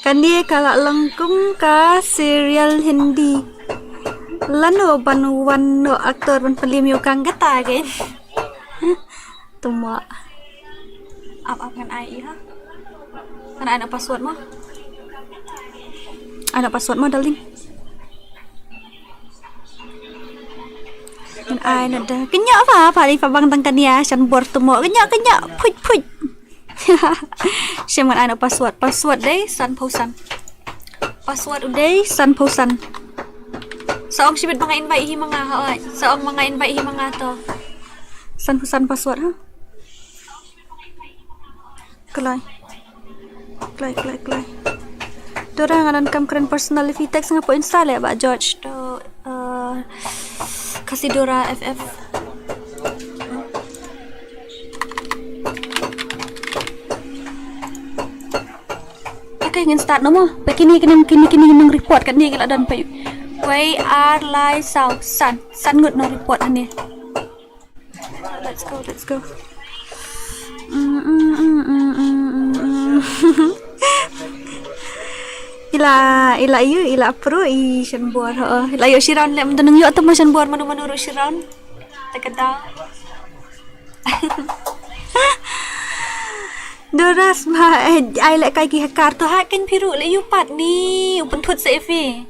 Kane ka la long kum ka serial Hindi. Lano ban wan noh actor ban pynlem ïa u kang kata kein. Tuma. Ap ap ngan ai ïa. Ngan ai noh password mo. Ai noh password mo darling. Ngan ai noh da. Kynnoh ba pa li pa bang tang kania shan bor tu mo. Kynnoh kynnoh phuit phuit. Shem ngan ai noh password. Password dei san phew san. Password u dei san phew san. Sa ong shibit ba nga invite hi ma nga ha oi. Sa ong ma nga invite hi ma nga to. San phew san password ha. Kloi. Kloi kloi kloi. Dora nga donkam kren personal phi text nga poi Insta leh ba George to uh, Kasidora F F. Okay ngin start no mo. Pe kini kini kini kini nong report kan ni kila don pe. Wei ar lai sau san san ngut nong report ani. Let's go, let's go. Mm, mm, mm, mm, mm, mm, mm. Ila ila yu ila pro i shan bor ho. Ila yu shiran le mdunung yu atama shan bor manu manu ru shiran. Takada. Doras ma eh, ai le kai ki hakar to ha kan piru le yu pat ni u pynthut se fi.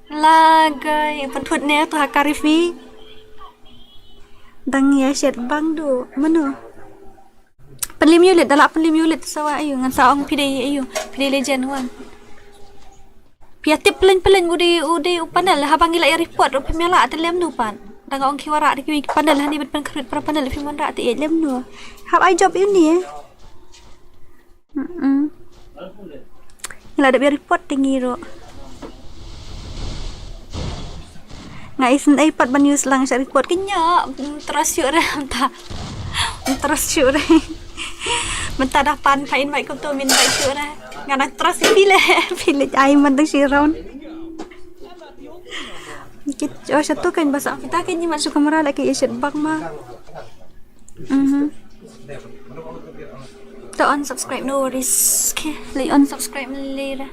Lagai u pynthut ne to hakar fi. Dang ïa shet bang du mano. Pynlim yu lit dala pynlim yu lit sawa ayu ngan sa ong phi dei ayu phi dei legend wan. Phi ïa tip pyleng pyleng u dei u dei u panel haba ngi la ïa report ruh phi mela te lem nu pan. Dang ong ki wara de ki panel hani bet pen krit para panel phi mon ra te lem nu. Hab ai job uni eh. Mm-mm. Ngi la dep ïa report te ngi ruh. Nga isynei pat ban use lang sha report kynja. Trust shuh re mynta. Trust shuh re. Mynta da pan pha invite kumto min invite shuh re. Nga nang trust ïa phi le. Phi le ai man tang shi round. Kit oh shatu kan basa kita kan ngi man shu kamera la ki ïa shet bak ma. Mhm. To unsubscribe no worries. Okay, le unsubscribe le ra.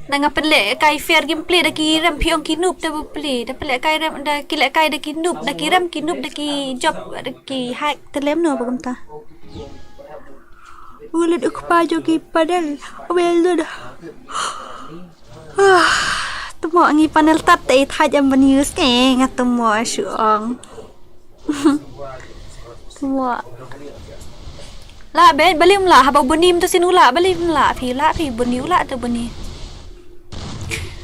Da nga pynleh kai fair gameplay da ki rem phi ong ki noob te ba play. Da pynleh kai rem da ki leh kai da ki noob da ki rem ki noob da ki job da ki hack te lem no ba kumta. Ulet u kpa jong ki panel. Well done. Tmo ngi panel tat te thaj am ban use ke nga tmo shu ong. Tmo. Lah bad, balei ym lah, haba u Boni mynta sien u lah, balei ym lah, phi lah, phi Boni u lah te Boni.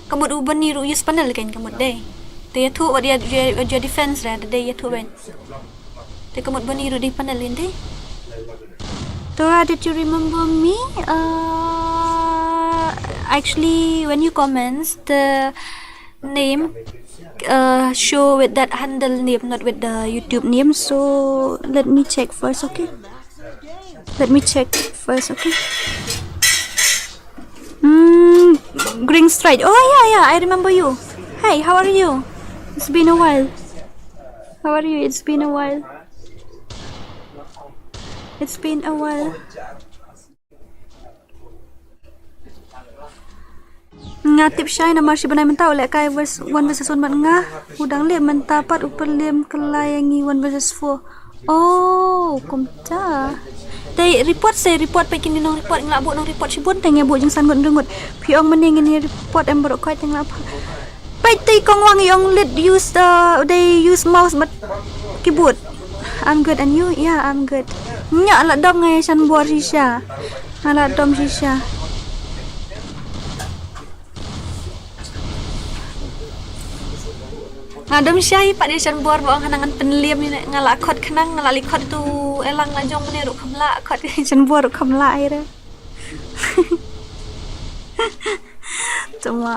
Ka mut u Boni ruh use panel kan ka mut dei. Te ïathuh wat ïa, ïa, ïa defense re, te dei ïathuh bad. Te ka mut Boni ruh dei panel kan te. Tora, did you remember me? Uh, actually, when you comments, the name uh, show with that handle name, not with the YouTube name. So let me check first, okay? Let me check first, okay? Mm, Green Strike. Oh yeah, yeah, I remember you. Hey, how are you? It's been a while. How are you? It's been a while. It's been a while. Nga tip shai namar shi bnai mynta u lehkai vers-, one versus one bad nga. U dang leh mynta pat u pynlem kylla ïa ngi one versus four. Oh, kumta. Te report, sa report, peit kine nong report, nga la buh nong report shibun te nga buh jingsngewnguh ngut. Phi ong mynne ngin ïa report em baroh khoit te nga la pha. Peit te kong Wang i ong leit use the, they use mouse bad keyboard. I'm good and you? Yeah, I'm good. Nga la dom nga ïa shan bor shisha. Nga la dom shisha. Nga dom shisha hi pat ïa shan bor ba ong hana ngan pynlem ïa nga la khot khnang, nga la li khot tu elang la jong mynne ruh kham lah khot shan bor ruh kham lah ïa re. Cuma.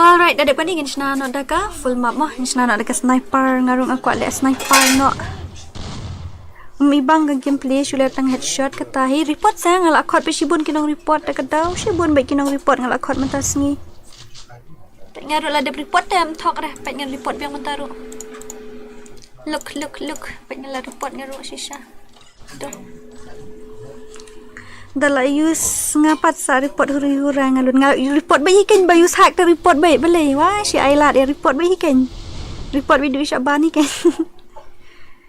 Alright, da dep kane ngin shna noh da ka full map mo, ngin shna noh da ka sniper, nga ruh nga kwah leh sniper noh. Ym i bang ka gameplay, shu leh tang headshot kata hi. Report sa nga la khot bad shibun ki nong report da ka daw, shibun bad ki nong report nga la khot mynta sngi. Peit nga ruh la dep report te ym thok re, peit nga report biang mynta ruh. Look, look, look, peit nga la report nga ruh shisha. Da la use nga pat sa report huri hura nga lut nga report ba hi keiñ ba use hack te report ba balei wa shi ai lad ïa report ba hi keiñ. Report ba du sha ban hi keiñ.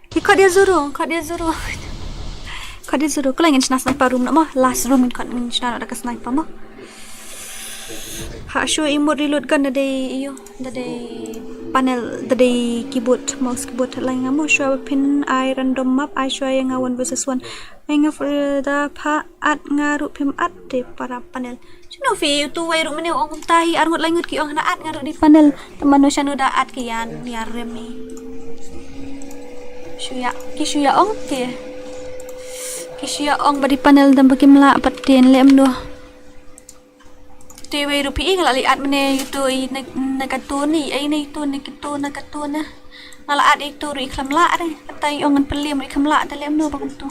Ki khot ïa zero, khot ïa zero. Khot ïa zero. Kala ngin shna sniper room na mo. Last room ngin khot ngin shna da ka sniper mo. Ha shu i mut reload gun da dei ïo. Da dei panel, da dei keyboard, mouse keyboard lai nga mo shuwa ba phin ai random map, ai shuwa ïa nga one versus one. Ai nga for da pha at nga ruh phim at te para panel. Shano phi utu wei ruh mane ong kumta hi ar ngut lai ngut ki ong hana at nga ruh dei panel. Te mano shano da at ki ïa, ïa rem hi. Shu ïa, ki shu ïa ong te. Ki shu ïa ong ba dei panel dam ba kim lah pat te lem no. Te wei ruh phi i nga la leit at mane ïa utu i na, na katun i, ai na ïa utu na kitu na katun na. Nga la at ïa utu ruh i khlem lah re. Kata i ong ngan pynlem ruh i khlem lah, te lem no ba kumtu.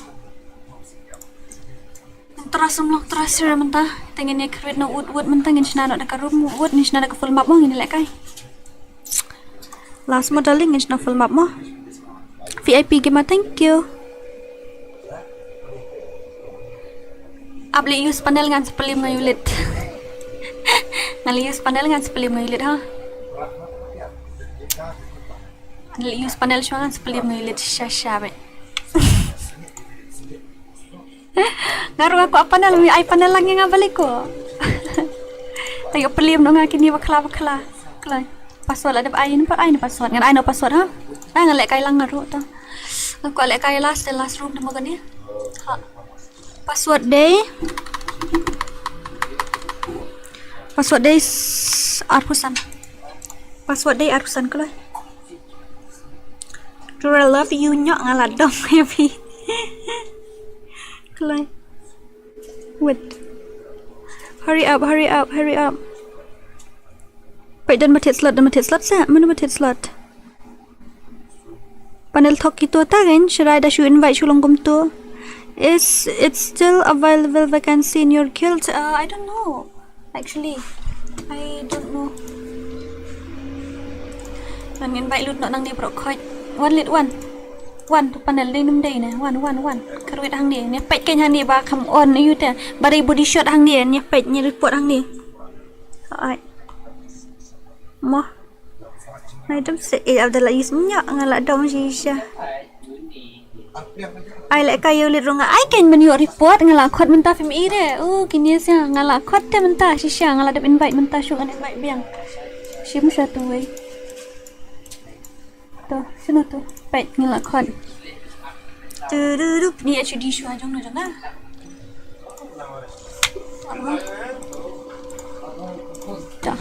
Trust um long trust sir mynta. Te ngin ïa create na wut wut mynta ngin shna noh da ka room wut wut ngin shna da ka full map mo ngin lehkai. Last mo darling ngin shna full map mo. V I P gamer, thank you. Ap leh use panel ngan sa pynlem nga ïa u lid. Ngan leh use panel ngan sa pynlem nga ïa u lid ha. Ngan leh use panel shuwa ngan sa pynlem nga ïa u lid sha sha bad. Nga ruh nga kwah panel, mi ai panel lang ïa nga balei ko. Te ïoh pynlem noh nga kine bakla bakla. Khlaiñ. Password la dep ai, ai ne pa-, ai ne password. Ngan ai noh password ha. Ai nga lehkai lang nga ruh to. Nga kwah lehkai last, the last room te mo kane. Ha. Password dei. Password dei s-, arphew san. Password dei arphew san khlaiñ. Tura love you nyok nga la dom ïa phi. Khlaiñ. Wait. Hurry up, hurry up, hurry up. Peit don ba thied slot, don ba thied slot sa, mano ba thied slot. Panel thok kito ta gen, should I da shu invite shu long kumto. Is it still available vacancy in your guild? Uh, I don't know. Actually, I don't know. Ngan invite lut noh nangne baroh khoit. Wan leit wan. Wan to panel dei nym dei ne. Wan, wan, wan. Kyrwit hangne. Ne peit kein hangne ba kham on ïa u te. Ba dei body shot hangne. Ne peit ne report hangne. Ai. Mo. Nai dom se eh Abdallah is nya nga la dom shisha. Ai lehkai ïa u lid ruh nga ai kein ban ïoh report nga la khot mynta phim i re. U kine sia nga la khot te mynta shisha nga la dep invite mynta shu ngan invite biang. Shim sha tu wei. To shano tu peit nga la khot. Tu tu tu. Ni H D shuwa jong no jong nga. Ta.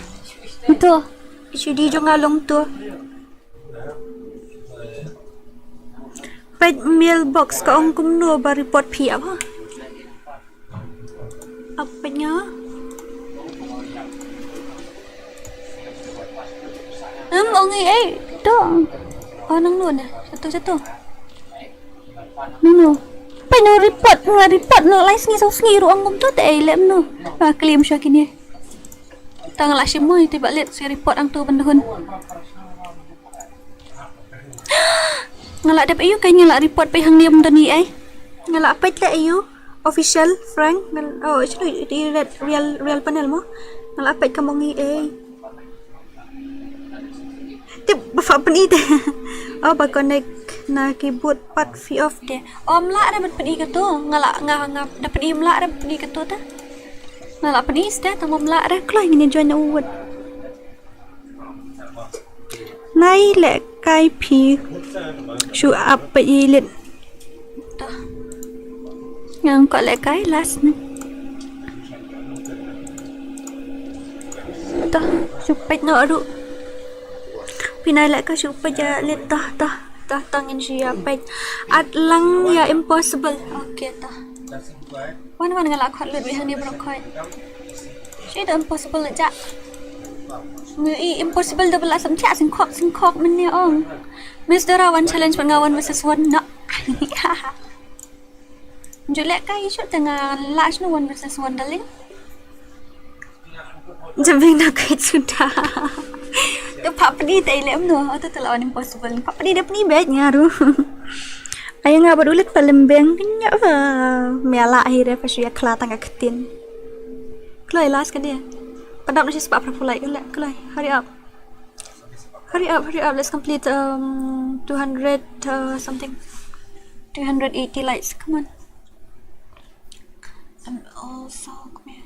Itu H D jong nga long tu. Peit mailbox ka ong kumno ba report phi ap ha. Ap peit nga. Em ong i ei to. Oh nang nun eh. Satu satu. Nang nun. Peit no report nga report no lai sngi saw sngi ruh ong kumto te ei lem no. Ba claim sha kine. Tang la shim mo ite ba let se report ang tu ban dehun. Nga la dep ayu kai nga la report peit hangne bym don ei. Nga la peit la ayu official Frank ngan oh actually ite red real real panel mo. Nga la peit ka mong ei. Tip ba fa pyni te. Oh ba connect na keyboard pat fi off te. Oh mla re ban pyni ka tu. Nga la nga nga da pyni mla re ban pyni ka tu ta. Nga la pyni ste tang mla re kloi ngin join na wut. Nai leh kai phi shu ap peit lit. Toh. Ngan kwah leh kai last ni. Toh, shu peit noh ruh. Phi nai leh kai shu peit ja lit toh toh. Toh toh ngin shu ïa peit. At lang ïa impossible. Okay toh. Wan wan nga la khot lut beit hangne baroh khoit. Shi da impossible la jah. Ngi i impossible da ba la sam jah singkhok singkhok mynne ong. Miss Dora wan challenge bad nga one versus one na. Ju leh kai shu te nga la shnu one versus one darling. Jabeng na kai suda. Te pha pdi te ilem no. Atu te la wan impossible. Pha pdi da pdi beit nga ruh. Ai nga ba dulit pa lembeng kenya ba. Mela hi re pa shu ïa khla tang ka ktin. Kloi last ka dia. Padap na shi spah phra pulai ka leh kloi. Hurry up. Hurry up, hurry up. Let's complete um two hundred uh, something. Two hundred eighty likes. Come on. I'm also come here.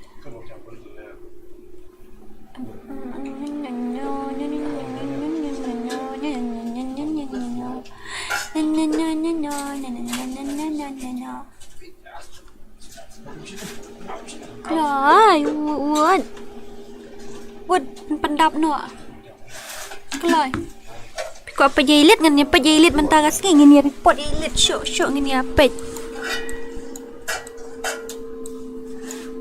Kloi, wut, wut. Wut, pyndap noh. Kloi. Phi kwah peit ïa i lit ngin ïa peit ïa i lit mynta ka sngi ngin ïa report ïa i lit shuh shuh ngin ïa peit.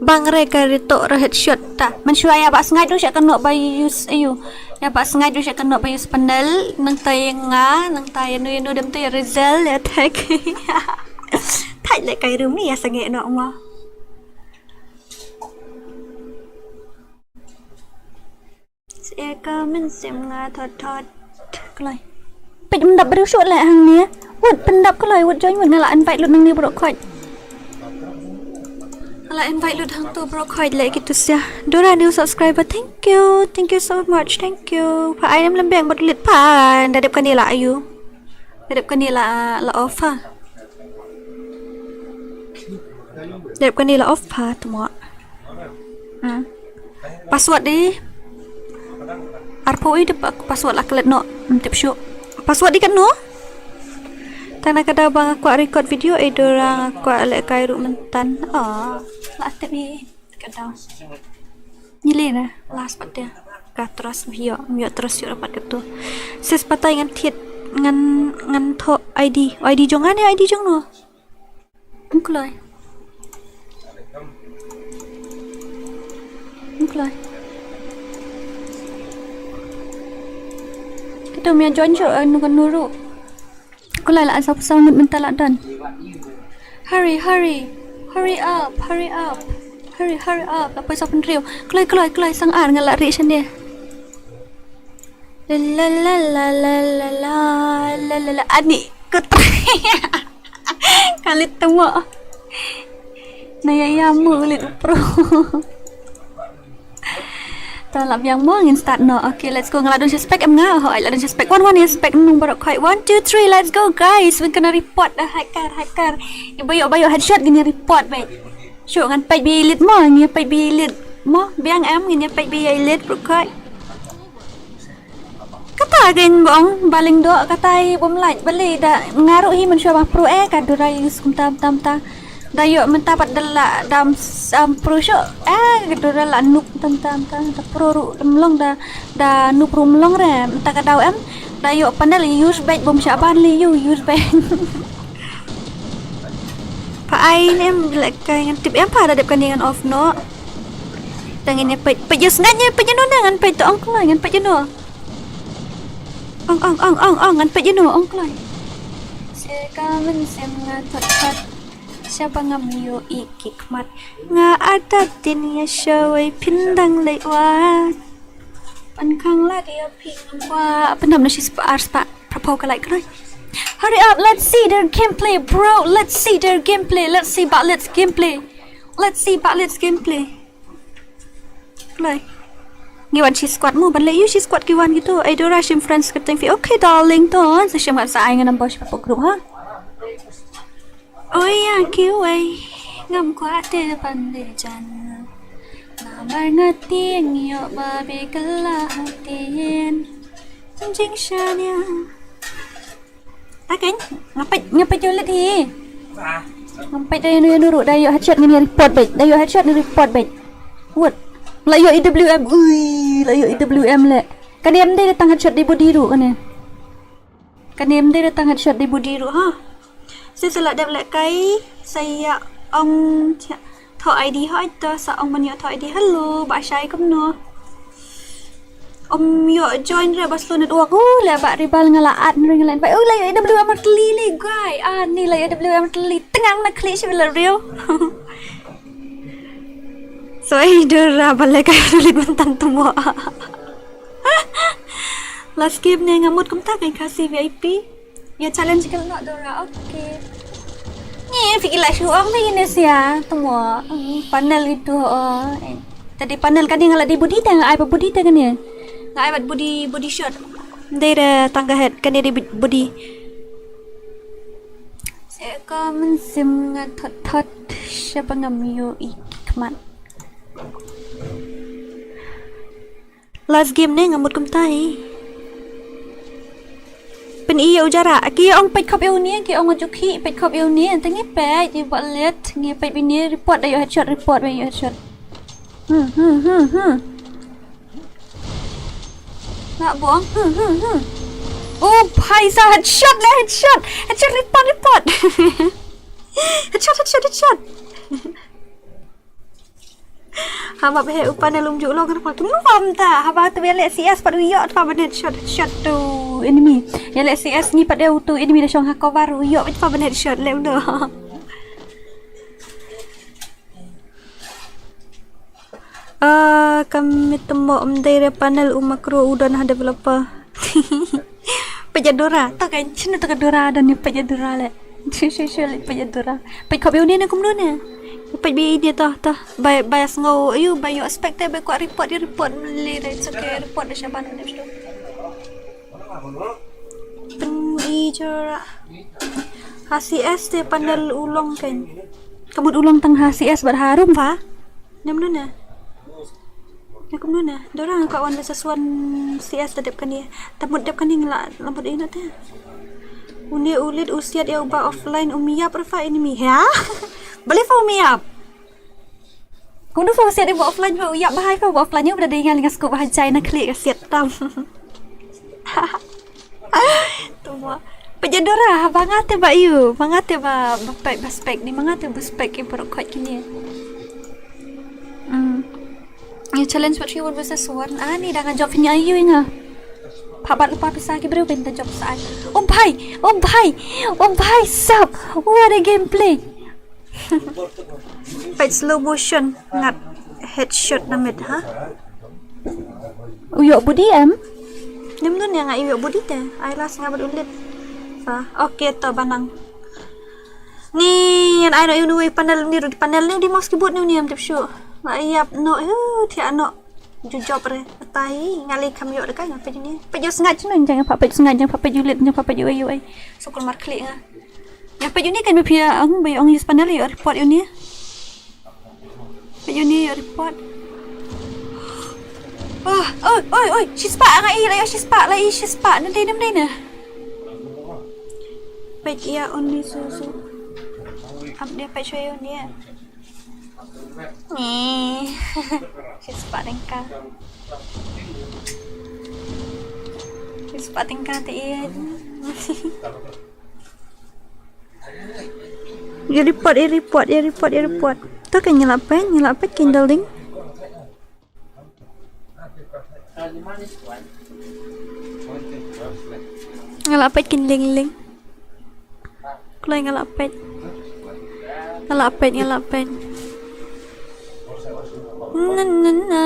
Bang re ka rito re headshot ta. Mynshuwa ïa ba sngaid ruh sha ka noh ba use ayu. Ïa ba sngaid ruh sha ka noh ba use panel nangta ïa nga nangta ïa nu ïa nu dem tu ïa Rizal ïa tag. Thait leh kai rum ni ïa sangeh noh mo. Eka mynsiem nga thot thot. Kloi. Peit ym dap briew shuh leh hangne. Wut pyndap kloi wut join wut nga la invite lut nangne baroh khoit. Nga la invite lut hangto baroh khoit leh kitu sia. Dora new subscriber, thank you. Thank you so much. Thank you. Pha ai nem lembeng bad lit pha da dep kane la ayu. Da dep kane la la offer. Dep kane la offer tmo. Hmm. Password di. Arphew i de pa- password la klet noh. Ym tip shuh. Password di katno? Tang na ka daw ba nga kwah record video eh Dora nga kwah leh kai ruh myntan. Oh, la tip i ka daw. Ngi leh na last pat de. Ka trust ym ïoh, ym ïoh trust ïoh pat katu. Sis patai ngan thied ngan ngan thoh I D. I D jong nga ne I D jong no? Ym kloi. Ym kloi. Kita mia join shuh anu kan nuru. Kloi la saw saw ngut mynta la don. Hurry, hurry. Hurry up, hurry up. Hurry, hurry up. Apa saw pynriew. Kloi, kloi, kloi sang ar nga la ri shane. La la la la la la la la la la ani kutrai. Kalit tamo. Na ya ya mu lit pro. Ta la biang mo ngin start no. Okay, let's go. Nga la don suspect em nga. Ho, la don suspect. One, one suspect nung barok khoi. One, two, three. Let's go, guys. We're gonna report the hacker, hacker. Iba yo, ba yo headshot gini report, baik. Shu ngan peit bi lit mo, ngi peit bi lit mo. Biang em, ngi peit bi lit barok khoi. Kat Ta kein ba ong ba lyngdoh katai bym lait balei da nga ruh hi mynshuwa ba pro eh ka Dora use kumta kumta kumta. Da ïoh mynta pat da la dam sam pro shuh eh ka Dora la noob kumta kumta kumta da pro ruh ym long da da noob ruh ym long re mynta ka daw em. Da ïoh panel use beit bym shah ban lei ïoh use beit. Pha ai ne em leh kai ngan tip em pha da dep kane ngan off noh. Tang ine peit peit ïa sngaid ne peit ïa no ne ngan peit to ong kloi ngan peit ïa no. Ong ong ong ong ong ngan peit ïa no ong kloi. Sha ka mynsiem nga thot thot. Sha ba ngam ïohi ki khmat. Nga adat din ïa shawei phin dang leit wad. Pan khang lad ïa phi ngam kwah. Pynhap na shi spah ar spah. Pyrphew ka like kloi. Hurry up, let's see their gameplay, bro. Let's see their gameplay. Let's see Batlet's gameplay. Let's see Batlet's gameplay. Kloi. Ngi wan shi squad mo ban leh ïa shi squad ki wan kito. Ai Dora shim friends kyrteng phi. Okay darling to. Sa shim kat sa ai ngan nambah shi pa group ha. Oh ya kiwei. Ngam kwah te ban de jan. Namar nga tieng ïoh ba be kylla ha tien. Jing shania. Ta kein nga peit nga peit ïa u leit hi. Nga peit da ïa nu ïa nu ruh da ïoh headshot ngan ïa report beit da ïoh headshot ngan report beit. Wut. La ïoh E W M ui la ïoh E W M leh. Kane em dei da tang headshot dei body ruh kane. Kane em dei da tang headshot dei body ruh ha. Sa sa la dep leh kai sa ïa ong thoh I D hoi to sa ong ban ïoh thoh I D hello ba shai kumno. Om ïoh join re ba slow network. Uh, le ba ribal nga la at nring len ba. Uh, la ïoh E W M ar tli li guai. Ah, ni la ïoh E W M ar tli tengang na kli shi la rew. So ai Dora ba le kai lit mentan temo. Last game ne nga mut kumta kai Khasi V I P. Ïa challenge ka noh Dora, okay. Ni phi ki la shu ong phi ne sia temo panel itu oh. Tadi panel kane nga la di body te nga ai pa body te kane. Nga ai pat body body shot. Dei re tang ka head kane di body. Sha ka mynsiem nga thot thot sha ba ngam ïohi ki khmat. Last game ne nga mut kumta hi. Pyn-i ïa u Jara ki ong peit khop ïa une ki ong ju khih peit khop ïa une te ngi peit ïa ba let ngi peit bine report da ïoh headshot report ba ïoh headshot. Hmm hmm hmm hmm. Nak buang. Hmm hmm hmm. Oh bhai sa headshot le headshot. Headshot report report. Headshot headshot headshot. Haba bhe u panel um ju long kan tu nuam ta haba tu bele C S pat u ïoh tu ban headshot headshot tu enemy. Ya le C S ni pat u tu enemy da shong ha cover u ïoh tu ban headshot le u do. Ah, kami temo mdei re panel u macro u don ha developer. Peit ïa Dora, to kan chini to ka Dora don ni peit ïa Dora le. Shu shu shu le peit ïa Dora. Peit khop ïa une ne kumno ne. Peit bi ine to to. Bai bai sngew ayu bai ïoh spek te bai kwah report ïa report le re it's okay report da shaban ne shu. Pyn-i Jora. Ha C S te panel u long kan. Ka mut u long tang ha C S bad harum ba. Nyam nuna. Nyam nuna. Dora ka wan versus one C S da dep kane. Ta mut dep kane ngla la mut ina te. Une u leit u siat ïa u ba offline um ïap re fa enemy ha. Balei fa um ïap. Kumno fa u siat ïa u ba offline fa u ïap ba hai fa u ba offline ïa u ba da dei nga li nga sku ba ha jai na khlieh ka siat tam. Tuma. Peit ïa Dora, ba nga te ba ïu, ba nga te ba ba pek ba spek ni, ba nga te ba spek ïa baroh khoit kine. Hmm. Ïa challenge what you want versus one. Ah ni da nga jop ni ayu nga. Pha bat lypa pisa ki briew ban da jop sa ai. Oh bhai, oh bhai, oh bhai sab. What a gameplay. Peit slow motion ngat headshot na mid ha. U ïoh body em? Nym dun ïa nga ïoh body te. Ai las nga bad u lit. Sa, okay to banang. Ni ngan ai no ïa u panel ni ruh panel ni di mouse keyboard ni ni em tip shu. Nga ïap no, eh, thiah no. Ju jop re. Atai nga lei kham ïoh de kai nga peit ni. Peit ïoh sngaid snu jang pha peit sngaid jang pha peit ïoh lit jang pha peit ïoh ai ïoh ai. Sukul mar khlieh nga. Nga peit ïoh ni kan ba phi ang ba ïoh ong use panel ïoh report ïoh ni. Peit ïoh ni ïoh report. Oh, oi, oi, oi, shispah nga i, la ïoh shispah, la i shispah, nang dei, nang dei na. Peit ïa un ni su su. Ap dia peit shuwa ïa un dia. Ni. Shispah tyngka. Shispah tyngka te ïa. Ïa report, ïa report, ïa report, ïa report. To kan ngi la peit, ngi la peit kin darling. Nga la peit kin ling ling. Kloi nga la peit. Nga la peit, nga la peit. Na na na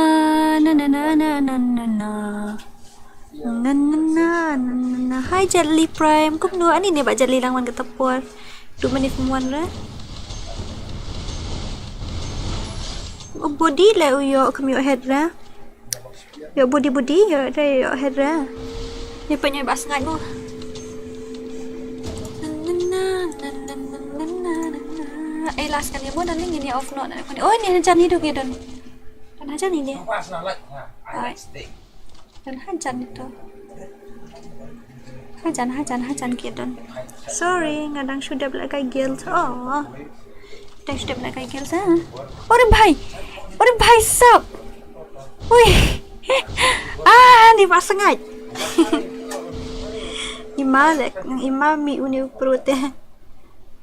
na na na na na na na. Na na na na na na. Hi Jet Li Prime. Kumno ani ne ba Jet Li lang wan kata por. Tu minit wan ra. Body le u ïoh kum ïoh head ra. Ïoh body body ïoh re ïoh head ra. Ni pa nyai bas ngai mo. Ai las kan mo na ling ni off no na ko ni. Oh ni hajan ni duk ni don. Kan hajan ni dia. Ai. Kan hajan itu. Hajan hajan hajan ki don. Sorry, nga dang shu dep lehkai guild. Oh. Dang shu dep lehkai guild ha. Ore bhai. Ore bhai sab. Ui. Ah, ni ba sangat. Ima lek, ima mi uni perut eh.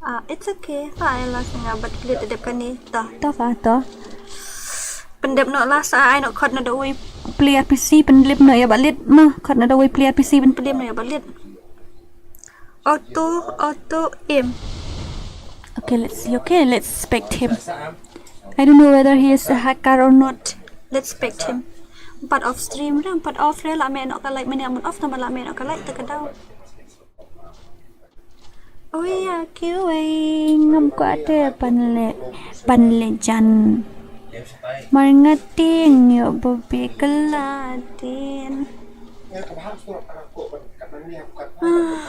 Ah, it's okay. Fa ai la sanga bat klit dep kani. Ta. Ta fa ta. Pyndep noh la sa ai noh khot na da wei player P C pyndep noh ïa ba lit noh khot na da wei player P C pyndep noh ïa ba lit. Auto auto aim. Okay, let's see. Okay, let's expect him. I don't know whether he is a hacker or not. Let's expect him. Part of stream re, part of re la me noh ka like mane amon off na la me noh ka like ta ka daw. Oi ya kiwei ngam kwah te ban le ban le jan. Mar nga tieng ïoh ba be ka la dien. Ah.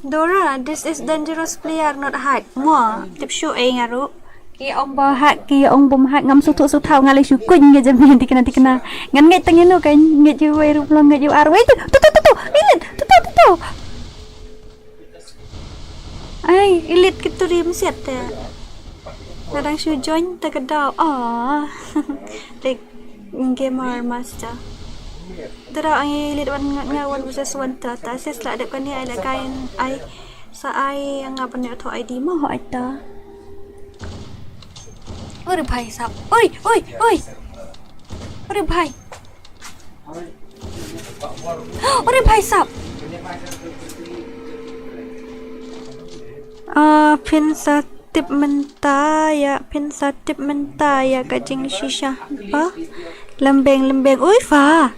Dora, this is dangerous player, not hack. Mo, tip shu ei nga ruh. Ki ong ba hack, ki ong bum hack ngam suthu suthaw nga le shu kuñ nga jam ni tikna tikna. Ngan ngeit tang ïa no kan ngeit ju wei ruh long ngeit ju ar wei tu tu tu tu tu. Ilin tu tu tu tu. Ai, ilit ki turi mesiat te. Nga dang shu join te ka daw. Ah. Dek gamer master. Tara ang ilit wan nga wan versus wan ta ta ses la dep kani ai la kain ai sa ai nga ban ne tho I D mo ho ai ta. Ore bhai sab. Oi, oi, oi. Ore bhai. Ore bhai sab. Ah, phin sa tip mynta ïa, phin sa tip mynta ïa ka jingshisha. Ba? Lembeng lembeng. Ui fa.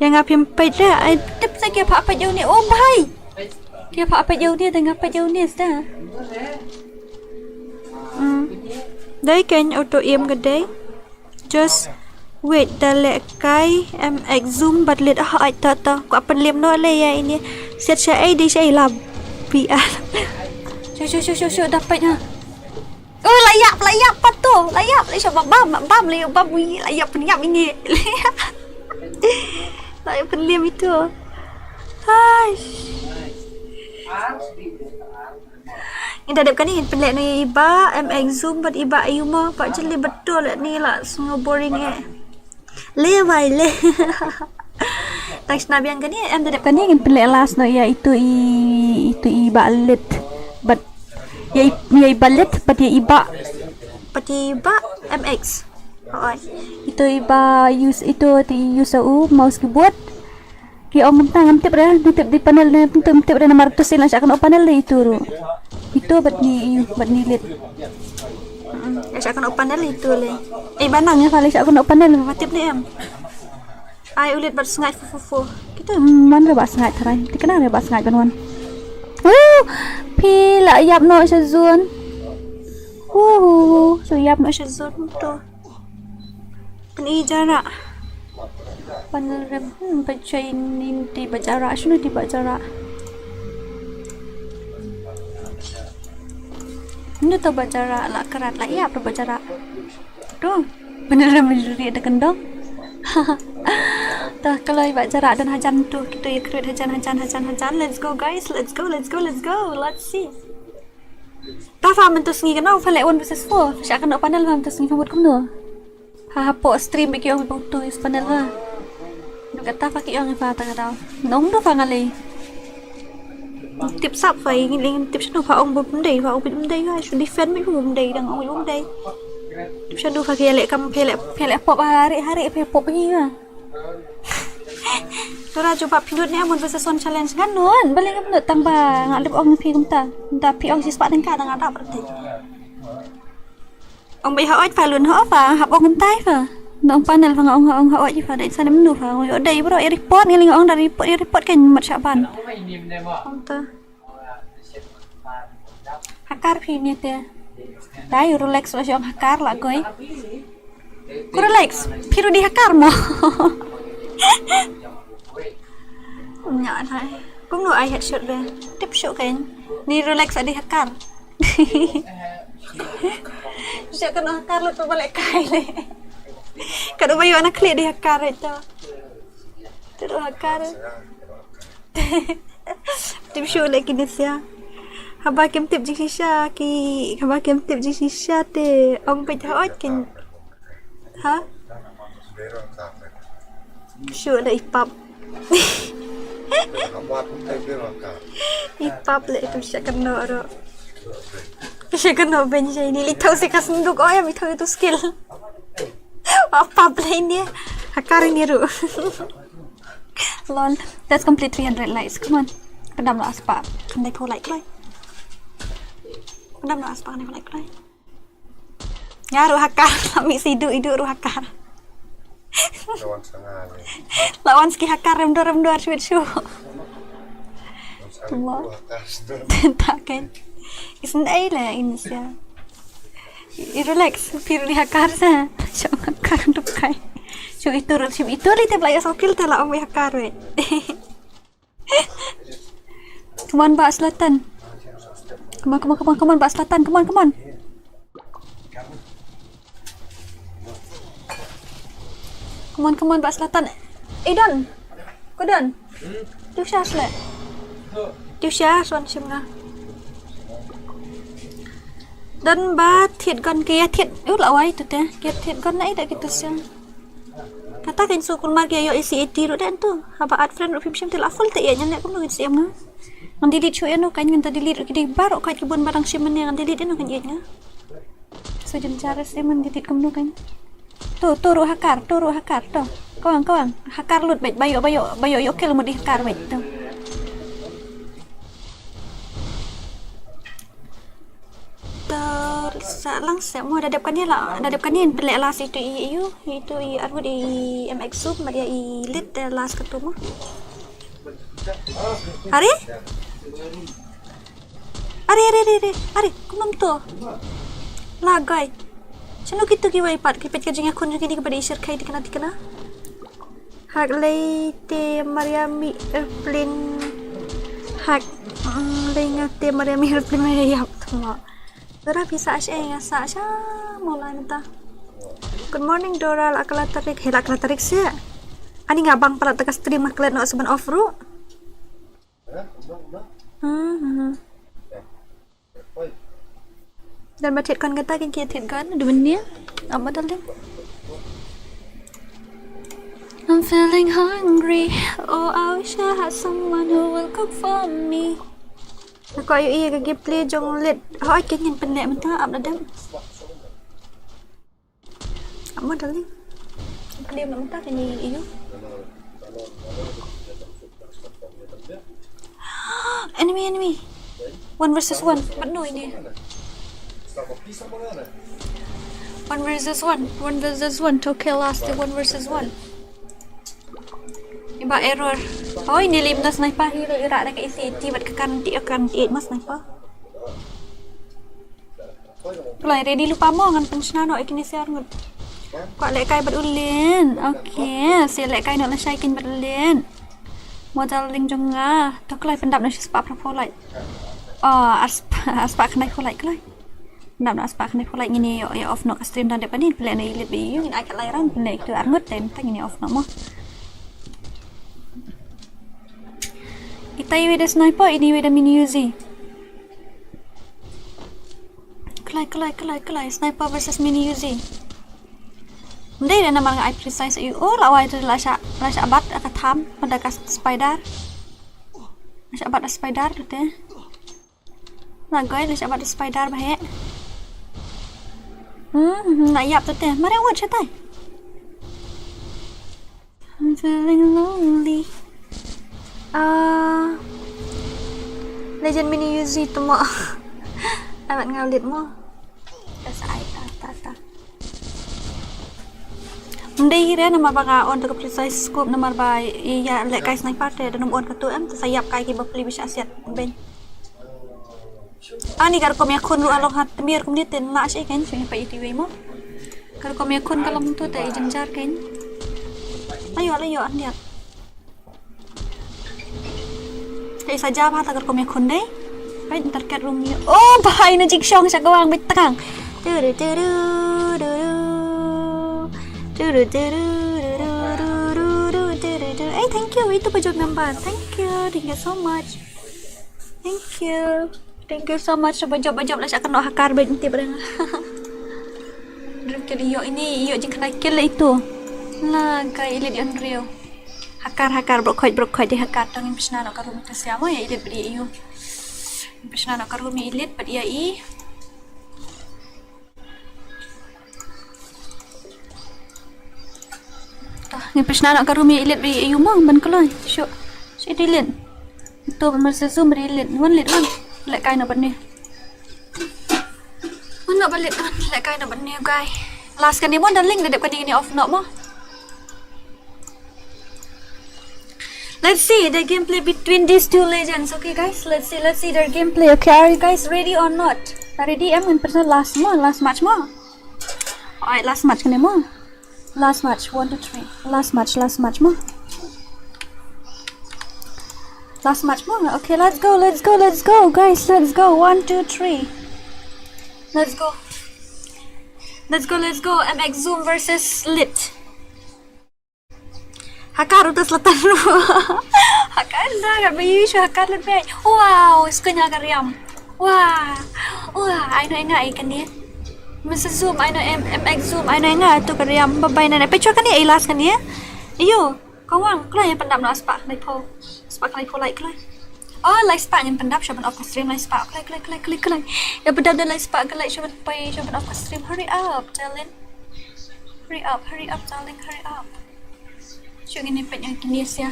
Ïa nga phim peit re. Ai tip sa kia pha peit ïa une. Oh bhai. Kia pha peit ïa une, da nga peit ïa une sa. Hmm. Dei kein auto aim ka dei. Just wait, da leh kai em ek zoom bad lit ah ai ta ta. Ko apan lem no le ïa ini. Siat sha ai di sha ai lab. Pi ah. Shu shu shu shu shu dapat ha. Oh la ïap la ïap pat tu. La ïap la ïap bam bam la ïap bam wi la ïap pynïap ini. La ïap pynlem itu. Hai. Ynda dep kane ngin pynleh noh ïa i Bah, em exhume bad i Bah ïa u mo, Bah jylliew betul ni la sngew boring eh. Le wai le. Tang shna biang kane em da dep kane ngin pynleh last noh ïa itu i itu i Bah Lit. Bad ïa i ïa i Bah Lit bad ïa i Bah. Bad i Bah M X. Oi. Itu i Bah use itu ti use u mouse keyboard. Ki ong kumta ngam tip re, ngam tip di panel ne, ngam tip, ngam tip re namar tu sien la shah kano panel le itu ruh. Itu bad ni, bad ni Lit. Mm, la shah kano panel itu le. Eh, ba nang ïa ka la shah kano panel, ba tip ne em. Ai u Lit bad Sngaid fu fu fu. Kita man re ba Sngaid tharai. Ti kena re ba Sngaid ban wan. Uh, phi la ïap noh sha zone. Uh, so ïap noh sha zone tu. Pyni jarak. Pan rem, hmm, pynshai nin ti ba jarak, shano ti ba jarak. Ni to ba jarak la karat la ïap to ba jarak. To, bener rem ri da kendong. Tah, kaloi ba jara don hajan tu, kita ya create hajan, hajan, hajan, hajan. Let's go, guys. Let's go, let's go, let's go. Let's see. Tafa mynta sngi kano pha leh one versus four. Sha kano panel pha mynta sngi pha mut kumno. Ha hapoh stream ba ki ong ba utu use panel pha. Kata pha ki ong pha ta kata. Nong do pha ngalei. Tip sap pha ing ling tip shano pha ong bum dei pha ong bum dei pha shu defend bum dei dang ong bum dei. Tip shano pha ki leh kam pha leh pha leh pop ha re ha re pha pop hi ha. Tora jubab phi nud ne amon versus one challenge ngan nud. Balei ngam nud tang ba nga lip ong phi kumta. Kumta phi ong shi spah dang ka dang adap rati. Ong bai ha oi pha lun ha pha hap ong kumta pha. Nong panel pha nga ong ha ong ha oi pha dai sa nem nu pha ong yo dai bro ya report ngi ling ong da report ya report kan mat sha ban. Kumta. Hakar phi ni te. Dai relax wa shong hakar la goi. Ku relax. Phi ru di hakar mo. Nya na. Kum no ai headshot be. Tip shot kan. Ni relax adi hakar. Siya kan hakar lo tu balik kai le. Kadu bayu anak klik di hakar itu. Tu hakar. Tip shu le kini sia. Haba kem tip jing shisha ki haba kem tip jing shisha te ong peit ha ot kin. Ha? Shu le ipap. Ipap le itu sha kano ro. Sha kano ben sha ini li tau se ka senduk oh ya mi tau itu skill. Apap le ini. Hakar ini ru. Lol. Let's complete three hundred likes. Come on. Pyndam noh spah. Khyndai phew like kloi. Pyndam noh spah khyndai phew like kloi. Nga ruh hakar. Lami sidu idu ruh hakar. Lawan sanga ni. Lawan ski hakar rem dor rem dor shuit shu. Lawan sanga ni hakar. Tak kan. Isn't ai la insia. I relax, pir li hakar sa. Shong hakar duk kai. Shong itu rul shim itu li te blai asal kil te la ong hakar we. Come on ba selatan. Come on, come on, come on, come on ba selatan. Come on, come on. Come on, come on ba selatan. Eh don. Ko don. Tiusha sle. Tiusha son shim nga. Don ba thied gon ke ya thied u la wai tu te ke thied gon na ida ki tu sim. Kata kan su kulmar ke yo isi eti ru den tu haba add friend ru phim shim te la full te ya nyan ne kum ru isi nga. Ngan delete shu ya no kan ngan ta delete ru ki di baru kat ki bun barang shim ne ngan delete ya no kan ya nga. Su jin charis ya man delete kum no kan. Tu tu ru hakar tu ru hakar tu. Kawang kawang hakar lut bait bayo bayo bayo yo kel mo di hakar bait tu. Ter sa lang sa mo da dep kane la da dep kane pele la si tu i yu itu i armut i M X sub ma dia i lit da las ketu mo. Hari? Hari hari hari hari hari kumam tu. Lagai. Chano kitu ki wai pat ki pet ka jingakun jong kini ka pada i shirkai tikna tikna. Hak lei te Mariami airplane. Hak mm, lei nga te Mariami airplane ma yap tuma. Dora pisa ash eh nga sa sha mo lai mata. Good morning Dora la kala tarik he la kala tarik se. Ani nga bang pala taka stream nga klet no seban off ru. Hmm. Dan ba thied kon kata kin ki thied kon du benia. Am darling. I'm feeling hungry. Oh, I wish I had someone who will cook for me. Ko yu i ka gameplay jong lit. Hoi kin ngin pynleh mynta am da dem. Am darling. Pynleh mynta kin i yu. Enemy, enemy. One versus one. But no ini. One versus one. One versus one. To kill us. The one versus one. Iba error. Oh ini lim das sniper. Hilo ira da ka isi ti bat ka kan ti kan ti mas sniper. Pulai ready lupa mo ngan pynshna no ikini siar ngut. Kwa leh kai bat ulin. Okay, si leh kai no na shai kin bat ulin. Mo darling jong nga. To klai pyndap na shi spah pra pulai. Oh, aspa aspa khnai pulai klai. Pyndap na aspa khnai pulai ngini yo yo off no ka stream dan dep ani pele na ilit bi yo ngin ai ka lai ran pele tu arngut tem ta ngini off no mo. Te iwei da sniper, ini iwei da mini Uzi. Kloi, kloi, kloi, kloi. Sniper versus mini Uzi. Ym dei re namar nga ai precise ïa u. Oh, la wai te la shah, la shah bat ka tham, pada ka spider. La shah bat ka spider tu te. La goi, la shah bat ka spider bah he. Hmm, hmm, la ïap tu te. Mare wat shatai. I'm feeling lonely. Ah, Legend mini Uzi tu mo. Amat ngau lit mo. Ka sa ai ta ta ta. Ym dei re namar ba nga on tu ka precise scope namar ba ïa leh kai sniper te da num on ka tu em te sa ïap kai ki bapli ba shah siat beiñ. Ani ka rukom ïakhun ruh a long ha tmier kumne te la shi kein shu ïa peit iti wei mo. Ka rukom ïakhun ka long tu te i jynjar kein. Ayo, ayo, andiat. Te sa jab ha ta ka rukom ïakhun dei. Peit target room ïa. Oh, bhai na jingshong sha kawang beit tang. Turu, turu, turu. Turu, turu, turu, turu, turu, turu. Eh, thank you. Itu ba jop member. Thank you. Thank you so much. Thank you. Thank you so much. Ba jop, ba jop la shah kano hakar ba jop tip reng. Drum kill ïoh ini, ïoh jingkhlaiñ kill itu. La kai elite ïa u Andrew. Hakar, hakar, brok khoit, brok khoit, dei hakar, tang ngin pynshna noh ka room ita siam, ïa elite bad ïa u. Ngin pynshna noh ka room ïa elite bad ïa i. Toh, ngin pynshna noh ka room ïa elite bad ïa u mo, ban kloi. Shu. Shu elite. To ban mersa zoom bad elite. Wan elite wan. Leh kai noh bad ni. Wan noh bad elite wan. Leh kai noh bad ni guy. Last kane mo darling, da dep kane kane off noh mo. Let's see the gameplay between these two legends. Okay, guys, let's see, let's see their gameplay. Okay, are you guys ready or not? Are ready? Em, in person last mo, last match mo. Alright, last match kane mo. Last match, one, two, three. Last match, last match mo. Last match mo. Okay, let's go, let's go, let's go, guys, let's go. One, two, three. Let's go. Let's go, let's go. M X Zoom versus Lit. Hakar utas latan. Hakar da, kat bayu shu hakar lat bai. Wow, skunya ka riam. Wah. Wah, ai no enga ai kane. Masa zoom, ai no M, M X zoom, ai no enga tu ka riam. Bye bye na. Pechwa kane ai last kane. Iyo. Kawang, kloi ïa pyndap na spah, lai pho. Spah kloi pho lai kloi. Oh, lai spah ngin pyndap sha ban off ka stream lai spah. Kloi, kloi, kloi, kloi, kloi. Ïa pyndap da lai spah ka lai sha ban poi sha ban off ka stream. Hurry up, darling. Hurry up, hurry up, darling, hurry up. Shu ngin ïa peit ïa kine sia.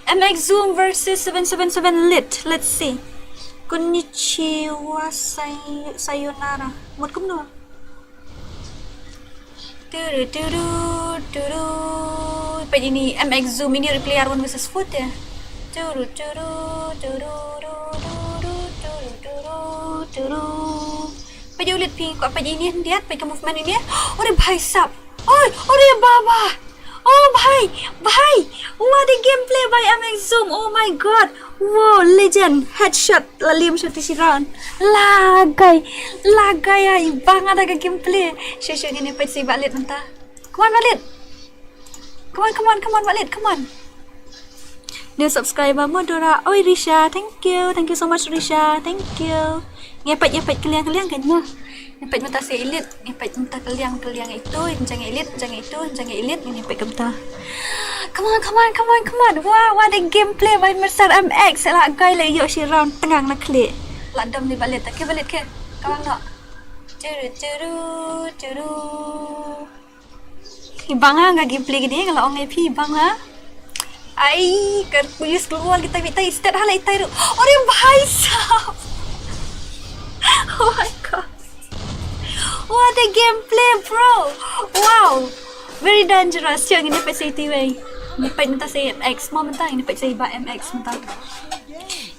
M X Zoom versus seven seven seven Lit. Let's see. Konnichiwa, say-, sayonara. Mut kumno? Turu turu turu. Peit ini M X Zoom ini replay ar wan versus foot ya. Turu turu turu turu turu turu turu. Peit ïa u Lit phi, ko peit ini hyndiat, peit ka movement ini. Ore bhai sab. Oi, ore baba. Oh bhai, bhai. What a gameplay by M X Zoom. Oh my god. Wow, legend. Headshot. La lim sha tishi round. Lagai. Lagai ai. Bang ada ka gameplay. Shu shu ngin ïa peit sa i Bah Lit mynta. Come on, Bah Lit. Come on, come on, come on, Bah Lit. Come on. New subscriber mo Dora. Oi, Risha. Thank you. Thank you so much, Risha. Thank you. Ngi peit, ngi peit kylliang kylliang kan mo. Ngi peit mynta sa i Lit. Ngi peit mynta kylliang kylliang itu. Jang i Lit, jang itu, jang i Lit. Ngi peit kumta. Come on, come on, come on, come on. Wow, what a gameplay by Mister M X. Lagai la ïoh shi round tngang na khlieh. La dom ni Bah Lit. Ke Bah Lit ke. Come on, no. Turu, turu, turu. Ibang ha nga gameplay kine nga la ong ïa phi ibang ha. Ai, kar ku use global kita bit tai stat ha lai tai ru. Ore bhai sahab. Oh my god. What a gameplay, bro. Wow. Very dangerous. Siang ini pet sa iti wei. Ini pet mynta sa M X mo mynta, ini pet sa iba M X mynta.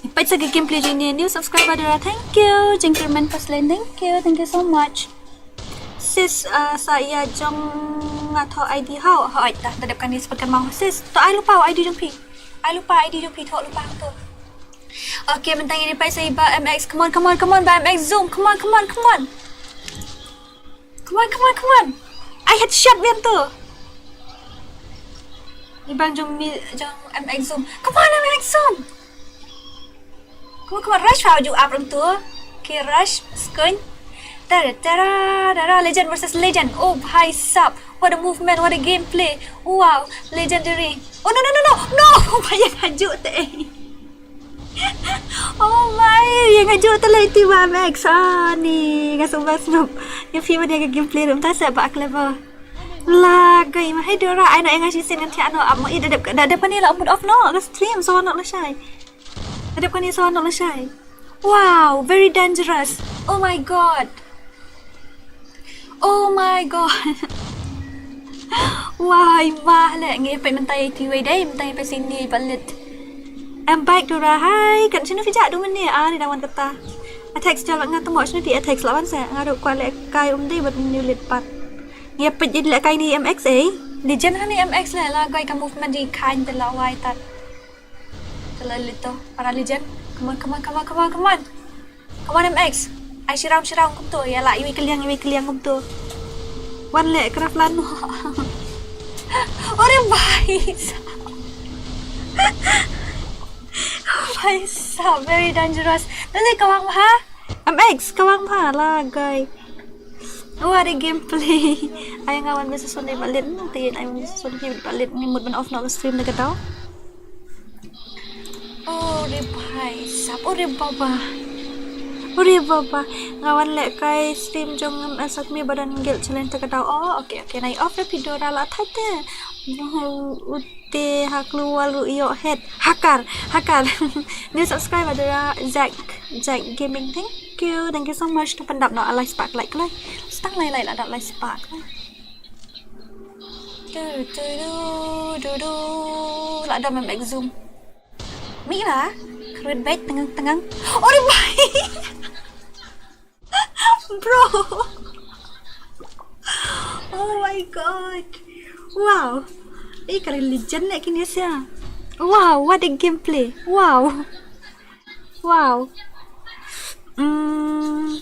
Ini pet sa gameplay jong ini. New subscriber Dora. Thank you. Jingkyrmen first line. Thank you. Thank you so much. Sis, uh, sa ïa jong nga thoh I D hau, hau ai ta, ta dep kane sepet kan mau. Sis, thoh ai lypa I D jong phi. Ai lypa I D jong phi, thoh lypa tu. Okay, mynta ngin ïa peit sa i Bah M X. Come on, come on, come on, Bah M X zoom. Come on, come on, come on. Come on, come on, come on. Ai headshot biang tu. Ibang jong mi, jong M X zoom. Come on, M X zoom. Come on, come on, rush, wow, ju ap rem tu. Okay, rush, skun. Tara, tara, tara, legend versus legend. Oh, bhai sab. What a movement, what a gameplay. Wow, legendary. Oh, no, no, no, no. No, bhai, ïa nga ju te. Oh, bhai, ïa nga ju te lei ti ba Max. Ah, ni, nga suba snob. Ïa phi ba dia ka gameplay room ta sa ba clever. La, gai, ma hai Dora, ai no, ïa nga shisien ngan thiah no, ap mo, i da dep, da dep kane la mut off no, ka stream, so no la shai. Da dep kane so no la shai. Wow, very dangerous. Oh my god. Oh my god. Wah, i mah le, ngi peit mynta ïa ti wei dei, mynta ïa peit sini ba lit. Em bike Dora, hai, kan shinu phi ja du mynne, ah, ni da wan kata. Atex ja la nga temo, shinu phi Atex la wan se, nga ruh kwah le kai um dei bad ni lit pat. Ngi peit ïa le kai ni M X eh. Legend hani M X le, la goi ka movement di khain te la wai tat. Te la lit to, para legend. Come on, come on, come on, come on, come on. Come on, M X. Ai, shi round, shi round kumto. Ïa la, iwei kylliang, iwei kylliang kumto. Wan le, craft lan mo. Ore bhai sab. Bhai sab, very dangerous. Dale, kawang bha. M X, kawang bha, la, guy. What a gameplay. Ai nga wan versus one ba lit, te ai wan versus one ba lit, ngi mut ban off no ka stream da ka daw. Oh, re bhai sab, oh, re baba. Oh, re baba. Nga wan le kai stream jong M S Acme ba don guild challenge ta ka daw. Oh, okay, okay. Nai off re phi Dora la thate. Ute ha klua lu io head. Hakar, hakar. New subscriber Dora Zack, Zack Gaming. Thank you. Thank you so much. To pandap no alai spark like lai. Stang lai lai la dap lai spark lai. Du, du, du, du, du. La dam em exum. Mi la. Kruid bait tengang tengang. Oh, bye. Bro. Oh my god. Wow. Eh, kali legend ne kini sia. Wow, what a gameplay. Wow. Wow. Hmm.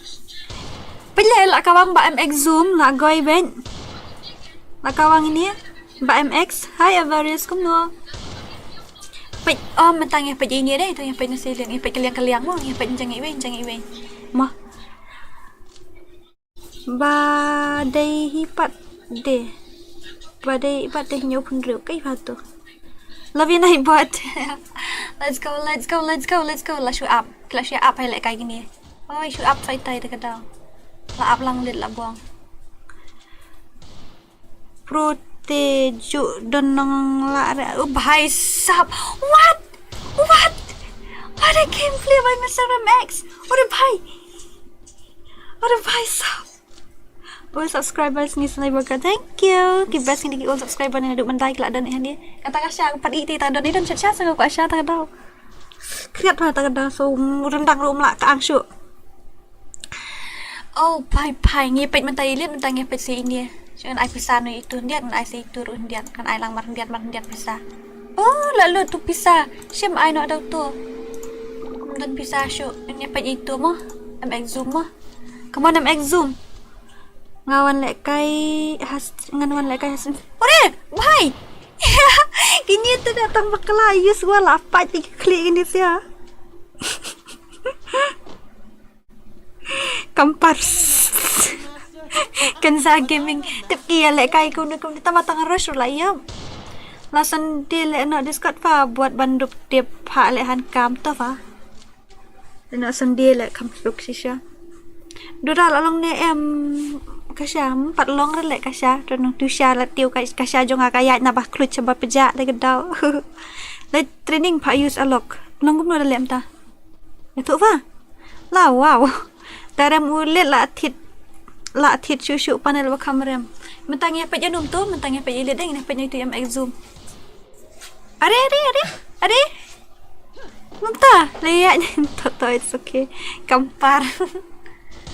Pele la kawang ba M X zoom la goi ben. La kawang ini ba M X. Hi Avarius, kumno? Pej, oh, mentang ya pej ini deh, itu ya pej nasi liang, ya pej keliang-keliang mo, ya pej jang iwe, jang iwe. Mah. Ba dei hi pat deh. Ba dei hi pat deh nyo pun riu kai patu. Love you night bot. Let's go, let's go, let's go, let's go. La shu up. La shu up hai le kai gini. Oi, shu up fight tai de kadau. La up lang lit la bong. Pro te ju don nong la re. Oh, bhai sab. What? What? What a gameplay by Mister M X. What a bhai. What a bhai sab. All subscribers ngi snai baka. Thank you. Ki best ngi ki all subscriber ni naduk mandai ki la don ihan dia. Kata ka sha pat ite ta don ni don chat sha sa ka sha ta dau. Kriat pa ta dau so rendang rum la ka ang shu. Oh, bhai bhai ngi peit mynta ilit mynta ngi peit si ini. Shu ngan ai pisa nu itu ndiat ngan ai si itu ru ndiat ngan ai lang mar ndiat mar ndiat pisa. Oh, lalu tu pisa. Shim ai no dau tu. Don pisa shu ngi peit itu mo. Em exum mo. Come on, em exum. Nga wan leh kai has, ngan wan leh kai has. Ore, bhai. Kini tu da tang bakla use wa la pat ki klik ini sia. Kampar. Kenza gaming. Tip ki ya leh kai kumne kumne tama tang rush la yam. La sandie leh no Discord pa buat bandup tip ha leh han kam to pa. Ina sandie leh kam suk shisha. Dura la long ne em kasha, em pat long re leh kasha, to nong tu sha la tiu ka-, kasha jong ka ya na ba kluch ba peja de gedau. Le training pa use alok. Long kumno da lem ta. Ya tu va. La wow. Darem u let la thit. La thit shu shu panel ba kam rem. Mentang ya pej anum tu, mentang ya pej ilet deng, ya pej itu em exum. Are, are, are, are. Mynta, la ïa nyen to to, it's okay. Kampar.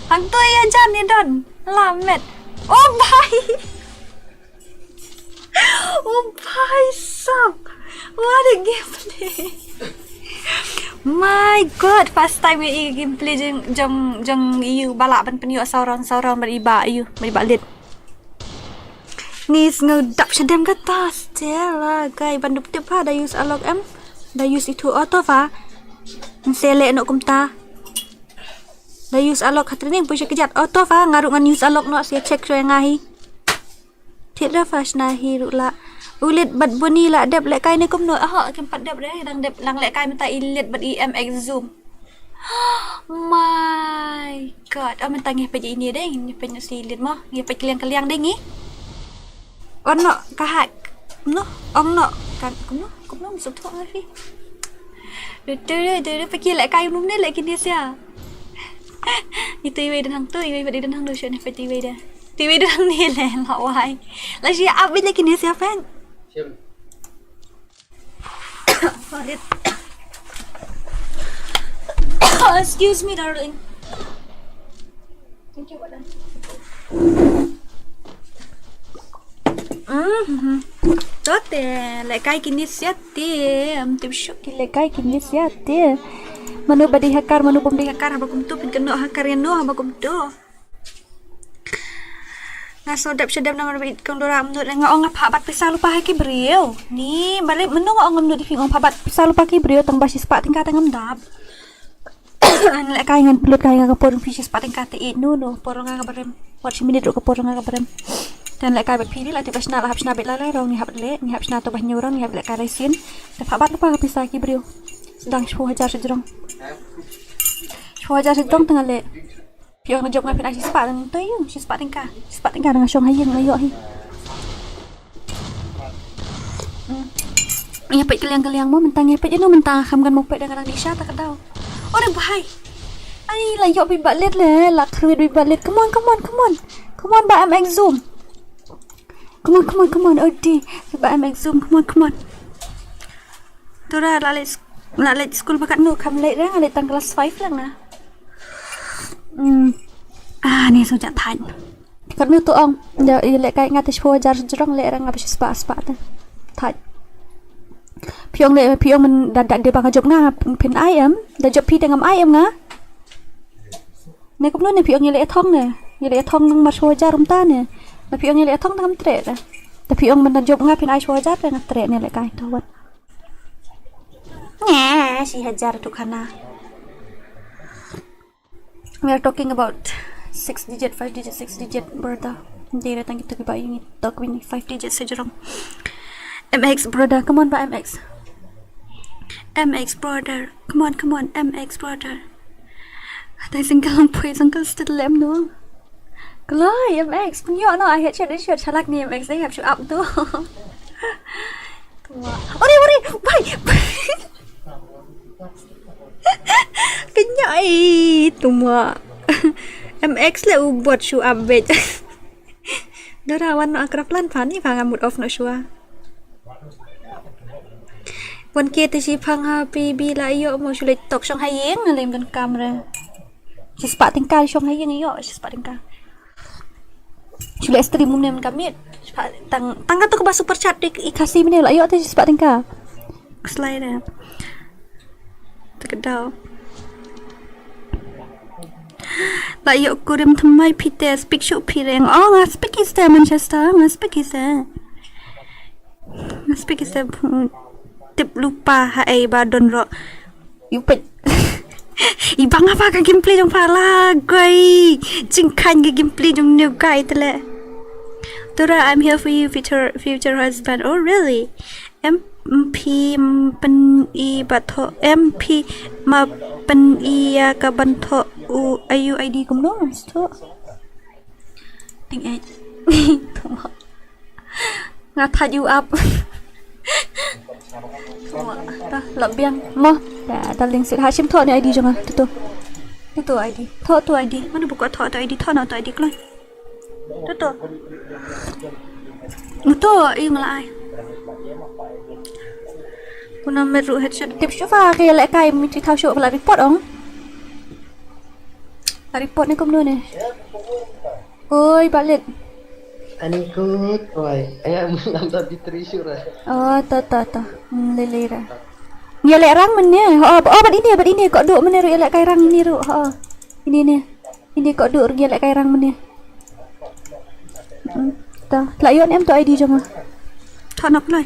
Hang to ïa jan ni don. La met. Oh bhai. Oh bhai sab. What a gameplay. My god, first time ïa gameplay jong jong jong ïu ba lah ban pynïoh saw round saw round ban i ba ïu, ban i ba lit. Ni sngew dap shadem kata Stella, guy ban dup tip ha da use alok em. Da use itu auto va. Nse leh noh kumta. Da use alok ha training poi sha kjat. Oh, to pha, nga ruh ngan use alok noh, sa check shuwa ïa nga hi. Thied da pha shna hi ruh lah. U Lid bad Boni lah dep lehkai ne kumno? Aha, kim pat dep re, dang dep, dang lehkai mynta i Lid bad i M X Zoom. My God. Oh, mynta ngi peit ine de, ngi peit noh si Lid mo. Ngi peit kylliang kylliang de ngi. On noh ka hack. No, ong noh kan kumno, kumno, suk thok ngi. Du du du du, peit ki lehkai mum ne leh kine sia. Itu iwei dang hang tu, iwei bad i dang hang du shu ne peit iwei de. Tu iwei dang ne leh la wai. La shi ap beit leh kine sia pen. Sorry. Excuse me, darling. Thank you, madam. Mhm. To te, lehkai kine sia te, am tip shu ki lehkai kine sia te. Mano ba dei ha kar, mano bym dei ha kar, haba kumto, phin kynnoh ha kar ïa no, haba kumto. Nga shu dep shu dep namar ba it kong Dora mut nga ong nga phah bat pisa lypa ha ki briew. Ni, balei mano nga ong ngam nud ïa phi, nga ong phah bat pisa lypa ha ki briew tang ba shispah tyngka te ngam dap. Ngan lehkai ngan pynlut kai nga ka por phi shispah tyngka te it no no por nga ka barem. Por shi minit ruh ka por nga ka barem. Te ngan lehkai bad phi, la tip ba shna la hap shna beit lai lai rong, ngi hap leh, ngi hap shna to ba hynñiew rong, ngi hap lehkai lai sien. Te phah bat lypa ka pisa ha ki briew. Sdang shiphew hajar shi jrong. Shiphew hajar shi jrong te nga leh. Phi ong na jop nga phin ai shispah, tang to ïa shispah tyngka. Shispah tyngka nga shong ha ïing nga ïoh hi. Hmm. Ïa peit kylliang kylliang mo, mynta ïa peit ïa no, mynta kham gan mo peit dang dang di sha ta ka daw. Ore bhai. Ai la ïoh beit ba leit le, la khrwit beit ba leit. Come on, come on, come on. Come on ba M X Zoom. Come on, come on, come on. Oh di. Ba M X Zoom. Come on, come on. Tura la leit, la leit school ba katno, kham leit re, nga leit tang class five lang na. Hmm. Ah, ni shu jat thait. Katno to ong, ïa, ïa lehkai nga te shiphew hajar shi jrong, leh re nga ba shispah spah te. Thait. Phi ong leh, phi ong man da, da, da ba nga jop nga phin ai em, da jop phi te ngam ai em nga. Ne kumno ne phi ong ïa leh thong ne? Ïa leh thong nang mar shiphew hajar kumta ne. Da phi ong ïa leh thong te ngam treh ne. Da phi ong man da jop nga phin ai shiphew hajar te nga treh ne lehkai to wat. Nga, shi hajar tu khana. We are talking about six digit, five digit, six digit, brother. Dei re tang kitu kiba ïa ngi talk win five digit shi jrong. M X brother, come on ba M X. M X brother, come on, come on, M X brother. Dei single lang poi, single still lem no. Kloi M X, pynïoh no, I headshot, headshot, shalak ni M X, dei hap shu up tu. Ore, ore, bhai. Kynjai tuma. M X le u bot shu update. Dora wan no akrab lan pani pha nga mut off no shua. Wan ke te shi phang ha P B la ïoh mo shu le tok shong ha ïing le don kamera. Shi spah tyngka shong ha ïing ïoh shi spah tyngka. Shu leh stream mum ne mynta miet. Tang, tang katu kaba super chat dik i Khasi mane la ïoh te spah tyngka. Slide. Takdaw. La ïoh kurim thymmai phi te speak shuh phi reng. Oh, nga speak is te Manchester, nga speak is te. Nga speak is te. Tip lypa ha ei ba don ro. Yu peit. I bang apa ka gameplay jong pha la goi. Jingkhan ka gameplay jong new guy tele. Tura, I'm here for you, future future husband. Oh really? M P pyn i ba tho M P ma pyn i ya ka ban tho u ayu I D kumno tho. Ting eh. Tho. Nga thait ïa u ap. Ta, la biang mo. Ya, darling sit. Ha shim tho ne I D jong nga. Tu tu. Tu tu I D. Tho tu I D. Mano ba kwah tho tu I D, tho na tu I D kloi. Tu tu. Tu i nga la ai. Kuna met ruh headshot. Tip shu pha ke lehkai mi ti thaw shu la report ong. La report ne kumno ne. Oi, balit. Ani kut, oi. Aya, ngam da bitri sura. Oh, to, to, to. Hmm, lele ra. Ngi leh rang mane. Oh, oh, bat ini, bat ini. Kok duk mane ru leh kai rang ini ru. Oh, ini ne. Ini kok duk ngi leh kai rang mane. Hmm, to. Lah yon em to I D jong. To nok lai.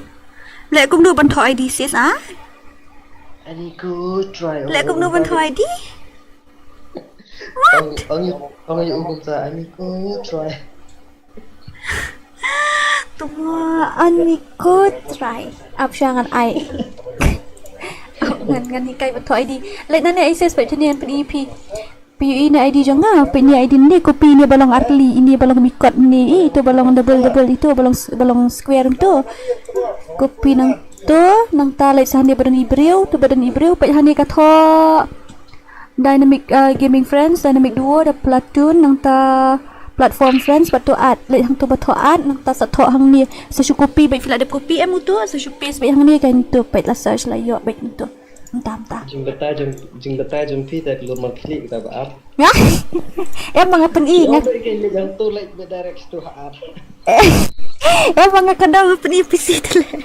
Leh kum duk ban to I D sis ah. Ani ko try. Leh kumno ban thoh I D? Ong ong ong ong kumta ani ko try. Tuma ani ko try. Ap sha ngan ai. Ap ngan ngan hikai ban thoh I D. Leh nane ai ses pa tene pyn ïohi phi. Phi ïohi na I D jong nga, phi ïohi I D ne, copy ne ba long artylli, ine ba long bikot ne, ito ba long double double, ito ba long ba long square to. Copy nangto, nangta leit sa hangne ba don i briew, to ba don i briew, peit hangne ka thoh Dynamic uh, Gaming Friends, Dynamic Duo, da Platoon, nangta Platform Friends, ba thoh add, leit hangto ba thoh add, nangta sa thoh hangne, sa shu copy, beit phi la dep copy em uto, sa shu paste beit hangne, kan to peit la search la ïoh beit uto. Mynta mynta. Jingbatai jong jingbatai jong phi ta klur mar khlieh kita ba ar. Em ba nga pyni nga. Ong ba ke le jang tu like ba direct tu ha ar. Em ba nga kyndaw nga pyni P C tu le.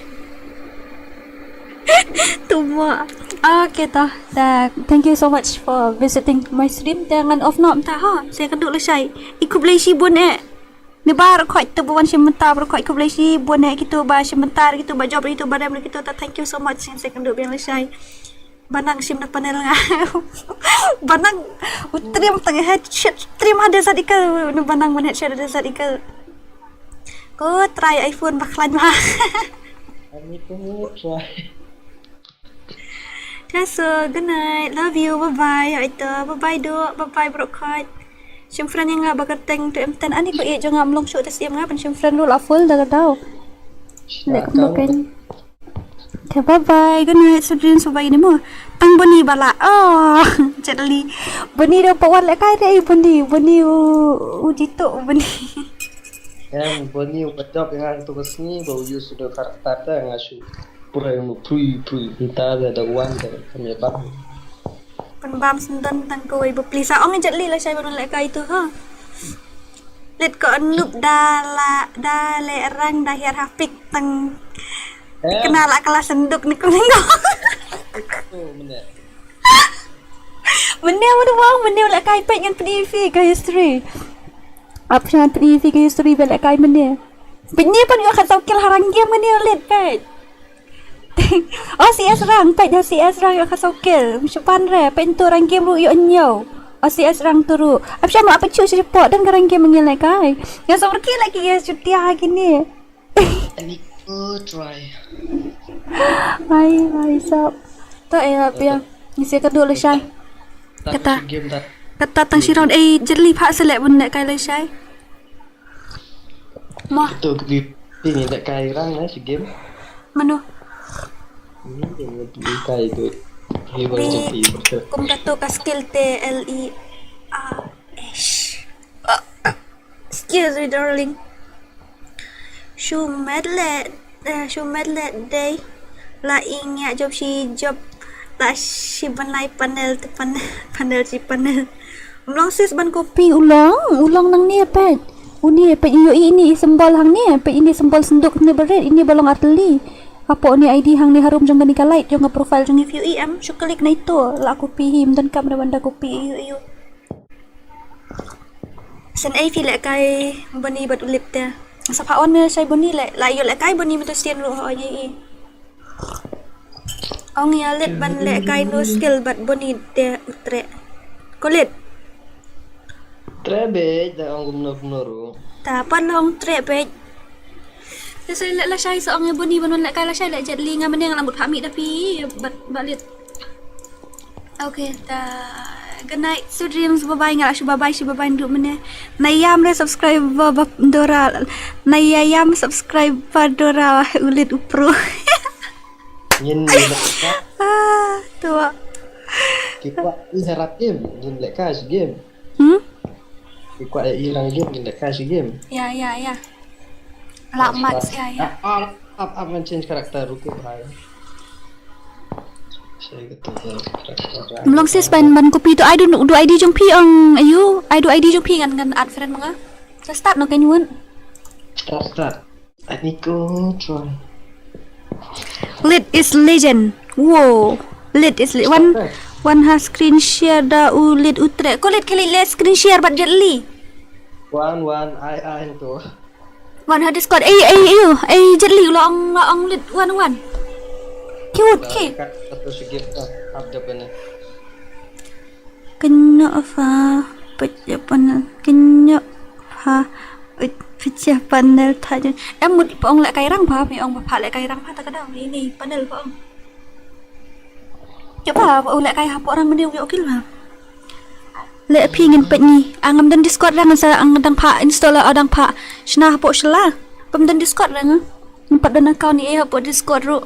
Tuma. Okay ta. Ta, thank you so much for visiting my stream. Ta ngan off noh mynta ha. Sa ïakynduh lashai. I khublei shibun eh. Ne baroh khoit to ba wan shim bynta baroh khoit khublei shibun eh kito ba shim bynta kito ba jop kito ba rem kito ta thank you so much shisien sa ïakynduh biang lashai. Ba nang shim na panel nga. Ba nang u triam tang headshot triam ha desert eagle ne ba nang ban headshot ha desert eagle. Ko try iPhone ba khlaiñ ma. Ani ko try. Ta so, good night. Love you. Bye bye. Ïa ito. Bye bye duk. Bye bye baroh khoit. Shim friend ïa nga ba kyrteng tu em ten ani ko ïa jong nga mlong shuh ta siem nga ban shim friend ruh la full da ka daw. Leh kumno kan. Okay, bye bye. Good night. Sweet dreams. Bye bye ni mo. Tang Boni ba la. Oh, Jetli. Boni da pa wan leh kai te Boni. Boni u u jitu Boni. Em Boni u ba jop ïa nga tu ka sngi ba u use da karakter ta nga shu pray mu pray pray nta da da wan da kam ïa bam. Pynbam sendon tang kawei ba pli sa ong Jetli lashai ban leh kai tu ha. Leit ko nup da la da leh rang da hiar hapik tang. Kena la kala senduk ni kuning. Mynne mynne wang mynne leh kai peit ngan pyni phi ka history. Ap ngan pyni phi ka history ba leh kai mynne. Peit ni pan ïoh khat saw kill ha rang game mynne leit peit. O C S rang peit ha C S rang ïoh khat saw kill. Shu pan re peit tu rang game ruh ïoh ñiew. O C S rang tu ruh. Ap sham ap chu shu pot dan ka rang game ngi leh kai. Nga saw kill lagi ya chutia kini. Ani ko try. Hai hai sap. Ta eh ap ya. Ngi se ka dulu shai. Kata kata tang shiron eh Jetli pha selek bun leh kai leh shai. Mo. Tu kbi pini da kai rang na shi game. Mano. Ni game ni kai tu. Hi bang jong pi. Kum katu ka skill te L E A S. Excuse me darling. Shu medlet eh, shu medlet dei la ing ya job shi job la shi banai panel te panel panel shi panel. Mlong sis ban copy u long u long nang ni pet. U ni pet yu i ni symbol hang ni pet ini symbol senduk ni berit ini balong arteli. Apo ni I D hang ni harum jong ni ka light jong profile jong ni view i em shu klik na ito la copy him dan kam da banda copy yu yu. Sen ei phi leh kai Boni bad u Lip te. Sa pha on me shai Boni leh la ïoh leh kai Boni me to sien ruh ho ïa i. Ong ïa Lip ban leh kai no skill bad Boni te u treh. Ko Lip. Treh bej da ong kumno kumno ruh. Ta pat la ong treh bej. Te sa leh lashai sa ong ïa Boni ban wan leh kai lashai leh Jetli nga mynne nga la mut pha mih da phi bad bad Lip. Okay, ta good night, sweet dreams, bye bye, nga la shu bye bye, shu bye bye ndu mynne. Na ïam re subscriber ba Dora. Na ïa ïam subscriber Dora u Lip u pro. Ngin ni ba. Ah, tu. Ki kwah i harap game, ngin leh kai shi game. Hmm? Ki kwah i rang game, ngin leh kai shi game. Ya ya ya. La max ya ya. Ah, up up ngan change character ruko bhai. Mlong sis ban ban copy tu ai du du I D jong phi ong ayu ai du I D jong phi ngan ngan add friend ma nga. Sa start no kan yun. Start start. Aniko try. Lit is legend. Wow. Lit is le- one one ha screen share da u Lit u treh. Ko Lit kali le screen share bad Jetli. One one ai ai tu. Wan ha Discord. Ei ei ei ei Jetli la ong la ong Lit wan wan. Cute ki. Kat satu segi ka hap da bene. Kynnoh pha peit ïa panel. Kynnoh pha peit, peit ïa panel tha jun. Em mut pha ong leh kai rang pha, pha ong pha leh kai rang pha ta ka dang ini panel pha ong. Ïa pha, pha ong leh kai hapoh rang mending ïa ukil pha. Leh phi ngin peit ni. Ang am don Discord rang sa ang dang pha install, ah, dang pha shna hapoh shala. Pam don Discord rang. Ngin pat don account ni eh hapoh Discord ruh.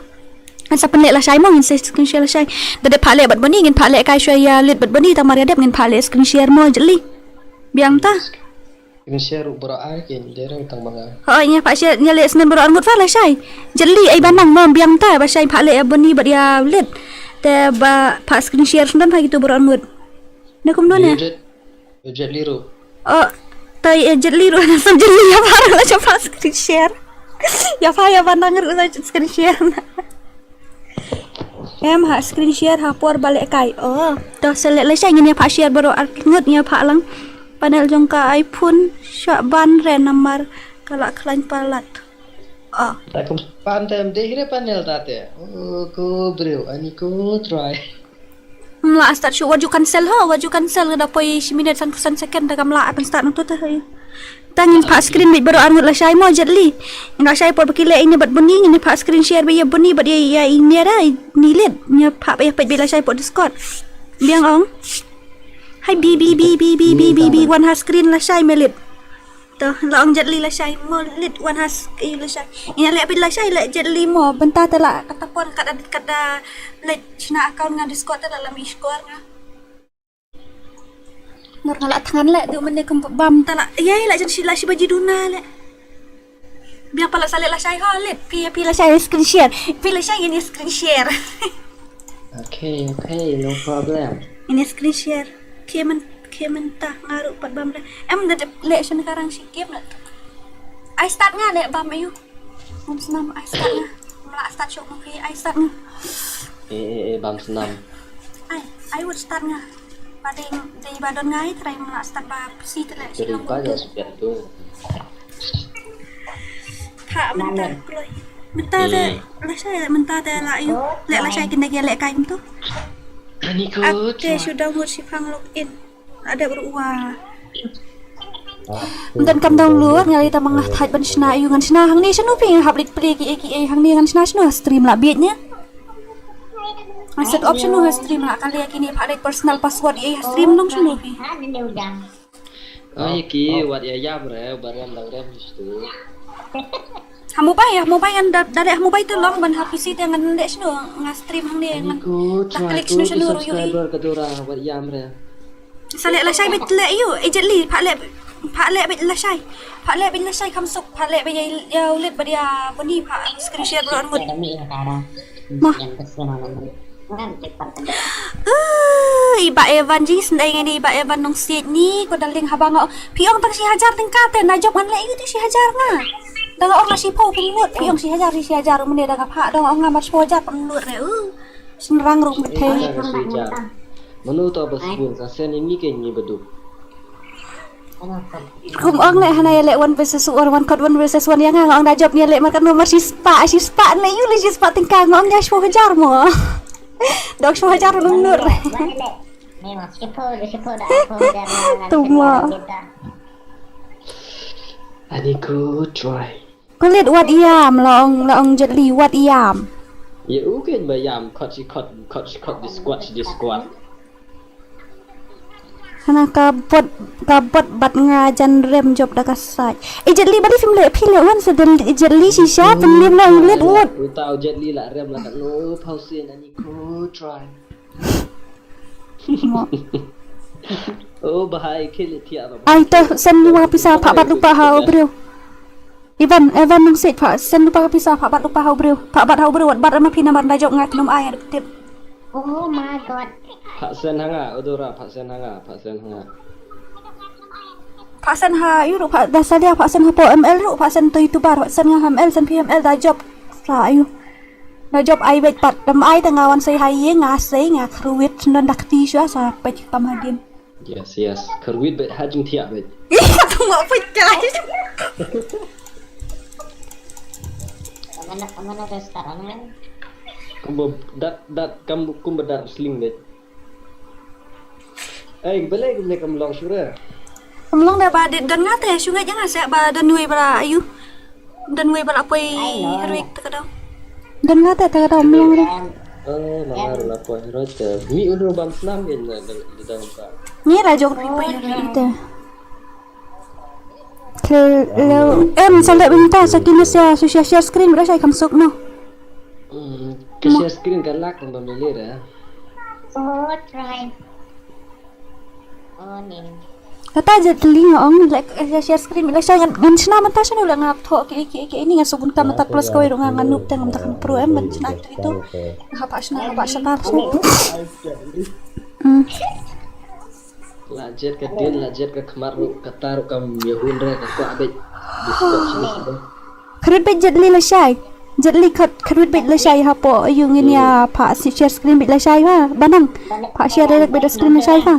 Ngan sa pynleh lashai mo, ngin sa screen share lashai. Da dep pha leh bad Boni, ngin pha leh kai shwa ïa Lit bad Boni, tang mar ïa dep ngin pha leh screen share mo Jetli. Biang ta. Screen share ruh baroh ar kin dereng tang manga. Ho, ïa pha share, ïa leh snem baroh ar ngut pha lashai. Jetli ai ba nang mo biang ta, ba shai pha leh ïa Boni bad ïa Lit. Te ba pha screen share snem pha kitu baroh ar ngut. Na kum don eh? Jet, Jetli ruh. Oh, tai eh, Jetli ruh na sam Jetli ïa pha ruh la sha pha screen share. Ïa pha ïa ba nang ruh la screen share. Em ha screen share ha por ba leh kai. Oh, to select lashai ngin ïa pha share baroh ar ngut ïa pha lang. Panel jong ka iPhone shah ban re namar ka la khlaiñ palat. Oh. Ta kum pan tem deh re panel ta te. Oh, ko briew ani ko try. Mla start shuh, wat ju cancel ho, wat ju cancel da poi shi minit san, san second da kam la akan start nang tu te. Tang ngin pha screen bad baroh ar ngut lashai mo Jetli. Ngin lashai por ba ki leh ine bad Boni, ngin pha screen share bad ïa Boni bad ïa, ïa ine ra, ine Lit. Ngin pha ïa peit bad lashai por Discord. Biang ong. Hai bi bi bi bi bi bi bi bi wan ha screen lashai me Lit. To, la ong Jetli lashai mo Lit wan ha screen lashai. Ine leh bad lashai leh Jetli mo bynta te la kata por kata kata leh shna account nga Discord te la lam i score nga. Nor nga la thngan leh, du mane kum bam ta la. Ïa, la jan shi la shi baji duna leh. Biang pala sa leh lashai ho Lit. Phi, phi lashai screen share. Phi lashai ngin screen share. Okay, okay, no problem. Ngin screen share. Kemen, kemen ta nga ruh pat bam leh. Em da dep leh shen karang shi game na. Ai start nga leh bam ayu. Bam snam ai start nga. Mla start shuh mo phi ai start nga. Eh, eh, eh, bam snam. Ai, ai wut start nga. Ba dei, dei ba don ngai trai mla start ba psi te leh. Teri pa ja supiat tu. Pha mynta kloi. Mynta te lashai mynta te la yu. Leh lashai kin da leh kai tu. Ani ko. Ate shu download shi phang log in. Ada berua. Ngan kam download ngali ta manga thait ban shna yu ngan shna hangne shanu phi hap lit play ki ki hangne ngan shna shanu stream la biet nya. Ngan set up shanu ha stream la kali kini pha lit personal password yu ha stream nong shanu phi. Ai ki wat ya yam re barem lang rem stu. Ha mobile, ha mobile ngan da da ha mobile tu long ban ha P C te ngan leh shanu nga stream hangne ngan. Ku ta try klik ku shanu shanu ru yu i. Subscriber ka dura wat yam re. Sa leh lashai bit leh yu, eh Jetli, pha leh, pha leh bit lashai. Pha leh bit lashai kham suk, pha leh bit ya, ya ulit bit ya buni pha screen share bro angut. Mah. Uh, i Bah Evan jing sendai ngan i Bah Evan nong siet ni ko daling haba nga. Phi ong tang shi hajar tyngka te na jop ngan leh yu te shi hajar nga. Da nga ong la shiphew pynlut, phi ong shi hajar, shi hajar, mane da nga phah, da nga ong nga mar shiphew hajar pynlut re, uh. Shynrang rung bthei. Mano to ba sbun, sa sen ini ke ni baduk. Kum ong leh hana ïa leh one versus one, one kot one versus one ïa nga, nga ong da jop ïa leh mar katno mar shispah, shispah leh yu leh shispah tyngka, nga ong ïa shiphew hajar mo. Dok shiphew hajar nong lut. Tuma. Ani ku try. Kulit wat ïam, la ong, la ong Jetli wat ïam. Ïa u kein ba ïam, kot shi kot, kot shi kot, di squat shi di squat. Hana ka bot, ka bot bad nga jan rem jop da ka sait. Eh Jetli, bali phim leh, phi leh wan sa Jetli shisha, pynlem la u leh wut. Uta u Jetli la rem la ka no, pause na ni ko try. Oh, bahai khel thiah ba. Ai to, send lypa pisa phah bat lypa ha u briew. Evan, Evan nong seit phah, send lypa pisa phah bat lypa ha u briew. Phah bat ha u briew, wat bat ma phi namar da jop nga kynum ai, tip. Oh my god. Phah send ha nga, Odora, phah send ha nga, phah send ha nga. Phah send ha, yu ruh phah, da salia phah send ha po M L ruh, phah send to YouTuber, phah send nga ha M L, send phi M L da jop. Sa ayu. Na jop ai bad pat dam ai ta nga wan sei hai ye nga sei nga khruit non dak ti shwa sa pek kam hadin. Yes, yes. Khruit bad ha jing thiah bad. Iya tu ma pek kai. Mana mana restaurant kan? Kumba dat, dat, kam, kumba dat sling de. Ei, balei kumne kam long shuh re? Kam long da ba de, don nga te, shu ngeit ïa nga seh ba don wei ba la ayu. Don wei ba la poi heroic te ka dau. Don nga te, te ka dau, kam long re. Oh, ma nga ruh la poi heroic te. Mi un ruh bam snam kein na, da, da, da ka. Ngi la jong ri poi heroic te. Te, leu, em, sa leh bynta, sa kine sa, sa share, share screen, ba da shai kham suk, no? Hmm, ka share screen ka lak, bam leh, eh. Oh, try. Oh, ning. Kata Jet Li nga ong, like, eh, share screen, like, shai ngan, ngan shna mynta shano, like, nga thoh, ki, ki, ki, ini nga suk bun ka mynta plus kawei ruh nga, nga noob te ngam da kham pro, em, ban shna kitu kitu. Nga hap shna, hap shna, hap shna. Hmm. La Jet ka dien, la Jet ka khmat ruh, kata ruh kam ïahun re, ka kwah beit. Biskot sini sini. Khrut beit Jet Li lashai. Jet Li khat, khrut beit lashai hapoh, ayu ngin ïa phah si share screen beit lashai ha. Ba nang. Phah share direct beit screen lashai ha.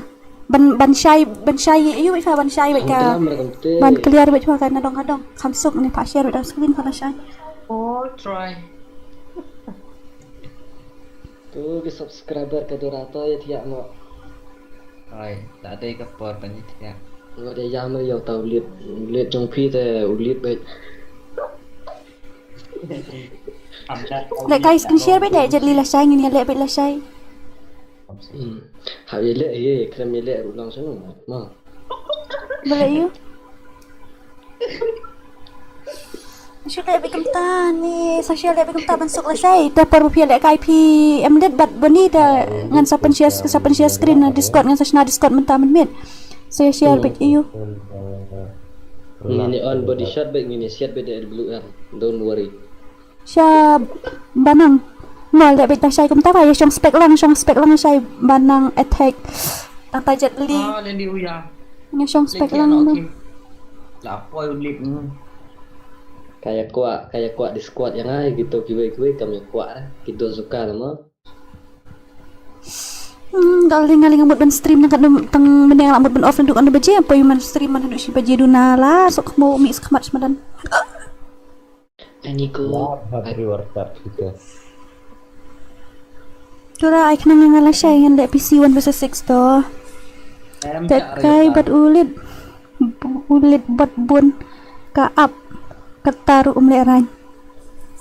Ban, ban shai, ban shai, ayu beit ha, ban shai beit ka. Ban clear beit ha ka nadong nadong. Kham suk ne phah share beit screen ha lashai. Oh, try. Tu ki subscriber ka dura to ïa thiah mo. Ai, la dei ka por ban ïa thiah. Ngat ïa ïam ïa uta u lead, u lead jong phi te u lead beit. Leh kai screen share beit de, Jet Li lashai ngin ïa leh beit lashai. Hmm. Hap ïa leh ïa, khlem ïa leh ruh long shano mo. Balei ïa? Shu leh beit kumta ne, sa shu leh beit kumta ban suk lashai. Te por ba phi leh kai phi em leit bad Boni te ngan sa pynshare, sa pynshare screen na Discord, ngan sa shna Discord mynta mynmiet. Sa share beit ïa u. Ngin ïa on body shot beit, ngin ïa siat beit da W R. Don't worry. Sha ba nang. Mo leh beit da shai kumta ba ïa shong spek lang, shong spek lang shai ba nang attack. Tang ta Jet Li. Ah, Jet Li u ïa. Ïa shong spek lang. La poi u lead ni. Ka ïa kwah, ka ïa kwah Discord ïa nga, ïa kito kiwei kiwei kam ïa kwah, eh. Kito suka mo. Hmm, darling, nga lynga mut ban stream nangkat tang mynne nga la mut ban off naduh katno baje, poi man stream man haduh shi baje duna la, sok mo mi skhmat smadan. Ani ko. Lap ha viewer tap kita. Tura ai khnang nga lashai ngan leh P C one versus six to. Em, te kai bad u lead. U lead bad bun ka ap kata ruh um leh rain.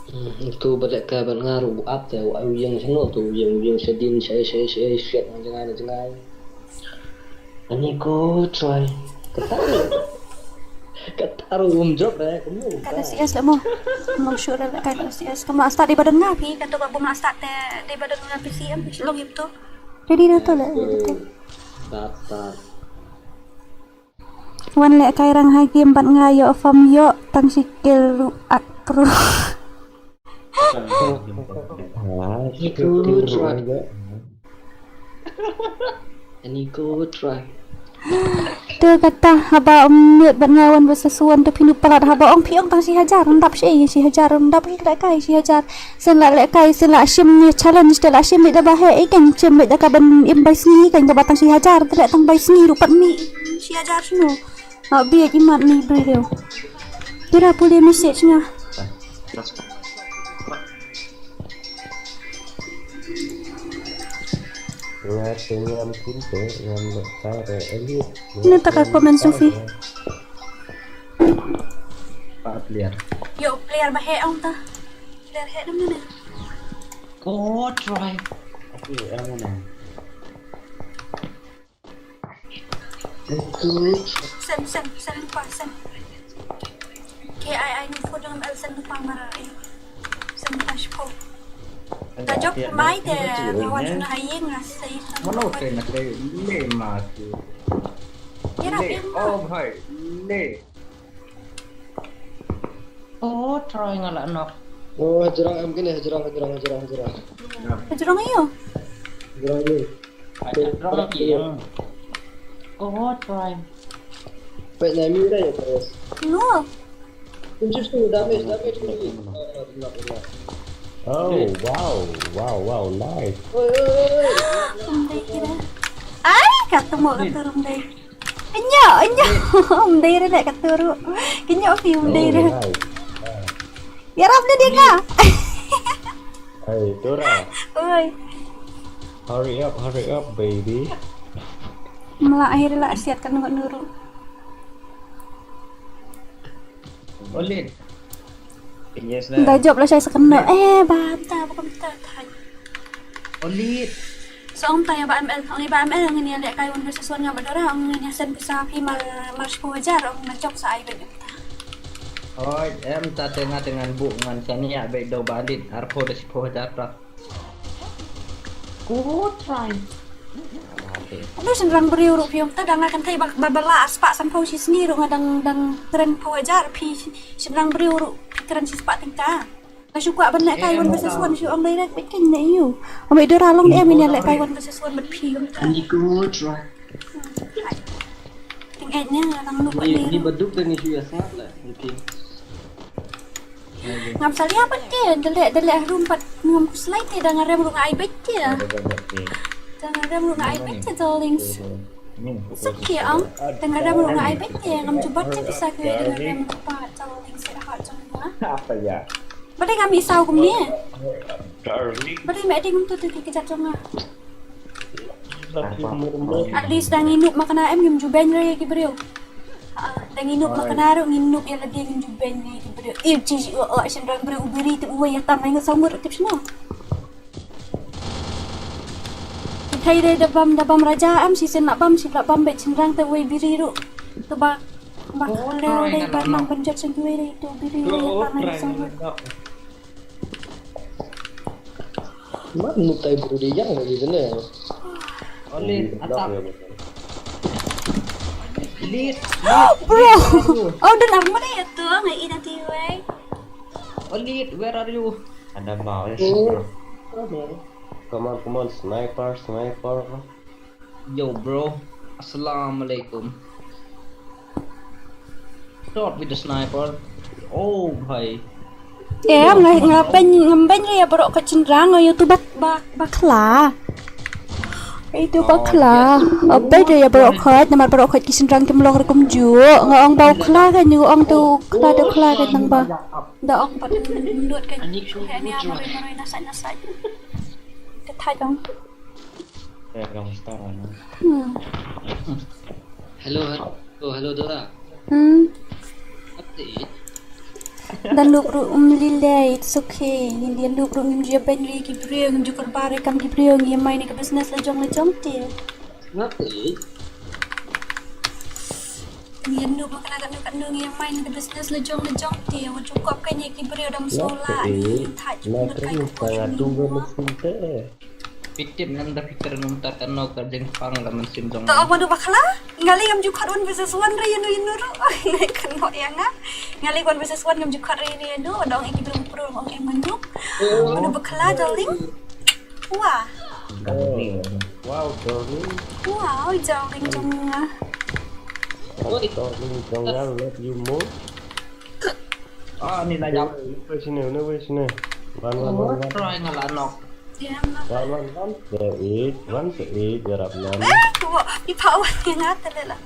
Hmm, tu bad leh kai bad nga ruh u ap te u ïeng shano tu u ïeng ïeng shadien shai shai shai shai na jngai na jngai. Ani ko try. Kata ruh. Kata ruh um jop re, kamu. Kata C S le mo. Mo sure le kata C S. Kamu la start dei ba don nga phi, kata ba bum la start te dei ba don nga P C M, long ip tu. Jadi dah tu le. Start, start. Wan leh kai rang ha game bad nga ïoh farm ïoh tang shi kill ruh ak ruh. Ani ko try. Ani ko try. Te kata haba um mute bad nga one versus one te phin ïa palat haba ong phi ong tang shi hajar, ym dap shi, shi hajar, ym dap shi leh kai shi hajar. Shen la leh kai, shen la shim ïa challenge, te la shim beit da ba heh, i kan shim beit da ka ban im bai sngi, kan kaba tang shi hajar, te leh tang bai sngi ruh pat mih shi hajar shano. Ah, bieit imat ni briew. Kira pule message nga. Nga te ngam kinte, ngam leh kai re elite. Ni ta ka comment Sufi. Pa player. Yo, player ba heh ong ta. Player heh dum ne. Oh, try. Aku yang mana? Sen, sen, sen lupa, sen. K I I ni pho dong el sen lupa mara. Sen lupa shpo. Tajok mai te lawan shuna haye nga sei. Mano te na te le ma tu. Kira le, oh bhai, le. Oh, try nga la knock. Oh, hajrong em kine, hajrong, hajrong, hajrong, hajrong. Hajrong ayo. Hajrong ni. Hajrong lagi yang. Oh, try. Wait, na mi dah ya terus. No. Kunci tu damage, damage kunci. Oh, knock, knock. Oh, wow, wow, wow, nice. Oi, oi, oi. Rum dei kira. Ai, kata mo kata rum dei. Nya, nya. Rum dei re kat turu. Nya fi rum dei re. Yarap ni dia ka. Hey, Dora. Oi. Hurry up, hurry up, baby. Mla akhir la siat kan ngut nuru. Olin. Yes, da job la shai second no. Eh, ba ta ba kam ta thai. Olin. Song ta ya ba M L, ong ba M L ngin ïa leh kai one versus one nga ba Dora, ong ngin ïa send pisa phi mar mar shiphew hajar, ong na jok sa ai ba. Oi, em ta tengah tengah bu ngan sani ya ba do bandit, arphew da shiphew hajar ta. Good try. Adu sendrang briew ruh phi ong ta dang akan thai ba ba la aspa samphew shisni ruh nga dang dang kren phew hajar phi sendrang briew ruh phi kren shispa tingka. Nga shu kwah ban leh kai one versus one shu ong direct bad kane ïa u. Ong ba Dora long ne em ïa leh kai one versus one bad phi ong ta. Ani good try. Ting eh ne lang nuk ni. Ni baduk dan ni shu ya sat lah. Okay. Ngam salia pat te, da leh da leh harum pat ngam khuslai te da nga rem ruh nga ai beit te. Da nga rem ruh nga ai beit te darlings. Sak te ang, da nga rem ruh nga ai beit te, ngam ju bat te pisa kawei da nga rem ruh pat darlings, sweetheart jong nga. Apa ya? Ba dei ngam isaw kumne. Darling. Ba dei me dei ngam tu tu ki kejap jong nga. At least da ngin nup ma kane em ngim ju beiñ re ki briew. Ah, da ngin nup ma kane ruh ngin nup ïa lade ngim ju beiñ re ki briew. Ïa ji ji o o shin rang briew u biri te uwei ïa tam ngai ngat saw ngut tip shino. Ki thei re da bam da bam raja em shi sen la bam shi la bam bad shin rang te uwei biri ruh. Te ba ba leo re ba nang ban jot shin uwei re te biri uwei ïa tam ngai ngat saw ngut. Man mutai bru di yang lagi kena. Olin, atap. Lead, lead, bro. Oh, dan aku mana ya tu? Ngai ina tiwai. Olin, where are you? Ada mau ya. Come on, come on, sniper, sniper. Yo bro, assalamualaikum. Shot with the sniper. Oh bhai. Eh, nga nga beiñ nga beiñ ïa baroh ka jingrang ïa tu bak bak bakla. Ïa tu bakla. Beiñ ïa baroh ka namar baroh ka ki jingrang kim long ruh kumjuh. Nga ong bakla ka ñu ong tu kla tu kla ka nang ba. Da ong pat mendut ka. Ani ku ni ama roi nasai nasai. Ka thai dong. Hello, hello, hello, Dora. Hmm. Update. Dan luk ruh um lilei, it's okay. Ngin dan luk ruh ngim jia ben ri ki briew, ngim jukor bare kam ki briew, ngim mai ni ka business la jong la jong te. Update. Ngin nu ba kena kenu kenu ngin mai ni ka business la jong la jong te, wa jukor ka ni ki briew dam sola, ngin thaj. Ngin thaj ka tu ba mesin te. Pitim ngan da pikir ngam ta kano ka jingpang la mynsiem jong. To manu bakla? Ngali ngam ju khot one versus one re ïa no ïa no ruh. Ngai kano ïa nga. Ngali one versus one ngam ju khot re ïa no ïa no. Dong iki belum pro ngong em manu. Manu bakla darling. Wah. Wow darling. Wow darling jong nga. Darling jong nga love you more. Ah, ni na jam. Wei sini, wei sini. Wan wan wan wan. Try nga la nok. Wan wan wan. Seit wan seit garap wan. Eh, tu. Ipa wan ni nga tele la.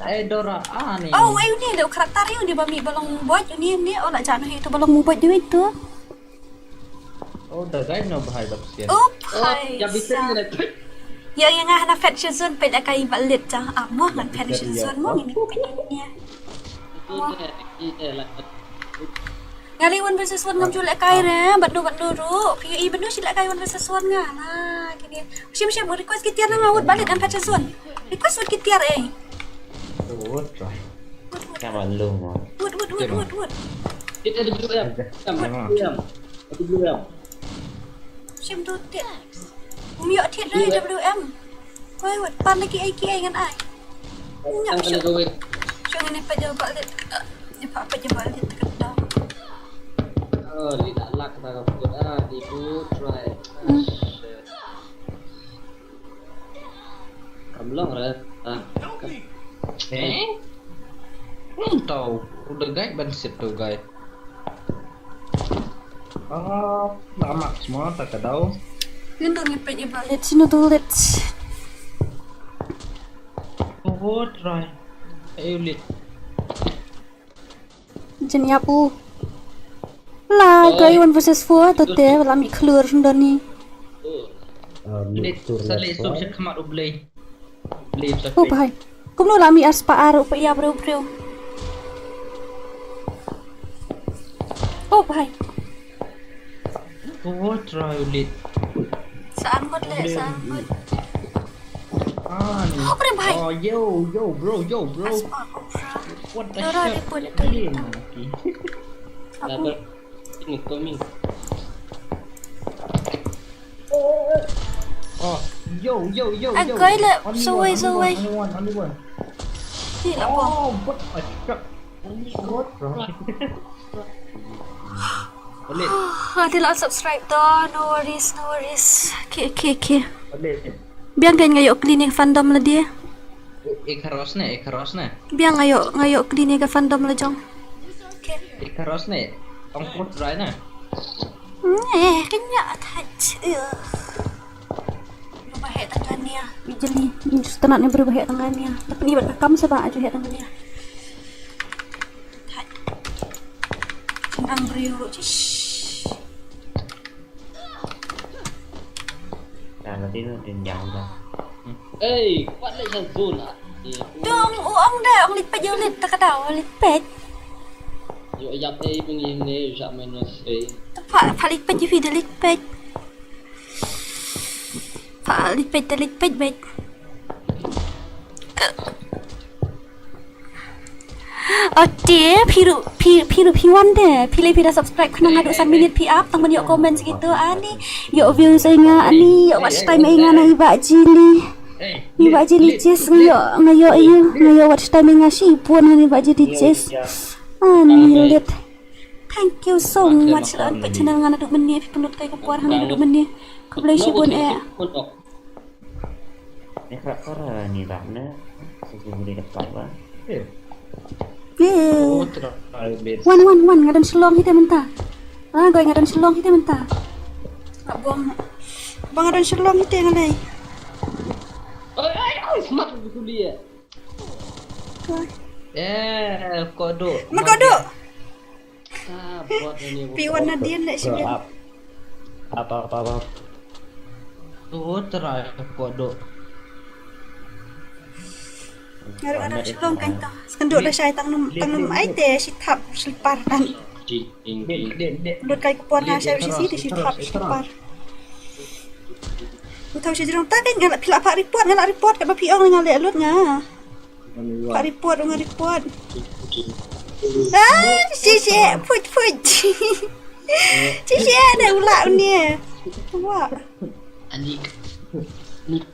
Eh Dora, ah ni. Oh, wei ni de karakter yu ni ba mi balong bot ni ni. Oh la jan hi tu balong bot ni tu. Oh, da gai no bahai bak sian. Oh, ya bisa ni. Ya ya nga hana fat season pe la kai balit ta. Amo ngan fat season mo ni. Ngali one versus one ngam ju leh kai re, bad no bad no ru. P U E bad no shi leh kai one versus one nga. Na kini. Shim shim request ki tiar na nga wut balit an patch zone. Request wut ki tiar eh. Wut try. Ka ban lu mo. Wut wut wut wut wut. Kita di blue M. Kita di blue M. Shim tu tit. Umi yo tit re W M. Wei wut pan lagi ai ki ai ngan ai. Nyap shu. Shu ngene pa jawab balik. Ni pa pa jawab balik tekan dah. Oh, ni dah lak dah kau put ah di put right. Kam long re. Ah. Eh? Nang tau udah guide ban sit tu guide. Ah, lama semua tak kadau. Yun dong ipet iba. Let's no do let's. Oh, try. Ayo lit. Jen yapu. La, oi, guy, one versus four, to te, la mih khlur, don ni. Oh. Ah, mih khlur. Sa leh suk sha khmat U Blei. U Blei sa. Oh, bhai. Kumno la mih ar spah ar, u pa ïa briew briew. Oh, bhai. Oh, try lit. Sa ang kot le, sa ang kot. Ah, ni. Oh, pre, bhai. Oh, yo, yo, bro, yo, bro. Ar spah, oh, bro. What the shit? Dora, dia pun itu. Ini lagi. Aku. Coming, coming. Oh, yo, yo, yo, yo. Agoi le, only one, only one, only one, only one. Ni lah. Oh, what the fuck? Only one, bro. Balik. Ah, dia lah subscribe tu. No worries, no worries. Okay, okay, okay. Balik. Biang kan ngayo clean ïa ka fandom la dia. Icarus ne, Icarus ne. Biang ngayo, ngayo clean ïa ka fandom la jong. Okay. Icarus ne. Ong put rai ne. Eh, kenya atat. Berubah hek tangan dia. Jeli, ni sutanat ni berubah hek tangan dia. Tapi ni buat kam sebab aju hek tangan dia. Atat. Tendang beriuk. Cish. Dah, nanti tu dia jauh dah. Ei, kuat leh sa zone ah. Dong, u ong dah, ong lipet jauh leh, tak ada, ong lipet. Yo, yap ei, pengin ni, sa minus ei. Pak, pak lipet je, dah lipet. Pak lipet, dah lipet, bet. Ote, phi ruh, phi, phi ruh, phi wan de, phi leh phi da subscribe khnang haduh san minit phi ap, tang ban ïoh comment gitu, ani, ïoh views ïa nga, ani, ïoh watch time ïa nga na i Bah Jili. I Bah Jili, cheers, nga ïoh, nga ïoh, ïoh, nga ïoh watch time ïa nga shibun na i Bah Jili, cheers. Ani, lit. Thank you so much, la peit channel nga naduh mynne, phi pynlut kai ka por ha nga naduh mynne. Khublei shibun eh. Ni khrap kara ni ram ne. Sisi muli dekat ba. Eh. Wan, wan, wan, nga don Shillong hi te mynta. Ah, goi, nga don Shillong hi te mynta. Abang. Abang, nga don Shillong hi te nga lei. Oi, oi, oi, smat aku kuliah. Eh, kodok. Ma kodok. Pi wan na dien leh shi dien. Ap, ap, ap, ap. Tu try kodok. Ngaruh anak Shillong kan tu. Skanduk dah shai tang num, tang num ai te shi thap slipar kan. Lut kai ka por nga shai shi si te shi thap slipar. Utau shi jrong ta kan nga la phi la phah report, nga la report kat ba phi ong nga leh lut nga. Phah report, nga report. Ah, shi shi, put, put. Shi shi, ada ulah ni. Wah. Ani.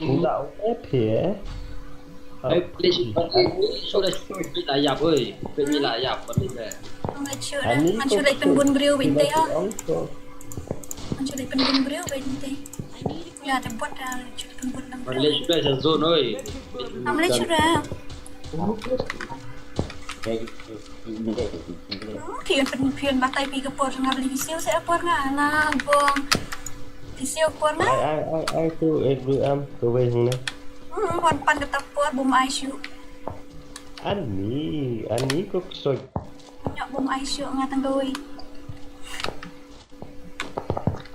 Ulah, eh, phi, eh. Ai, please, please, please, please, la yap, oi. Please, la yap, please. Ani, man shu leh pynbun briew binte ha. Man shu leh pynbun briew binte. Ya, te bot, ah, shu leh pynbun lang. Man leh shu leh sa zone, oi. Am leh shu leh. Phi un pyn, phi un batai phi ka por nga beli phi siew se por nga la bong. Phi siew por nga. Ai, ai, ai, ai, tu, eh, bru am, tu wei hung na. Hmm, wan pan kata por bum ai shu. Ani, ani ko ksoi. Nyok bum ai shu nga tang wei.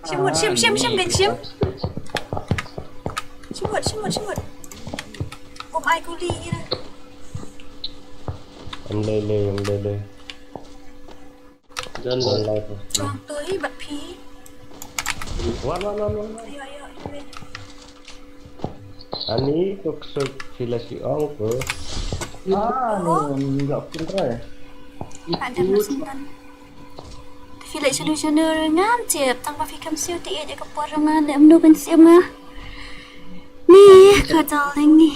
Shim mut, shim, shim, shim, gan shim. Shim mut, shim mut, shim mut. Bum ai kuli ira. Am lei lei, am lei lei. Jan wan lai. Jong tu hi bat phi. Wan, wan, wan, wan. Ayo, ayo, ayo. Ani ko ksoi phi la shi ong ko. Ah, ni ni ga pun trai. Ada masin kan. Phi leh shanu shanu ngam chep tang ba phi kam siew ti ïa ka por nga ne mnu kan siew nga. Ni ka darling ni.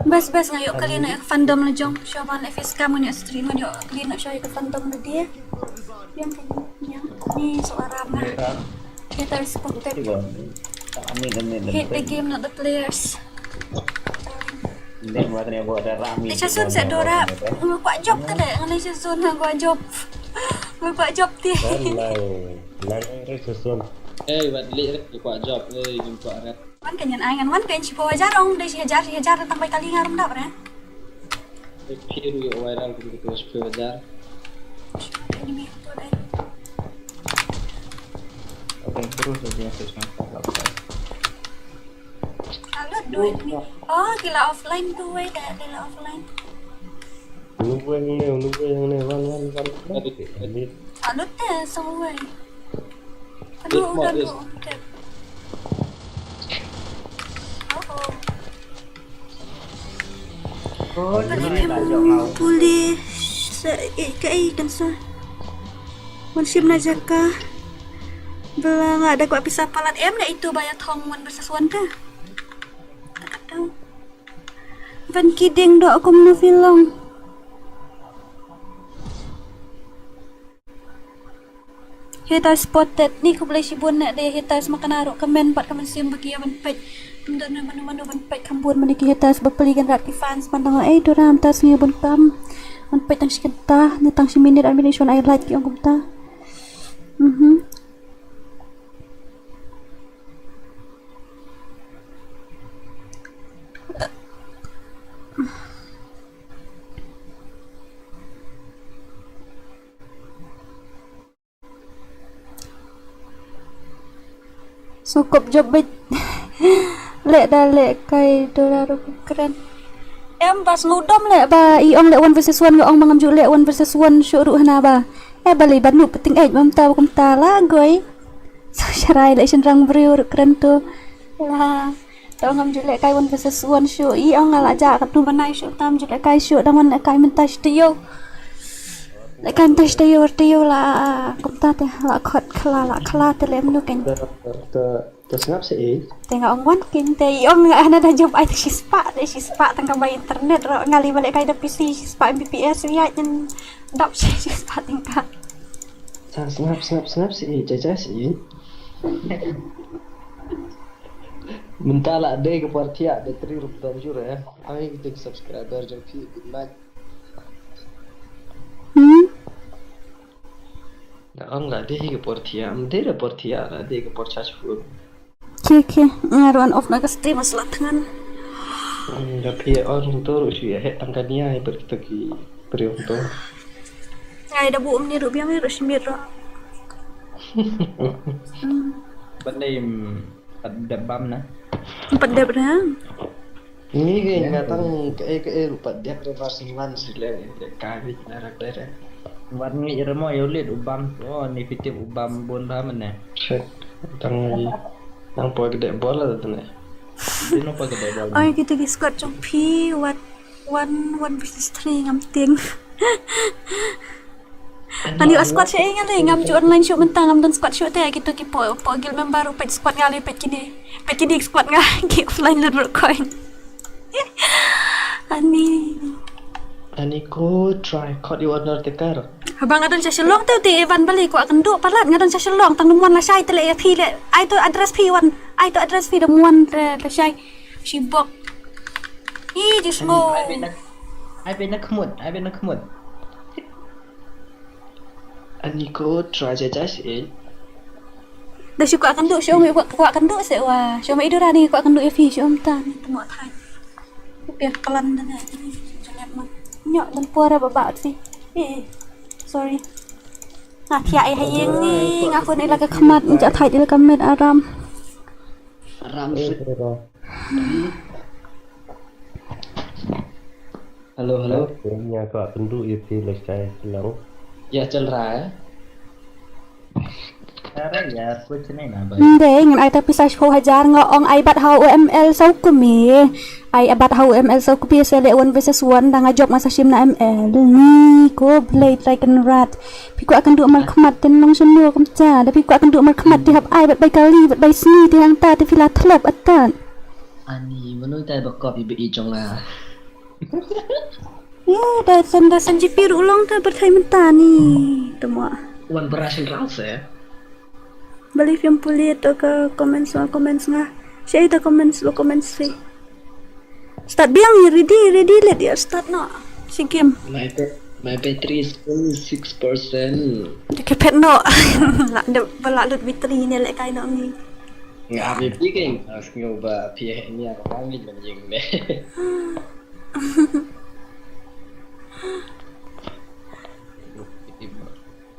Bas bas nga ïoh clean ïa ka fandom la jong. Shuwa ban leh face cam nga ïoh stream nga ïoh clean shuwa ïa ka fandom la dia. Yang kan yang ni so aram na. Kita respected. Amin, amin, amin. Hate the game, not the players. Ni buat ni buat ada rami. Ni chasun sa Dora. Nga kwah job tu deh. Nga ni chasun nga kwah job. Nga kwah job ti. Lai, lai, lai, chasun. Eh, wat leh rek kwah job, eh, jumpa rek. Wan kan ngan ai ngan wan kan shiphew hajar ong dei shi hajar shi hajar tang bai kali nga rum dap re. Phi ruh ïoh viral kito shiphew hajar. Ini mi tu dei. Terus aja yang session. Salut duit ni. Oh, ki la offline tu wei, dah, dah la offline. Nunggu yang ni, nunggu yang ni, wan, wan, wan. Edit, edit. Salut deh, so wei. Aduh, udah lu. Okay. Oh, oh. Pule sa, eh, kaei kan sa. Wan shim na jaka. Bla nga da kwah pisa palat em na itu ba ïa thong one versus one te. Ban kiding doh kumno phi long. Haters spotted. Ni khublei shibun na de haters, ma kane ruh ka men pat ka mynsiem ba ki ïa ban peit. Ym don mano mano ban peit kham bun mane ki haters, ba pli kan rat ki fans ban tang, "Ei, Dora, mynta sngi bun kam ban peit tang shi kynta ne tang shi minit ar minit shon ai like," ki ong kumta. Mhm. Sngewkop jop beit. Leh da leh kai Dora ruh kren. Em ba sngewdom leh ba i ong leh one versus one, nga ong ba ngam ju leh one versus one shuh ruh hana ba. Eh, balei ba nup pynting ej ba mynta ba kumta la goi. So sharai leh shynrang briew ruh kren to. La. To ngam ju leh kai one versus one shuh. I ong nga la jah katno bnai shuh tam ju leh kai shuh, dang wan leh kai mynta shi taïew. Leh kai mynta shi taïew, taïew la kumta te la khot khla la khla te leh mnu ken. Ta, ta, ta sngap sa ei. Te nga ong wan ken te i ong nga hana da jop ai te shi spah, te shi spah tang ka bai internet ro nga li ba leh kai da P C shi spah M B P S wi ai nyen dap shi, shi spah tang ka. Ta sngap, sngap, sngap sa ei, jaja sa ei. Mynta la dei ka por thiah, battery ruh dang jur eh. Ai, dei subscriber jong phi, good night. Hmm? Nga ong la dei ka por thiah, ym dei ka por thiah, la dei ka por charge full. Ki, ki, nga ruh ngan off na ka stream, slat ngan. Hmm, da phi on to ruh shu ïa heh tang ka nia, eh, bad kita ki briew to. Ngai da buh mni ruh biang, eh, ruh shimit ruh. Hmm. Ban dei, mm, pat dep bam na. Pat dep na. Ni ke nga tang ke, ke, eh, ruh pat dep re, ba sing lan si le, eh, ka ri na rak dep re. Wat ngi re mo ïa u lit u bam, oh, ni fitip u bam bun ba mane. Shit, tang ni, tang poi ka dep bol la tang ne. Dino poi ka dep bol. Oi, kita ki squad jong phi, wat One, one versus three ngam tieng. Ani ïoh squad sha ïing, ani ngam ju online shuh mynta, ngam don squad shuh te, kito ki po, po guild member ruh peit squad nga lei, peit kine. Peit kine squad nga ki offline lut ruh coin. Ani. Ani ko try kot i order te kar. Haba nga don sha Shillong te, te Evan balei kwah kynduh palat, nga don sha Shillong tang dum wan lashai te leh ïa phi leh. Ai to address phi wan, ai to address phi dum wan te lashai. Shibok. Ih, just mo. Ai beit na, ai beit na khmut, ai beit na khmut. Ani ko try ja ja sih. Da shu kwah kynduh shu ong, kwah, kwah kynduh seh wa. Shu ong i Dora ni kwah kynduh ïa phi shu ong ta ni tymok thai. Phi pia klan da na. Nyok ban por ba ba ti. Eh, sorry. Nga thiah ïa ha ïing ni, nga phone ïa la ka khmat, nga thiah ïa la ka met aram. Aram sih. Hello, hello. Nga kwah kynduh ïa phi lashai Shillong. Ya, chal raha hai. Are yaar, kuch nahi na bhai. Nde, ngan ai ta pisa shiphew hajar nga ong ai bat ha u M L saw kmie. Ai bat ha u M L saw kmie se leh one versus one da nga jop nga sa shim na M L. Ni ko blei trai kynrad. Phi kwah kynduh markhmat te nong shano kumta. Da phi kwah kynduh markhmat te hap ai bat bai kali, bat bai sngi te hangta te phi la thlop atan. Ani, mano ita ba kop i ba i jong nga. Ye, da san, da san G P ruh long ta pyrthei mynta ni. Tamo. Wan brush and rouse eh. Balei phim pule to ka comments, wa comments nga. Shei ta comments, wa comments si. Start biang, ready, ready, let ïa start noh. Shi game. My ba-, my battery is only six percent. Te ka phet noh. La, de, ba la lut battery ne leh kai noh ngi. Nga ap ïa phi keiñ, nga sngew ba phi heh nia ka bang ngi ban ïeng ne.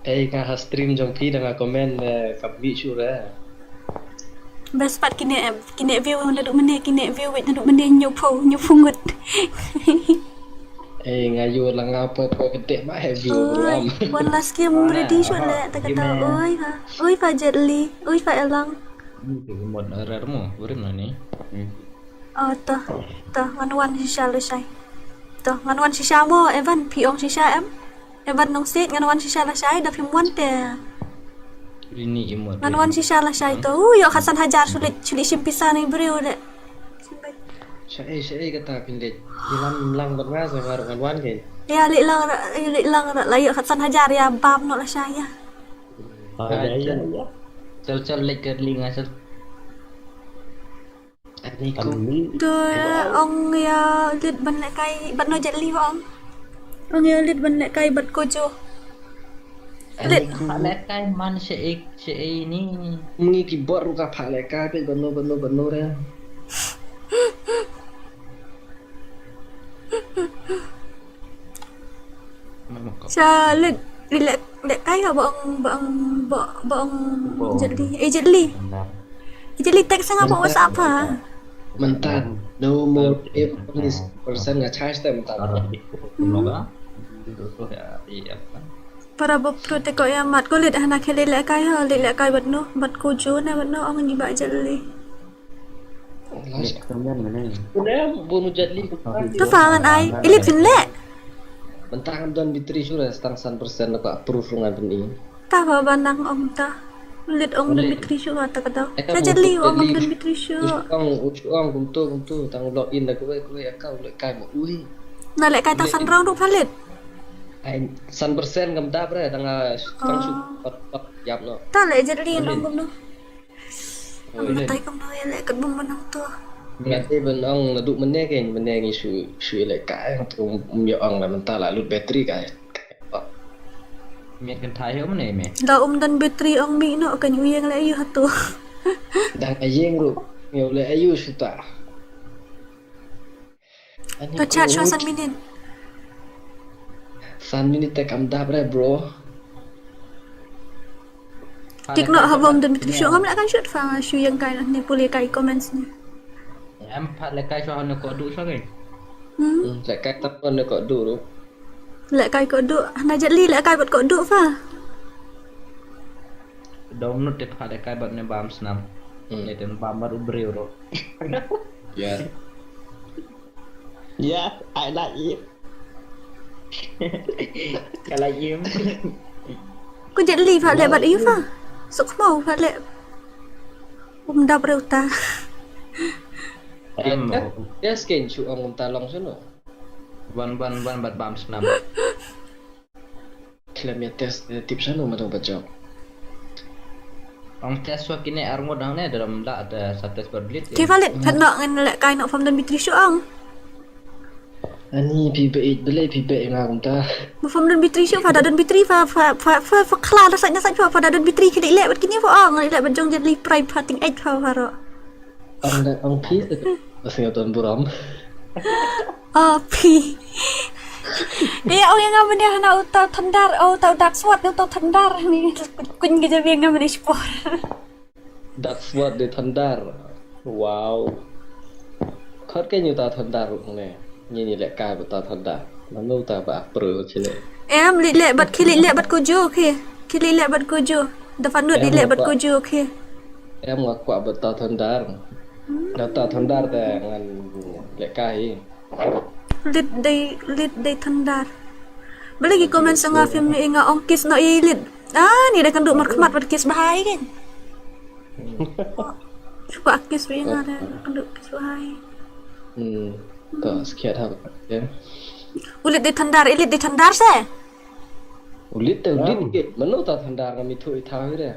Ei, nga ha stream jong phi da nga comment, eh, ka mih shuh re. Best part kine, kine view naduh mynne, kine view wait naduh mynne hynñiewphew, hynñiewphew ngut. Eh, nga ïoh la nga poi poi kdeh ma he view. Oi, ram. Wan la skim ready shot le, ta kata, oi fa, oi fa Jet Li, oi fa Elang. Ni tu mod rer mo, burim na ni. Hmm. Oh, to, to, ngan wan shisha lashai. To, ngan wan shisha mo, Evan, phi ong shisha em? Evan Nongsiej, ngan wan shisha lashai, da phim wan te. Ini imut. Ngan wan shisha lashai to. Uh, ïoh khatsan hajar shu leit, shu leit shim pisa na i briew de. Shaei, shaei kata phin leit. Ïalam lang bad nga sa nga ruh ngan wan kein. Ïa leit lang ra, ïa leit lang ra, la ïoh khatsan hajar ïa bam noh lashai ïa. Ah, ïa, ïa, ïa. Chal, chal, leit kat li nga chal. Ani ku. Ani. To, ong ïa Lit ban lehkai bad no Jet Li ba ong. Ong ïa Lit ban lehkai bad Kojo. Ani Lit. Ku. Phah lehkai man shaei, shaei ni. Ngi ki bor ruh ka phah lehkai peit bad no, bad no, bad no re. Sha Lit, Lit leh, lehkai ha ba ong, ba ong, ba, ba ong Jet Li. Eh, Jet Li. Eh, Jet Li text nga ba WhatsApp ha. Mynta, no more if only percent nga charge te mynta. Hmm. Para ba pro te ko ïa mat ko Lit hana khie lehkai ha, lehkai bad no, bad Kojo ne bad no ong ni ba Jet Li. Last comment mana? Udah, bunuh Jet Li. Tapi tu fa ngan ai, Lit phin leh. Mynta ngam don battery shuh re, tang san persen ko approve ngan pyni. Ta fa ba nang ong ta. Lit ong don battery shuh ta ka dau. Eh, ta Jet Li ong don battery shuh. Ong, ong kumtu, kumtu, tang log in da kawei, kawei account lehkai mo ui. Na lehkai tang san round ruh pha Lit. Ai, san persen kam dap re, tang, ah, tang shu pat, pat, yap no. Ta leh Jet Li ong kumno. Oi, batai kumno ïa leh kat bym ban ong to. Nga te ban ong naduh mynne kein, mynne ngi shu, shu ïa lehkai, to ym ïa ong la mynta la lut battery kai. Miet kan thai heo mynne me. Da um don battery ong mi no kan u ïeng leh ayu hato. Dang ïeng ruh, ngi u leh ayu shuta. To chat shuwa san minit. San minit te kam dap re, bro. Tik noh haba ym don battery shuh ngam lah kan shoot fa shu ïeng kai noh ne pule kai comments ne. Em pha lehkai shuwa ne ko du shuwa kai. Hmm. Hmm, lehkai tang ne ko du ru. Lehkai ko du, na Jet Li lehkai bad ko du fa. Dom nut te pha lehkai bad ne bam snam. Hmm. Ne te bam bad u briew ru. Ya. Yeah, I like it. Ka like him. Ko Jet Li pha leh bad ïa pha. Suk mo pha leh. Um dap reu ta. Em. Yes, ken shu ong um ta long shuh no. Ban, ban, ban bad bam snam. Khlem ïa test, eh, tip shano ma dang ba jop. Ong test shuwa kine ar ngut hangne da ram da, da sa test bad Lit. Ki valid phet noh ngan lehkai noh pham don battery shuh ong. Ani phi ba eit balei phi ba eit nga kumta. Ba pham don battery shuh pha da don battery pha, pha, pha, pha, pha khla da sait na sait pha, pha da don battery ki leh leh bad kine pha ong, leh leh bad jong Jet Li prai pha ting eit pha pha ro. Ong da, ong phi. Bas nga ton burom. Oh, phi. Ïa, ong ïa nga mynne hana uta u thandar, oh, uta u dark sword, uta u thandar ni. Kuñ ka jabieng nga mynne shipor. Dark sword de thandar. Wow. Khot ka nyu uta u thandar ne. Ngi ngi lehkai bad uta u thandar. Mano uta ba apro chine. Em, leh leh bad ki leh leh bad Kojo, okay. Ki leh leh bad Kojo. Da fan nud leh leh bad Kojo, okay. Em nga kwah bad uta u thandar. Hmm. Da uta u thandar te ngan lehkai. Lit dei, Lit dei thandar. Balei ki comment sa nga phim ïa nga ong kiss noh ïa Lit. Ah, ni da kynduh markhmat bad kiss bha ïa kein. Kwah kiss ïa nga da kynduh kiss bha ïa. Hmm. To skhiat ha. U Lit dei thandar, i Lit dei thandar se. U Lit te u Lit ke, mano ta thandar ngam ithuh ithaw hi re.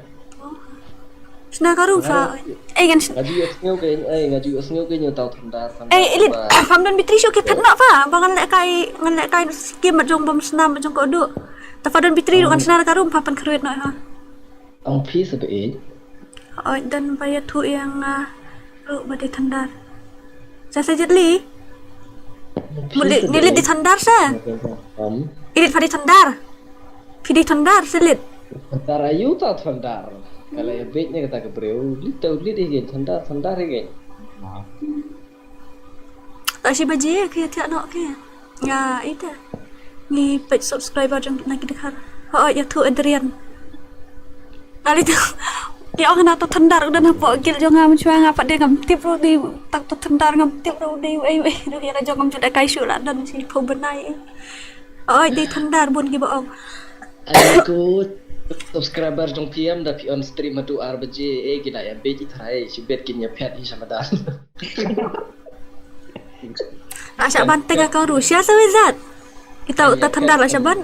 Shna ka room pha. Ei ngan. Nga ju ïohsngew ke, ei nga ju ïohsngew ke ngi ta thandar. Ei, i Lit, pham don battery shuh ki phet noh pha. Ba ngan lehkai, ngan lehkai skim bad jong bam snam bad jong ko du. Ta pha don battery ruh ngan shna ka room pha pan khrwit noh ha. Ong phi sa ba eit. Oi, don ba ïathuh ïa nga ruh ba dei thandar. Sa sa Jet Li. Ong phi sa ba eit. Ngi Lit dei thandar sa. Ong. I Lit pha dei thandar. Phi dei thandar sa Lit. Thundar ayu ta thundar. Ka la ïa beit ne kata ka briew. Lit ta u lit hi gen thundar thundar hi gen. Ta shi baje ke thiah noh ke. Nga ita. Ngi peit subscriber jong na ki dkhar. Ho ïa thu Adrian. Kali tu. Ïa ong na to thundar u don hapoh guild jong nga mynshuwa nga pat de ngam tip ruh di tak to thundar ngam tip ruh di ei ei ruh ïa la jong ngam ju da kai shuh la don shi phew bnai. Oi dei thundar bun ki ba ong. Ani ku subscriber jong phi em da phi on stream haduh ar baje eh ki da ïa beit i trai shi bet kin ïa phet hi shamadan. Asha ban tega ka ru sha sa wizard. Kita uta thundar asha ban.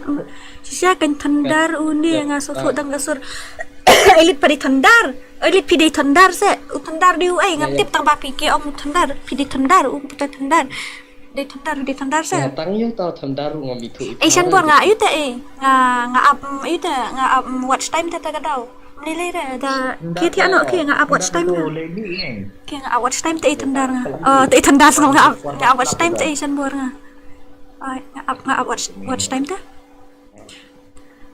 Shisha kan thundar uni nga so so dang ka sur. Elit padi thundar. Elit pidi thundar se. U thundar di u ai ngam tip tang ba phi ke ong thundar pidi thundar u puta thundar. Dei thundar dei thundar se. Tang yu tau thundar u ngam ithu. Eh shan bor nga yu te eh. Nga nga ap yu te nga ap watch time te ta ka dau. Ni le re da ki ti ano ki nga ap watch time nga. Ki nga ap watch time te i thundar nga. Oh te i thundar nga ap nga ap watch time te i shan bor nga. Ai nga ap nga ap watch watch time te.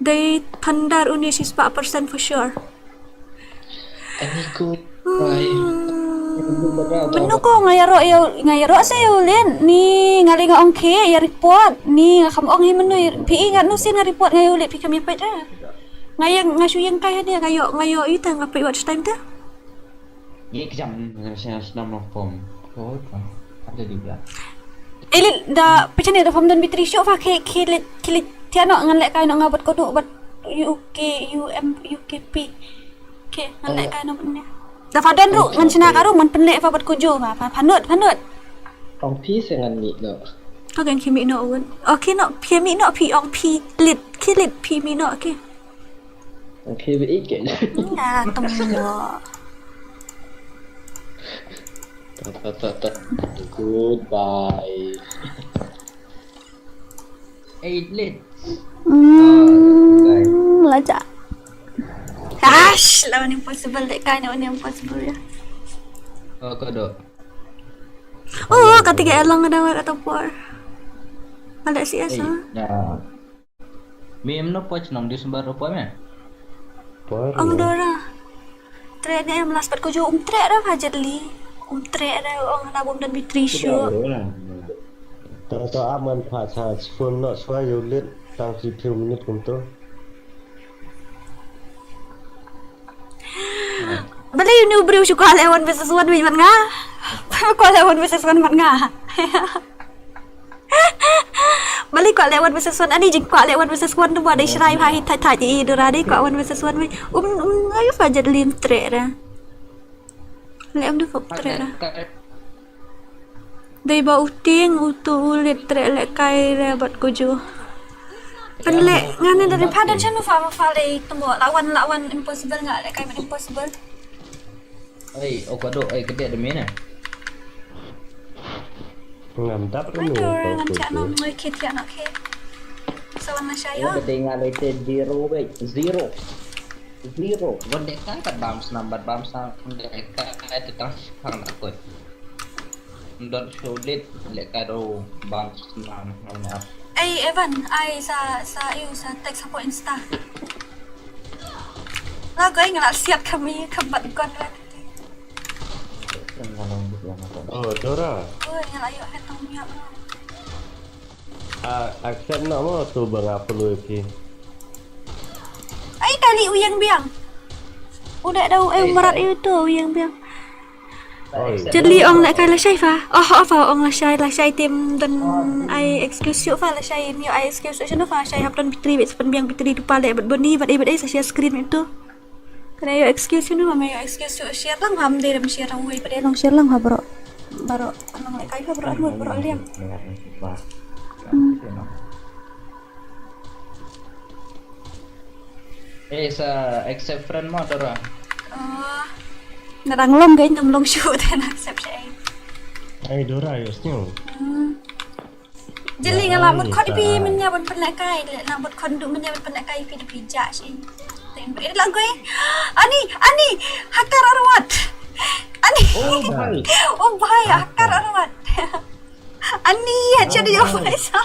Dei thundar uni si spah percent for sure. Ani ko. Menu ko nga ïa ro ïa nga ïa ro sa ïa ulit ni nga le nga ong ki ïa report ni nga kham ong hi menu phi nga nu sin nga report nga ïa ulit phi kham ïa peit. Nga ïa nga shu ïa kai hadi nga ïoh nga ïoh ita nga peit watch time ta. Ngi kjam nga sna snam long pom. Ko ta. Ada di bla. Elit da pechani da pom don bitri shu fa ke ke le ke le tiano ngan le kai no nga bat kodu bat U K U M U K P. Ke ngan le kai no ne. Da fa don ru ngan sna ka ru ngan penle fa bat kojo fa fa nut fa nut. Ong pi se ngan mi no. Ka gan ki mi no un. Okay no pi mi no pi ong pi lit ki lit pi mi no okay. Okay, we eat it. Nga tong lo. Ta ta ta ta. Goodbye. Eight lit. Hmm, laja. Ash, lawan impossible dek kai lawan impossible ya. Oh, kau dok. Oh, kata ke elang ada awak kata por. Ada C S ah. Dah. Mi em no poch nong di sembar rupa me. Por. Ong Dora. Tre ne em las pat ko jo um tre ra hajar li. Um tre ra ong na bom dan bitri shu. Ta ta aman pha cha phone no swa yo lit tang si few minute kum to. Balei uni u briew shu kwah leh one versus one wei bad nga. Kwah leh one versus one bad nga. Balei kwah leh one versus one ani jingkwah leh one versus one tu ba dei shrai bha hi thait thait i Dora dei kwah one versus one wei. Um um ayu fajar lim treh ra. Leh um du fok treh ra. Dei ba u tieng utu u lit treh lehkai re bad kuju. Pynleh ngan ne da ri phadan shanu fa fa lei tumbo lawan lawan impossible nga lehkai bad impossible. Ei, o kado ei kede de mena. Ngam dap ni. Ngan cha no ngoi kit ya no ke. Sawan na shayo. Kede nga lei te zero be zero. Zero. Wan de ka bad bam snam bad bam snam de ka te tang phang na kot. Don sholit leka do bam snam ngam ap. Ei Evan, ai sa sa iu sa text hapoh Insta. Nga goi nga la siat kami ka bat got. Oh, Dora. Oi, nga la yu hetong miak. Ah, accept na mo tu bang apa lu ki. Ai kali uyang biang. Udah dau eh merat itu uyang biang. Jadi ong lehkai lashai fa. Oh, oh fa ong lashai lashai tim don ai excuse shu fa lashai mio ai excuse shu no fa shai hap don bitri bit sepen biang bitri dupa leh bad boni bad ai bad ai sa share screen itu. Kane ïoh excuse ïa u, ma ïoh excuse ïa u share lang, ham dei ram share lang wei, pat ïa long share lang ha bro. Bro, nang lehkai ha bro, anu bro liang. Eh, sa accept friend mo, Dora? Oh, na dang long, guys, nam long shu, te na accept sha. Ai, Dora, ïoh sñiaw. Hmm. Jylliew nga la mut khot ïa phi mynne ban pynlehkai, la mut khot duh mynne ban pynlehkai ïa phi da phi jah shi. Teng ba la goi. Ani, ani, hakar arwat. Ani. Oh bhai. Oh bhai, hakar arwat. Ani, ha cha da yoh bhai sa.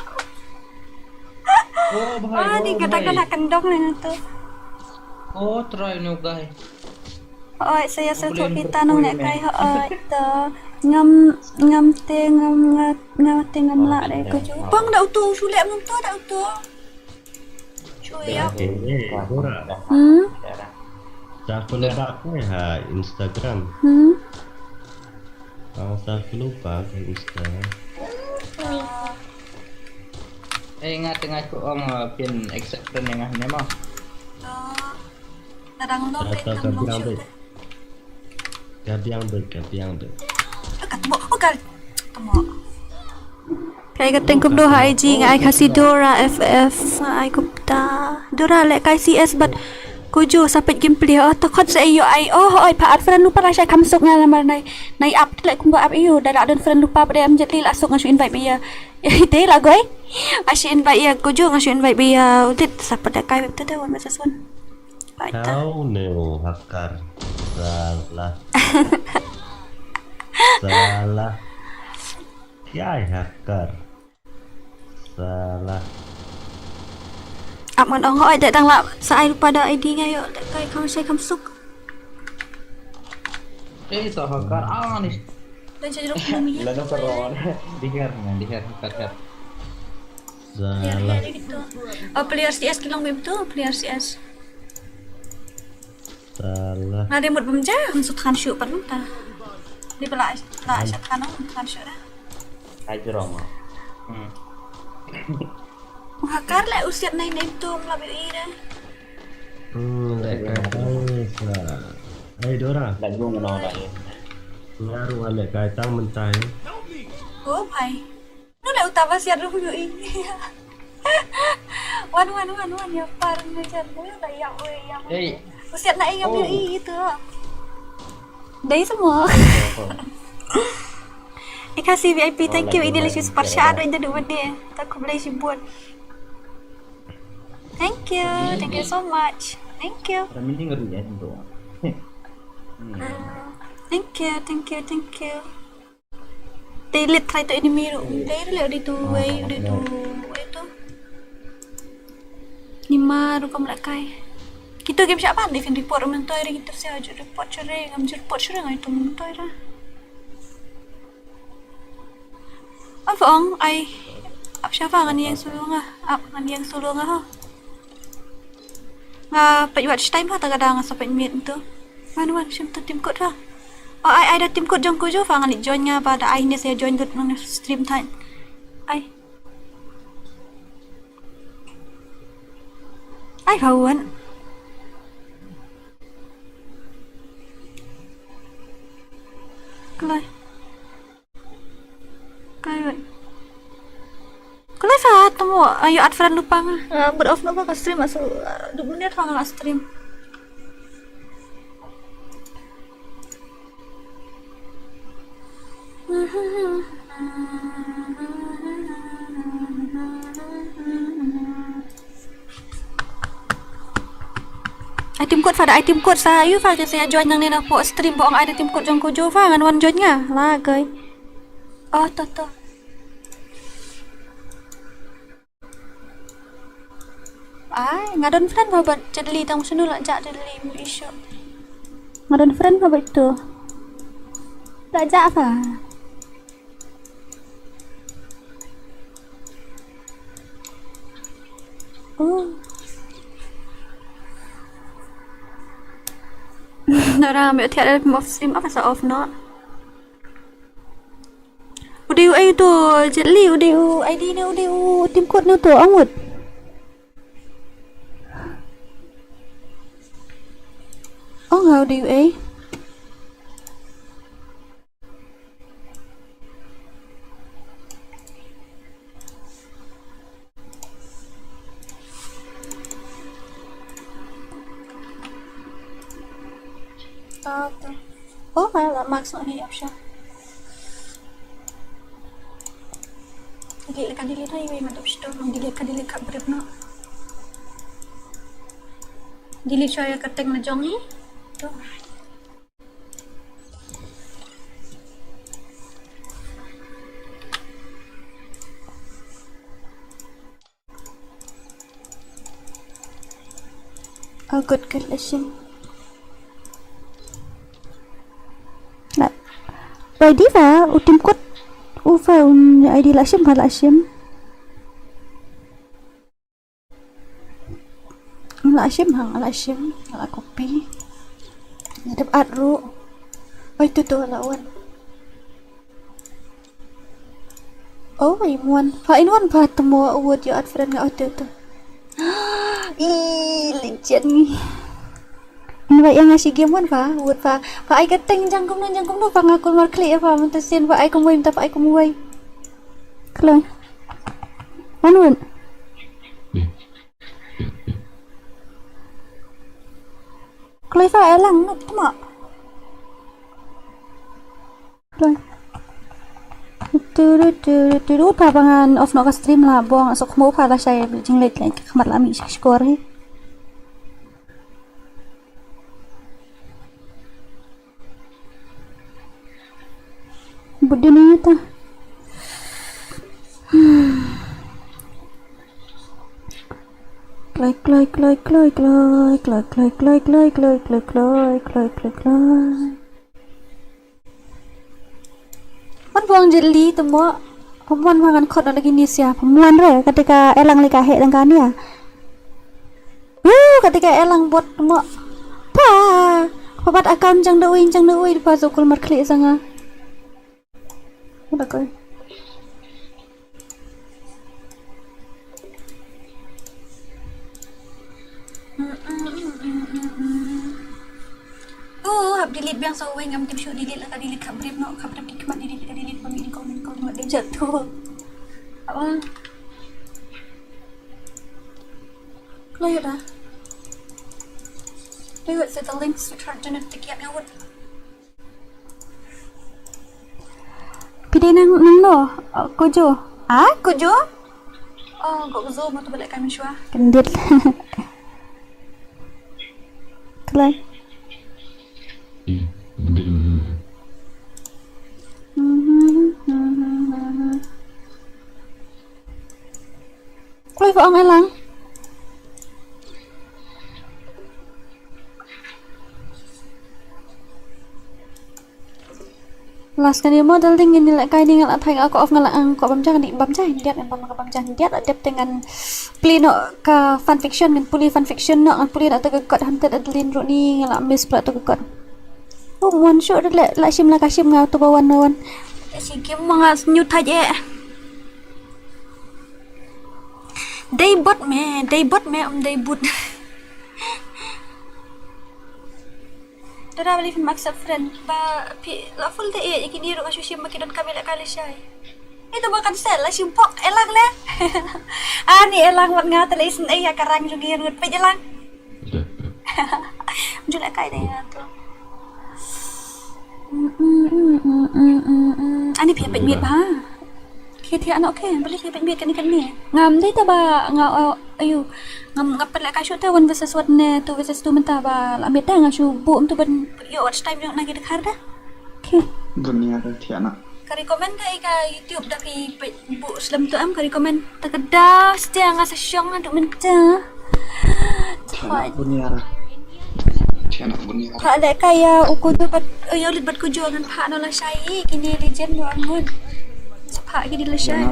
Oh bhai. Ani, kata kana kendong na tu. Oh, try no guy. Oi, saya satu kita nong nek kai oi to. Ngam ngam te ngam ngam te ngam la de ko ju. Pang da uto sule ngam to da uto. Chuya. Eh, Dora. Hmm? Sa follow back ko ha Instagram. Hmm? Ang sa follow back ha Instagram. Eh, nga tengah ko ong uh, pin accept friend nga ne mo. Nadang lo Rata te ka tam long biang shu. Ka biang bek, ka biang bek. Ka tmo, oh ka tmo. Kai ka teng kumno ha I G nga ai ka si Dora F F nga ai kumta. Dora le kai C S but kuju sa pet gameplay oh to khot sa iyo ai oh oi pa at friend lupa ra shai kam suk nga lamar nai nai up le kumba up iyo da la don friend lupa pada am jet li la suk nga shu invite biya. Te la goi. Nga shu invite ya kuju nga shu invite biya utit sa pet da kai web tu da one versus one. Baita. Kau ne hakar. Salah. Salah. Kiai hakar. Salah. Ap ngan ong oi dek dang lap sa ai lupa da I D nga yo dek kai kam sai kam suk. Eh, sa hakar ah ni. Dan saya jeruk minum ya. Lano keron. Dihar man, dihar hakar har. Ya, Salah. ya gitu. Oh player C S kilong bim tu player C S. Salah. Nga de mut bim ja ngan sut khan shu pat lum ta. Di pala la shat khan ong khan shu dah. Ai jrong. Hmm. Hakar le usiat nai nai tu mla bi ira. Hmm, lek kai tang sa. Hey Dora, Dah jrong no dah ya. nga ruh lek kai tang mentai. Oh bhai. Nu le uta ba siat rum yu i. Wan wan wan wan ya par ngai jan nu la ya oi ya. Hey, Usiat na ing yu i itu. Dai semua. Ika si V I P thank you ini lagi super chat ada dulu mana. Tak boleh sibuk. Thank you, thank you so much. Thank you. Dah mending ngeri ya tu. Thank you, thank you, thank you. Delete try to enemy ru. Dai le di tu wei di tu wei tu. Ni ma ru kam la kai. Kita game siapa ni fin report mentoi ri kita sia ju report chere ngam ju report chere ngai tu mentoi ra. Apa ong ai. Ap siapa ngan yang sulu nga. Ap ngan yang sulu nga ha. Nga peit watch time ha ta ka dang sa peit miet tu. Wan wan shim tu tim kut ha. Oh ai ai da tim kut jong ku jo fa ngan join nga ba da ai ne se join dut nang stream time. Ai. Ai fa wan. Klai. Kai wei. Kalai sa tamo ayo at friend lupa nga. Ah, but off na ba ka stream aso duk minit fa nga stream. Ai tim kut fa da ai tim kut sa ayu fa ke sa join nang ne na po stream bo ong ai da tim kut jong ko jo fa ngan wan join nga. La kai. Oh to to. Ai nga don friend ba ba jadli tang sunu la ja jadli mu isu. Nga don friend ba ba itu. La ja fa. Oh. Nara me tiada mo stream apa sa off no. Udah u ai tu jeli udah u I D ni udah u tim kut ni tu angut. Oh nggak udah u ai. Oh, kaya lah maksud ni apa sih? Delete ka delete hai wei mantap situ. Delete ka delete ka berep no. Delete show ya keteng na jong ni. Tu. Oh, good, good, la shim. La. Bai di ba, u tim kut. U fa, um, ai di la shim ba la shim. La shim hang, la shim, la copy. Nga dep at ruh. Bai tu tu la wan. Oh, in one. Fa in one fa temo word your add friend nga oh tu tu. Ih, legend ni. Invite ïa nga shi game wan fa, word fa. Fa ai ka teng jang kumno jang kumno fa nga kulmar klik ïa fa mynta sien fa ai kumwei mynta fa ai kumwei. Kloi. Wan word. Kloi fa elang nuk tma. Kloi. Tu tu tu tu tu pa bangan off no ka stream la bong sok mo pa la shai jingleit lek khmat la mi shkor hi. Budde ni ta. Kloi kloi kloi kloi kloi kloi kloi kloi kloi kloi kloi kloi kloi kloi kloi kloi kloi kloi. Man buang jeli temo. Pemwan mangan khot na lagi ni sia. Pemwan re kata ka elang lagi ka hek dang ka ni ah. Uh, kata ka elang bot temo. Pa. Pabat account jang da uin jang da uin pa zokul mar klik sanga. Udah koi. Oh, hap delete biang sa weng am tim shu delete la ka delete khap brem no khap brem ki khmat delete la ka delete pang ini komen komen mat dem jatuh. Apa? Kloi dah. Kloi wet settings, sweetheart, jangan tikiat ngawut. Pide nang nang no, uh, kujo. Ah, kujo? Oh, kok zo mo tu balik kami shwa. Kendit. Kelai. Kloi fa ong elang. Last kane mo dal ding ngin leh kai ni nga la thai nga ko off nga la ang ko bam jang di bam jang diat bam ka bam jang diat dep te ngan pli no ka fan fiction ngan puli fan fiction no ngan puli no to ka god hunted Adeline ru ni nga la miss pla to ka god. Oh mon shu de la shim la ka shim nga to ba wan no wan. Si kim ma nga sñiu thaj eh. Dei bot me, dei bot me um dei but. Dada bali fin accept friend ba pi la full de e ikini ru asu shim makidon kami la kali shai. Itu ba cancel la shim pok elang le. Ani elang wat nga tele isin e ya karang jungi rut pe jelang. Jula kai de ya tu. Ani pia pet miet ba. Khie thiah noh khie, balei khie pynbiet kane kane. Ngam dei ta ba nga, uh, ayu. Ngam, ngam pynleh kai shuh te one versus one ne two versus two mynta ba la miet te nga shu buh mynta ban ïoh watch time jong na ki dkhar da. Khie. Dunia da thiah noh. Ka recommend ka i ka YouTube da phi buh slem tu am ka recommend. Ta ka da stia nga sa shong nga duk mynta. Thiah noh dunia da. Thiah noh dunia da. Pha leh kai ïa u kudu bad, uh, ïa u lit bad kuju ngan pha noh la shai kine legend wa ngut. Pha kine la shai.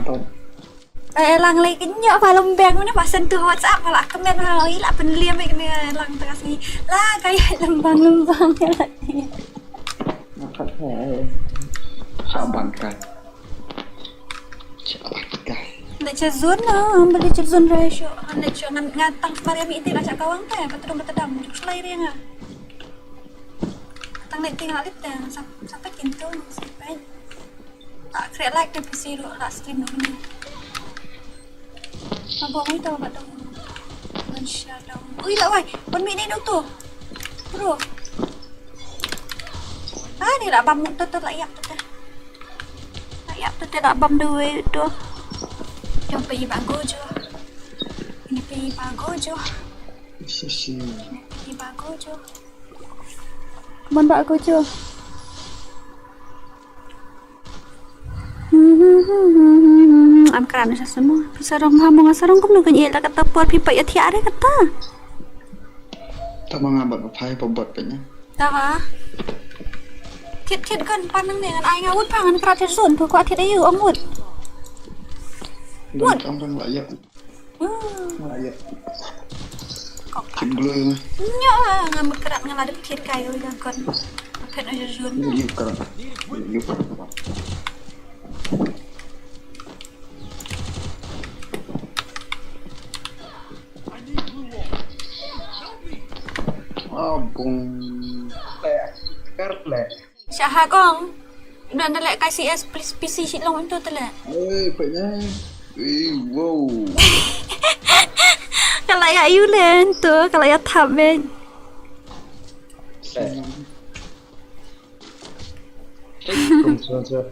Ai lang lai kynjoh ba lem beng mane ba send to WhatsApp ba la kmen ha i la pynliam i kane lang tengah sini. La kai lembang lembang la. Ngakhat hai. Saban kai. Saban kai. Lecture zone na, ba lecture zone rai sho. Lecture ngan ngan tang semari ami iti la sa kawang te, ba tedong ba tedam. Juk selai ria nga. Tang leh ting la lip te, sampai kintu, sampai. Tak create like te pisi ru la stream ru ni. Abo mai tau ba tau. Malaysia tau. Ui la wai, pun mi ni tu. Bro. Ah ni la bam tu tu la yak tu tu. La yak tu tu la bam dua tu. Yang pergi bago jo. Ini pergi bago jo. Sisi. Ini pergi bago jo. Mon ba ko jo. Am kran sa semua. Sarong ha mo nga sarong kumno kan ila kata por pi pa ya thiare kata. Ta ma nga bad ba phai ba bot pynnya. Ta ba. Thied thied kan pan nang ne ngan ai nga wut pa ngan krat thied zone tu kwah thied ayu ong wut. Don kam rang la yak. Hmm. La yak. Kok Kim glue nga. Nya nga mut krat nga la dep thied kai oi ga kon. Phet ayu zone. Yu krat. Yu krat. Ah, bung. Leh, ker leh. Shah ha kong. Udah nda leh kai C S please P C shi long into tele. Eh, pek ne. Eh, wow. Kalau ya you len tu, kalau ya tap ben. Leh. Tip kung sun sun.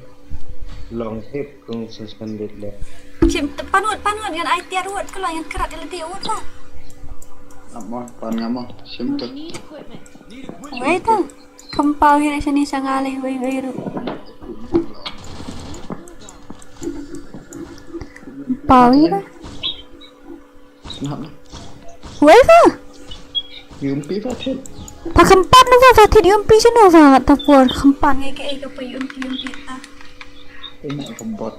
Long tip kung sun sun dit le. Shim te pan wut pan wut ngan ai tiar wut kala ngan krat ila ti wut la. Ap mo pan nga mo. Shim te. Wei ta. Kempau hi shani sanga le wei wei ru. Pau hi la. Snap na. Wei va. Yumpi va thit. Pa khampan va va thit yumpi sino va ta por khampan. Ngai ka ei ka pa yumpi yumpi ta. Ina ka bot.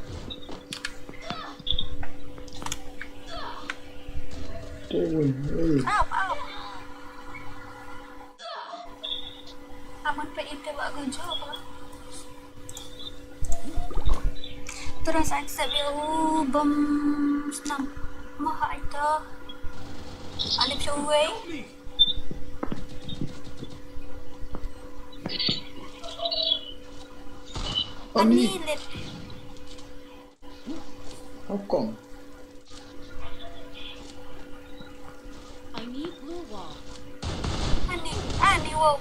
Te wei wei. Au au. Aman pa ite wa go jo ba. Terus accept ya u bom snam. Maha ito. Alip siya uwi. Ani lip. How come? I need blue wall. Ani, ani wow.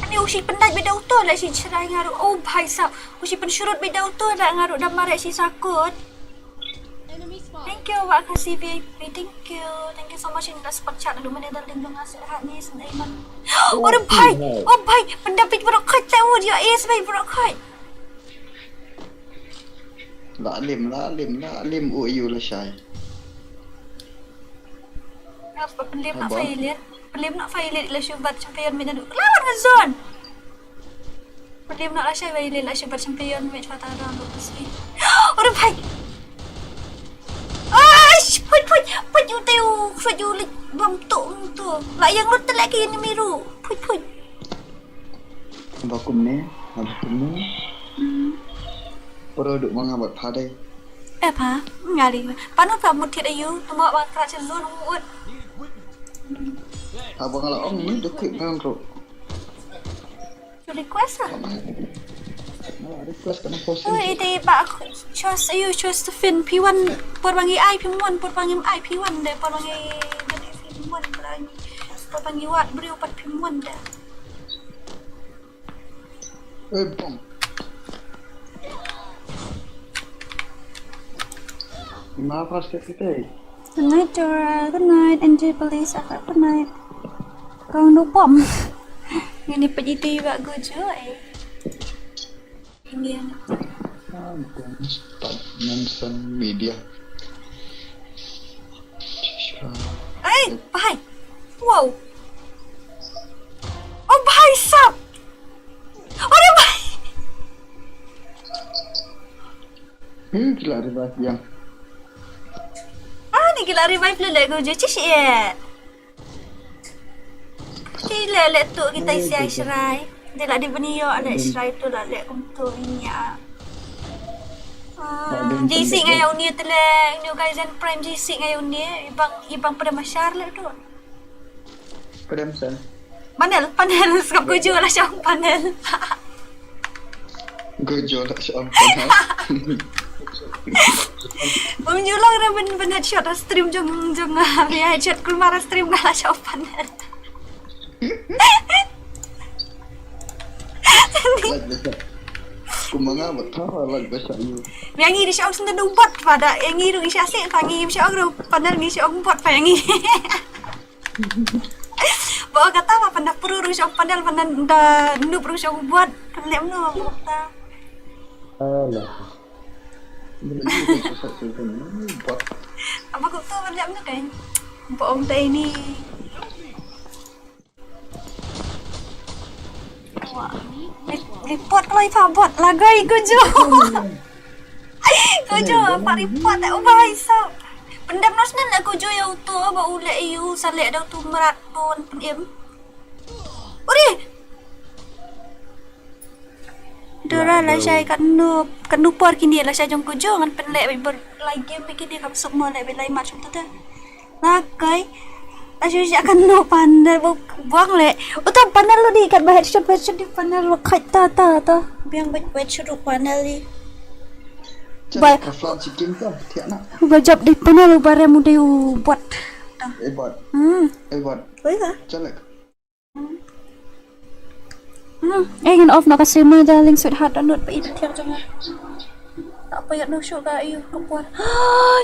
Ani usi pendaj beda uto la si cherai ngaru. Oh bhai sab. Usi pensurut beda uto la ngaru da mare si sakut. Enemy spotted. Thank you wa ka C V I P. Thank you. Thank you so much in the support chat. Lu mane darling dong asil hat ni sen Aiman. Oh bhai. Oh bhai. Pendapit bro khat ta ud yo is bhai bro khat. La lim, la lim, la lim u ayu la shai. Nga ba pynlim na failure. Pynlim na failure la shu bat champion mid na du. Lawan nga zone. Pynlim na la shai failure la shu bat champion mid fata round of the speed. Ora bhai. Ai, phuit phuit phuit u teu, phuit u lik bam tu tu. La yang lut telek ke enemy ru. Phuit phuit. Ba kumne, ba kumne. Pero duk manga bat phadai. Eh pha, ngali. Panu pha mut thied ayu, tuma ba kra chen zone mut. Aba ngala ong ni duk kwit ngan ro. Request ah. Request kan post. Oh, ite ba choose ayu choose to fin P one por bangi ai P one por bangi ai P one de por bangi P one por bangi por bangi wat brio pat P one de. Eh, bom. Nga pas ke kita. Good night, Dora. Good night, N J Police. Good night. Kong no bom. Ini pejiti ba gujo eh. Ini yang Mention media. Hey, bhai. Wow. Oh, bhai sab. Oh, bhai. Hmm, gila revive yang. Ah, ni gila revive le le ko je chis ye. Ti le le tu kita isi ai serai. Dia lah di beni yo ale serai tu lah le kum tu ini ya. Ah, J C ngai au ni tele, new guys and prime J C ngai au ni, ibang ibang pada masyar le tu. Padam sa. Panel, panel, skap guju lah siang panel. Guju lah siang panel. Bum julong ra ben ben headshot ha stream jong jong ah, ya headshot kulmar ha stream lah siang panel. Kumanga ba thawa lag ba sa yu. Yang ngi di siang senda ubat pada, yang ngi ru ngi siang sik pa ngi siang ru panel ngi siang ubat pa yang ngi. Ba kata ba panda pru ru siang panel panda da nup ru siang ubat. Lem no ba kata. Alah. Apa kau tu lem no kan? Ba ong tai ni. Report kloi pha bot lagai Gojo. Gojo pha report eh, oh bhai sab. Pyndem noh snen la Gojo ïa uto ba u leh ïa u sa leh da uto mrad bun pynim. Uri. Dora lashai katno katno por kine lashai jong Gojo ngan pynleh bad bor lai game bad kine kam suk mo leh bad lai match um tata. Lakai. Lashai sha katno panel bok buang leh. Uto panel lo di kat ba headshot headshot di panel lo kait ta ta ta. Biang bad headshot u panel di. Ba- Ka flan chicken ka thiak na. Ba jop di panel u barem u dei u bot. Eh bot. Hmm. Eh bot. Oi ka. Chalek. Hmm. Eh, ngan off noh ka stream, my darling sweetheart, download pa ita thiang jong nga. Ta pa ïa no shu ka ïa ka por.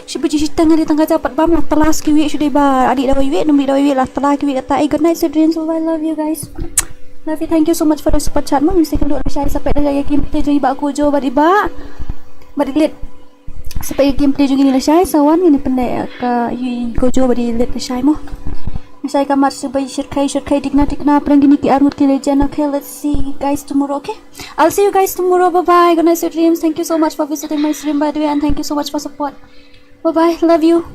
Shi baji shi tang di tang ka japat bam la tala ki wi shu dei ba adi da wi wi num di da wi la tala ki wi kata. Eh, good night, sweet dreams, bye bye, love you guys. Love you, thank you so much for the super chat mo. Mesti kendo lashai sa peit da ïa game te jong i ba Gojo ba di ba. Ba di lit. Sa peit ïa game te jong i lashai sa wan ngin pynleh ka ïa Gojo ba di lit lashai mo. Lashai ka mat sa bai shirkai shirkai dikna dikna pyrang kine ki armut ki legend. Okay, let's see you guys tomorrow, okay? I'll see you guys tomorrow. Bye bye. Good night, sweet dreams. Thank you so much for visiting my stream, by the way, and thank you so much for support. Bye bye. Love you.